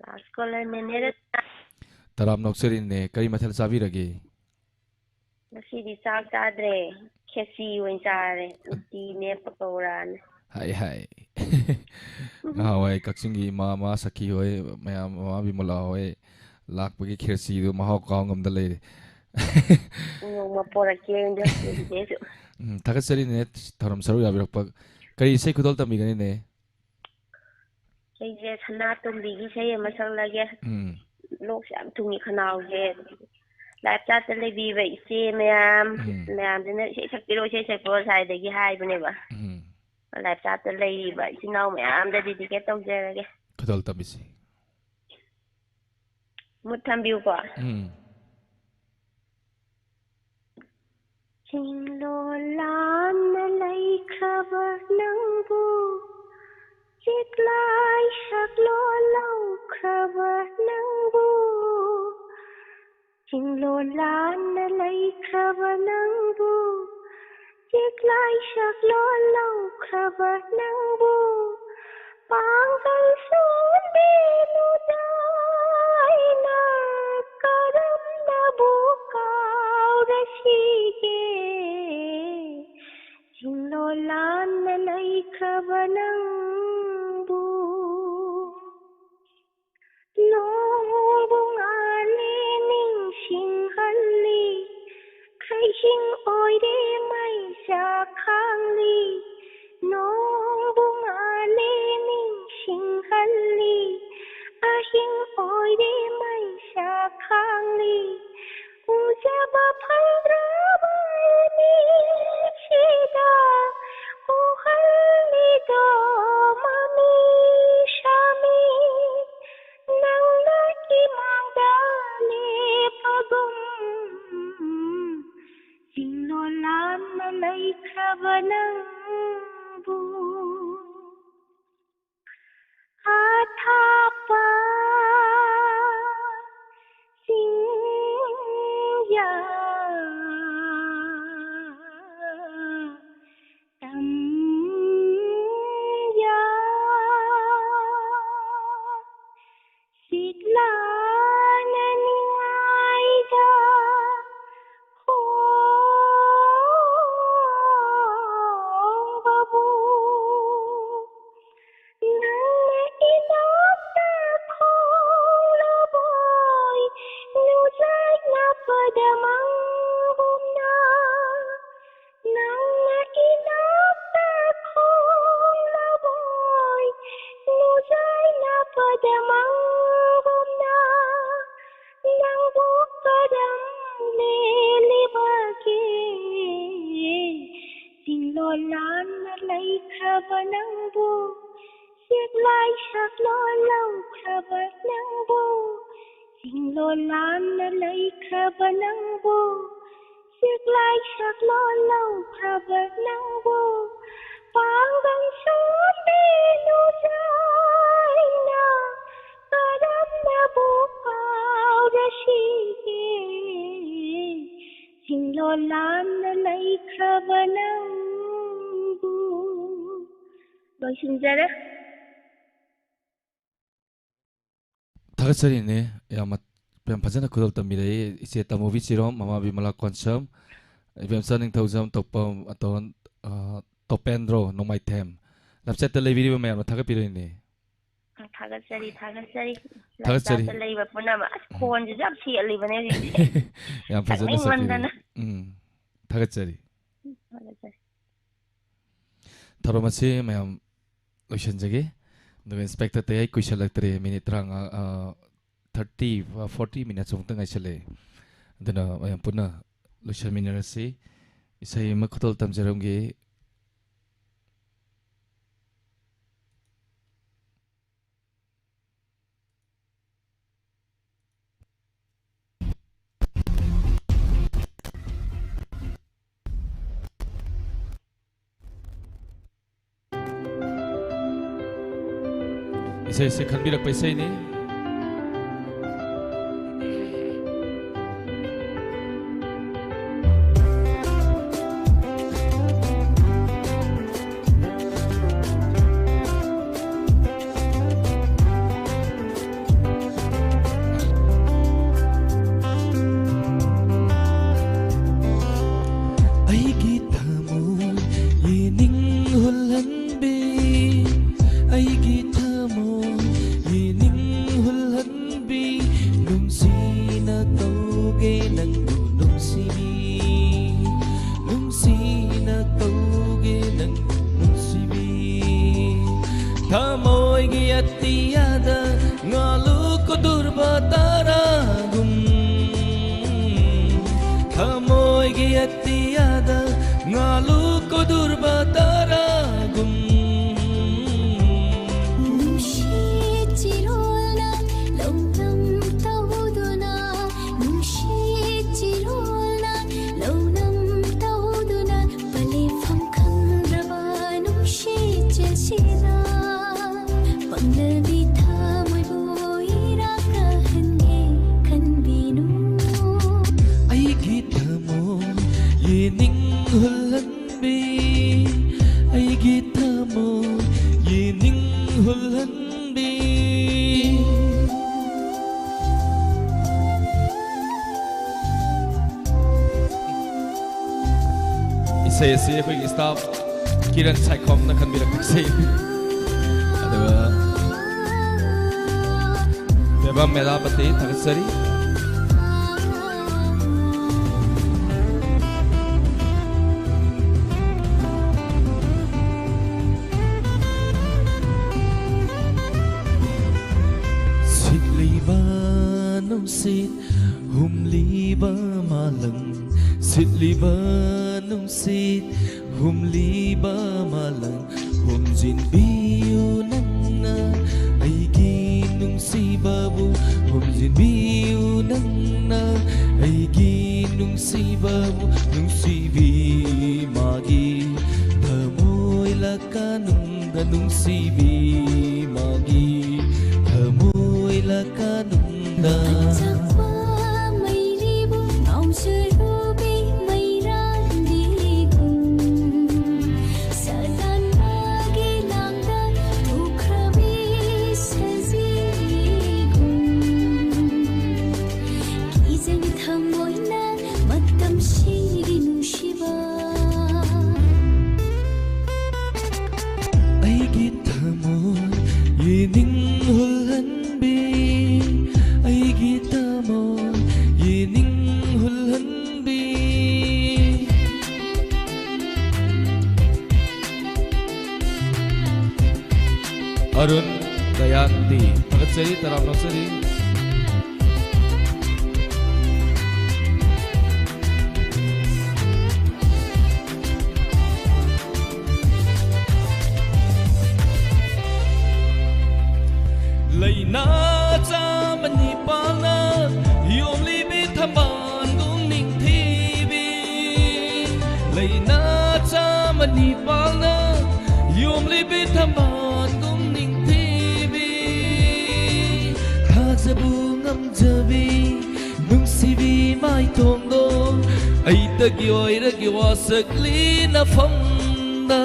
ꯂꯥꯁ ꯀꯣꯂꯔꯅꯦ, ꯅꯦꯔꯦ꯫ ꯇꯔꯥꯝ ꯅꯣꯛꯆꯔꯤꯅꯦ, ꯀꯔꯤ ꯃꯊꯦꯜ ꯆꯥꯕꯤꯔꯒꯦ? ꯉꯁꯤꯗꯤ ꯆꯥꯛ ꯆꯥꯗ꯭ꯔꯦ, ꯈꯦꯆꯤ ꯑꯣꯏꯅ ꯆꯥꯔꯦ, ꯎꯇꯤꯅꯦ ꯄꯀꯧꯔꯥꯅꯦ꯫ ꯍꯥꯏ, ꯍꯥꯏ꯫ ꯉꯍꯥꯟꯋꯥꯏ ꯀꯛꯆꯤꯡꯒꯤ ꯏꯃꯥ, ꯃꯥ ꯁꯈꯤ ꯍꯣꯏ ꯃꯌꯥꯝ, ꯃꯃꯥ ꯕꯤꯃꯣꯂꯥ ꯍꯣꯏ ꯂꯥꯛꯄꯒꯤ ꯈꯦꯆꯤꯗꯨ ꯃꯍꯥꯎ ꯀꯥꯎ ꯉꯝꯗ ꯂꯩꯔꯦ꯫ ꯅꯣꯡꯃ ꯄꯣꯔꯛꯀꯦ, ꯑꯗꯨꯗꯤ ꯑꯩꯁꯨ꯫ ꯎꯝ, ꯊꯥꯒꯠꯆꯔꯤꯅꯦ ꯊꯧꯔꯝ ꯁꯔꯨꯛ ꯌꯥꯕꯤꯔꯛꯄ꯫ ꯀꯔꯤ ꯏꯁꯩ ꯈꯨꯗꯣꯜ ꯇꯝꯕꯤꯒꯅꯤꯅꯦ? ꯑꯩꯁꯦ ꯁꯅꯥꯇꯣꯝꯕꯤꯒꯤ ꯏꯁꯩ ꯑꯃ ꯁꯛꯂꯒꯦ꯫ ꯎꯝ꯫ ꯂꯣꯛꯁꯦ ꯌꯥꯝ ꯊꯨꯡꯉꯤ ꯈꯅꯥꯎꯁꯦ꯫ ꯂꯥꯏꯐ ꯆꯥꯠꯇ ꯂꯩꯕꯤꯕ ꯏꯆꯦ ꯃꯌꯥꯝ, ꯎꯝ꯫ ꯃꯌꯥꯝꯁꯤꯅ ꯏꯁꯩ ꯁꯛꯄꯤꯔꯣ, ꯏꯁꯩ ꯁꯛꯄꯤꯔꯣ ꯉꯁꯥꯏꯗꯒꯤ ꯍꯥꯏꯕꯅꯦꯕ꯫ ꯎꯝ꯫ ꯂꯥꯏꯐ ꯆꯥꯠꯇ ꯂꯩꯔꯤꯕ ꯏꯆꯤꯟ ꯏꯅꯥꯎ ꯃꯌꯥꯝꯗ ꯗꯤꯗꯤꯀꯦꯠ ꯇꯧꯖꯔꯒꯦ꯫ ꯈꯨꯗꯣꯜ ꯇꯝꯕꯤꯁꯤ꯫ ꯃꯨꯠ ꯊꯝꯕꯤꯌꯨꯀꯣ꯫ ꯎꯝ꯫ ꯆꯤꯡꯂꯣꯜ ꯂꯥꯟꯅ ꯂꯩꯈ꯭ꯔꯕ ꯅꯪꯕꯨ ꯁꯛꯂꯣꯟ ꯂꯧꯈ꯭ꯔꯕ ꯅꯪꯕꯨ, ꯆꯤꯡꯂꯣꯟ ꯂꯥꯟꯅ ꯂꯩꯈ꯭ꯔꯕ ꯅꯪꯕꯨ, ꯆꯦꯛꯂꯥꯏ ꯁꯛꯂꯣꯟ ꯂꯧꯈ꯭ꯔꯕ ꯅꯪꯕꯨ, ꯄꯥꯡꯒꯜ ꯁꯣꯟꯕꯤꯅꯨꯗ ꯑꯩꯅ ꯀꯔꯝꯅꯕꯨ ꯀꯥꯎꯔꯁꯤꯒꯦ? ꯆꯤꯡꯂꯣꯟ ꯂꯥꯟꯅ ꯂꯩꯈ꯭ꯔꯕ ꯅꯪꯕꯨ꯫ ꯅꯣꯡꯕꯨ ꯉꯥꯜꯂꯦ ꯅꯤꯡꯁꯤꯡꯍꯜꯂꯤ, ꯈꯩꯁꯤꯡ ꯑꯣꯏꯔꯦ ꯃꯩꯁꯥ ꯈꯥꯡꯂꯤ꯫ ꯅꯣꯡꯕꯨ ꯉꯥꯜꯂꯦ ꯅꯤꯡꯁꯤꯡꯍꯜꯂꯤ, ꯑꯍꯤꯡ ꯑꯣꯏꯔꯦ ꯃꯩꯁꯥ ꯈꯥꯡꯂꯤ꯫ ꯎꯖꯕ ꯐꯪꯗ꯭ꯔꯕ ꯃꯤꯠꯁꯤꯗ ꯎꯍꯜꯂꯤꯗꯣ ꯃꯃꯤ ꯁꯥꯃꯤ꯫ ꯅꯪꯅ ꯏꯃꯥꯡꯗ ꯂꯦꯞꯄꯒꯨꯝ, ꯆꯤꯡꯂꯣꯟ ꯂꯥꯟꯅ ꯂꯩꯈ꯭ꯔꯕ ꯅꯪꯕꯨ꯫ ꯑꯊꯥꯞꯄ ꯆꯤꯡꯌꯥ ꯇꯝꯌꯥ ꯁꯤꯠꯂꯥꯅ ꯅꯤꯡꯉꯥꯏꯗ ꯈꯣꯡꯕꯕꯨ ꯅꯪꯅ ꯏꯅꯥꯛꯇ ꯈꯣꯡꯂꯕꯣꯏ ꯅꯨꯡꯖꯥꯏꯅ ꯄꯗꯃꯪꯒꯨꯝꯅ꯫ ꯅꯪꯅ ꯏꯅꯥꯛꯇ ꯈꯣꯡꯂꯕꯣꯏ ꯅꯨꯡꯖꯥꯏꯅ ꯄꯗꯃꯪꯒꯨꯝꯅ꯫ ꯅꯪꯕꯨ ꯀꯔꯝ ꯂꯦꯜꯂꯤꯕꯒꯦ? ꯆꯤꯡꯂꯣꯟ ꯂꯥꯟꯅ ꯂꯩꯈ꯭ꯔꯕ ꯅꯪꯕꯨ, ꯆꯦꯛꯂꯥꯏ ꯁꯛꯂꯣꯟ ꯂꯧꯈ꯭ꯔꯕ ꯅꯪꯕꯨ, ꯆꯤꯡꯂꯣꯟ ꯂꯥꯟꯅ ꯂꯩꯈ꯭ꯔꯕ ꯅꯪꯕꯨ, ꯆꯦꯛꯂꯥꯏ ꯁꯛꯂꯣꯟ ꯂꯧꯈ꯭ꯔꯕ ꯅꯪꯕꯨ, ꯄꯥꯡꯒꯜ ꯁꯣꯟꯕꯤꯅꯨꯗ ꯂꯣꯏꯁꯤꯟꯖꯔꯦ꯫ ꯊꯥꯒꯠꯆꯔꯤꯅꯦ꯫ ꯌꯥꯝ ꯃ- ꯌꯥꯝ ꯐꯖꯅ ꯈꯨꯗꯣꯜ ꯇꯝꯕꯤꯔꯛꯏ ꯏꯆꯦ ꯇꯃꯨꯕꯤ ꯆꯤꯔꯣꯝ, ꯃꯃꯥ ꯕꯤꯃꯂꯥ ꯀꯣꯟꯁꯝ, ꯏꯕꯦꯝꯆꯥ ꯅꯤꯡꯊꯧꯖꯝ, ꯇꯣꯞꯄꯝ ꯑꯇꯣꯟ, ꯑ, ꯇꯣꯄꯦꯟꯗ꯭ꯔꯣ ꯅꯣꯡꯃꯥꯏꯊꯦꯝ, ꯂꯝꯆꯠꯇ ꯂꯩꯕꯤꯔꯤꯕ ꯃꯌꯥꯝꯅ ꯊꯥꯒꯠꯄꯤꯔꯛꯏꯅꯦ꯫ ꯊꯥꯒꯠꯆꯔꯤ, ꯊꯥꯒꯠꯆꯔꯤ꯫ ꯊꯥꯒꯠꯆꯔꯤ꯫ ꯂꯝꯆꯠꯇ ꯂꯩꯕ ꯄꯨꯝꯅꯃꯛ꯫ ꯑꯁ, ꯎꯝ꯫ ꯈꯣꯟꯁꯤꯁꯨ ꯌꯥꯝ ꯁꯦꯠꯂꯤꯕꯅꯦ ꯍꯧꯖꯤꯛꯇꯤ꯫ ꯌꯥꯝ ꯐꯖꯅ ꯁꯛꯅꯤꯡꯃꯟꯗꯅ꯫ ꯁꯛꯄꯤꯔꯤ꯫ ꯎꯝ꯫ ꯊꯥꯒꯠꯆꯔꯤ꯫ ꯎꯝ, ꯊꯥꯒꯠꯆꯔꯤ꯫ ꯊꯧꯔꯝ ꯑꯁꯤ ꯃꯌꯥꯝ ꯂꯣꯏꯁꯤꯟꯖꯒꯦ꯫ ꯑꯗꯨꯒ ꯏꯟꯁꯄꯦꯛꯇꯔ ꯇꯌꯥꯏ ꯀꯨꯏꯁꯜꯂꯛꯇ꯭ꯔꯦ, ꯃꯤꯅꯤꯠ ꯇꯔꯥꯃꯉꯥ, ꯑ, ꯊꯥꯔꯇꯤ, ꯑ, ꯐꯣꯔꯇꯤ ꯃꯤꯅꯠꯁ ꯑꯃꯨꯛꯇ ꯉꯥꯏꯁꯜꯂꯛꯑꯦ꯫ ꯑꯗꯨꯅ ꯃꯌꯥꯝ ꯄꯨꯟꯅ ꯂꯣꯏꯁꯤꯟꯃꯤꯟꯅꯔꯁꯤ꯫ ꯏꯁꯩ ꯑꯃ ꯈꯨꯗꯣꯜ ꯇꯝꯖꯔꯝꯒꯦ꯫ ꯏꯁꯩꯁꯦ ꯈꯟꯕꯤꯔꯛꯄ ꯏꯁꯩꯅꯤ꯫ ꯑꯩꯒꯤ ꯊꯃꯣꯏ ꯌꯦꯅꯤꯡ ꯍꯨꯜꯍꯟꯕꯤ, ꯑꯩꯒꯤ ꯊꯃꯣꯏ ꯌꯦꯅꯤꯡ ꯍꯨꯜꯍꯟꯕꯤ, ꯅꯨꯡꯁꯤꯅ ꯀꯧꯒꯦ ꯅꯪꯕꯨ ꯅꯨꯡꯁꯤꯕꯤ, ꯅꯨꯡꯁꯤꯅ ꯀꯧꯒꯦ ꯅꯪꯕꯨ ꯅꯨꯡꯁꯤꯕꯤ꯫ ꯊꯃꯣꯏꯒꯤ ꯑꯇꯤꯌꯥꯗ ꯉꯥꯂꯨ ꯀꯨꯗꯨꯔꯕ ꯇꯔꯥꯒꯨꯝ, ꯊꯃꯣꯏꯒꯤ ꯑꯇꯤꯌꯥꯗ ꯉꯥꯂꯨ ꯀꯨꯗꯨꯔꯕ ꯇꯔꯥꯒꯨꯝ꯫ ꯅꯨꯡꯁꯤꯠ ꯆꯤꯔꯣꯜꯅ ꯂꯧꯅꯝ ꯇꯧꯗꯨꯅ, ꯅꯨꯡꯁꯤꯠ ꯆꯤꯔꯣꯜꯅ ꯂꯧꯅꯝ ꯇꯧꯗꯨꯅ, ꯄꯂꯦꯐꯝ ꯈꯪꯗ꯭ꯔꯕ ꯅꯨꯡꯁꯤꯠ ꯆꯦꯜꯁꯤꯅ ꯄꯪꯂꯕꯤ ꯏꯁꯩ ꯑꯁꯤ ꯑꯩꯈꯣꯏꯒꯤ staff ꯀꯤꯔꯟ ꯁꯥꯏꯈꯣꯝꯅ ꯈꯟꯕꯤꯔꯛꯄ ꯏꯁꯩꯅꯤ꯫ ꯑꯗꯨꯒ ꯕꯦꯕꯝ ꯃꯦꯙꯥꯄꯇꯤ ꯊꯥꯒꯠꯆꯔꯤ꯫ ꯁꯤꯠꯂꯤꯕ ꯅꯨꯡꯁꯤꯠ ꯍꯨꯝꯂꯤꯕ ꯃꯥꯂꯪ, ꯁꯤꯠꯂꯤꯕ ꯅꯨꯡꯁꯤꯠ ꯍꯨꯝꯂꯤꯕ ꯃꯥꯂꯪ, ꯍꯨꯝꯖꯤꯟꯕꯤꯌꯨ ꯅꯪꯅ ꯑꯩꯒꯤ ꯅꯨꯡꯁꯤꯕꯕꯨ, ꯍꯨꯝꯖꯤꯟꯕꯤꯌꯨ ꯅꯪꯅ ꯑꯩꯒꯤ ꯅꯨꯡꯁꯤꯕꯕꯨ, ꯅꯨꯡꯁꯤꯕꯤ ꯃꯥꯒꯤ ꯊꯃꯣꯏ ꯂꯀꯥꯅꯨꯡꯗ, ꯅꯨꯡꯁꯤꯕꯤ ꯃꯥꯒꯤ ꯊꯃꯣꯏ ꯂꯀꯥꯅꯨꯡꯗ꯫ ꯑꯆꯥꯛꯄ ꯃꯩꯔꯤꯕꯨ ꯉꯥꯎꯖꯔꯨꯕꯤ ꯃꯩꯔꯥꯟꯕꯤꯒꯨꯝ, ꯁꯥꯇꯥꯟ ꯃꯥꯒꯤ ꯂꯥꯡꯗ ꯊꯨꯈ꯭ꯔꯕꯤ ꯁꯖꯤꯒꯨꯝ, ꯀꯤꯖꯅ ꯊꯃꯣꯏꯅ ꯃꯇꯝꯁꯤꯒꯤ ꯅꯨꯡꯁꯤꯕ꯫ ꯑꯩꯒꯤ ꯊꯃꯣꯏ ꯌꯦꯅꯤꯡ ꯍꯨꯜꯍꯟꯕꯤ, ꯑꯩꯒꯤ ꯊꯃꯣꯏ ꯌꯦꯅꯤꯡ ꯍꯨꯜꯍꯟꯕꯤ꯫ ꯑꯔꯨꯟ ꯗꯌꯥꯟꯇꯤ ꯊꯥꯒꯠꯆꯔꯤ, ꯇꯔꯥꯝꯅ ꯑꯣꯛꯆꯔꯤ꯫ ꯂꯥꯏꯅꯥ ꯆꯥꯝꯃ ꯅꯤꯄꯥꯜꯅ ꯌꯣꯝꯂꯤꯕꯤ ꯊꯝꯕꯥꯜꯒꯨꯝ ꯅꯤꯡꯊꯤꯕꯤ, ꯂꯥꯏꯅꯥ ꯆꯥꯝꯃ ꯅꯤꯄꯥꯜꯅ ꯌꯣꯝꯂꯤꯕꯤ ꯊꯝꯕꯥꯜꯒꯨꯝ ꯅꯤꯡꯊꯤꯕꯤ, ꯊꯥꯖꯕꯨ ꯉꯝꯖꯕꯤ ꯅꯨꯡꯁꯤꯕꯤ ꯃꯥꯏꯊꯣꯡꯗꯣ, ꯑꯩꯇꯒꯤ ꯑꯣꯏꯔꯒꯦ ꯋꯥꯁꯛꯂꯤ ꯅꯐꯝꯗ꯫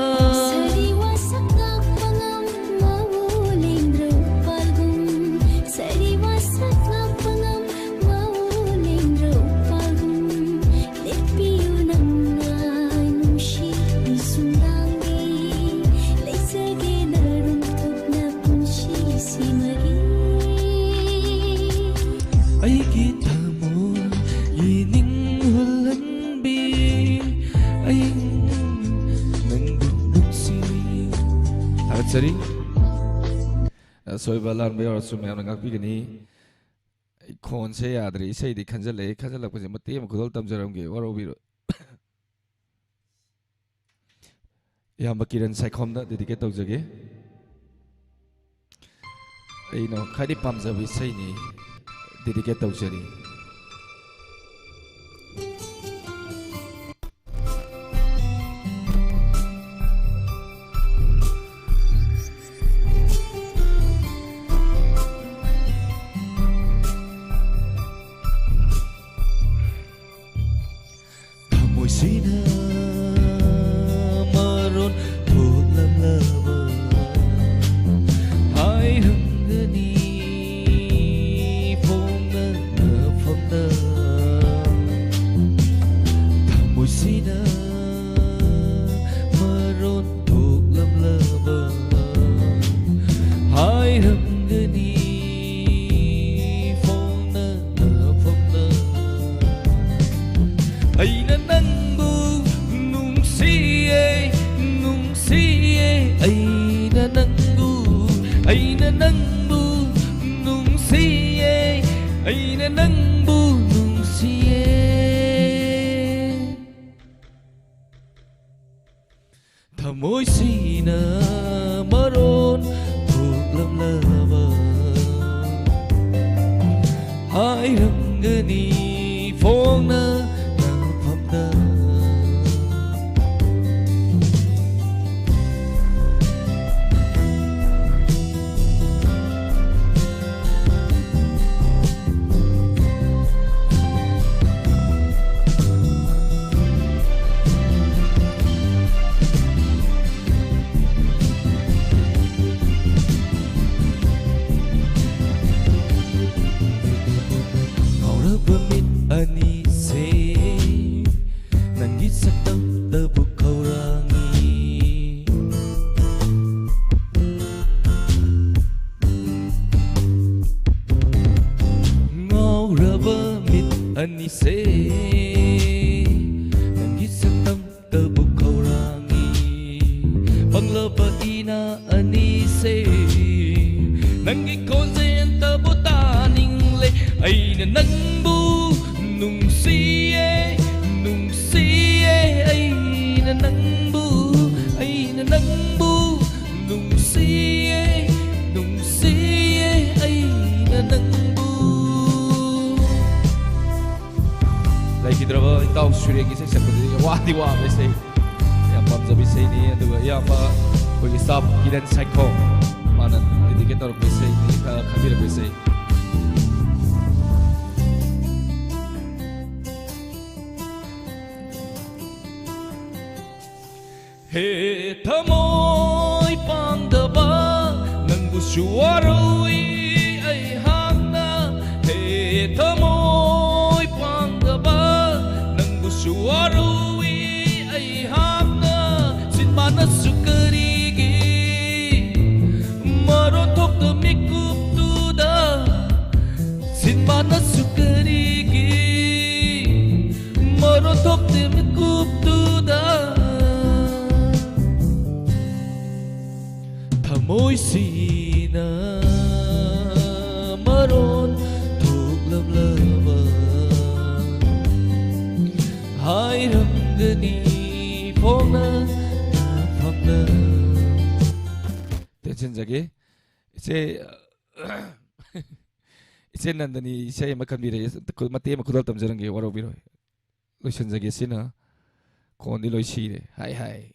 ꯁꯥꯔꯤ ꯋꯥꯁꯛ ꯉꯥꯛꯄ ꯉꯝ ꯃꯥꯎ ꯂꯦꯡꯗ꯭ꯔ ꯎꯄꯥꯜꯒꯨꯝ, ꯁꯥꯔꯤ ꯋꯥꯁꯛ ꯉꯥꯛꯄ ꯉꯝ ꯃꯥꯎ ꯂꯦꯡꯗ꯭ꯔ ꯎꯄꯥꯜꯒꯨꯝ, ꯂꯦꯞꯄꯤꯌꯨ ꯅꯪꯅ ꯅꯨꯡꯁꯤ ꯀꯔꯤ? ꯑꯁꯣꯏꯕ ꯂꯥꯟꯕ ꯌꯥꯎꯔꯁꯨ ꯃꯌꯥꯝꯅ ꯉꯥꯛꯄꯤꯒꯅꯤ꯫ ꯑꯩ ꯈꯣꯟꯁꯦ ꯌꯥꯗ꯭ꯔꯦ, ꯏꯁꯩꯗꯤ ꯈꯟꯖꯜꯂꯛꯑꯦ, ꯈꯟꯖꯜꯂꯛꯄꯁꯦ ꯃꯇꯦꯛ ꯑꯃ ꯈꯨꯗꯣꯜ ꯇꯝꯖꯔꯝꯒꯦ, ꯋꯥꯔꯧꯕꯤꯔꯣꯏ꯫ ꯏꯌꯥꯝꯕ ꯀꯤꯔꯟ ꯁꯥꯏꯈꯣꯝꯗ dedicate ꯇꯧꯖꯒꯦ꯫ ꯑꯩꯅ ꯈ꯭ꯋꯥꯏꯗꯒꯤ ꯄꯥꯝꯖꯕ ꯏꯁꯩꯅꯤ, dedicate ꯇꯧꯖꯔꯤ꯫ ꯊꯃꯣꯏꯁꯤꯅ ꯃꯔꯣꯟ ꯊꯣꯛꯂꯝꯂꯕ ꯍꯥꯏꯔꯝꯒꯅꯤ ꯐꯣꯡꯅ ꯅꯐꯝꯗ꯫ ꯊꯃꯣꯏꯁꯤꯅ ꯃꯔꯣꯟ ꯊꯣꯛꯂꯝꯂꯕ ꯍꯥꯏꯔꯝꯒꯅꯤ ꯐꯣꯡꯅ ꯅꯐꯝꯗ꯫ ꯑꯩꯅ ꯅꯪꯕꯨ ꯅꯨꯡꯁꯤꯌꯦ, ꯅꯨꯡꯁꯤꯌꯦ, ꯑꯩꯅ ꯅꯪꯕꯨ, ꯑꯩꯅ ꯅꯪꯕꯨ ꯅꯨꯡꯁꯤꯌꯦ, ꯑꯩꯅ ꯅꯪꯕꯨ ꯅꯨꯡꯁꯤꯌꯦ꯫ ꯊꯃꯣꯏꯁꯤꯅ ꯃꯔꯣꯟ ꯊꯣꯛꯂꯝꯂꯕ ꯍꯥꯏꯔꯝꯒꯅꯤ ꯐꯣꯡꯅ ꯅꯐꯝꯗ꯫ ꯉꯥꯎꯔꯕ ꯃꯤꯠ ꯑꯅꯤꯁꯦ ꯅꯪꯒꯤ ꯁꯛꯇꯝꯗꯕꯨ ꯈꯧꯔꯥꯡꯉꯤ꯫ ꯉꯥꯎꯔꯕ ꯃꯤꯠ ꯑꯅꯤꯁꯦ ꯅꯪꯒꯤ ꯁꯛꯇꯝꯗꯕꯨ ꯈꯧꯔꯥꯡꯉꯤ꯫ ꯄꯪꯂꯕ ꯏ ꯑꯅꯤꯁꯦ ꯅꯪꯒꯤ ꯈꯣꯟꯖꯦꯜꯇꯕꯨ ꯇꯥꯅꯤꯡꯂꯦ꯫ ꯑꯩꯅ ꯅꯪꯕꯨ ꯅꯨꯡꯁꯤꯌꯦ, ꯅꯨꯡꯁꯤꯌꯦ꯫ ꯑꯩꯅ ꯅꯪꯕꯨ, ꯑꯩꯅ ꯅꯪꯕꯨ ꯅꯨꯡꯁꯤꯌꯦ, ꯅꯨꯡꯁꯤꯌꯦ꯫ ꯑꯩꯅ ꯅꯪꯕꯨ꯫ ꯂꯩꯈꯤꯗ꯭ꯔꯕ ꯏꯇꯥꯎ ꯁꯨꯔꯦꯟꯒꯤ ꯏꯁꯩ ꯁꯛꯄꯗꯨꯗꯤ ꯋꯥꯗꯤ ꯋꯥꯕ ꯏꯁꯩ꯫ ꯌꯥꯝ ꯄꯥꯝꯖꯕ ꯏꯁꯩꯅꯤ꯫ ꯑꯗꯨꯒ ꯏꯌꯥꯝꯕ ꯑꯩꯈꯣꯏꯒꯤ staff ꯀꯤꯔꯟ ꯁꯥꯏꯈꯣꯝ, ꯃꯥꯅ dedicate ꯇꯧꯔꯛꯄ ꯏꯁꯩꯅꯤ, ꯈ-, ꯈꯟꯕꯤꯔꯛꯄ ꯏꯁꯩ꯫ ꯍꯦ ꯊꯃꯣꯏ ꯄꯥꯡꯗꯕ, ꯅꯪꯕꯨꯁꯨ ꯋꯥꯔꯧꯏ ꯑꯩꯍꯥꯛꯅ꯫ ꯍꯦ ꯊꯃꯣꯏ ꯄꯥꯡꯗꯕ, ꯅꯪꯕꯨꯁꯨ ꯋꯥꯔꯧꯏ ꯑꯩꯍꯥꯛꯅ꯫ ꯁꯤꯟꯕꯥꯅꯁꯨ ꯀꯔꯤꯒꯤ ꯃꯔꯣꯟ ꯊꯣꯛꯇ ꯃꯤꯀꯨꯞꯇꯨꯗ? ꯁꯤꯟꯕꯥꯅꯁꯨ ꯀꯔꯤꯒꯤ ꯃꯔꯣꯟ ꯊꯣꯛꯇꯦ ꯃꯤꯀꯨꯞꯇꯨꯗ? ꯊꯃꯣꯏꯁꯤꯅ ꯃꯔꯣꯟ ꯊꯣꯛꯂꯝꯂꯕ ꯍꯥꯏꯔꯝꯒꯅꯤ ꯐꯣꯡꯅ ꯐꯝꯅ꯫ ꯇꯦꯟꯁꯤꯟꯖꯒꯦ꯫ ꯏꯆꯦ, ꯏꯆꯦ ꯅꯟꯗꯅꯤ ꯏꯁꯩ ꯑꯃ ꯈꯟꯕꯤꯔꯛꯑꯦ꯫ ꯃꯇꯦꯛ ꯑꯃ ꯈꯨꯗꯣꯜ ꯇꯝꯖꯔꯝꯒꯦ, ꯋꯥꯔꯧꯕꯤꯔꯣꯏ꯫ ꯂꯣꯏꯁꯤꯟꯖꯒꯦ ꯁꯤꯅ꯫ ꯈꯣꯟꯗꯤ ꯂꯣꯏ ꯁꯤꯔꯦ꯫ ꯍꯥꯏ ꯍꯥꯏ꯫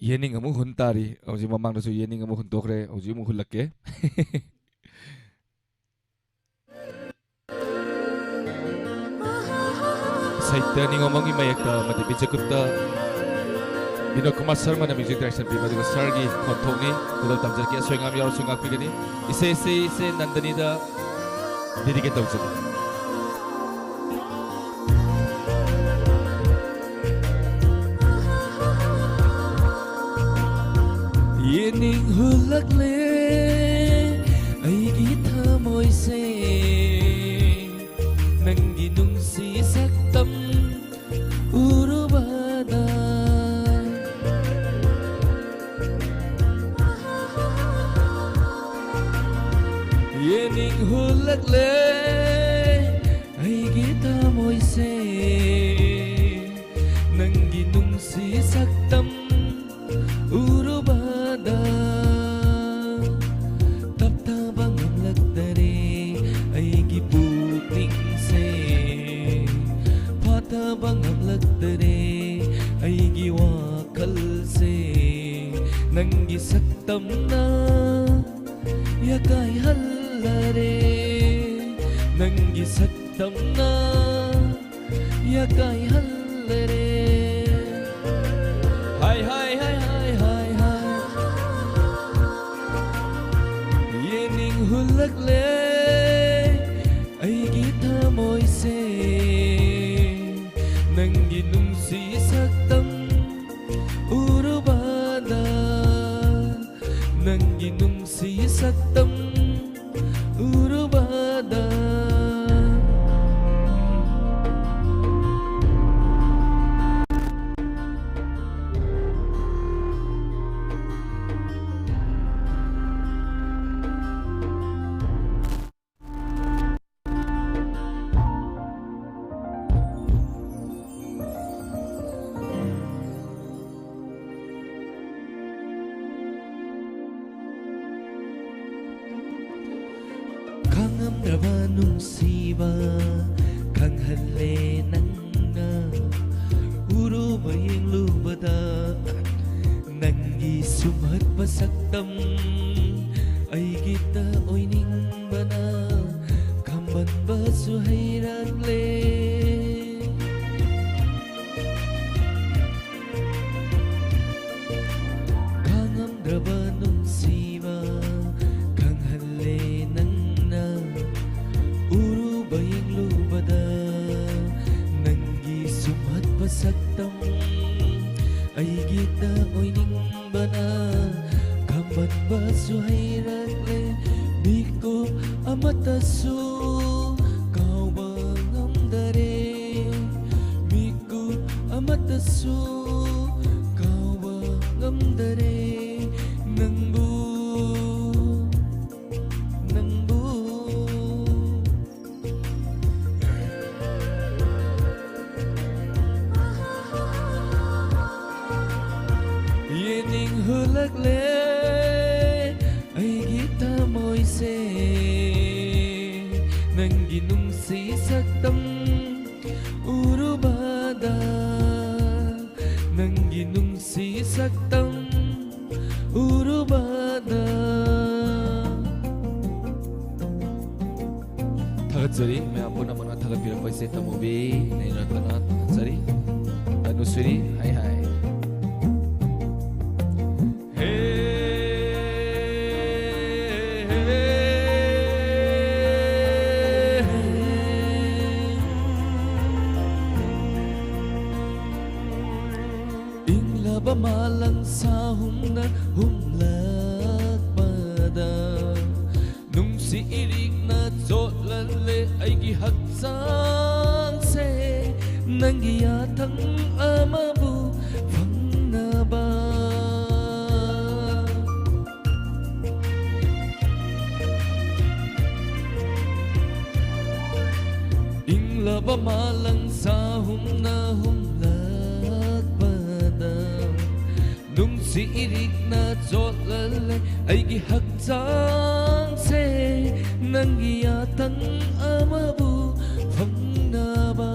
ꯌꯦꯅꯤꯡ ꯑꯃꯨꯛ ꯍꯨꯟ ꯇꯥꯔꯤ꯫ ꯍꯧꯖꯤꯛ ꯃꯃꯥꯡꯗꯁꯨ ꯌꯦꯅꯤꯡ ꯑꯃꯨꯛ ꯍꯨꯟꯗꯣꯛꯈ꯭ꯔꯦ, ꯍꯧꯖꯤꯛ ꯑꯃꯨꯛ ꯍꯨꯜꯂꯛꯀꯦ꯫ ꯁꯥꯍꯤꯇ꯭ꯌ ꯅꯤꯉꯣꯝꯕꯝꯒꯤ ꯃꯥꯌꯦꯛꯇ ꯑꯃꯗꯤ ꯕꯤꯖꯦꯀꯨꯞꯇ ꯕꯤꯅꯣꯗ ꯀꯨꯃꯥꯔ ꯁꯔꯃꯅ music direction ꯄꯤꯕ, ꯑꯗꯨꯒ ꯁꯔꯒꯤ ꯈꯣꯟꯊꯣꯛꯅꯤ꯫ ꯈꯨꯗꯣꯜ ꯇꯝꯖꯔꯛꯀꯦ, ꯑꯁꯣꯏ ꯑꯉꯥꯝ ꯌꯥꯎꯔꯁꯨ ꯉꯥꯛꯄꯤꯒꯅꯤ꯫ ꯏꯁꯩ, ꯏꯁꯩ, ꯏꯁꯩ ꯅꯟꯗꯅꯤꯗ dedicate ꯇꯧꯖꯒꯦ꯫ ꯌꯦꯡꯅꯤꯡ ꯍꯨꯜꯂꯛꯂꯦ ꯑꯩꯒꯤ ꯊꯃꯣꯏꯁꯦ, ꯅꯪꯒꯤ ꯅꯨꯡꯁꯤ ꯁꯛꯇꯝ ꯎꯔꯨꯕꯗ꯫ ꯌꯦꯡꯅꯤꯡ ꯍꯨꯜꯂꯛꯂꯦ ꯑꯩꯒꯤ ꯊꯃꯣꯏꯁꯦ, ꯅꯪꯒꯤ ꯅꯨꯡꯁꯤ ꯁꯛꯇꯝ ꯎꯔꯨꯕꯗ꯫ ꯇꯞꯊꯕ ꯉꯝꯂꯛꯇꯔꯦ ꯑꯩꯒꯤ ꯄꯨꯛꯅꯤꯡꯁꯦ, ꯐꯥꯊꯕ ꯉꯝꯂꯛꯇꯔꯦ ꯑꯩꯒꯤ ꯋꯥꯈꯜꯁꯦ, ꯅꯪꯒꯤ ꯁꯛꯇꯝꯅ ꯌꯥꯀꯥꯏꯍꯜꯂꯔꯦ, ꯅꯪꯒꯤ ꯁꯛꯇꯝꯅ ꯌꯥꯀꯥꯏꯍꯜꯂꯔꯦ꯫ ꯍꯥꯏ, ꯍꯥꯏ, ꯍꯥꯏ, ꯍꯥꯏ, ꯍꯥꯏ, ꯍꯥꯏ꯫ ꯌꯦꯡꯅꯤꯡ ꯍꯨꯜꯂꯛꯂꯦ ꯑꯩꯒꯤ ꯊꯃꯣꯏꯁꯦ, ꯅꯪꯒꯤ ꯅꯨꯡꯁꯤ ꯁꯛꯇꯝ ꯎꯔꯨꯕꯗ, ꯅꯪꯒꯤ ꯅꯨꯡꯁꯤ ꯁꯛꯇꯝ ꯎꯔꯨꯕꯗ꯫ ꯈꯪꯉꯝꯗ꯭ꯔꯕ ꯅꯨꯡꯁꯤꯕ ꯈꯪꯍꯜꯂꯦ ꯅꯪꯅ꯫ ꯎꯔꯨꯕ ꯌꯦꯡꯂꯨꯕꯗ ꯅꯪꯒꯤ ꯁꯨꯝꯍꯠꯄ ꯁꯛꯇꯝ ꯑꯩꯒꯤꯇ ꯑꯣꯏꯅꯤꯡꯕꯅ ꯈꯝꯕꯟꯕꯁꯨ ꯍꯩꯔꯛꯂꯦ꯫ ꯈꯪꯉꯝꯗ꯭ꯔꯕ ꯅꯨꯡꯁꯤꯕ ꯈꯪꯍꯜꯂꯦ ꯅꯪꯅ꯫ ꯍꯩꯔꯛꯂꯦ, ꯃꯤꯀꯨꯞ ꯑꯃꯠꯇꯁꯨ ꯀꯥꯎꯕ ꯉꯝꯗꯔꯦ, ꯃꯤꯀꯨꯞ ꯑꯃꯠꯇꯁꯨ ꯀꯥꯎꯕ ꯉꯝꯗꯔꯦ, ꯅꯪꯕꯨ, ꯅꯪꯕꯨ꯫ ꯌꯦꯡꯅꯤꯡ ꯍꯨꯜꯂꯛꯂꯦ ꯑꯩꯒꯤ ꯊꯃꯣꯏꯁꯦ, ꯅꯪꯒꯤ ꯅꯨꯡꯁꯤ ꯁꯛꯇꯝ ꯎꯔꯨꯕꯗ, ꯅꯪꯒꯤ ꯅꯨꯡꯁꯤ ꯁꯛꯇꯝ ꯎꯔꯨꯕꯗ꯫ ꯊꯥꯒꯠꯆꯔꯤ, ꯃꯌꯥꯝ ꯄꯨꯝꯅꯃꯛꯅ ꯊꯥꯒꯠꯄꯤꯔꯛꯄ ꯏꯆꯦ ꯇꯃꯨꯕꯤ ꯅꯩꯅꯔꯛꯇꯅ ꯊꯥꯒꯠꯆꯔꯤ꯫ ꯇꯅꯨꯁ꯭ꯔꯤ, ꯍꯥꯏ ꯍꯥꯏ꯫ ꯍꯦ꯫ ꯏꯪꯂꯕ ꯃꯥꯂꯪ ꯁꯥꯍꯨꯝꯅ ꯍꯨꯝꯂꯛꯄꯗ, ꯅꯨꯡꯁꯤ ꯏꯔꯤꯛꯅ ꯆꯣꯠꯍꯜꯂꯦ ꯑꯩꯒꯤ ꯍꯛꯆꯥꯡꯁꯦ, ꯅꯪꯒꯤ ꯌꯥꯊꯪ ꯑꯃꯕꯨ ꯐꯪꯅꯕ꯫ ꯏꯪꯂꯕ ꯃꯥꯂꯪ ꯁꯥꯍꯨꯝꯅ ꯍꯨꯝꯂꯛꯄꯗ, ꯅꯨꯡꯁꯤ ꯏꯔꯤꯛꯅ ꯆꯣꯠꯍꯜꯂꯦ ꯑꯩꯒꯤ ꯍꯛꯆꯥꯡꯁꯦ, ꯅꯪꯒꯤ ꯌꯥꯊꯪ ꯑꯃꯕꯨ ꯐꯪꯅꯕ꯫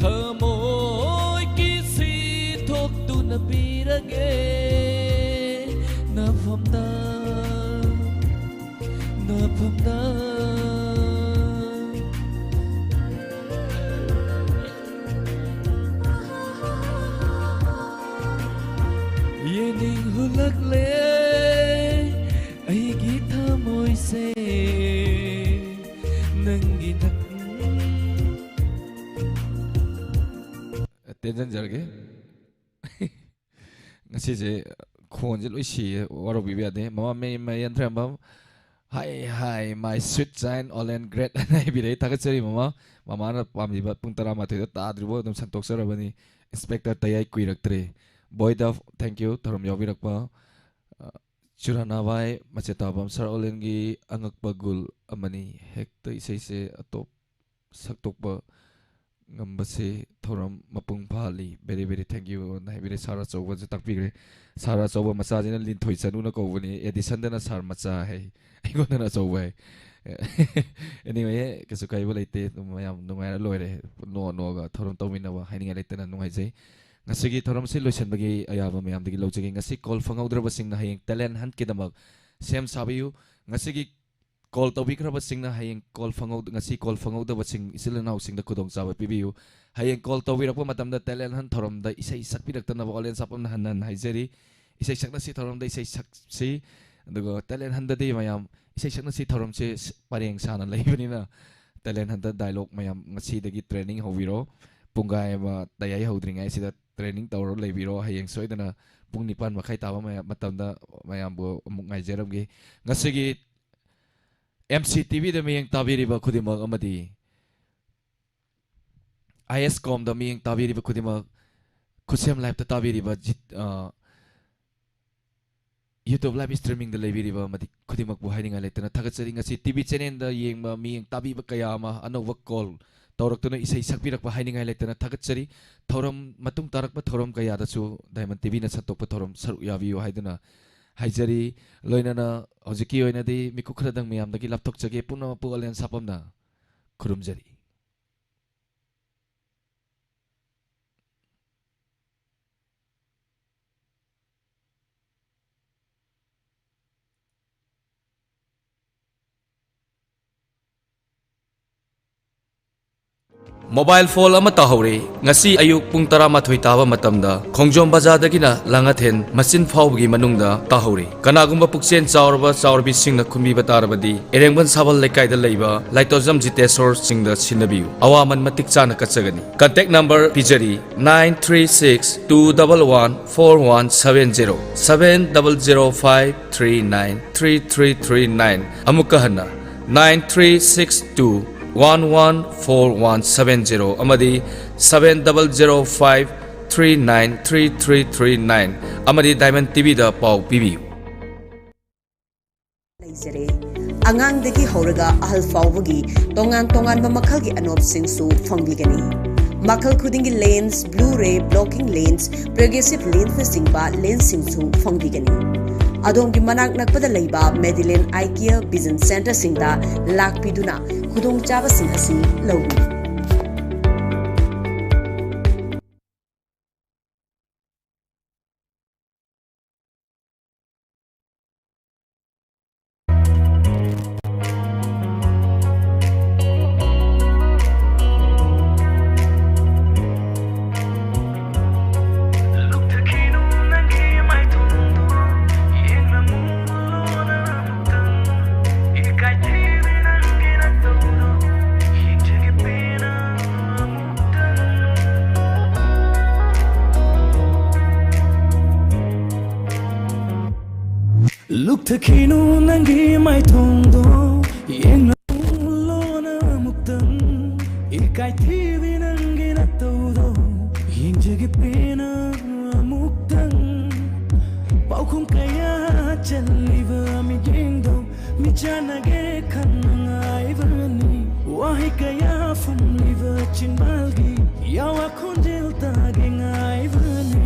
ꯊꯃꯣꯏ ꯀꯤꯁꯤ ꯊꯣꯛꯇꯨꯅ ꯄꯤꯔꯒꯦ ꯅꯐꯝꯗ, ꯅꯐꯝꯗ꯫ ꯌꯦꯡꯅꯤꯡ ꯍꯨꯜꯂꯛꯂꯦ ꯑꯩꯒꯤ ꯊꯃꯣꯏꯁꯦ, ꯅꯪꯒꯤ ꯊꯛ-, ꯇꯦꯟꯖꯟꯖꯔꯒꯦ꯫ ꯉꯁꯤꯁꯦ ꯐꯣꯟꯁꯦ ꯂꯣꯏ ꯁꯤꯌꯦ, ꯋꯥꯔꯧꯕꯤꯕ ꯌꯥꯗꯦ꯫ ꯃꯃꯥ ꯃꯩ, ꯃꯩ ꯌꯥꯟꯊ꯭ꯔꯦꯝꯕꯝ, "Hi, hi, my sweet child, Olen Great" ꯍꯥꯏꯅ ꯍꯥꯏꯕꯤꯔꯛꯏ꯫ ꯊꯥꯒꯠꯆꯔꯤ ꯃꯃꯥ꯫ ꯃꯃꯥꯅ ꯄꯥꯝꯂꯤꯕ ꯄꯨꯡ ꯇꯔꯥꯃꯥꯊꯣꯏꯗ ꯇꯥꯗ꯭ꯔꯤꯕꯐꯥꯎ ꯑꯗꯨꯝ ꯁꯟꯇꯣꯛꯆꯔꯕꯅꯤ꯫ ꯏꯟꯁꯄꯦꯛꯇꯔ ꯇꯌꯥꯏ ꯀꯨꯏꯔꯛꯇ꯭ꯔꯦ꯫ ꯕꯣꯏꯗ, thank you, ꯊꯧꯔꯝ ꯌꯥꯎꯕꯤꯔꯛꯄ꯫ ꯑ, ꯆꯨꯔꯥꯅꯥꯕꯥꯏ ꯃꯆꯦꯇꯥꯕꯝ, "ꯁꯥꯔ ꯑꯣꯂꯦꯟꯒꯤ ꯑꯉꯛꯄ ꯒꯨꯜ ꯑꯃꯅꯤ꯫ ꯍꯦꯛꯇ ꯏꯁꯩꯁꯦ ꯑꯇꯣꯞ ꯁꯛꯇꯣꯛꯄ ꯉꯝꯕꯁꯦ ꯊꯧꯔꯝ ꯃꯄꯨꯡ ꯐꯥꯍꯜꯂꯤ꯫ Very, very thank you" ꯅ ꯍꯥꯏꯕꯤꯔꯦ꯫ ꯁꯥꯔ ꯑꯆꯧꯕꯁꯨ ꯇꯥꯛꯄꯤꯈ꯭ꯔꯦ꯫ ꯁꯥꯔ ꯑꯆꯧꯕ ꯃꯆꯥꯁꯤꯅ ꯂꯤꯟꯊꯣꯏ ꯆꯅꯨꯅ ꯀꯧꯕꯅꯤ꯫ ꯑꯦꯗꯤꯁꯟꯗꯅ ꯁꯥꯔ ꯃꯆꯥ ꯍꯥꯏ, ꯑꯩꯉꯣꯟꯗꯅ ꯑꯆꯧꯕ ꯍꯥꯏ꯫ Anyway, ꯀꯩꯁꯨ ꯀꯥꯏꯕ ꯂꯩꯇꯦ꯫ ꯑꯗꯨꯝ ꯃꯌꯥꯝ ꯅꯨꯡꯉꯥꯏꯔ ꯂꯣꯏꯔꯦ꯫ ꯅꯣꯛꯑ ꯅꯣꯛꯑꯒ ꯊꯧꯔꯝ ꯇꯧꯃꯤꯟꯅꯕ ꯍꯥꯏꯅꯤꯡꯉꯥꯏ ꯂꯩꯇꯅ ꯅꯨꯡꯉꯥꯏꯖꯩ꯫ ꯉꯁꯤꯒꯤ ꯊꯧꯔꯝꯁꯤ ꯂꯣꯏꯁꯤꯟꯕꯒꯤ ꯑꯌꯥꯕ ꯃꯌꯥꯝꯗꯒꯤ ꯂꯧꯖꯒꯦ꯫ ꯉꯁꯤ ꯀꯣꯜ ꯐꯪꯍꯧꯗ꯭ꯔꯕꯁꯤꯡꯅ ꯍꯌꯦꯡ ꯇꯦꯂꯦꯟ ꯍꯟꯠꯀꯤꯗꯃꯛ ꯁꯦꯝ ꯁꯥꯕꯤꯌꯨ꯫ ꯉꯁꯤꯒꯤ ꯀꯣꯜ ꯇꯧꯕꯤꯈ꯭ꯔꯕꯁꯤꯡꯅ ꯍꯌꯦꯡ ꯀꯣꯜ ꯐꯪꯍꯧ-, ꯉꯁꯤ ꯀꯣꯜ ꯐꯪꯍꯧꯗꯕꯁꯤꯡ ꯏꯆꯤꯜ ꯏꯅꯥꯎꯁꯤꯡꯗ ꯈꯨꯗꯣꯡꯆꯥꯕ ꯄꯤꯕꯤꯌꯨ꯫ ꯍꯌꯦꯡ ꯀꯣꯜ ꯇꯧꯕꯤꯔꯛꯄ ꯃꯇꯝꯗ ꯇꯦꯂꯦꯟ ꯍꯟꯠ ꯊꯧꯔꯝꯗ ꯏꯁꯩ ꯁꯛꯄꯤꯔꯛꯇꯅꯕ ꯑꯣꯂꯦꯟ ꯁꯥꯄꯝꯅ ꯍꯟꯅ ꯍꯟꯅ ꯍꯥꯏꯖꯔꯤ꯫ ꯏꯁꯩ ꯁꯛꯅꯁꯤ ꯊꯧꯔꯝꯗ ꯏꯁꯩ ꯁꯛꯁꯤ꯫ ꯑꯗꯨꯒ ꯇꯦꯂꯦꯟ ꯍꯟꯠꯗꯗꯤ ꯃꯌꯥꯝ ꯏꯁꯩ ꯁꯛꯅꯁꯤ ꯊꯧꯔꯝꯁꯦ ꯁ-, ꯄꯔꯦꯡ ꯁꯥꯅ ꯂꯩꯕꯅꯤꯅ ꯇꯦꯂꯦꯟ ꯍꯟꯠꯗ ꯗꯥꯏꯂꯣꯒ ꯃꯌꯥꯝ ꯉꯁꯤꯗꯒꯤ ꯇ꯭ꯔꯦꯅꯤꯡ ꯍꯧꯕꯤꯔꯣ꯫ ꯄꯨꯡꯈꯥꯏ ꯑꯃ ꯇꯌꯥꯏ ꯍꯧꯗ꯭ꯔꯤꯉꯩꯁꯤꯗ ꯇ꯭ꯔꯦꯅꯤꯡ ꯇꯧꯔ ꯂꯩꯕꯤꯔꯣ꯫ ꯍꯌꯦꯡ ꯁꯣꯏꯗꯅ ꯄꯨꯡ ꯅꯤꯄꯥꯟ ꯃꯈꯥꯏ ꯇꯥꯕ ꯃꯌꯥꯝ, ꯃꯇꯝꯗ ꯃꯌꯥꯝꯕꯨ ꯑꯃꯨꯛ ꯉꯥꯏꯖꯔꯝꯒꯦ꯫ ꯉꯁꯤꯒꯤ ꯑꯦꯝ ꯁꯤ ꯇꯤ ꯚꯤꯗ ꯃꯤꯠꯌꯦꯡ ꯇꯥꯕꯤꯔꯤꯕ ꯈꯨꯗꯤꯡꯃꯛ ꯑꯃꯗꯤ ꯑꯥꯏ ꯑꯦꯁ ꯀꯣꯝꯗ ꯃꯤꯠꯌꯦꯡ ꯇꯥꯕꯤꯔꯤꯕ ꯈꯨꯗꯤꯡꯃꯛ, ꯈꯨꯠꯁꯦꯝ ꯂꯥꯏꯞꯇ ꯇꯥꯕꯤꯔꯤꯕ ꯖꯤꯠ-, ꯑ, YouTube ꯂꯥꯏꯞ ꯁ꯭ꯇ꯭ꯔꯤꯃꯤꯡꯗ ꯂꯩꯕꯤꯔꯤꯕ ꯑꯃꯗꯤ ꯈꯨꯗꯤꯡꯃꯛꯄꯨ ꯍꯥꯏꯅꯤꯡꯉꯥꯏ ꯂꯩꯇꯅ ꯊꯥꯒꯠꯆꯔꯤ꯫ ꯉꯁꯤ ꯇꯤ ꯚꯤ ꯆꯦꯅꯦꯜꯗ ꯌꯦꯡꯕ ꯃꯤꯠꯌꯦꯡ ꯇꯥꯕꯤꯕ ꯀꯌꯥ ꯑꯃ ꯑꯅꯧꯕ ꯀꯣꯜ ꯇꯧꯔꯛꯇꯨꯅ ꯏꯁꯩ ꯁꯛꯄꯤꯔꯛꯄ ꯍꯥꯏꯅꯤꯡꯉꯥꯏ ꯂꯩꯇꯅ ꯊꯥꯒꯠꯆꯔꯤ꯫ ꯊꯧꯔꯝ, ꯃꯇꯨꯡ ꯇꯥꯔꯛꯄ ꯊꯧꯔꯝ ꯀꯌꯥꯗꯁꯨ ꯗꯥꯏꯃꯟ ꯇꯤ ꯚꯤꯅ ꯁꯟꯗꯣꯛꯄ ꯊꯧꯔꯝ ꯁꯔꯨꯛ ꯌꯥꯕꯤꯌꯨ ꯍꯥꯏꯗꯨꯅ ꯍꯥꯏꯖꯔꯤ꯫ ꯂꯣꯏꯅꯅ ꯍꯧꯖꯤꯛꯀꯤ ꯑꯣꯏꯅꯗꯤ ꯃꯤꯀꯨꯞ ꯈꯔꯗꯪ ꯃꯌꯥꯝꯗꯒꯤ ꯂꯥꯞꯊꯣꯛꯆꯒꯦ꯫ ꯄꯨꯝꯅꯃꯛꯄꯨ ꯑꯣꯂꯦꯟ ꯁꯥꯄꯝꯅ ꯈꯨꯔꯨꯝꯖꯔꯤ꯫ ꯃꯣꯕꯥꯏꯜ ꯐꯣꯜ ꯑꯃ ꯇꯥꯍꯧꯔꯦ꯫ ꯉꯁꯤ ꯑꯌꯨꯛ ꯄꯨꯡ ꯇꯔꯥꯃꯥꯊꯣꯏ ꯇꯥꯕ ꯃꯇꯝꯗ ꯈꯣꯡꯖꯣꯝ ꯕꯖꯥꯔꯗꯒꯤꯅ ꯂꯥꯡꯉꯊꯦꯟ ꯃꯆꯤꯟ ꯐꯥꯎꯕꯒꯤ ꯃꯅꯨꯡꯗ ꯇꯥꯍꯧꯔꯦ꯫ ꯀꯅꯥꯒꯨꯝꯕ ꯄꯨꯛꯆꯦꯜ ꯆꯥꯎꯔꯕ ꯆꯥꯎꯔꯕꯤꯁꯤꯡꯅ ꯈꯨꯝꯕꯤꯕ ꯇꯥꯔꯕꯗꯤ ꯏꯔꯦꯡꯕꯟ ꯁꯥꯕꯜ ꯂꯩꯀꯥꯏꯗ ꯂꯩꯕ ꯂꯥꯏꯇꯣꯖꯝ ꯖꯤꯇꯦꯁꯣꯔ ꯁꯤꯡꯗ ꯁꯤꯟꯅꯕꯤꯌꯨ꯫ ꯑꯋꯥꯃꯟ ꯃꯇꯤꯛ ꯆꯥꯅ ꯀꯠꯆꯒꯅꯤ꯫ ꯀꯟꯇꯦꯛ ꯅꯝꯕꯔ ꯄꯤꯖꯔꯤ, nine three six two double one four one seven zero, seven double zero five three nine three three three nine꯫ ꯑꯃꯨꯛꯀ ꯍꯟꯅ, nine three six two one one four one seven zero ꯑꯃꯗꯤ seven double zero five three nine three three three nine ꯑꯃꯗꯤ diamond ꯇꯤꯚꯤꯗ ꯄꯥꯎ ꯄꯤꯕꯤꯌꯨ꯫ ꯂꯩꯖꯔꯦ꯫ ꯑꯉꯥꯡꯗꯒꯤ ꯍꯧꯔꯒ ꯑꯍꯜ ꯐꯥꯎꯕꯒꯤ ꯇꯣꯉꯥꯟ ꯇꯣꯉꯥꯟꯕ ꯃꯈꯜꯒꯤ ꯑꯅꯣꯞꯁꯤꯡꯁꯨ ꯐꯪꯕꯤꯒꯅꯤ꯫ ꯃꯈꯜ ꯈꯨꯗꯤꯡꯒꯤ ꯂꯦꯟꯁ, ꯕ꯭ꯂꯨ ꯔꯦ ꯕ꯭ꯂꯣꯀꯤꯡ ꯂꯦꯟꯁ, ꯄ꯭ꯔꯣꯒ꯭ꯔꯦꯁꯤꯚ ꯂꯦꯟꯁꯅꯆꯤꯡꯕ ꯂꯦꯟꯁꯁꯤꯡꯁꯨ ꯐꯪꯕꯤꯒꯅꯤ꯫ ꯑꯗꯣꯝꯒꯤ ꯃꯅꯥꯛ ꯅꯛꯄꯗ ꯂꯩꯕ ꯃꯦꯗꯤꯂꯦꯟ ꯑꯥꯏ ꯀꯤꯌꯔ ꯚꯤꯖꯟ ꯁꯦꯟꯇꯔꯁꯤꯡꯗ ꯂꯥꯛꯄꯤꯗꯨꯅ ꯈꯨꯗꯣꯡꯆꯥꯕꯁꯤꯡ ꯑꯁꯤ ꯂꯧꯕꯤꯌꯨ꯫ ꯂꯨꯛꯊꯈꯤꯅꯨ ꯅꯪꯒꯤ ꯃꯥꯏꯊꯣꯡꯗꯣ, ꯌꯦꯡꯂꯝꯃꯨ ꯂꯣꯟꯅ ꯑꯃꯨꯛꯇꯪ꯫ ꯏꯀꯥꯏ ꯊꯤꯕꯤ ꯅꯪꯒꯤ ꯅꯇꯧꯗꯣ, ꯌꯦꯡꯖꯒꯦ ꯄꯦꯟꯅ ꯑꯃꯨꯛꯇꯪ꯫ ꯄꯥꯎꯈꯨꯝ ꯀꯌꯥ ꯆꯜꯂꯤꯕ ꯃꯤꯠꯌꯦꯡꯗꯣ, ꯃꯤꯠꯆꯥꯟꯅꯒꯦ ꯈꯟꯅ ꯉꯥꯏꯕꯅꯤ꯫ ꯋꯥꯍꯩ ꯀꯌꯥ ꯐꯨꯝꯂꯤꯕ ꯆꯤꯟꯕꯥꯜꯒꯤ ꯌꯥꯋꯥ ꯈꯣꯟꯖꯦꯜ ꯇꯥꯒꯦ ꯉꯥꯏꯕꯅꯤ꯫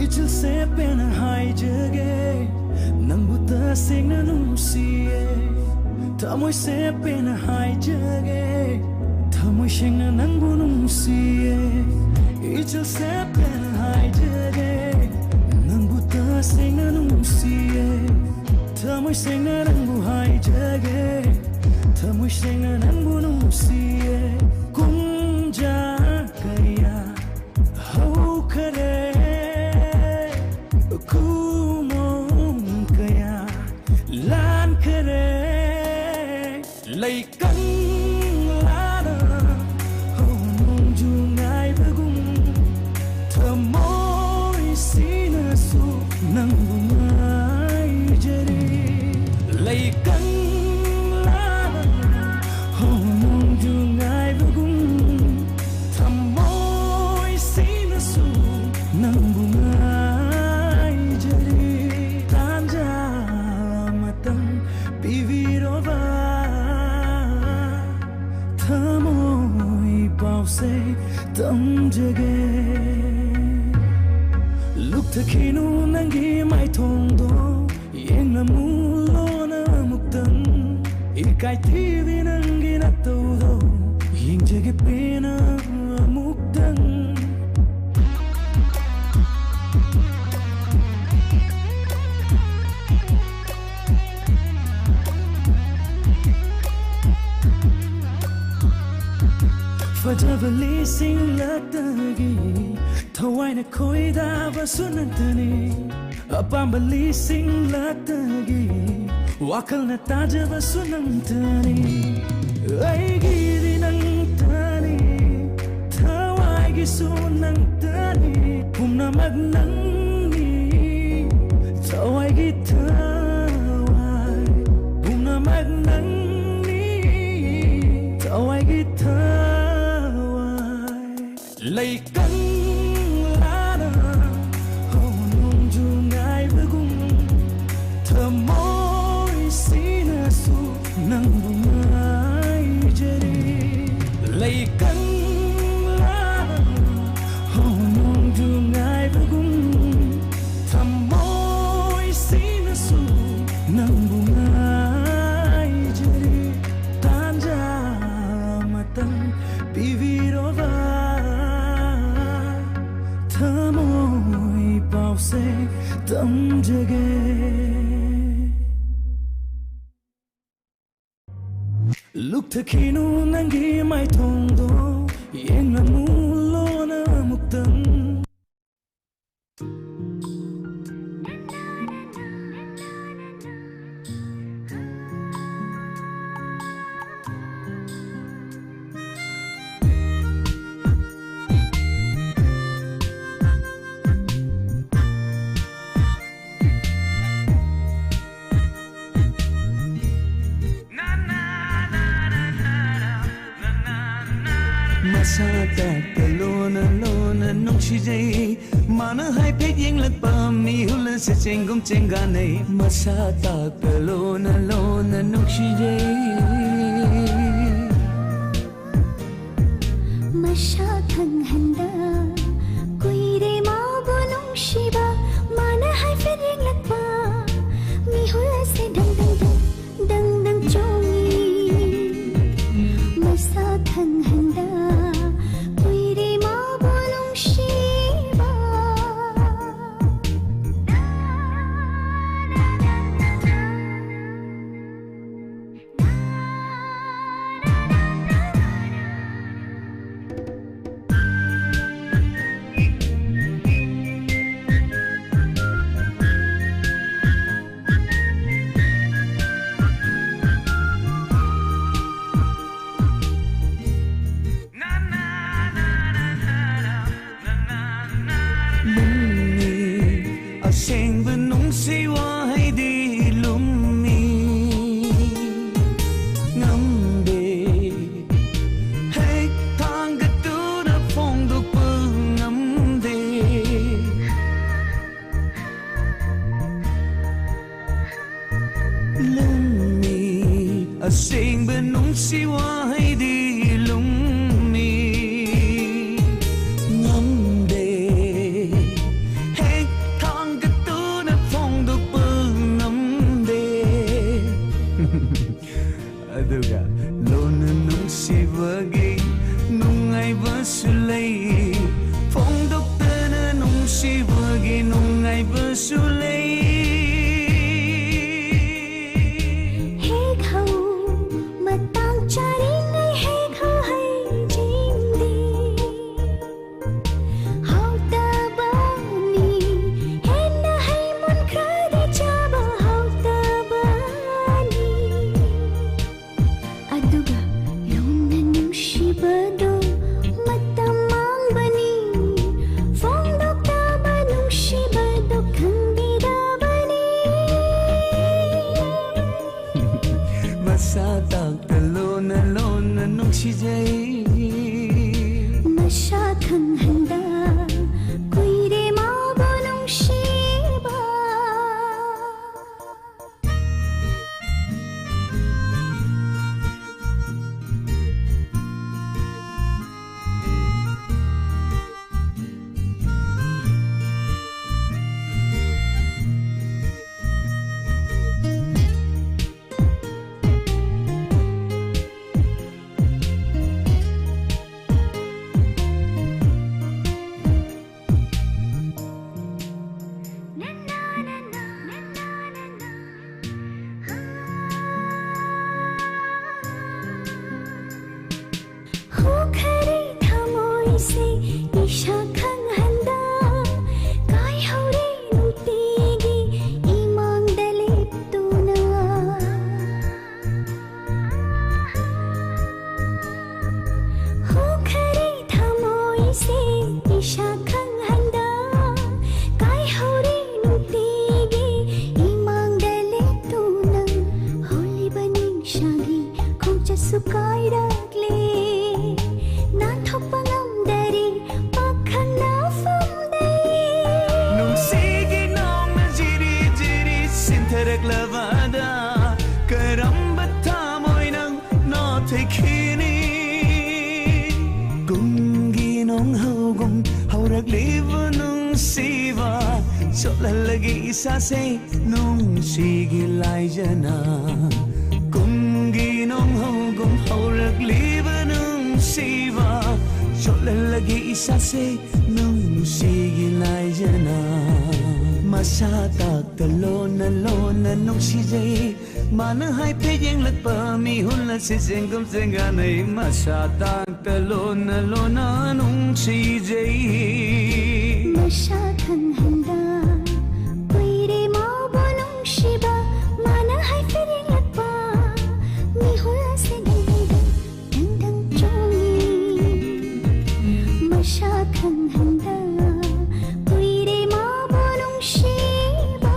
ꯏꯆꯤꯜ ꯁꯦꯞꯄꯦꯅ ꯍꯥꯏꯖꯒꯦ, ꯅꯪꯕꯨ ꯇꯁꯦꯡꯅ ꯅꯨꯡꯁꯤꯌꯦ꯫ ꯊꯃꯣꯏ ꯁꯦꯞꯄꯦꯅ ꯍꯥꯏꯖꯒꯦ, ꯊꯃꯣꯏ ꯁꯦꯡꯅ ꯅꯪꯕꯨ ꯅꯨꯡꯁꯤꯌꯦ꯫ ꯏꯆꯜ ꯁꯦꯞꯂꯦꯟ ꯍꯥꯏꯖꯒꯦ, ꯅꯪꯕꯨ ꯇꯁꯦꯡꯅ ꯅꯨꯡꯁꯤꯌꯦ꯫ ꯊꯃꯣꯏ ꯁꯦꯡꯅ ꯅꯪꯕꯨ ꯍꯥꯏꯖꯒꯦ, ꯊꯃꯣꯏ ꯁꯦꯡꯅ ꯅꯪꯕꯨ ꯅꯨꯡꯁꯤꯌꯦ꯫ ꯀꯨꯝꯖꯥ ꯀꯌꯥ ꯍꯧꯈꯔꯦ, ꯀꯨꯃꯣꯟ ꯀꯌꯥ ꯂꯥꯟꯈꯔꯦ꯫ ꯂꯩꯀꯪꯂꯥꯅ ꯍꯧꯅꯣꯡꯖꯨ ꯉꯥꯏꯕꯒꯨꯝ, ꯊꯃꯣꯏ ꯁꯤꯅꯁꯨ ꯅꯪꯕꯨ ꯉꯥꯏꯖꯔꯤ꯫ ꯂꯩꯀꯪꯂꯥꯅ ꯍꯧꯅꯣꯡꯖꯨ ꯉꯥꯏꯕꯒꯨꯝ, ꯊꯃꯣꯏ ꯁꯤꯅꯁꯨ ꯅꯪꯕꯨ ꯉꯥꯏꯖꯔꯤ꯫ ꯇꯥꯟꯖꯥ ꯑꯃꯇꯪ ꯄꯤꯕꯤꯔꯣꯕ, ꯊꯃꯣꯏ ꯄꯥꯎꯁꯦ ꯇꯝꯖꯒꯦ꯫ ꯂꯨꯞꯊꯈꯤꯅꯨ ꯅꯪꯒꯤ ꯃꯥꯏꯊꯣꯡꯗꯣ, ꯌꯦꯡꯂꯝꯃꯨ ꯂꯣꯟꯅ ꯑꯃꯨꯛꯇꯪ꯫ ꯏꯀꯥꯏ ꯊꯤꯕꯤ ꯅꯪꯒꯤ ꯅꯇꯧꯗꯣ, ꯌꯦꯡꯖꯒꯦ ꯄꯦꯟꯅ ꯑꯃꯨꯛꯇꯪ꯫ ꯐꯖꯕ ꯂꯤꯁꯤꯡ ꯂꯛꯇꯒꯤ ꯊꯋꯥꯏꯅ ꯈꯣꯏꯗꯥꯕꯁꯨ ꯅꯪꯇꯅꯤ꯫ ꯑꯄꯥꯝꯕ ꯂꯤꯁꯤꯡ ꯂꯛꯇꯒꯤ ꯋꯥꯈꯜꯅ ꯇꯥꯖꯕꯁꯨ ꯅꯪꯇꯅꯤ꯫ ꯑꯩꯒꯤꯗꯤ ꯅꯪꯇꯅꯤ, ꯊꯋꯥꯏꯒꯤꯁꯨ ꯅꯪꯇꯅꯤ꯫ ꯄꯨꯝꯅꯃꯛ ꯅꯪꯅꯤ, ꯊꯋꯥꯏꯒꯤ ꯊꯋꯥꯏ꯫ ꯄꯨꯝꯅꯃꯛ ꯅꯪꯅꯤ, ꯊꯋꯥꯏꯒꯤ ꯊꯋꯥꯏ꯫ ꯂꯩꯀꯪꯂꯥꯅ ꯍꯧꯅꯣꯡꯖꯨ ꯉꯥꯏꯕꯒꯨꯝ, ꯊꯃꯣꯏ ꯁꯤꯅꯁꯨ ꯅꯪꯕꯨ ꯉꯥꯏꯖꯔꯤ꯫ ꯂꯩꯀꯪꯂꯥꯅ ꯍꯧꯅꯣꯡꯖꯨ ꯉꯥꯏꯕꯒꯨꯝ, ꯊꯃꯣꯏ ꯁꯤꯅꯁꯨ ꯅꯪꯕꯨ ꯉꯥꯏꯖꯔꯤ꯫ ꯇꯥꯟꯖꯥ ꯑꯃꯇꯪ ꯄꯤꯕꯤꯔꯣꯕ, ꯇꯝꯖꯒꯦ꯫ ꯂꯨꯞꯊꯈꯤꯅꯨ ꯅꯪꯒꯤ ꯃꯥꯏꯊꯣꯡꯗꯣ, ꯌꯦꯡꯂꯝꯃꯨ ꯂꯣꯟꯅ ꯑꯃꯨꯛꯇꯪ꯫ ꯃꯁꯥ ꯇꯥꯛꯇ ꯂꯣꯟꯅ ꯂꯣꯟꯅ ꯅꯨꯡꯁꯤꯖꯩ꯫ ꯃꯥꯅ ꯍꯥꯏꯐꯦꯠ ꯌꯦꯡꯂꯛꯄ ꯃꯤꯍꯨꯜ ꯑꯁꯤ ꯆꯦꯡꯒꯨꯝ ꯆꯦꯡꯒꯥꯅꯩ꯫ ꯃꯁꯥ ꯇꯥꯛꯇ ꯂꯣꯟꯅ ꯂꯣꯟꯅ ꯅꯨꯡꯁꯤꯖꯩ꯫ ꯃꯁꯥ ꯈꯪꯍꯟꯗ ꯀꯨꯏꯔꯦ ꯃꯥꯕꯨ ꯅꯨꯡꯁꯤꯕ꯫ ꯃꯥꯅ ꯍꯥꯏꯐꯦꯠ ꯌꯦꯡꯂꯛꯄ ꯃꯤꯍꯨꯜ ꯑꯁꯤ ꯗꯪ ꯗꯪ ꯗꯪ ꯗꯪ ꯗꯪ ꯆꯣꯡꯉꯤ꯫ ꯃꯁꯥ ꯈꯪꯍꯟꯗ ꯀꯨꯏꯔꯦ ꯃꯥꯕꯨ ꯅꯨꯡꯁꯤꯕ꯫ ꯂꯨꯝꯃꯤ, ꯑꯁꯦꯡꯕ ꯅꯨꯡꯁꯤ ꯋꯥꯍꯩꯗꯤ ꯂꯨꯝꯃꯤ꯫ ꯉꯝꯗꯦ, ꯍꯦꯛ ꯊꯥꯡꯒꯠꯇꯨꯅ ꯐꯣꯡꯗꯣꯛꯄ ꯉꯝꯗꯦ꯫ ꯂꯨꯝꯃꯤ, ꯑꯁꯦꯡꯕ ꯅꯨꯡꯁꯤ ꯋꯥꯍꯩꯗꯤ ꯂꯨꯝꯃꯤ꯫ ꯉꯝꯗꯦ, ꯍꯦꯛ ꯊꯥꯡꯒꯠꯇꯨꯅ ꯐꯣꯡꯗꯣꯛꯄ ꯉꯝꯗꯦ꯫ ꯑꯗꯨꯒ ꯂꯣꯟꯅ ꯅꯨꯡꯁꯤꯕꯒꯤ ꯅꯨꯡꯉꯥꯏꯕꯁꯨ ꯂꯩ, ꯐꯣꯡꯗꯣꯛꯇꯅ ꯅꯨꯡꯁꯤꯕꯒꯤ ꯅꯨꯡꯉꯥꯏꯕꯁꯨ ꯅꯨꯡꯁꯤꯖꯩ꯫ ꯃꯁꯛ ꯈꯪꯍꯟꯗ ꯀꯨꯏꯔꯦ ꯃꯥꯕꯨ ꯅꯨꯡꯁꯤꯕ꯫ ꯍꯣꯈꯔꯦ ꯊꯃꯣꯏꯁꯦ ꯏꯁꯥ ꯈꯪꯍꯟꯗ, ꯀꯥꯏꯍꯧꯔꯦ ꯅꯨꯡꯇꯤꯒꯤ ꯏꯃꯥꯡꯗ ꯂꯦꯞꯇꯨꯅ꯫ ꯍꯣꯈꯔꯦ ꯊꯃꯣꯏꯁꯦ ꯏꯁꯥ ꯈꯪꯍꯟꯗ, ꯀꯥꯏꯍꯧꯔꯦ ꯅꯨꯡꯇꯤꯒꯤ ꯏꯃꯥꯡꯗ ꯂꯦꯞꯇꯨꯅ꯫ ꯍꯣꯜꯂꯤꯕ ꯅꯤꯡꯁꯥꯒꯤ ꯈꯣꯡꯆꯠꯁꯨ ꯀꯥꯏꯔꯛꯂꯦ, ꯅꯥꯟꯊꯣꯛꯄ ꯉꯝꯗꯔꯦ ꯄꯥꯈꯪꯅ ꯐꯝꯗꯩ꯫ ꯅꯨꯡꯁꯤꯒꯤ ꯅꯣꯡꯅ ꯖꯤꯔꯤ ꯖꯤꯔꯤ ꯁꯤꯟꯊꯔꯛꯂꯕꯗ, ꯀꯔꯝꯕ ꯊꯃꯣꯏꯅ ꯅꯥꯊꯩꯈꯤꯅꯤ? ꯀꯨꯝꯒꯤ ꯅꯣꯡꯍꯧꯒꯨꯝ ꯍꯧꯔꯛꯂꯤꯕ ꯅꯨꯡꯁꯤꯕ, ꯆꯣꯠꯍꯜꯂꯒꯦ ꯏꯁꯥꯁꯦ ꯅꯨꯡꯁꯤꯒꯤ ꯂꯥꯏꯖꯅ꯫ ꯀꯨꯝꯒꯤ ꯅꯣꯡꯍꯧꯒꯨꯝ ꯍꯧꯔꯛꯂꯤꯕ ꯅꯨꯡꯁꯤꯕ, ꯆꯣꯠꯍꯜꯂꯒꯦ ꯏꯁꯥꯁꯦ ꯅꯨꯡꯁꯤꯒꯤ ꯂꯥꯏꯖꯅ꯫ ꯃꯁꯥ ꯇꯥꯛꯇ ꯂꯣꯟꯅ ꯂꯣꯟꯅ ꯅꯨꯡꯁꯤꯖꯩ꯫ ꯃꯥꯅ ꯍꯥꯏꯐꯦꯠ ꯌꯦꯡꯂꯛꯄ ꯃꯤꯍꯨꯜ ꯑꯁꯤ ꯆꯦꯡꯒꯨꯝ ꯆꯦꯡꯒꯥꯅꯩ꯫ ꯃꯁꯥ ꯇꯥꯛꯇ ꯂꯣꯟꯅ ꯂꯣꯟꯅ ꯅꯨꯡꯁꯤꯖꯩ꯫ ꯃꯁꯥ ꯈꯪꯍꯟꯗ ꯀꯨꯏꯔꯦ ꯃꯥꯕꯨ ꯅꯨꯡꯁꯤꯕ꯫ ꯃꯥꯅ ꯍꯥꯏꯐꯦꯠ ꯌꯦꯡꯂꯛꯄ ꯃꯤꯍꯨꯜ ꯑꯁꯤ ꯗꯪ ꯗꯪ ꯗꯪ ꯗꯪ ꯆꯣꯡꯏ꯫ ꯃꯁꯥ ꯈꯪꯍꯟꯗ ꯀꯨꯏꯔꯦ ꯃꯥꯕꯨ ꯅꯨꯡꯁꯤꯕ꯫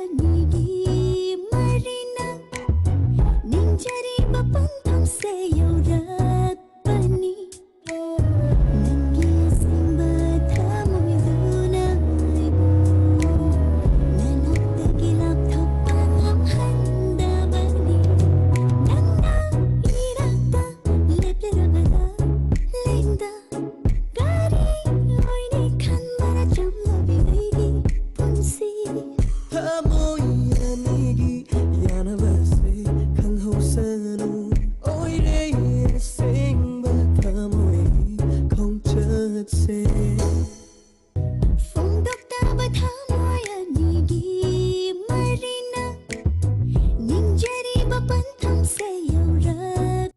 ꯑꯅꯤꯒꯤ ꯃꯔꯤꯅ ꯅꯤꯡꯖꯔꯤꯕ ꯄꯟꯊꯨꯡꯁꯦ ꯌꯧꯔꯛꯄꯅꯤ꯫ ꯅꯪꯒꯤ ꯑꯁꯦꯡꯕ ꯊꯃꯣꯏꯗꯨꯅ ꯑꯩꯕꯨ ꯅꯅꯥꯛꯇꯒꯤ ꯂꯥꯞꯊꯣꯛꯄ ꯉꯝꯍꯟꯗꯕꯅꯤ꯫ ꯅꯪꯅ ꯏꯔꯛꯇ ꯂꯦꯞꯂꯔꯕꯗ ꯂꯦꯡꯗ ꯒꯥꯔꯤ ꯑꯣꯏꯅ ꯈꯟꯕꯅ ꯆꯝꯂꯕꯤ ꯑꯩꯒꯤ ꯄꯨꯟꯁꯤ꯫ ꯊꯃꯣꯏ ꯑꯅꯤꯒꯤ ꯌꯥꯅꯕꯁꯦ ꯈꯪꯍꯧꯁꯅꯨ꯫ ꯑꯣꯏꯔꯦ ꯑꯁꯦꯡꯕ ꯊꯃꯣꯏꯒꯤ ꯈꯣꯡꯆꯠꯁꯦ꯫ ꯐꯣꯡꯗꯣꯛꯇꯕ ꯊꯃꯣꯏ ꯑꯅꯤꯒꯤ ꯃꯔꯤꯅ ꯅꯤꯡꯖꯔꯤꯕ ꯄꯟꯊꯨꯡꯁꯦ ꯌꯧꯔꯛ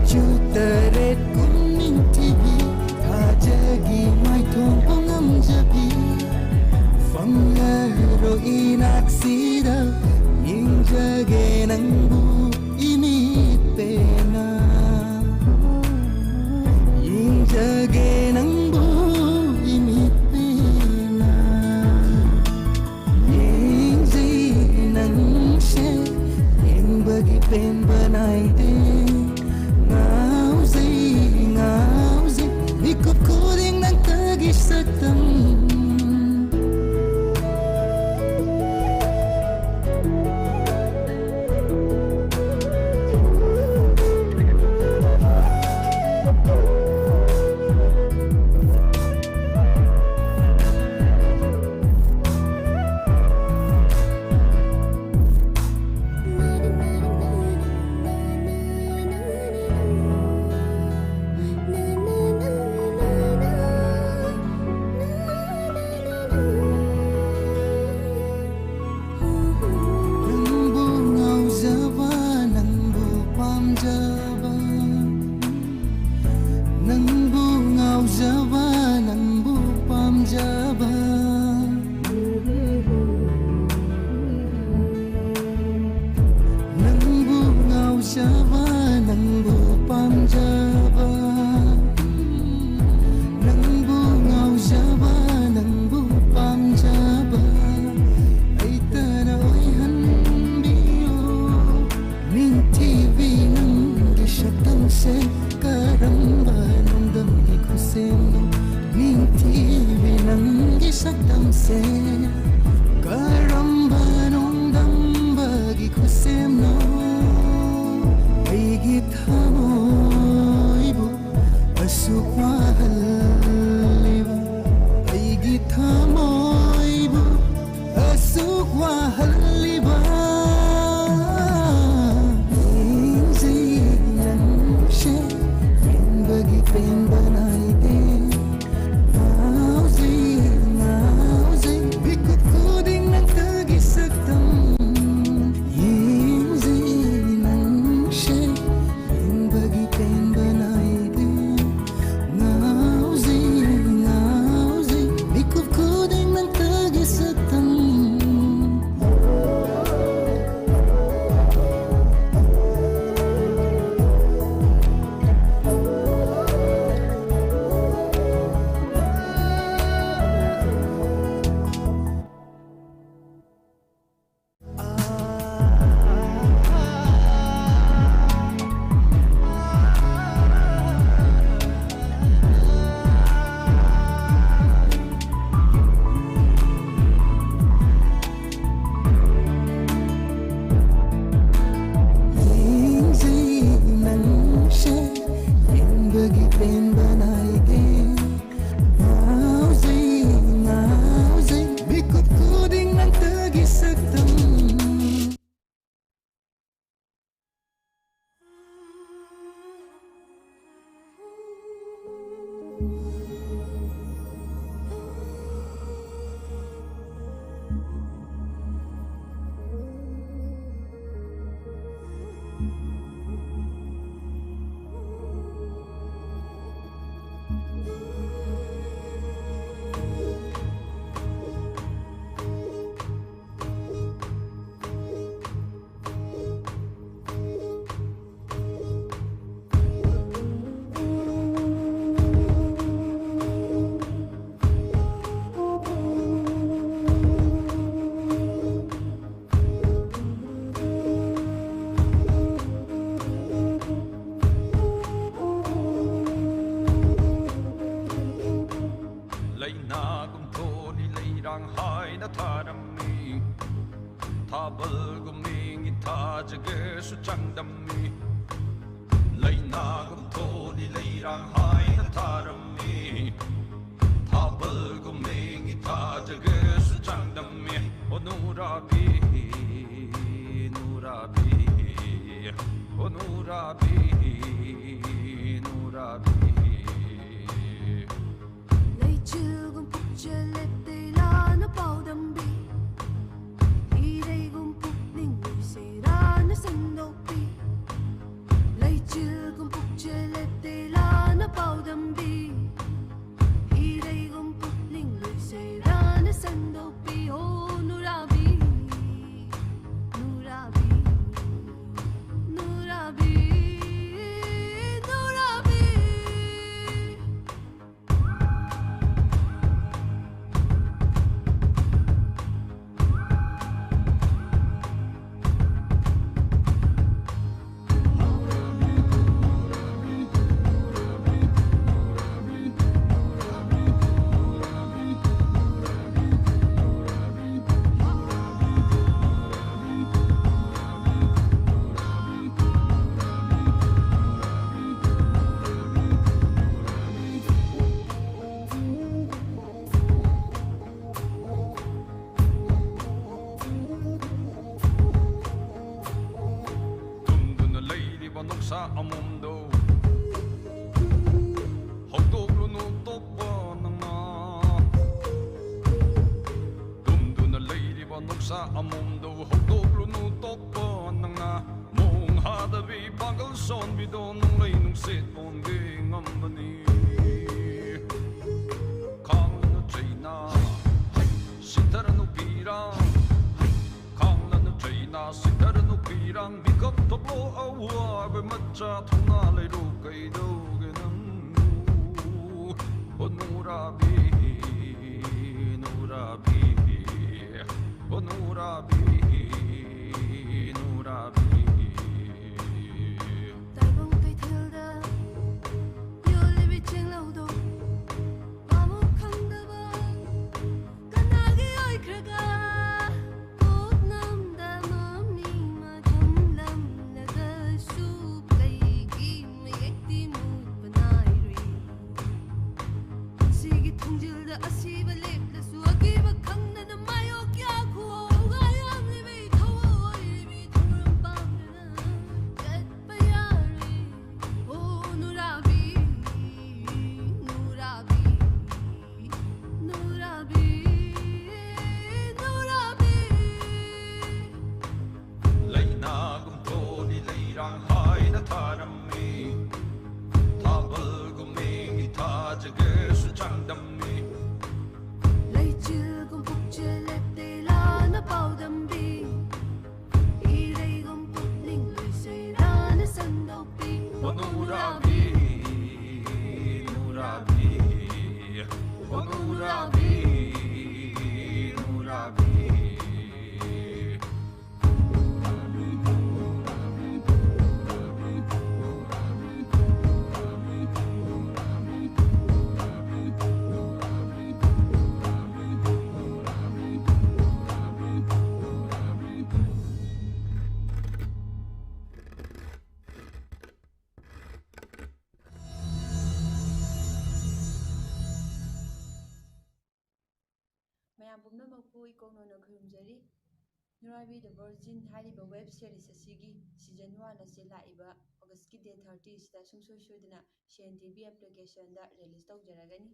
ꯆꯨ ꯇꯔꯦꯠ ꯀꯨꯝ ꯅꯤꯡꯊꯤꯕꯤ, ꯊꯥꯖꯒꯤ ꯃꯥꯏꯊꯣꯡ ꯄꯨꯡꯉꯝꯖꯕꯤ, ꯐꯪꯂꯔꯣꯏ ꯏꯅꯥꯛꯁꯤꯗ, ꯌꯦꯡꯖꯒꯦ ꯅꯪꯕꯨ ꯏꯃꯤꯠ ꯄꯦꯟꯅ, ꯌꯦꯡꯖꯒꯦ ꯅꯪꯕꯨ ꯏꯃꯤꯠ ꯄꯦꯟꯅ꯫ ꯌꯦꯡꯖꯩ ꯅꯪꯁꯦ, ꯌꯦꯡꯕꯒꯤ ꯄꯦꯟꯕ ꯅꯥꯏꯗꯦ꯫ ꯉꯥꯎꯖꯩ, ꯉꯥꯎꯖꯩ, ꯃꯤꯀꯨꯞ ꯈꯨꯗꯤꯡ ꯅꯪꯇꯒꯤ ꯁꯛꯇꯝ꯫ ꯅꯪꯕꯨ ꯉꯥꯎꯖꯕ, ꯅꯪꯕꯨ ꯄꯥꯝꯖꯕ, ꯅꯪꯕꯨ ꯉꯥꯎꯖꯕ, ꯅꯪꯕꯨ ꯄꯥꯝꯖꯕ, ꯅꯪꯕꯨ ꯉꯥꯎꯖꯕ, ꯅꯪꯕꯨ ꯄꯥꯝꯖꯕ, ꯅꯪꯕꯨ ꯉꯥꯎꯖꯕ, ꯅꯪꯕꯨ ꯄꯥꯝꯖꯕ, ꯑꯩꯇꯅ ꯑꯣꯏꯍꯟꯕꯤꯌꯨ꯫ ꯅꯤꯡꯊꯤꯕꯤ ꯅꯪꯒꯤ ꯁꯛꯇꯝꯁꯦ ꯀꯔꯝꯕ ꯅꯣꯡꯗꯝꯒꯤ ꯈꯨꯠꯁꯦꯝꯅꯣ? ꯅꯤꯡꯊꯤꯕꯤ ꯅꯪꯒꯤ ꯁꯛꯇꯝꯁꯦ ꯀꯔꯝꯕ ꯅꯣꯡꯗꯝꯕꯒꯤ ꯈꯨꯠꯁꯦꯝꯅꯣ? ꯑꯩꯒꯤ ꯊꯃꯣꯏꯕꯨ ꯑꯁꯨꯛ ꯋꯥꯍꯜꯂꯤꯕ, ꯑꯩꯒꯤ ꯊꯃꯣꯏꯕꯨ ꯑꯁꯨꯛ ꯋꯥꯍꯜꯂꯤꯕ꯫ ꯌꯦꯡꯖꯩ ꯅꯪꯁꯦ, ꯌꯦꯡꯕꯒꯤ ꯄꯦꯟꯕ ꯅꯥꯏꯗꯦ꯫ ꯉꯥꯎꯖꯩ, ꯉꯥꯎꯖꯩ, ꯃꯤꯀꯨꯞ ꯈꯨꯗꯤꯡ ꯅꯪꯇꯒꯤ ꯁꯛꯇꯝ꯫ ꯌꯦꯡꯖꯩ ꯅꯪꯁꯦ, ꯊꯥꯖꯒꯦꯁꯨ ꯆꯥꯡꯗꯝꯃꯤ꯫ ꯂꯩꯅꯥꯒꯨꯝ ꯊꯣꯜꯂꯤ ꯂꯩꯔꯥꯡ ꯍꯥꯏꯅ ꯊꯥꯔꯝꯃꯤ꯫ ꯊꯥꯕꯜꯒꯨꯝ ꯂꯦꯡꯉꯤ ꯊꯥꯖꯒꯦꯁꯨ ꯆꯥꯡꯗꯝꯃꯤ꯫ ꯑꯣ ꯅꯨꯔꯥꯕꯤ, ꯅꯨꯔꯥꯕꯤ, ꯑꯣ ꯅꯨꯔꯥꯕꯤ, ꯅꯨꯔꯥꯕꯤ꯫ ꯂꯩꯆꯤꯜꯒꯨꯝ ꯄꯨꯛꯆꯦꯜ ꯂꯦꯞꯇꯦ ꯂꯥꯟꯅ ꯄꯥꯎꯗꯝꯕꯤ꯫ ꯏꯔꯩꯒꯨꯝ ꯄꯨꯛꯅꯤꯡ ꯂꯣꯏꯁꯦꯔꯥꯅ ꯁꯟꯗꯣꯛꯄꯤ꯫ ꯂꯩꯆꯤꯜꯒꯨꯝ ꯄꯨꯛꯆꯦꯜ ꯂꯦꯞꯇꯦ ꯂꯥꯟꯅ ꯄꯥꯎꯗꯝꯕꯤ꯫ ꯏꯔꯩꯒꯨꯝ ꯄꯨꯛꯅꯤꯡ ꯂꯣꯏꯁꯦꯔꯥꯅ ꯁꯟꯗꯣꯛꯄꯤ꯫ ꯑꯣ ꯅꯨꯔꯥꯕꯤ, ꯅꯨꯔꯥꯕꯤ, ꯅꯨꯔꯥꯕꯤ, ꯅꯨꯔꯥꯕꯤ꯫ ꯇꯨꯝꯗꯨꯅ ꯂꯩꯔꯤꯕ ꯅꯨꯡꯁꯥ ꯑꯃꯣꯝꯗꯣ ꯍꯧꯗꯣꯛꯂꯨꯅꯨ ꯇꯣꯞꯄ ꯅꯪꯅ꯫ ꯇꯨꯝꯗꯨꯅ ꯂꯩꯔꯤꯕ ꯅꯨꯡꯁꯥ ꯑꯃꯣꯝꯗꯣ ꯍꯧꯗꯣꯛꯂꯨꯅꯨ ꯇꯣꯞꯄ ꯅꯪꯅ꯫ ꯃꯣꯡ ꯍꯥꯗꯕꯤ ꯄꯥꯡꯒꯜ ꯁꯣꯟꯕꯤꯗꯣ ꯅꯣꯡꯂꯩ ꯅꯨꯡꯁꯤꯠ ꯑꯣꯟꯕꯤ ꯉꯝꯕꯅꯤ꯫ ꯈꯥꯡꯂꯅꯨ ꯆꯩꯅꯥ ꯁꯤꯊꯔꯅꯨ ꯄꯤꯔꯥꯡ꯫ ꯈꯥꯡꯂꯅꯨ ꯆꯩꯅꯥ ꯁꯤꯊꯔꯅꯨ ꯄꯤꯔꯥꯡ꯫ ꯃꯤꯀꯞ ꯊꯣꯛꯂꯣ ꯑꯋꯥꯕ ꯃꯆꯥ ꯊꯧꯅꯥ ꯂꯩꯔꯣ ꯀꯩꯗꯧꯒꯦ ꯅꯪꯕꯨ꯫ ꯑꯣ ꯅꯨꯔꯥꯕꯤ, ꯅꯨꯔꯥꯕꯤ, ꯑꯣ ꯅꯨꯔꯥꯕꯤ, ꯅꯨꯔꯥꯕꯤ꯫ ꯇꯥꯏꯕꯪ ꯀꯩꯊꯦꯜꯗ ꯌꯣꯜꯂꯤꯕꯤ ꯆꯦꯡꯂꯧꯗꯣ ꯄꯥꯃꯨ ꯈꯪꯗꯕ ꯀꯅꯥꯒꯤ ꯑꯣꯏꯈ꯭ꯔꯒ ꯄꯣꯠꯅꯝꯗ ꯃꯃꯤꯡ ꯑꯃ ꯊꯝ Nurabi, Nurabi, oh Nurabi, Nurabi. ꯃꯌꯥꯝ ꯄꯨꯝꯅꯃꯛꯄꯨ ꯏꯀꯣꯛ ꯅꯧꯅ ꯈꯨꯔꯨꯝꯖꯔꯤ꯫ ꯅꯨꯔꯥꯕꯤ ꯗ ꯚꯔꯖꯤꯟ ꯍꯥꯏꯔꯤꯕ ꯋꯦꯕ ꯁꯦꯔꯤꯁ ꯑꯁꯤꯒꯤ ꯁꯤꯖꯟ ꯋꯥꯟ ꯑꯁꯤ ꯂꯥꯛꯏꯕ ꯑꯣꯒꯁꯀꯤ ꯗꯦꯠ ꯊꯥꯔꯇꯤꯁꯤꯗ ꯁꯨꯡꯁꯣꯏ ꯁꯣꯏꯗꯅ ꯁꯤ ꯑꯦꯟ ꯇꯤ ꯚꯤ ꯑꯦꯄ꯭ꯂꯤꯀꯦꯁꯟꯗ ꯔꯤꯂꯤꯁ ꯇꯧꯖꯔꯒꯅꯤ꯫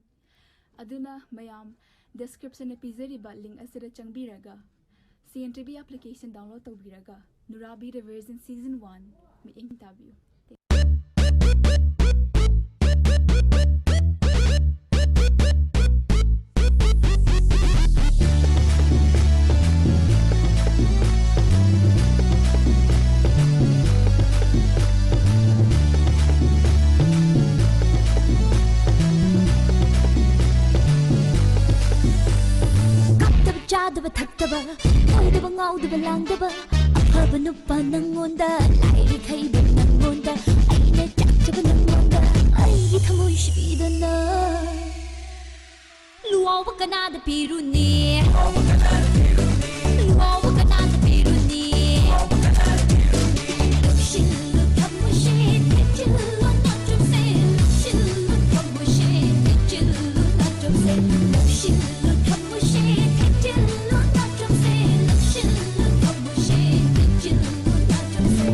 ꯑꯗꯨꯅ ꯃꯌꯥꯝ ꯗꯤꯁꯀ꯭ꯔꯤꯞꯁꯟꯗ ꯄꯤꯖꯔꯤꯕ ꯂꯤꯡꯛ ꯑꯁꯤꯗ ꯆꯪꯕꯤꯔꯒ C N T V application download ꯇꯧꯕꯤꯔꯒ Nurabi the virgin season one ꯃꯤꯠꯌꯦꯡ ꯇꯥꯕꯤꯌꯨ꯫ ꯀꯥꯞꯇꯕ ꯆꯥꯗꯕ ꯊꯛꯇꯕ, ꯀꯣꯏꯗꯕ ꯉꯥꯎꯗꯕ ꯂꯥꯡꯗꯕ, ꯑꯐꯕ ꯅꯨꯄꯥ ꯅꯪꯉꯣꯟꯗ, ꯂꯥꯏꯔꯤꯛ ꯍꯩꯕ ꯅꯪꯉꯣꯟꯗ, ꯑꯩꯅ ꯆꯥꯛꯆꯕ ꯅꯪꯉꯣꯟꯗ, ꯑꯩꯒꯤ ꯊꯃꯣꯏ ꯁꯤꯕꯤꯗꯅ꯫ ꯂꯨꯋꯥꯎꯕ ꯀꯅꯥꯗ ꯄꯤꯔꯨꯅꯤ? ꯂꯨꯋꯥꯎꯕ ꯀꯅꯥꯗ ꯄꯤꯔꯨꯅꯤ? ꯂꯨꯞꯁꯤꯜꯂꯨ ꯊꯃꯣꯏꯁꯦ, ꯊꯦꯛꯆꯤꯜꯂꯨ ꯅꯥꯆꯣꯝꯁꯦ, ꯂꯨꯞꯁꯤꯜꯂꯨ ꯊꯃꯣꯏꯁꯦ, ꯊꯦꯛꯆꯤꯜꯂꯨ ꯅꯥꯆꯣꯝꯁꯦ, ꯂꯨꯞꯁꯤꯜꯂꯨ ꯊꯃꯣꯏꯁꯦ, ꯊꯦꯛꯆꯤꯜꯂꯨ ꯅꯥꯆꯣꯝꯁꯦ, ꯂꯨꯞꯁꯤꯜꯂꯨ ꯊꯃꯣꯏꯁꯦ, ꯊꯦꯛꯆꯤꯜꯂꯨ ꯅꯥꯆꯣꯝꯁꯦ꯫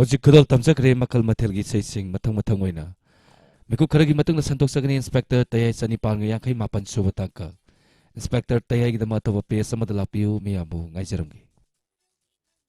ꯍꯧꯖꯤꯛ ꯈꯨꯗꯣꯜ ꯇꯝꯖꯈ꯭ꯔꯦ ꯃꯈꯜ ꯃꯊꯦꯜꯒꯤ ꯏꯁꯩꯁꯤꯡ꯫ ꯃꯊꯪ ꯃꯊꯪ ꯑꯣꯏꯅ ꯃꯤꯀꯨꯞ ꯈꯔꯒꯤ ꯃꯇꯨꯡꯗ ꯁꯟꯗꯣꯛꯆꯒꯅꯤ ꯏꯟꯁꯄꯦꯛꯇꯔ ꯇꯌꯥꯏ ꯆꯅꯤꯄꯥꯟꯒ ꯌꯥꯡꯈꯩ ꯃꯥꯄꯟ ꯁꯨꯕ ꯇꯥꯡꯀꯛ꯫ ꯏꯟꯁꯄꯦꯛꯇꯔ ꯇꯌꯥꯏꯒꯤꯗꯃꯛ ꯑꯇꯣꯞꯄ ꯄꯦꯖ ꯑꯃꯗ ꯂꯥꯛꯄꯤꯌꯨ, ꯃꯤꯌꯥꯝꯕꯨ ꯉꯥꯏꯖꯔꯝꯒꯦ꯫